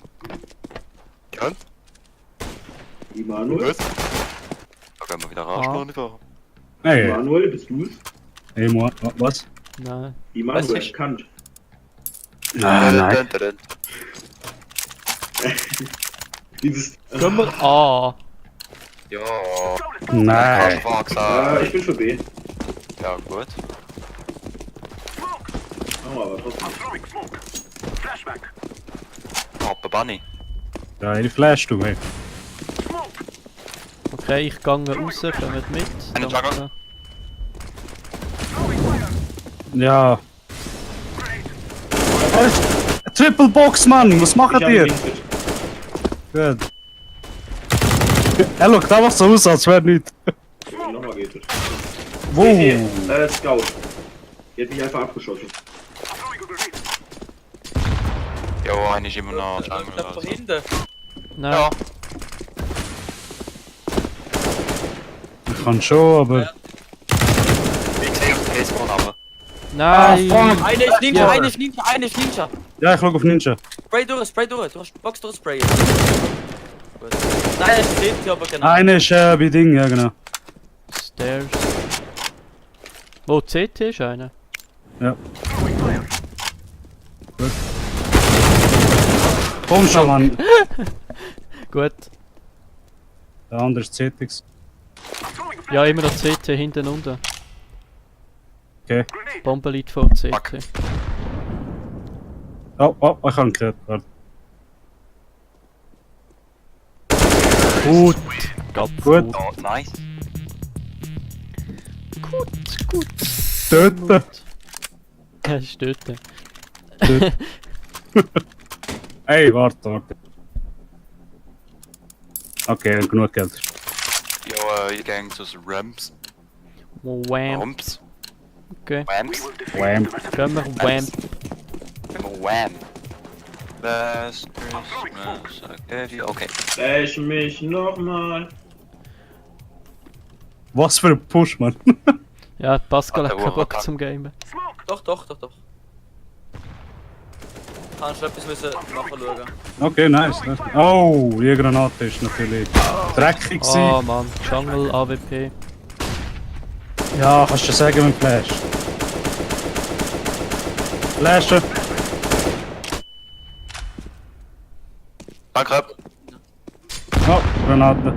S7: Ja?
S6: Immanuel?
S7: Was? Da können wir wieder rausspringen fahren.
S3: Hey,
S6: Immanuel, bist du's?
S3: hey, was?
S2: Nein.
S6: Immanuel,
S1: Was ist?
S6: Kant.
S3: Nein.
S6: Dieses.
S2: Gehen wir A.
S7: Ja.
S3: Nein.
S7: Gesagt.
S6: Ich bin für B.
S7: Ja, gut.
S6: Machen wir aber trotzdem.
S7: Papa Bunny.
S3: Ja, die Flash, du, hey.
S2: Okay, ich gehe raus, kommt mit.
S7: Eine Jungle.
S3: Ja. Triple Box, Mann, was macht
S6: Ich hab
S3: ihr?
S6: ihn nicht mit.
S3: Gut. Hey, look, da macht so aus, als wäre nichts.
S6: Nochmal geht es.
S3: Wow.
S6: Scout. Die hat mich einfach abgeschossen.
S7: Jo, eine ist immer noch Jungle.
S1: Da
S7: Also.
S1: hinten.
S2: Nein.
S7: Ja.
S3: Ich kann schon, aber...
S7: Wie gesagt, T-Spawn aber.
S2: Nein.
S3: fuck.
S1: Eine ist Ninja,
S2: Ja.
S1: eine ist Ninja, eine ist Ninja.
S3: Ja, ich schau auf Ninja.
S1: Spray durch, spray durch. Du hast Box durch Spray. Gut. Nein, es steht hier aber genau.
S3: Eine ist bei Ding, ja genau.
S2: Stairs. Wo CT ist einer?
S3: Ja. Komm schon, Mann.
S2: Gut.
S3: Der andere ist ZX.
S2: Ja, immer noch CT hinten unten.
S3: Okay.
S2: Bombe liegt vor CT.
S7: Fuck.
S3: Oh, oh, ich habe ihn gehört. Warte. Gut.
S2: Ganz
S3: Gut.
S2: gut.
S7: Oh, nice.
S2: Gut.
S3: Töten.
S2: Ja, ist dort.
S3: Ey, warte. Okay, genug Geld.
S7: Jo, ich gang zu Ramps.
S2: Wham.
S7: Ramps.
S2: Okay.
S7: Wamps.
S3: Wham.
S2: Gehen wir Wham.
S7: Wham. Last Christmas I gave you. Okay.
S6: Flash mich nochmal.
S3: Was für ein Push, Mann.
S2: Ja, Pascal hat
S7: Warte,
S2: keinen
S7: wo-
S2: Bock zum Gamen.
S1: Doch. Kannst du etwas müssen nachschauen.
S3: Okay, nice. Oh, die Granate ist natürlich dreckig gewesen.
S2: Ah Mann, Jungle, AWP.
S3: Ja, kannst du sagen mit Flash. Flashen.
S7: Danke.
S3: Oh, Granate.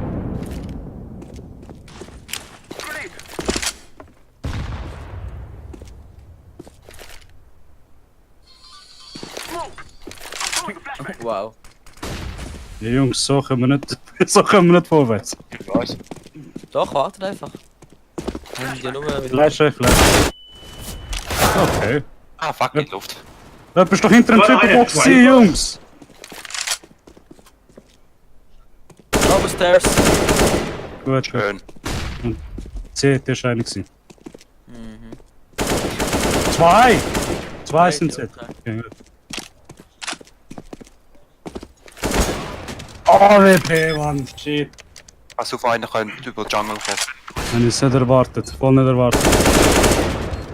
S1: Wow.
S3: Ja, Jungs, so können wir nicht, so können wir nicht vorwärts.
S7: Was?
S1: Doch, wartet einfach. Und ja nur mit
S3: Flashen. Okay.
S7: Ah, fuck, in die Luft.
S3: Da bist du doch hinter dem
S6: Warte,
S3: Triple-Box
S6: zwei.
S3: gewesen, Jungs.
S1: Double Stairs.
S3: Gut, gut.
S7: Schön.
S3: C, der ist einer gewesen.
S1: Mhm.
S3: Zwei sind C.
S1: Okay.
S3: Okay, gut. AWP, Mann, shit.
S7: Also auf einen könnte über die Jungle kommen.
S3: Habe ich es nicht erwartet, voll nicht erwartet.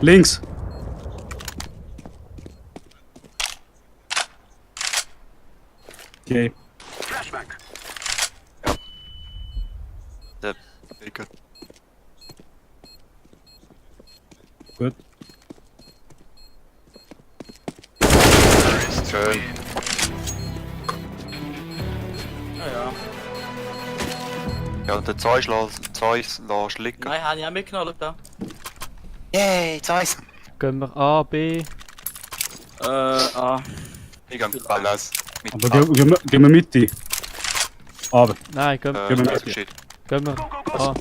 S3: Links. Okay.
S7: Der Bacon.
S3: Gut.
S7: Schön.
S1: Ja.
S7: Ja, und der Zeug lässt liegen.
S1: Nein, habe ich auch mitgenommen, schau
S7: Yay, Zeug!
S2: Gehen wir A, B.
S1: da.
S7: Ich gehe alles mit
S3: Aber gehen wir Mitte. Aber.
S2: Nein, gehen
S3: gehen wir
S7: das
S3: mit.
S7: shit.
S2: wir A.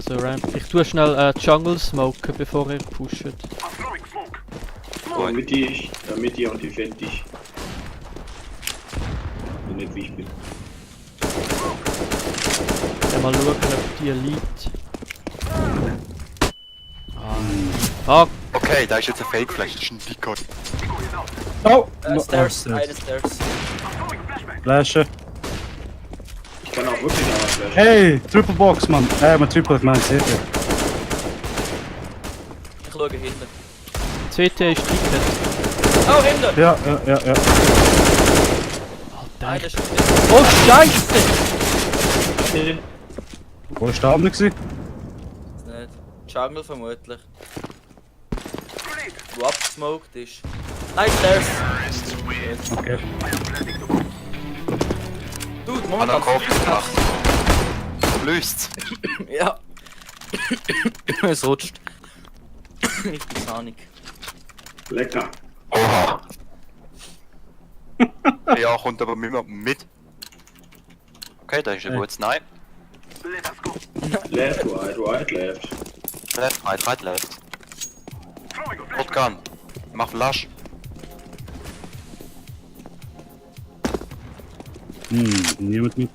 S2: Ramp. Ich tue schnell Jungle smoken, bevor ihr pusht.
S6: Damit ich auch defendig. Und nicht wie ich bin.
S2: Dann mal schauen, ob die liegt. Ah,
S7: Okay, da ist jetzt ein Fake Flash, das ist ein Decoy.
S3: Oh!
S1: Stairs, eine Stairs.
S3: Flashen.
S6: Ich kann auch wirklich noch was flashen.
S3: Hey, Triple Box, Mann. Man Triple, ich meine, sicher.
S1: Ich schaue hinten.
S2: CT ist Ticket.
S1: Oh, hinten!
S3: Ja.
S1: Einer ist
S2: Oh, Scheiße!
S3: Wo ist der Abend gewesen?
S1: nicht. Jungle vermutlich. Wo abgesmoked ist. Nein, Stairs!
S3: Okay.
S1: Dude,
S7: Hat er
S1: momentan.
S7: Kopf gemacht. Löst's.
S1: Ja. Es rutscht. Ich bin Panik.
S6: Lecker.
S7: Oha. Ja, kommt aber mit. Okay, da ist ein gutes Nein.
S6: Left, right, left.
S7: Left, left. Shotgun. Mach Flash.
S3: Niemand mit.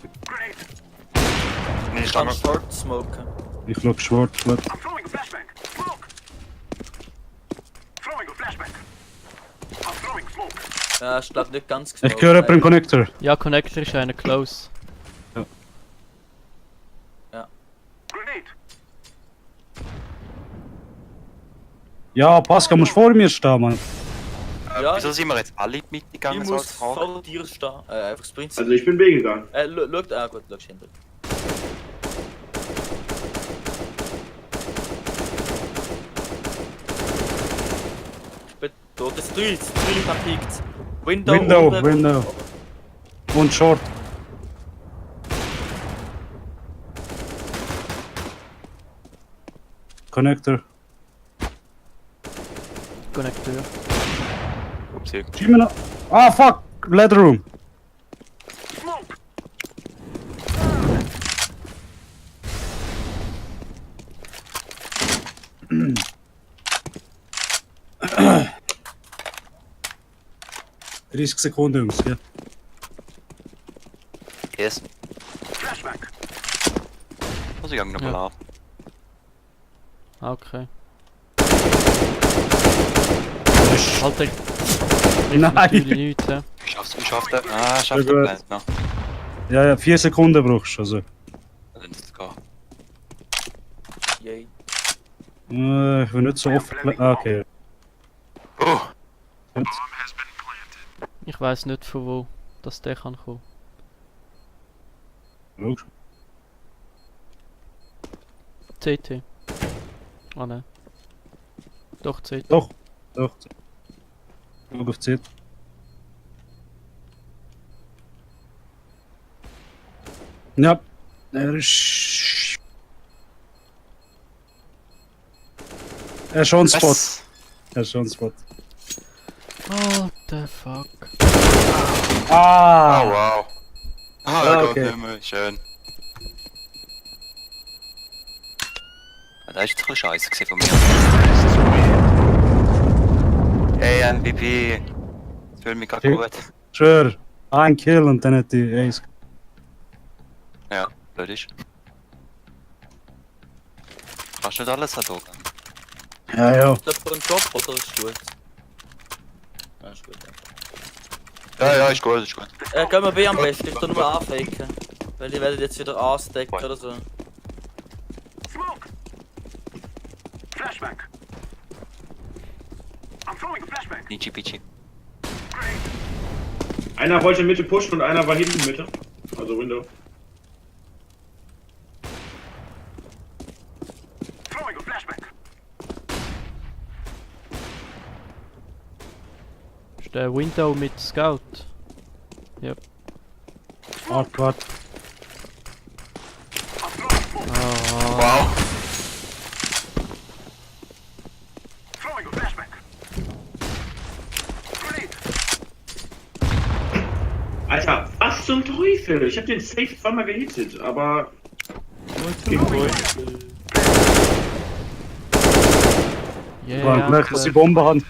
S7: Nee,
S1: Ich kann
S7: Stange.
S1: short smoken.
S3: Ich flog Schwarz, flog.
S1: Ja, ich glaube nicht ganz
S3: Ich höre jemanden im Connector.
S2: Ja, Connector ist einer close.
S3: Ja, Pascal, musst vor mir stehen, Mann.
S1: Ja,
S7: Wieso sind wir jetzt alle mitgegangen?
S1: ich
S7: So
S1: muss
S7: als Frage?
S1: vor dir stehen. Einfach Sprint.
S6: Also ich bin B gegangen.
S1: Schau, gut, schau hinten. Ich bin tot. Das ist 3 verpiekt. Window.
S3: Window. Und Short. Connector.
S2: Connector.
S7: Upsi.
S3: Schieb mir noch. Ah, fuck! Leather Room. Sekunden, Jungs, ja.
S7: Yes. Muss ich noch mal
S2: Ja.
S7: ab.
S2: Okay. Alter.
S3: Nein.
S2: Natürlich nichts, ja.
S7: Ich schaff's. Ah, schafft
S3: Sehr gut.
S7: der Plant noch.
S3: Ja, 4 Sekunden brauchst du, also.
S7: Dann ist es gar.
S1: Yay.
S3: Ich will nicht so oft... Okay.
S7: Oh!
S3: Gut.
S2: Ich weiß nicht von wo das der kann kommen.
S3: Schau.
S2: CT. Ah nein. Doch CT.
S3: Doch. Schau auf die Zeit. Ja. Er ist... Er ist schon ein Spot.
S7: Was?
S3: Er ist schon ein Spot.
S2: What the fuck.
S7: Oh
S3: Ah!
S7: wow. Ah,
S3: Ah,
S7: Gott,
S3: okay.
S7: Himmel, schön. Ja, das ist jetzt ein bisschen scheiße gewesen von mir. Hey, MVP. Das fühlt mich gerade
S3: Okay.
S7: gut.
S3: Schwör. Ein Kill und dann hat die Ace.
S7: Ja, blöd ist. Kannst nicht alles haben, Ogen.
S3: Ja, ja.
S1: Ist das für einen Job oder ist es gut? Ja, ist gut.
S7: Ja, ist gut, ist gut.
S1: Gehen wir B am besten, ich tu nur anfaken. Weil die werden jetzt wieder anstecken oder so.
S5: Smoke! Flashback! I'm throwing a flashback!
S7: Nichi Pichi.
S6: Einer wollte Mitte pushen und einer war hinten Mitte. Also Window.
S5: Throwing a flashback!
S2: Ist der Window mit Scout?
S3: Warte.
S5: I'm throwing smoke!
S2: Ah.
S7: Wow.
S5: Throwing a flashback! Grenade!
S6: Alter, was zum Teufel? Ich hab den Safe zweimal gehittet, aber...
S2: Yeah,
S3: War gleich, dass sie Bombe haben.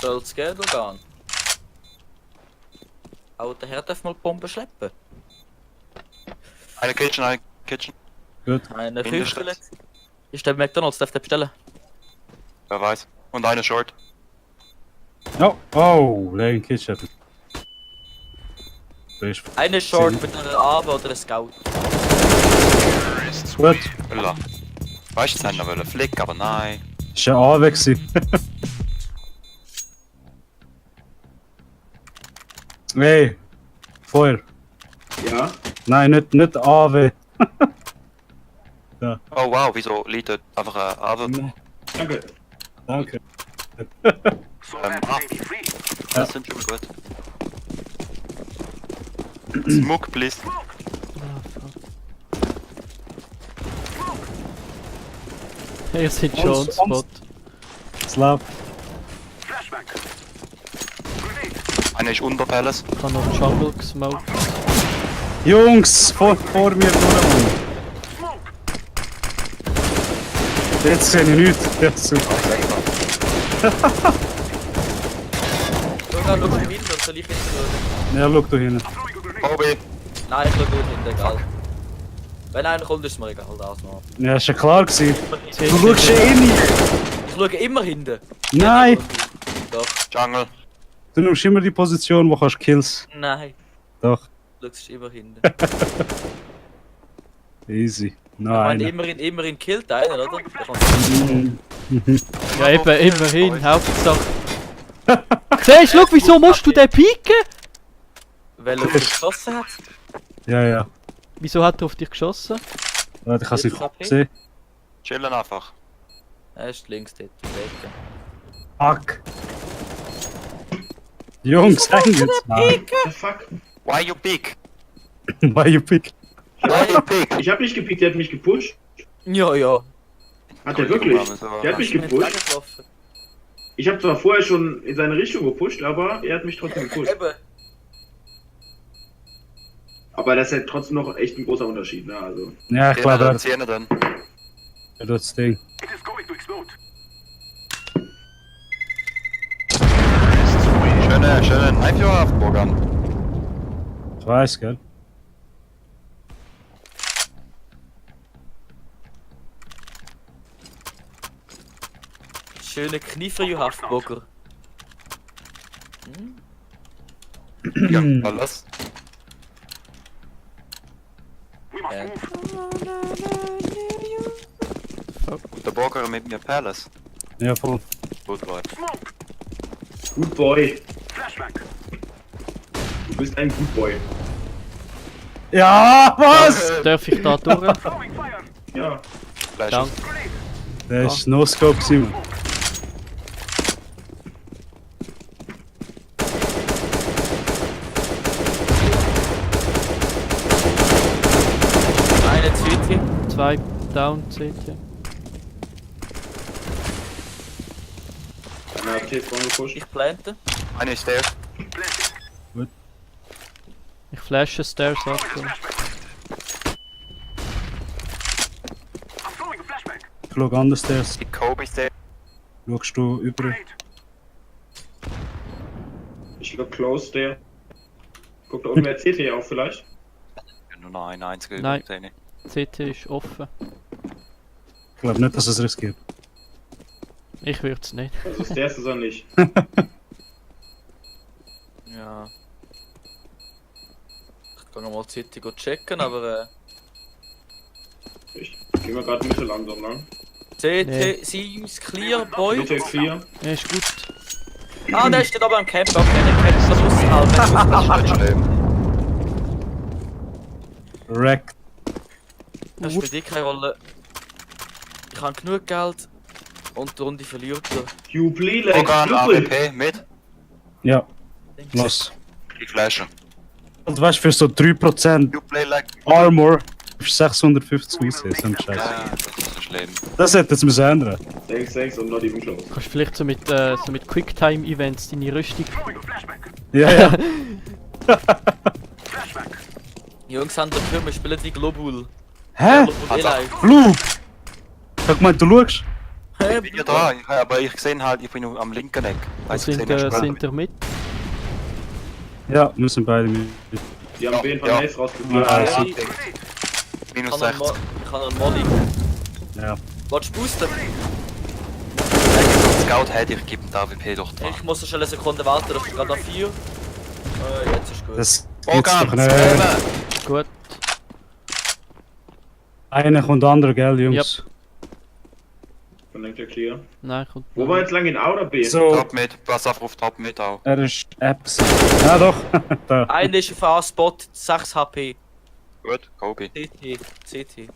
S1: Soll es gehen oder gehen? Auch der Herr darf mal Bomben schleppen.
S7: Eine Kitchen.
S1: Eine
S7: Mindestens.
S1: Küche. Ist der McDonalds, darf der bestellen?
S7: Wer weiß. Und eine Short.
S3: Ja. Oh, Lane Kitchen. Du bist
S1: Eine Short mit einer Ave oder einem Scout.
S3: gut.
S7: Ulla. Weißt du, jetzt haben wir wollen Flick, aber nein.
S3: Ist ja AW gewesen. Hey. Feuer.
S6: Ja.
S3: Nein, nicht AW.
S7: Oh wow, wieso liegt dort einfach ein Abend?
S6: Danke.
S3: Danke.
S5: So
S7: Ah.
S5: that baby free!
S7: Das sind schon mal gut. Smoke, please.
S2: Ihr seid schon on Spot.
S3: Slap.
S5: Flashback! Grenade!
S7: Einer ist unter Palace.
S2: Ich habe noch Jungle gesmoked.
S3: Jungs, vor mir durch.
S5: Smoke!
S3: Jetzt sehe ich nichts. Ja, super.
S1: Schau mal hin, dann soll ich hinten schauen.
S3: Ja, schau da hinten.
S5: Throwing a grenade!
S7: Obi.
S1: Nein, ich schau gut hinten, egal. Wenn einer kommt, ist es mir egal, das noch.
S3: Ja, ist ja klar gewesen.
S2: CT.
S3: Du schaust ja eh nicht.
S1: Ich schaue immer hinten.
S3: Nein.
S1: Doch,
S7: Jungle.
S3: Du nimmst immer die Position, wo kannst Kills.
S1: nein.
S3: Doch.
S1: Du schaust immer hinten.
S3: Easy.
S1: Ich meine,
S3: Nein.
S1: immerhin killt einer, oder? Der kommt-
S2: Ja, eben, immerhin, Hauptsache. Siehst du, schau, wieso musst du den pieken?
S1: Weil er geschossen hat.
S3: Ja.
S2: Wieso hat er auf dich geschossen?
S3: Warte, ich kann es nicht
S1: Jetzt
S3: sehen.
S7: Chillen einfach.
S1: Er ist links dort, im Weg.
S3: Fuck. Jungs, hängen jetzt mal.
S6: The fuck?
S7: Why you big?
S3: Why you pick?
S7: Why you big?
S6: Ich hab nicht gepickt, der hat mich gepusht.
S1: Ja, ja.
S6: Hat er wirklich? Der hat mich
S1: Hast du ihn
S6: gepusht.
S1: getroffen?
S6: Ich habe zwar vorher schon in seine Richtung gepusht, aber er hat mich trotzdem gepusht.
S1: Eben.
S6: Aber das ist ja trotzdem noch echt ein großer Unterschied, ne? Also.
S3: Ja, ich glaube, er
S7: Zähne dann.
S3: hat das Ding.
S5: It is going to explode!
S7: Schöne Knife auf Burgern.
S3: Ich weiß, gell?
S1: Schöne Kniefer, you Haftburger.
S7: Ja, alles. Und der Burger mit mir Palace.
S3: Ja, voll.
S7: Gut, Leute.
S6: Good Boy. Du bist ein Good Boy.
S3: Ja, was?
S2: Darf ich da durch?
S6: Ja.
S7: Fleisch.
S2: Danke.
S3: Der ist No-Scope gewesen.
S1: Eine CT.
S2: 2 down, CT.
S6: Einer hat T vorne gepusht.
S1: Ich plante.
S7: Eine ist der.
S2: Ich flashe Stairs ab.
S3: Ich schau anders stairs.
S7: Die Kobe ist der.
S3: Schaust du über?
S6: Ich glaube close der. Guck da unten der CT auf vielleicht.
S7: Nur noch eine einzige
S2: Nein.
S7: Szene.
S2: CT ist offen.
S3: Ich glaube nicht, dass es riskiert.
S2: Ich würde es nicht.
S6: Also Stairs ist er nicht.
S1: Ja. Ich kann mal CT checken, aber
S6: Ich geh mal gerade Mitte langsam lang.
S1: CT,
S2: Nee.
S1: seems clear, boy.
S6: Mitte clear.
S2: Ja, ist gut.
S1: Ah, der steht aber am Camp, okay, den kann ich das aushalten.
S7: Das ist nicht schlimm.
S3: Wreck.
S1: Das spielt eh keine Rolle. Ich habe genug Geld und die Runde verliert er.
S6: You play like
S7: Organ
S6: Glücklich.
S7: AWP mit.
S3: Ja, los.
S7: Die Flasche.
S3: Und weißt du, für so 3%
S7: You play like.
S3: Armor auf 650 Swiss, so ein Scheiß.
S7: Das ist so schlimm.
S3: Das hätte jetzt müssen ändern.
S6: Thanks und not even close.
S2: Kannst du vielleicht so mit Quicktime-Events deine Rüstung.
S3: Ja, ja.
S1: Jungs, haben dafür, wir spielen die Globul.
S3: Hä?
S1: Globul live.
S3: Flug! Ich hab gemeint, du schaust.
S1: Hey,
S7: Ich bin ja da, aber ich sehe halt, ich bin nur am linken Eck. Weißt du, ich
S2: Sind,
S7: sehe nicht
S2: sind ihr mit?
S3: Ja, wir sind beide mit.
S6: Die haben auf jeden Fall
S7: Ja.
S6: nice rausgebracht.
S3: Ja,
S1: Ja,
S3: super.
S7: minus
S1: ich
S7: 60.
S1: kann einen Molly.
S3: Ja.
S1: Willst du boosten?
S7: Scout hätte ich gebe den AWP doch dran.
S1: Ich muss schon eine Sekunde warten, das ist gerade auf 4. Jetzt ist gut.
S3: Das gibt's
S7: Organ,
S3: doch nicht.
S7: 12.
S2: Gut.
S3: Einer kommt der andere, gell, Jungs?
S6: Von der clear.
S2: Nein, kommt.
S6: Wo war jetzt lang in A oder B?
S3: So,
S7: Top mit, pass auf Top mit auch.
S3: er ist Apps. Ja, doch. Da.
S1: Einer ist auf A-Spot, 6 HP.
S7: Gut, Kobe.
S1: CT.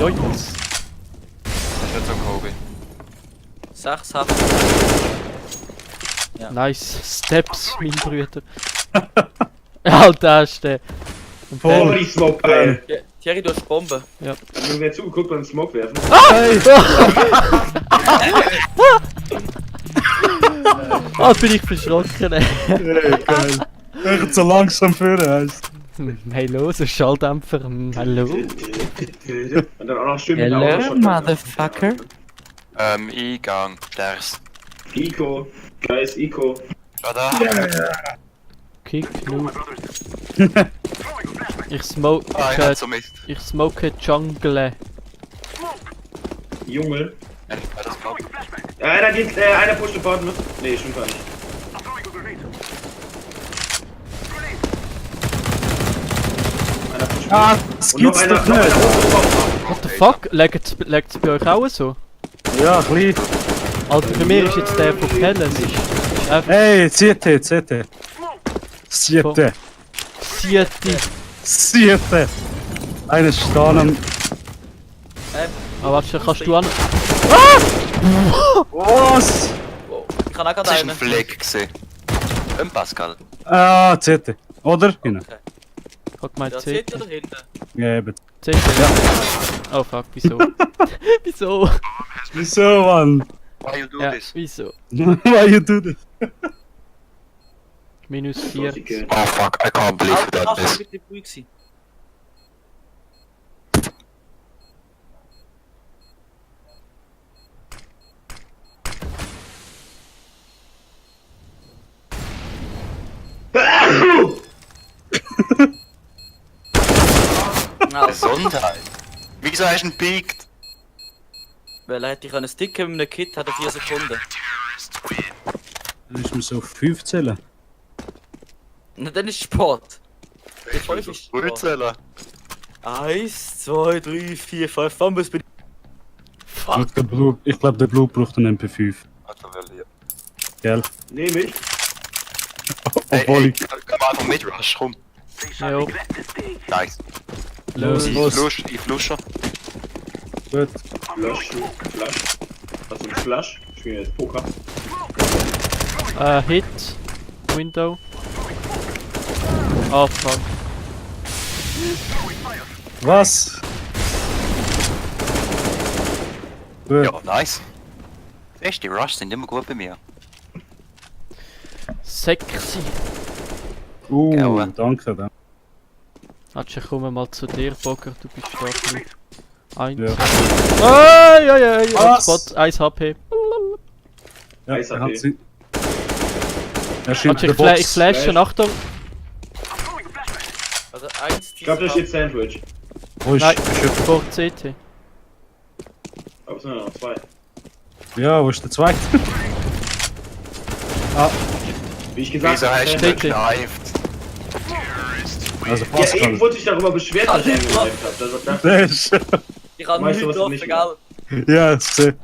S2: Joins.
S7: Das ist nicht so Kobe.
S1: 6 HP. Ja.
S2: Nice Steps, mein Brüder. Alter, ist der. Und
S3: Voll.
S6: Oh, die Smoke geil.
S1: Ja, Thierry, du hast Bombe.
S6: Ich hab mir zugeguckt beim Smoke werfen.
S3: Hey!
S2: Ah, bin ich verschrocken. ey.
S3: Hey, geil. Echt so langsam führen, heisst.
S2: Hallo, so ein Schalldämpfer. Hallo.
S6: Und dann auch noch schön mit
S2: Hello,
S6: Auto-
S2: motherfucker.
S7: Eingang, Stairs.
S6: Ico. Guys, Ico.
S7: Schau da.
S2: Kick, nu. Ich smoke.
S7: Ah, ich hab so Mist.
S2: Ich smoke Jungle.
S6: Junge.
S7: Ja, das glaubt.
S6: Einer pusht Apartment. Nee, stimmt gar nicht. Einer pusht
S3: Ah,
S6: mich.
S3: das
S6: Und noch
S3: gibt's
S6: einer,
S3: doch
S6: noch einer
S3: nicht.
S6: hoch.
S2: What the fuck? Legt's bei euch auch so?
S3: Ja, klein.
S2: Alter, für mich ist jetzt der von Palace. Ist einfach
S3: Hey, CT. Siete.
S2: Siete.
S3: Siete. Einer ist da am...
S2: Aber warte, kannst du an.
S3: Was?
S1: Ich kann auch gerade
S7: Das ist ein
S1: einen.
S7: Fleck gesehen. Pascal.
S3: Ah, CT. Oder? Genau.
S1: Okay.
S2: Ich hab gemeint
S1: Ja,
S2: CT.
S1: CT oder hinten?
S3: Ja, eben.
S2: CT, ja. Oh fuck, wieso? Wieso?
S3: Wieso, Mann?
S7: Why you do
S2: Ja,
S7: this?
S2: wieso?
S3: Why you do this?
S2: Minus 4.
S7: Oh fuck, I can't believe
S1: Alter,
S7: that
S1: das
S7: is.
S1: mit dem Ruhig sein.
S7: Gesundheit. Wieso hast du ihn peaked?
S1: Weil er hätte ich einen Stick mit einem Kit, hat er 4 Sekunden.
S3: Dann ist mir so auf 5 zählen.
S1: Na, dann ist Sport. Der 5 ist Sport.
S7: Brützler.
S1: 1, 2, 3, 4, 5. Fumbles bin
S3: Ich glaube, der Blue braucht einen MP5.
S7: Also, will ich.
S3: Gell?
S6: Nehme ich.
S3: Obwohl ich.
S7: Komm einfach mit, Rush, komm.
S2: Jo.
S7: Nice.
S2: Los.
S7: Ich flusche.
S3: Gut.
S6: Flash. Also ein Flash. Ich spiele jetzt Poker.
S2: Hit. Window. Ah, fuck.
S3: Was? Gut.
S7: Ja, nice. Siehst du, die Rush sind immer gut bei mir.
S2: Sexy.
S7: Ja.
S3: Danke. Dann.
S2: Ich komme mal zu dir, Bocker, du bist stark. Blue. 1.
S3: Ja.
S2: Ei,
S3: Was?
S2: Spot, 1 HP.
S3: Ja,
S6: Nice,
S3: er hat
S6: okay.
S3: sie. Er schiebt
S2: Ich
S3: den Box.
S2: flashen, Achtung.
S1: Also 1,
S6: Ich glaube, da steht Sandwich.
S3: Wo ist
S2: Nein,
S3: ist
S2: vor CT.
S6: Aber es sind ja noch 2.
S3: Ja, wo ist der zweite?
S6: Wie ich gesagt
S7: Wieso
S6: habe,
S7: hast du
S6: Sandwich.
S7: nicht gekneift?
S3: Also
S6: Ja, eben
S3: Pascal.
S6: wurde ich darüber beschwert, dass ich
S1: Ja,
S6: angegriffen habe. Das war
S3: Der ist.
S1: Ich habe
S6: Weißt
S1: nichts
S6: du, was
S1: offen,
S6: nicht
S1: gell?
S3: Ja, das sehe.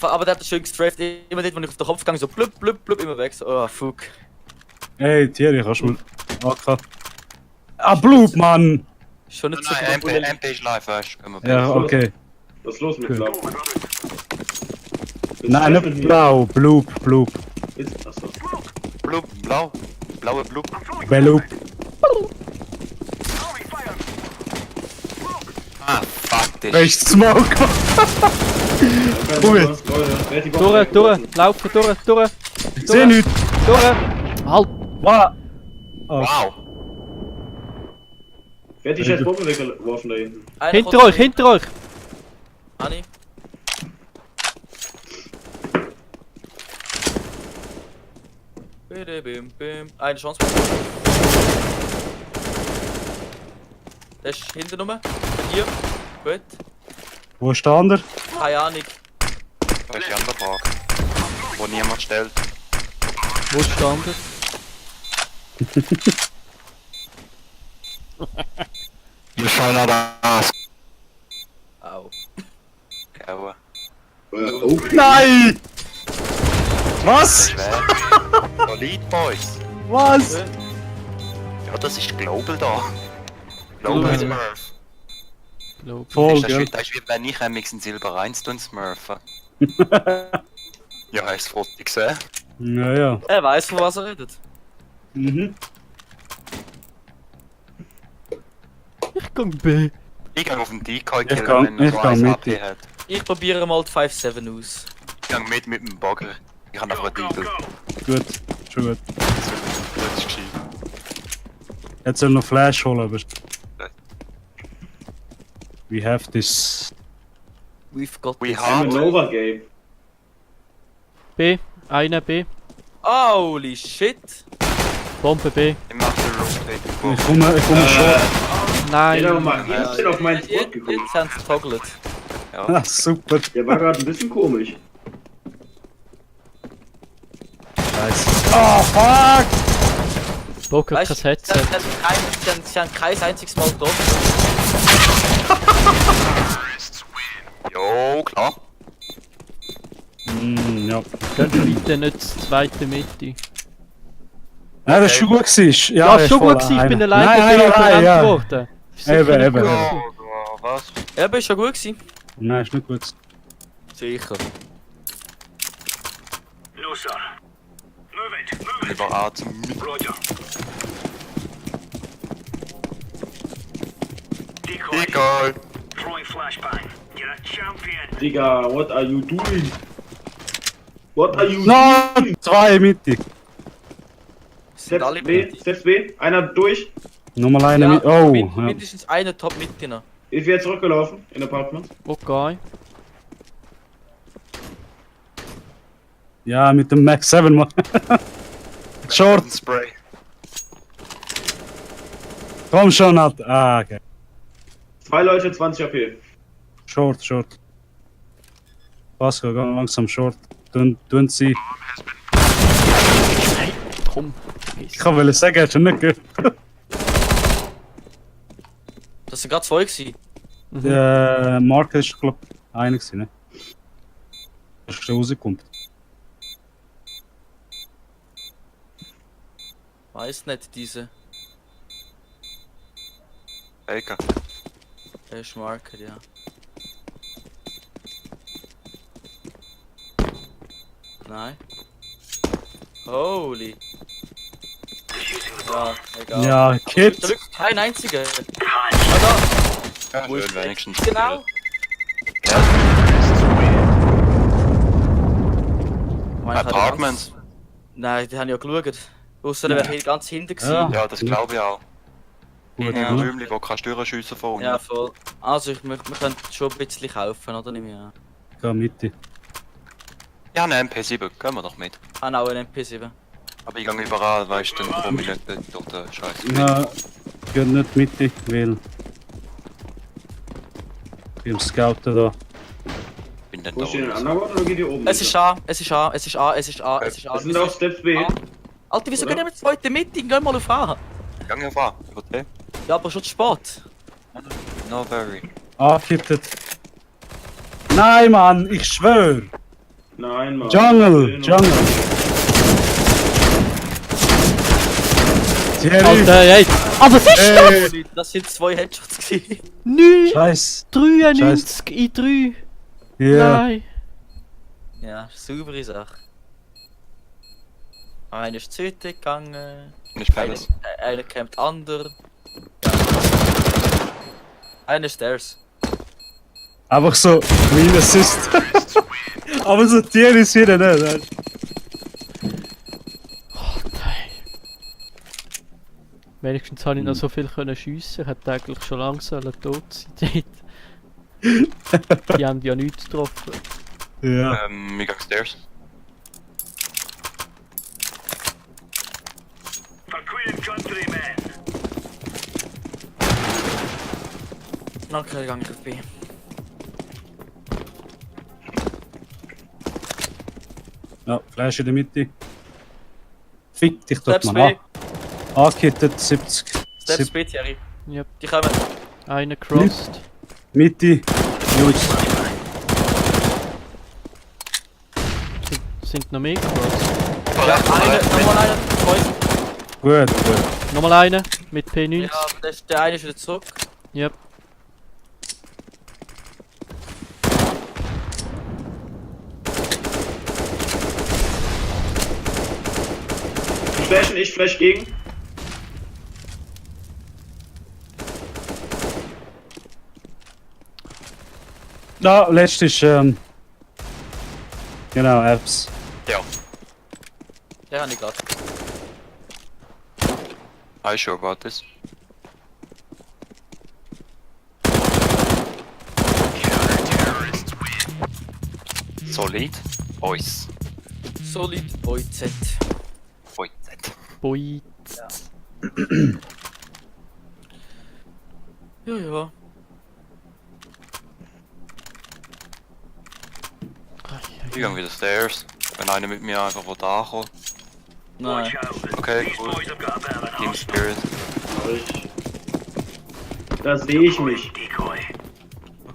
S1: Aber der hat schön gestrafed. Immer nicht, wenn ich auf den Kopf gegangen so blub, immer weg. So, oh, fuck.
S3: Ey, Thierry, kannst du mal. AK. Ah, Blut, Mann!
S1: Schon nicht so
S7: Nein,
S1: gut.
S7: MP ist live, weißt du?
S3: Ja, okay.
S6: Was ist los mit
S3: Cool.
S6: Blau?
S3: Nein, nicht blau. Blub.
S6: Achso.
S7: Blau. Blaue Blub.
S3: Blub.
S7: Ah, fuck dich.
S3: Rechts Smoke. Ui.
S2: Durch, laufen, durch.
S3: Ich seh nichts.
S2: Durch. Halt.
S3: Wow. Oh,
S7: Wow.
S6: Wer hat die scheiß Bombe weggeworfen da hinten?
S2: Hinter euch.
S1: Anni. Bitte, bim, bim. Eine Chance. Der ist hinten rum. Hier. Gut.
S3: wo ist der andere?
S1: Keine Ahnung.
S7: Das ist die andere Frage. Wo niemand stellt.
S2: Wo ist der andere?
S7: Wir fallen aber aus.
S1: Au.
S7: Gaua.
S6: Oh,
S3: Nein! Was?
S7: Schwer. Solid, Boys.
S3: Was?
S7: Ja, das ist Global da. Global Smurf.
S3: Voll,
S7: Das
S3: gell?
S7: ist wie wenn ich einen Silber 1 smurfen. Ja, hast du das Foto gesehen?
S3: Ja.
S1: Er weiß, von was er redet.
S3: Mhm.
S2: Ich gang B.
S7: Ich gehe auf den Decoy
S3: Ich
S7: killen,
S3: gang-
S7: wenn er
S3: ich
S7: so
S3: gang
S7: 1
S3: mit
S7: HP
S3: dir.
S7: hat.
S1: Ich probiere mal die 5-7 aus.
S7: Ich gehe mit dem Bagger. Ich habe einfach einen Deagle.
S3: Gut. Schon gut.
S7: Das ist gescheit.
S3: Jetzt soll noch Flash holen, aber. We have this.
S1: We've got
S7: We
S1: this.
S7: have-
S6: Nova Game.
S2: B. Einer B.
S1: Holy shit!
S2: Bombe B.
S7: Ich mache den Rotate.
S3: Ich komme schon.
S2: Nein.
S6: Der hat mal instant auf meinen Spot
S1: Jetzt
S6: geguckt.
S1: haben sie toggelt.
S7: Ja.
S3: Ah, super.
S6: Der war gerade ein bisschen komisch.
S3: Scheiße. Oh, fuck!
S2: Bocker
S1: Weißt
S2: kein
S1: du,
S2: Headset.
S1: sie haben kein einziges Mal getroffen.
S7: Jo, klar.
S3: Ja.
S2: Gönnt bitte nicht das zweite Mitte.
S3: Nein, das ist schon gut gewesen.
S2: Ja,
S3: ist
S2: schon
S3: voll
S2: gut gewesen, ich bin
S3: einer.
S2: alleine
S3: Nein,
S2: verbrannt
S3: ja.
S2: worden. Ist sicher
S3: Eben,
S2: nicht
S3: eben.
S2: gut
S7: Ja,
S2: gewesen.
S7: was?
S1: Ja, aber ist schon gut gewesen.
S3: Nein, ist nicht gut.
S1: Sicher.
S5: No, sir. Move it. Move it.
S7: Lieber A zum Mit.
S5: Roger. Decoy.
S7: Egal.
S5: Throwing flashbang. You're a champion.
S6: Digga, what are you doing? What are you
S3: Nein,
S6: doing?
S3: zwei Mitte.
S1: Sind alle
S6: Steps B,
S1: mit.
S6: Steps B. Einer durch.
S3: Nochmal eine mit. Oh, ja.
S1: Mindestens eine Top mit drin.
S6: Ist wieder zurückgelaufen in Apartment.
S2: Okay.
S3: Ja, mit dem Max 7, Mann. Short,
S7: Spray.
S3: komm schon, Nat. Ah, okay.
S6: 2 Leute, 20 AP.
S3: Short. Pascal, ganz langsam Short. Tun sie.
S2: Komm.
S3: Ich kann sagen, hast du nicht gehört.
S1: Das sind gerade 2 gewesen.
S3: Der Marker ist, glaube ich, einer gewesen, ne? Das ist schon rausgekommen.
S1: Weiß nicht, diese.
S7: Baker.
S1: Der ist Market, ja. Nein. Holy. Ja, egal.
S3: Ja, Kid.
S1: Da liegt kein einziger.
S7: Ja,
S1: Wo
S7: schön,
S1: ist
S7: wenigstens.
S1: Genau. Meine ich
S7: Apartments.
S1: Nein, die haben ja geschaut. Ausser der wäre hier ganz hinten gewesen.
S3: Ja.
S7: Ja, das glaube ich auch.
S3: Gut,
S7: In einem
S3: gut.
S7: Räumchen, wo kannst du durchschiessen von unten.
S1: Ja, voll. Also, wir können schon ein bisschen kaufen, oder nicht mehr?
S3: Geh Mitte.
S7: Ja, eine MP7, gehen wir doch mit.
S1: Ah, auch ein MP7.
S7: Aber ich gehe überall, weißt du, dann komme ich nicht durch den Scheiß.
S3: Ja, geht nicht Mitte, weil... Beim Scouten da.
S7: Bin dann
S6: Wo
S7: da
S6: steht ein
S7: unten.
S6: Underground oder geht ihr oben?
S1: Es ist A, es ist A, es ist A, es ist A, es ist A.
S6: Das sind auch Steps B.
S1: Alter, wieso
S6: Oder?
S1: gehen wir mit zweiten Mitte? Geh mal auf A.
S7: Gang auf an, über die.
S1: Ja, aber schon zu spät.
S7: No very.
S3: Angekittet. Nein, Mann, ich schwör!
S6: Nein, Mann.
S3: Jungle! Jungle! Thierry!
S2: Alter, ey. Aber was ist das?
S3: Ey!
S1: Das sind 2 Headshots gewesen.
S2: 9,
S3: Scheiß!
S2: 93 in 3.
S3: Ja!
S2: Nein.
S1: Ja, saubere Sache. Einer ist zur Seite gegangen.
S7: Nicht Palace.
S1: Einer kämpft under. Ja. Einer Stairs.
S3: Einfach so, Green Assist. Aber so Thierry ist wieder nicht, weißt du?
S2: Nein. Wenigstens habe ich noch so viel können schiessen. Ich hätte eigentlich schon langsam tot sein. Die haben ja nichts getroffen.
S3: Ja.
S7: Wir gehen stairs.
S5: For Queen and Country, man.
S1: Okay, gang ich auf B.
S3: Ja, Flash in der Mitte. Fick dich dort,
S1: Steps
S3: Mann.
S1: B.
S3: Angekittet, 70.
S1: Steps B, Thierry.
S2: Yep.
S1: Die kommen.
S2: Einer crossed.
S3: Mitte. Jungs.
S2: Sind noch mehr crossed.
S1: Ja, nochmal einer. 2.
S3: Gut, gut.
S2: Nochmal einer mit P90.
S1: Ja, aber der eine ist wieder zurück.
S2: Yep.
S6: Ich flash gegen.
S3: Da, letztes ist, genau, Apps.
S7: Ja.
S1: Der habe ich gerade.
S7: I sure about this. Solid. Boys.
S1: Solid OZ.
S7: Boys.
S2: Boy.
S1: Ja, ja.
S7: Ich gehe wieder stairs. Wenn einer mit mir einfach da ankommt.
S1: Nein.
S5: Watch out.
S7: Okay,
S5: These
S7: cool.
S5: boys have got a bit of an
S7: Team
S5: arsenal.
S7: Spirit.
S6: Da sehe ich mich.
S5: Decoy.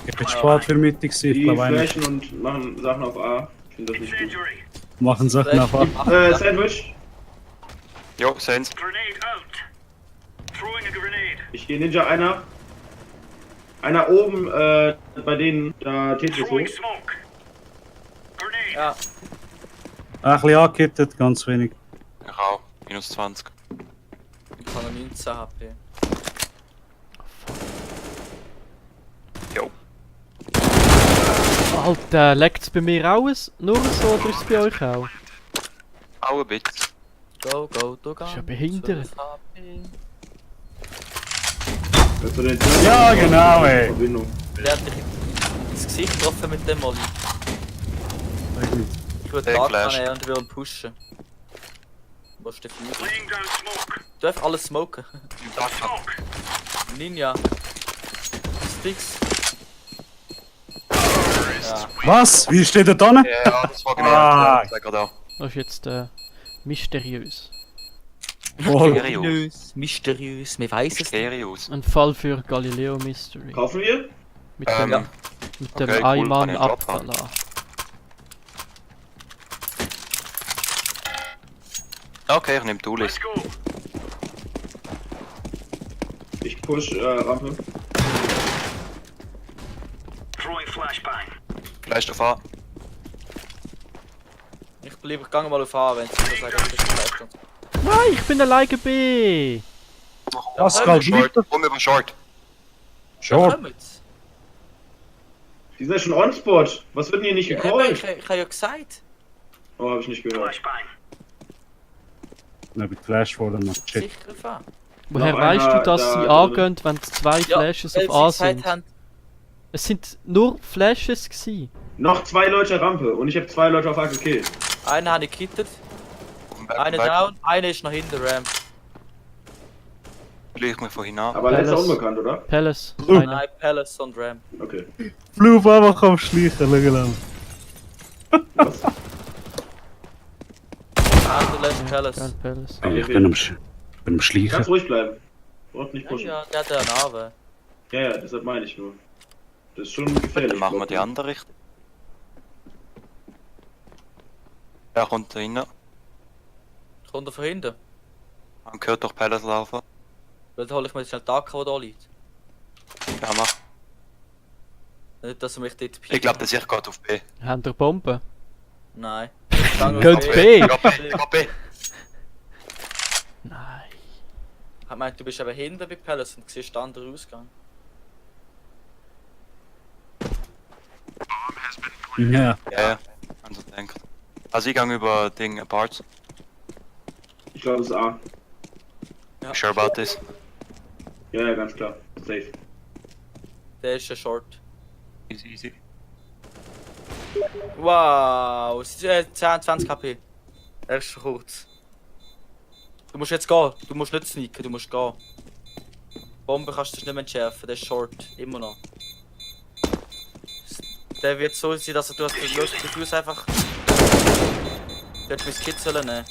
S3: Ich bin spät für Mitte gewesen, ich
S6: Die
S3: glaube einer.
S6: flashen und machen Sachen auf A. Ich finde das nicht gut.
S5: Incendiary.
S3: Machen Sachen nach ab.
S6: Sandwich.
S7: Jo, sehen's.
S5: Grenade out. Throwing a grenade.
S6: Ich gehe Ninja einer. Einer oben, bei denen, da Tetris hoch.
S5: Throwing smoke. Grenade.
S1: Ja.
S3: Ein bisschen angekittet, ganz wenig.
S7: Ich auch. Minus 20.
S1: Ich habe 19 HP.
S7: Jo.
S2: Alter, leckt's bei mir auch nur so oder ist es bei euch auch?
S7: Auch ein bisschen.
S1: Go, go, du
S2: Ist ja behindert.
S1: 12 HP.
S6: Also den
S3: Ja, genau, ey.
S6: Verbindung.
S1: Der hat dich ins Gesicht getroffen mit dem Molly. Ich würde
S7: Hey,
S1: Dark
S7: Flash.
S1: annehmen und will ihn pushen. Wo ist der Fliegen?
S5: Laying down smoke.
S1: Du darfst alles smoken.
S5: Smoke.
S1: Ninja. Sticks. Ja.
S3: Was? Wie steht er da?
S7: Ja, das war genau.
S3: Ah.
S7: Das war gerade auch.
S2: Das ist jetzt mysteriös.
S7: Mysteriös.
S1: Mysteriös, wir weiss es nicht.
S7: Mysteriös.
S2: Ein Fall für Galileo Mystery.
S6: Kaufen wir?
S2: Mit dem,
S7: Ja.
S2: mit dem
S7: Okay, cool,
S2: Eimann
S7: kann ich droppen.
S2: Abdallah.
S7: Okay, ich nehme Tulis.
S5: Let's go.
S6: Ich push Rampe.
S5: Throwing flashbang.
S7: Fleisch auf A.
S1: Ich bleibe gegangen mal auf A, wenn sie so sagen, das ist schlecht.
S2: Nein, ich bin alleine B!
S3: Pascal,
S7: Short.
S3: gleich
S7: Komm über Short.
S3: Short.
S1: Kommt's.
S6: Die sind ja schon on-spot. Was wird denn hier nicht
S1: Ja,
S6: gecallt?
S1: ich habe ja gesagt.
S6: Oh, hab ich nicht gehört.
S5: Flashbang.
S3: Dann habe ich Flash vor dem Shit.
S1: Sicher auf A.
S2: Woher
S6: Noch
S2: weißt du,
S6: einer
S2: dass
S6: da
S2: sie
S6: drin.
S2: angehen, wenn zwei Flashes
S1: weil
S2: auf A
S1: sie gesagt
S2: sind?
S1: haben,
S2: Es sind nur Flashes gsi.
S6: Noch 2 Leute Rampe und ich habe 2 Leute auf A gekillt.
S1: einen habe ich gekittet,
S7: Auf dem Back,
S1: einen
S7: Back.
S1: down, einer ist noch hinter Ramp.
S7: Will ich mich vorhin an.
S6: Aber letzter
S2: Palace.
S6: unbekannt, oder?
S2: Palace. Einer.
S1: Nein, Palace und Ramp.
S6: Okay.
S3: Blue einfach am Schleichen, schau lang.
S6: Was?
S1: Der letzte Palace.
S2: Kein Palace.
S3: Ich bin am Schleichen.
S6: Ganz ruhig bleiben. Braucht nicht
S1: Ja,
S6: pushen.
S1: ja, der hat ja eine Narbe.
S6: Ja, ja, deshalb meine ich nur. Das ist schon gefährlich.
S7: Dann machen wir die andere Richtung. Er kommt da rein.
S1: Kommt er von hinten?
S7: Man hört doch Palace laufen.
S1: Weil dann hole ich mir jetzt schnell die AK, die da liegt.
S7: Ja, mach.
S1: Nicht, dass er mich dort
S7: Ich glaube, dass ich geht auf B.
S2: Haben ihr Bomben?
S1: Nein.
S2: Geht B?
S7: Geht B, geht B.
S2: Nein.
S1: Ich meinte, du bist eben hinten bei Palace und siehst den anderen Ausgang.
S3: Ja.
S7: Ja, also denkt. Also ich gehe über Ding Parts.
S6: Ich glaube, es ist A.
S1: Ja.
S7: Sure about this.
S6: Ja, ja, ganz klar. Safe.
S1: Der ist ein Short.
S7: Easy, easy.
S1: Wow, 10, 20 KP. Er ist schon kurz. Du musst jetzt gehen, du musst nicht sneaken, du musst gehen. Bombe kannst du nicht mehr entschärfen, der ist Short, immer noch. Der wird so sein, dass du hast den Fuß einfach... Du hättest mein Kit sollen nehmen.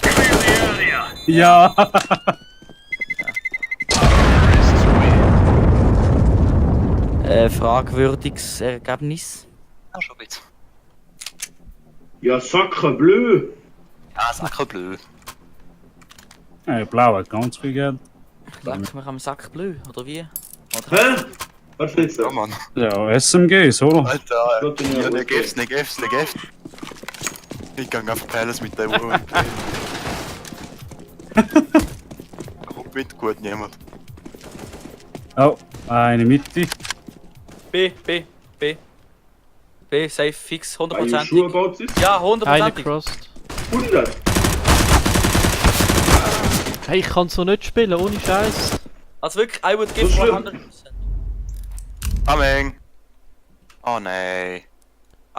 S5: Clear the area.
S3: Ja.
S1: Fragwürdiges Ergebnis.
S7: Ja, schon ein bisschen.
S6: Ja, sacre bleu!
S7: Ja, sacre bleu.
S3: Hey, Blau hat ganz viel Geld.
S1: Leck mich am Sack bleu, oder wie? Oder
S6: Hä? Was willst
S7: Ja,
S6: du?
S7: Mann.
S3: Ja, SMG, so.
S7: Alter,
S6: Gott, den
S7: ja,
S6: ja,
S7: ne Gift, ne Gift, ne Gift. Ich gang einfach Palace mit der Uhr. Kommt mit, gut, niemand.
S3: Oh, eine Mitte.
S1: B, safe, fix,
S6: Are you sure
S1: 100%.
S6: about this?
S1: Ja,
S2: Eine
S1: 100%.
S2: crossed.
S6: 100!
S2: Hey, ich kann so nicht spielen, ohne Scheiß.
S1: Also wirklich, I would give
S6: So schlimm.
S1: 100%.
S7: Coming! Oh nein.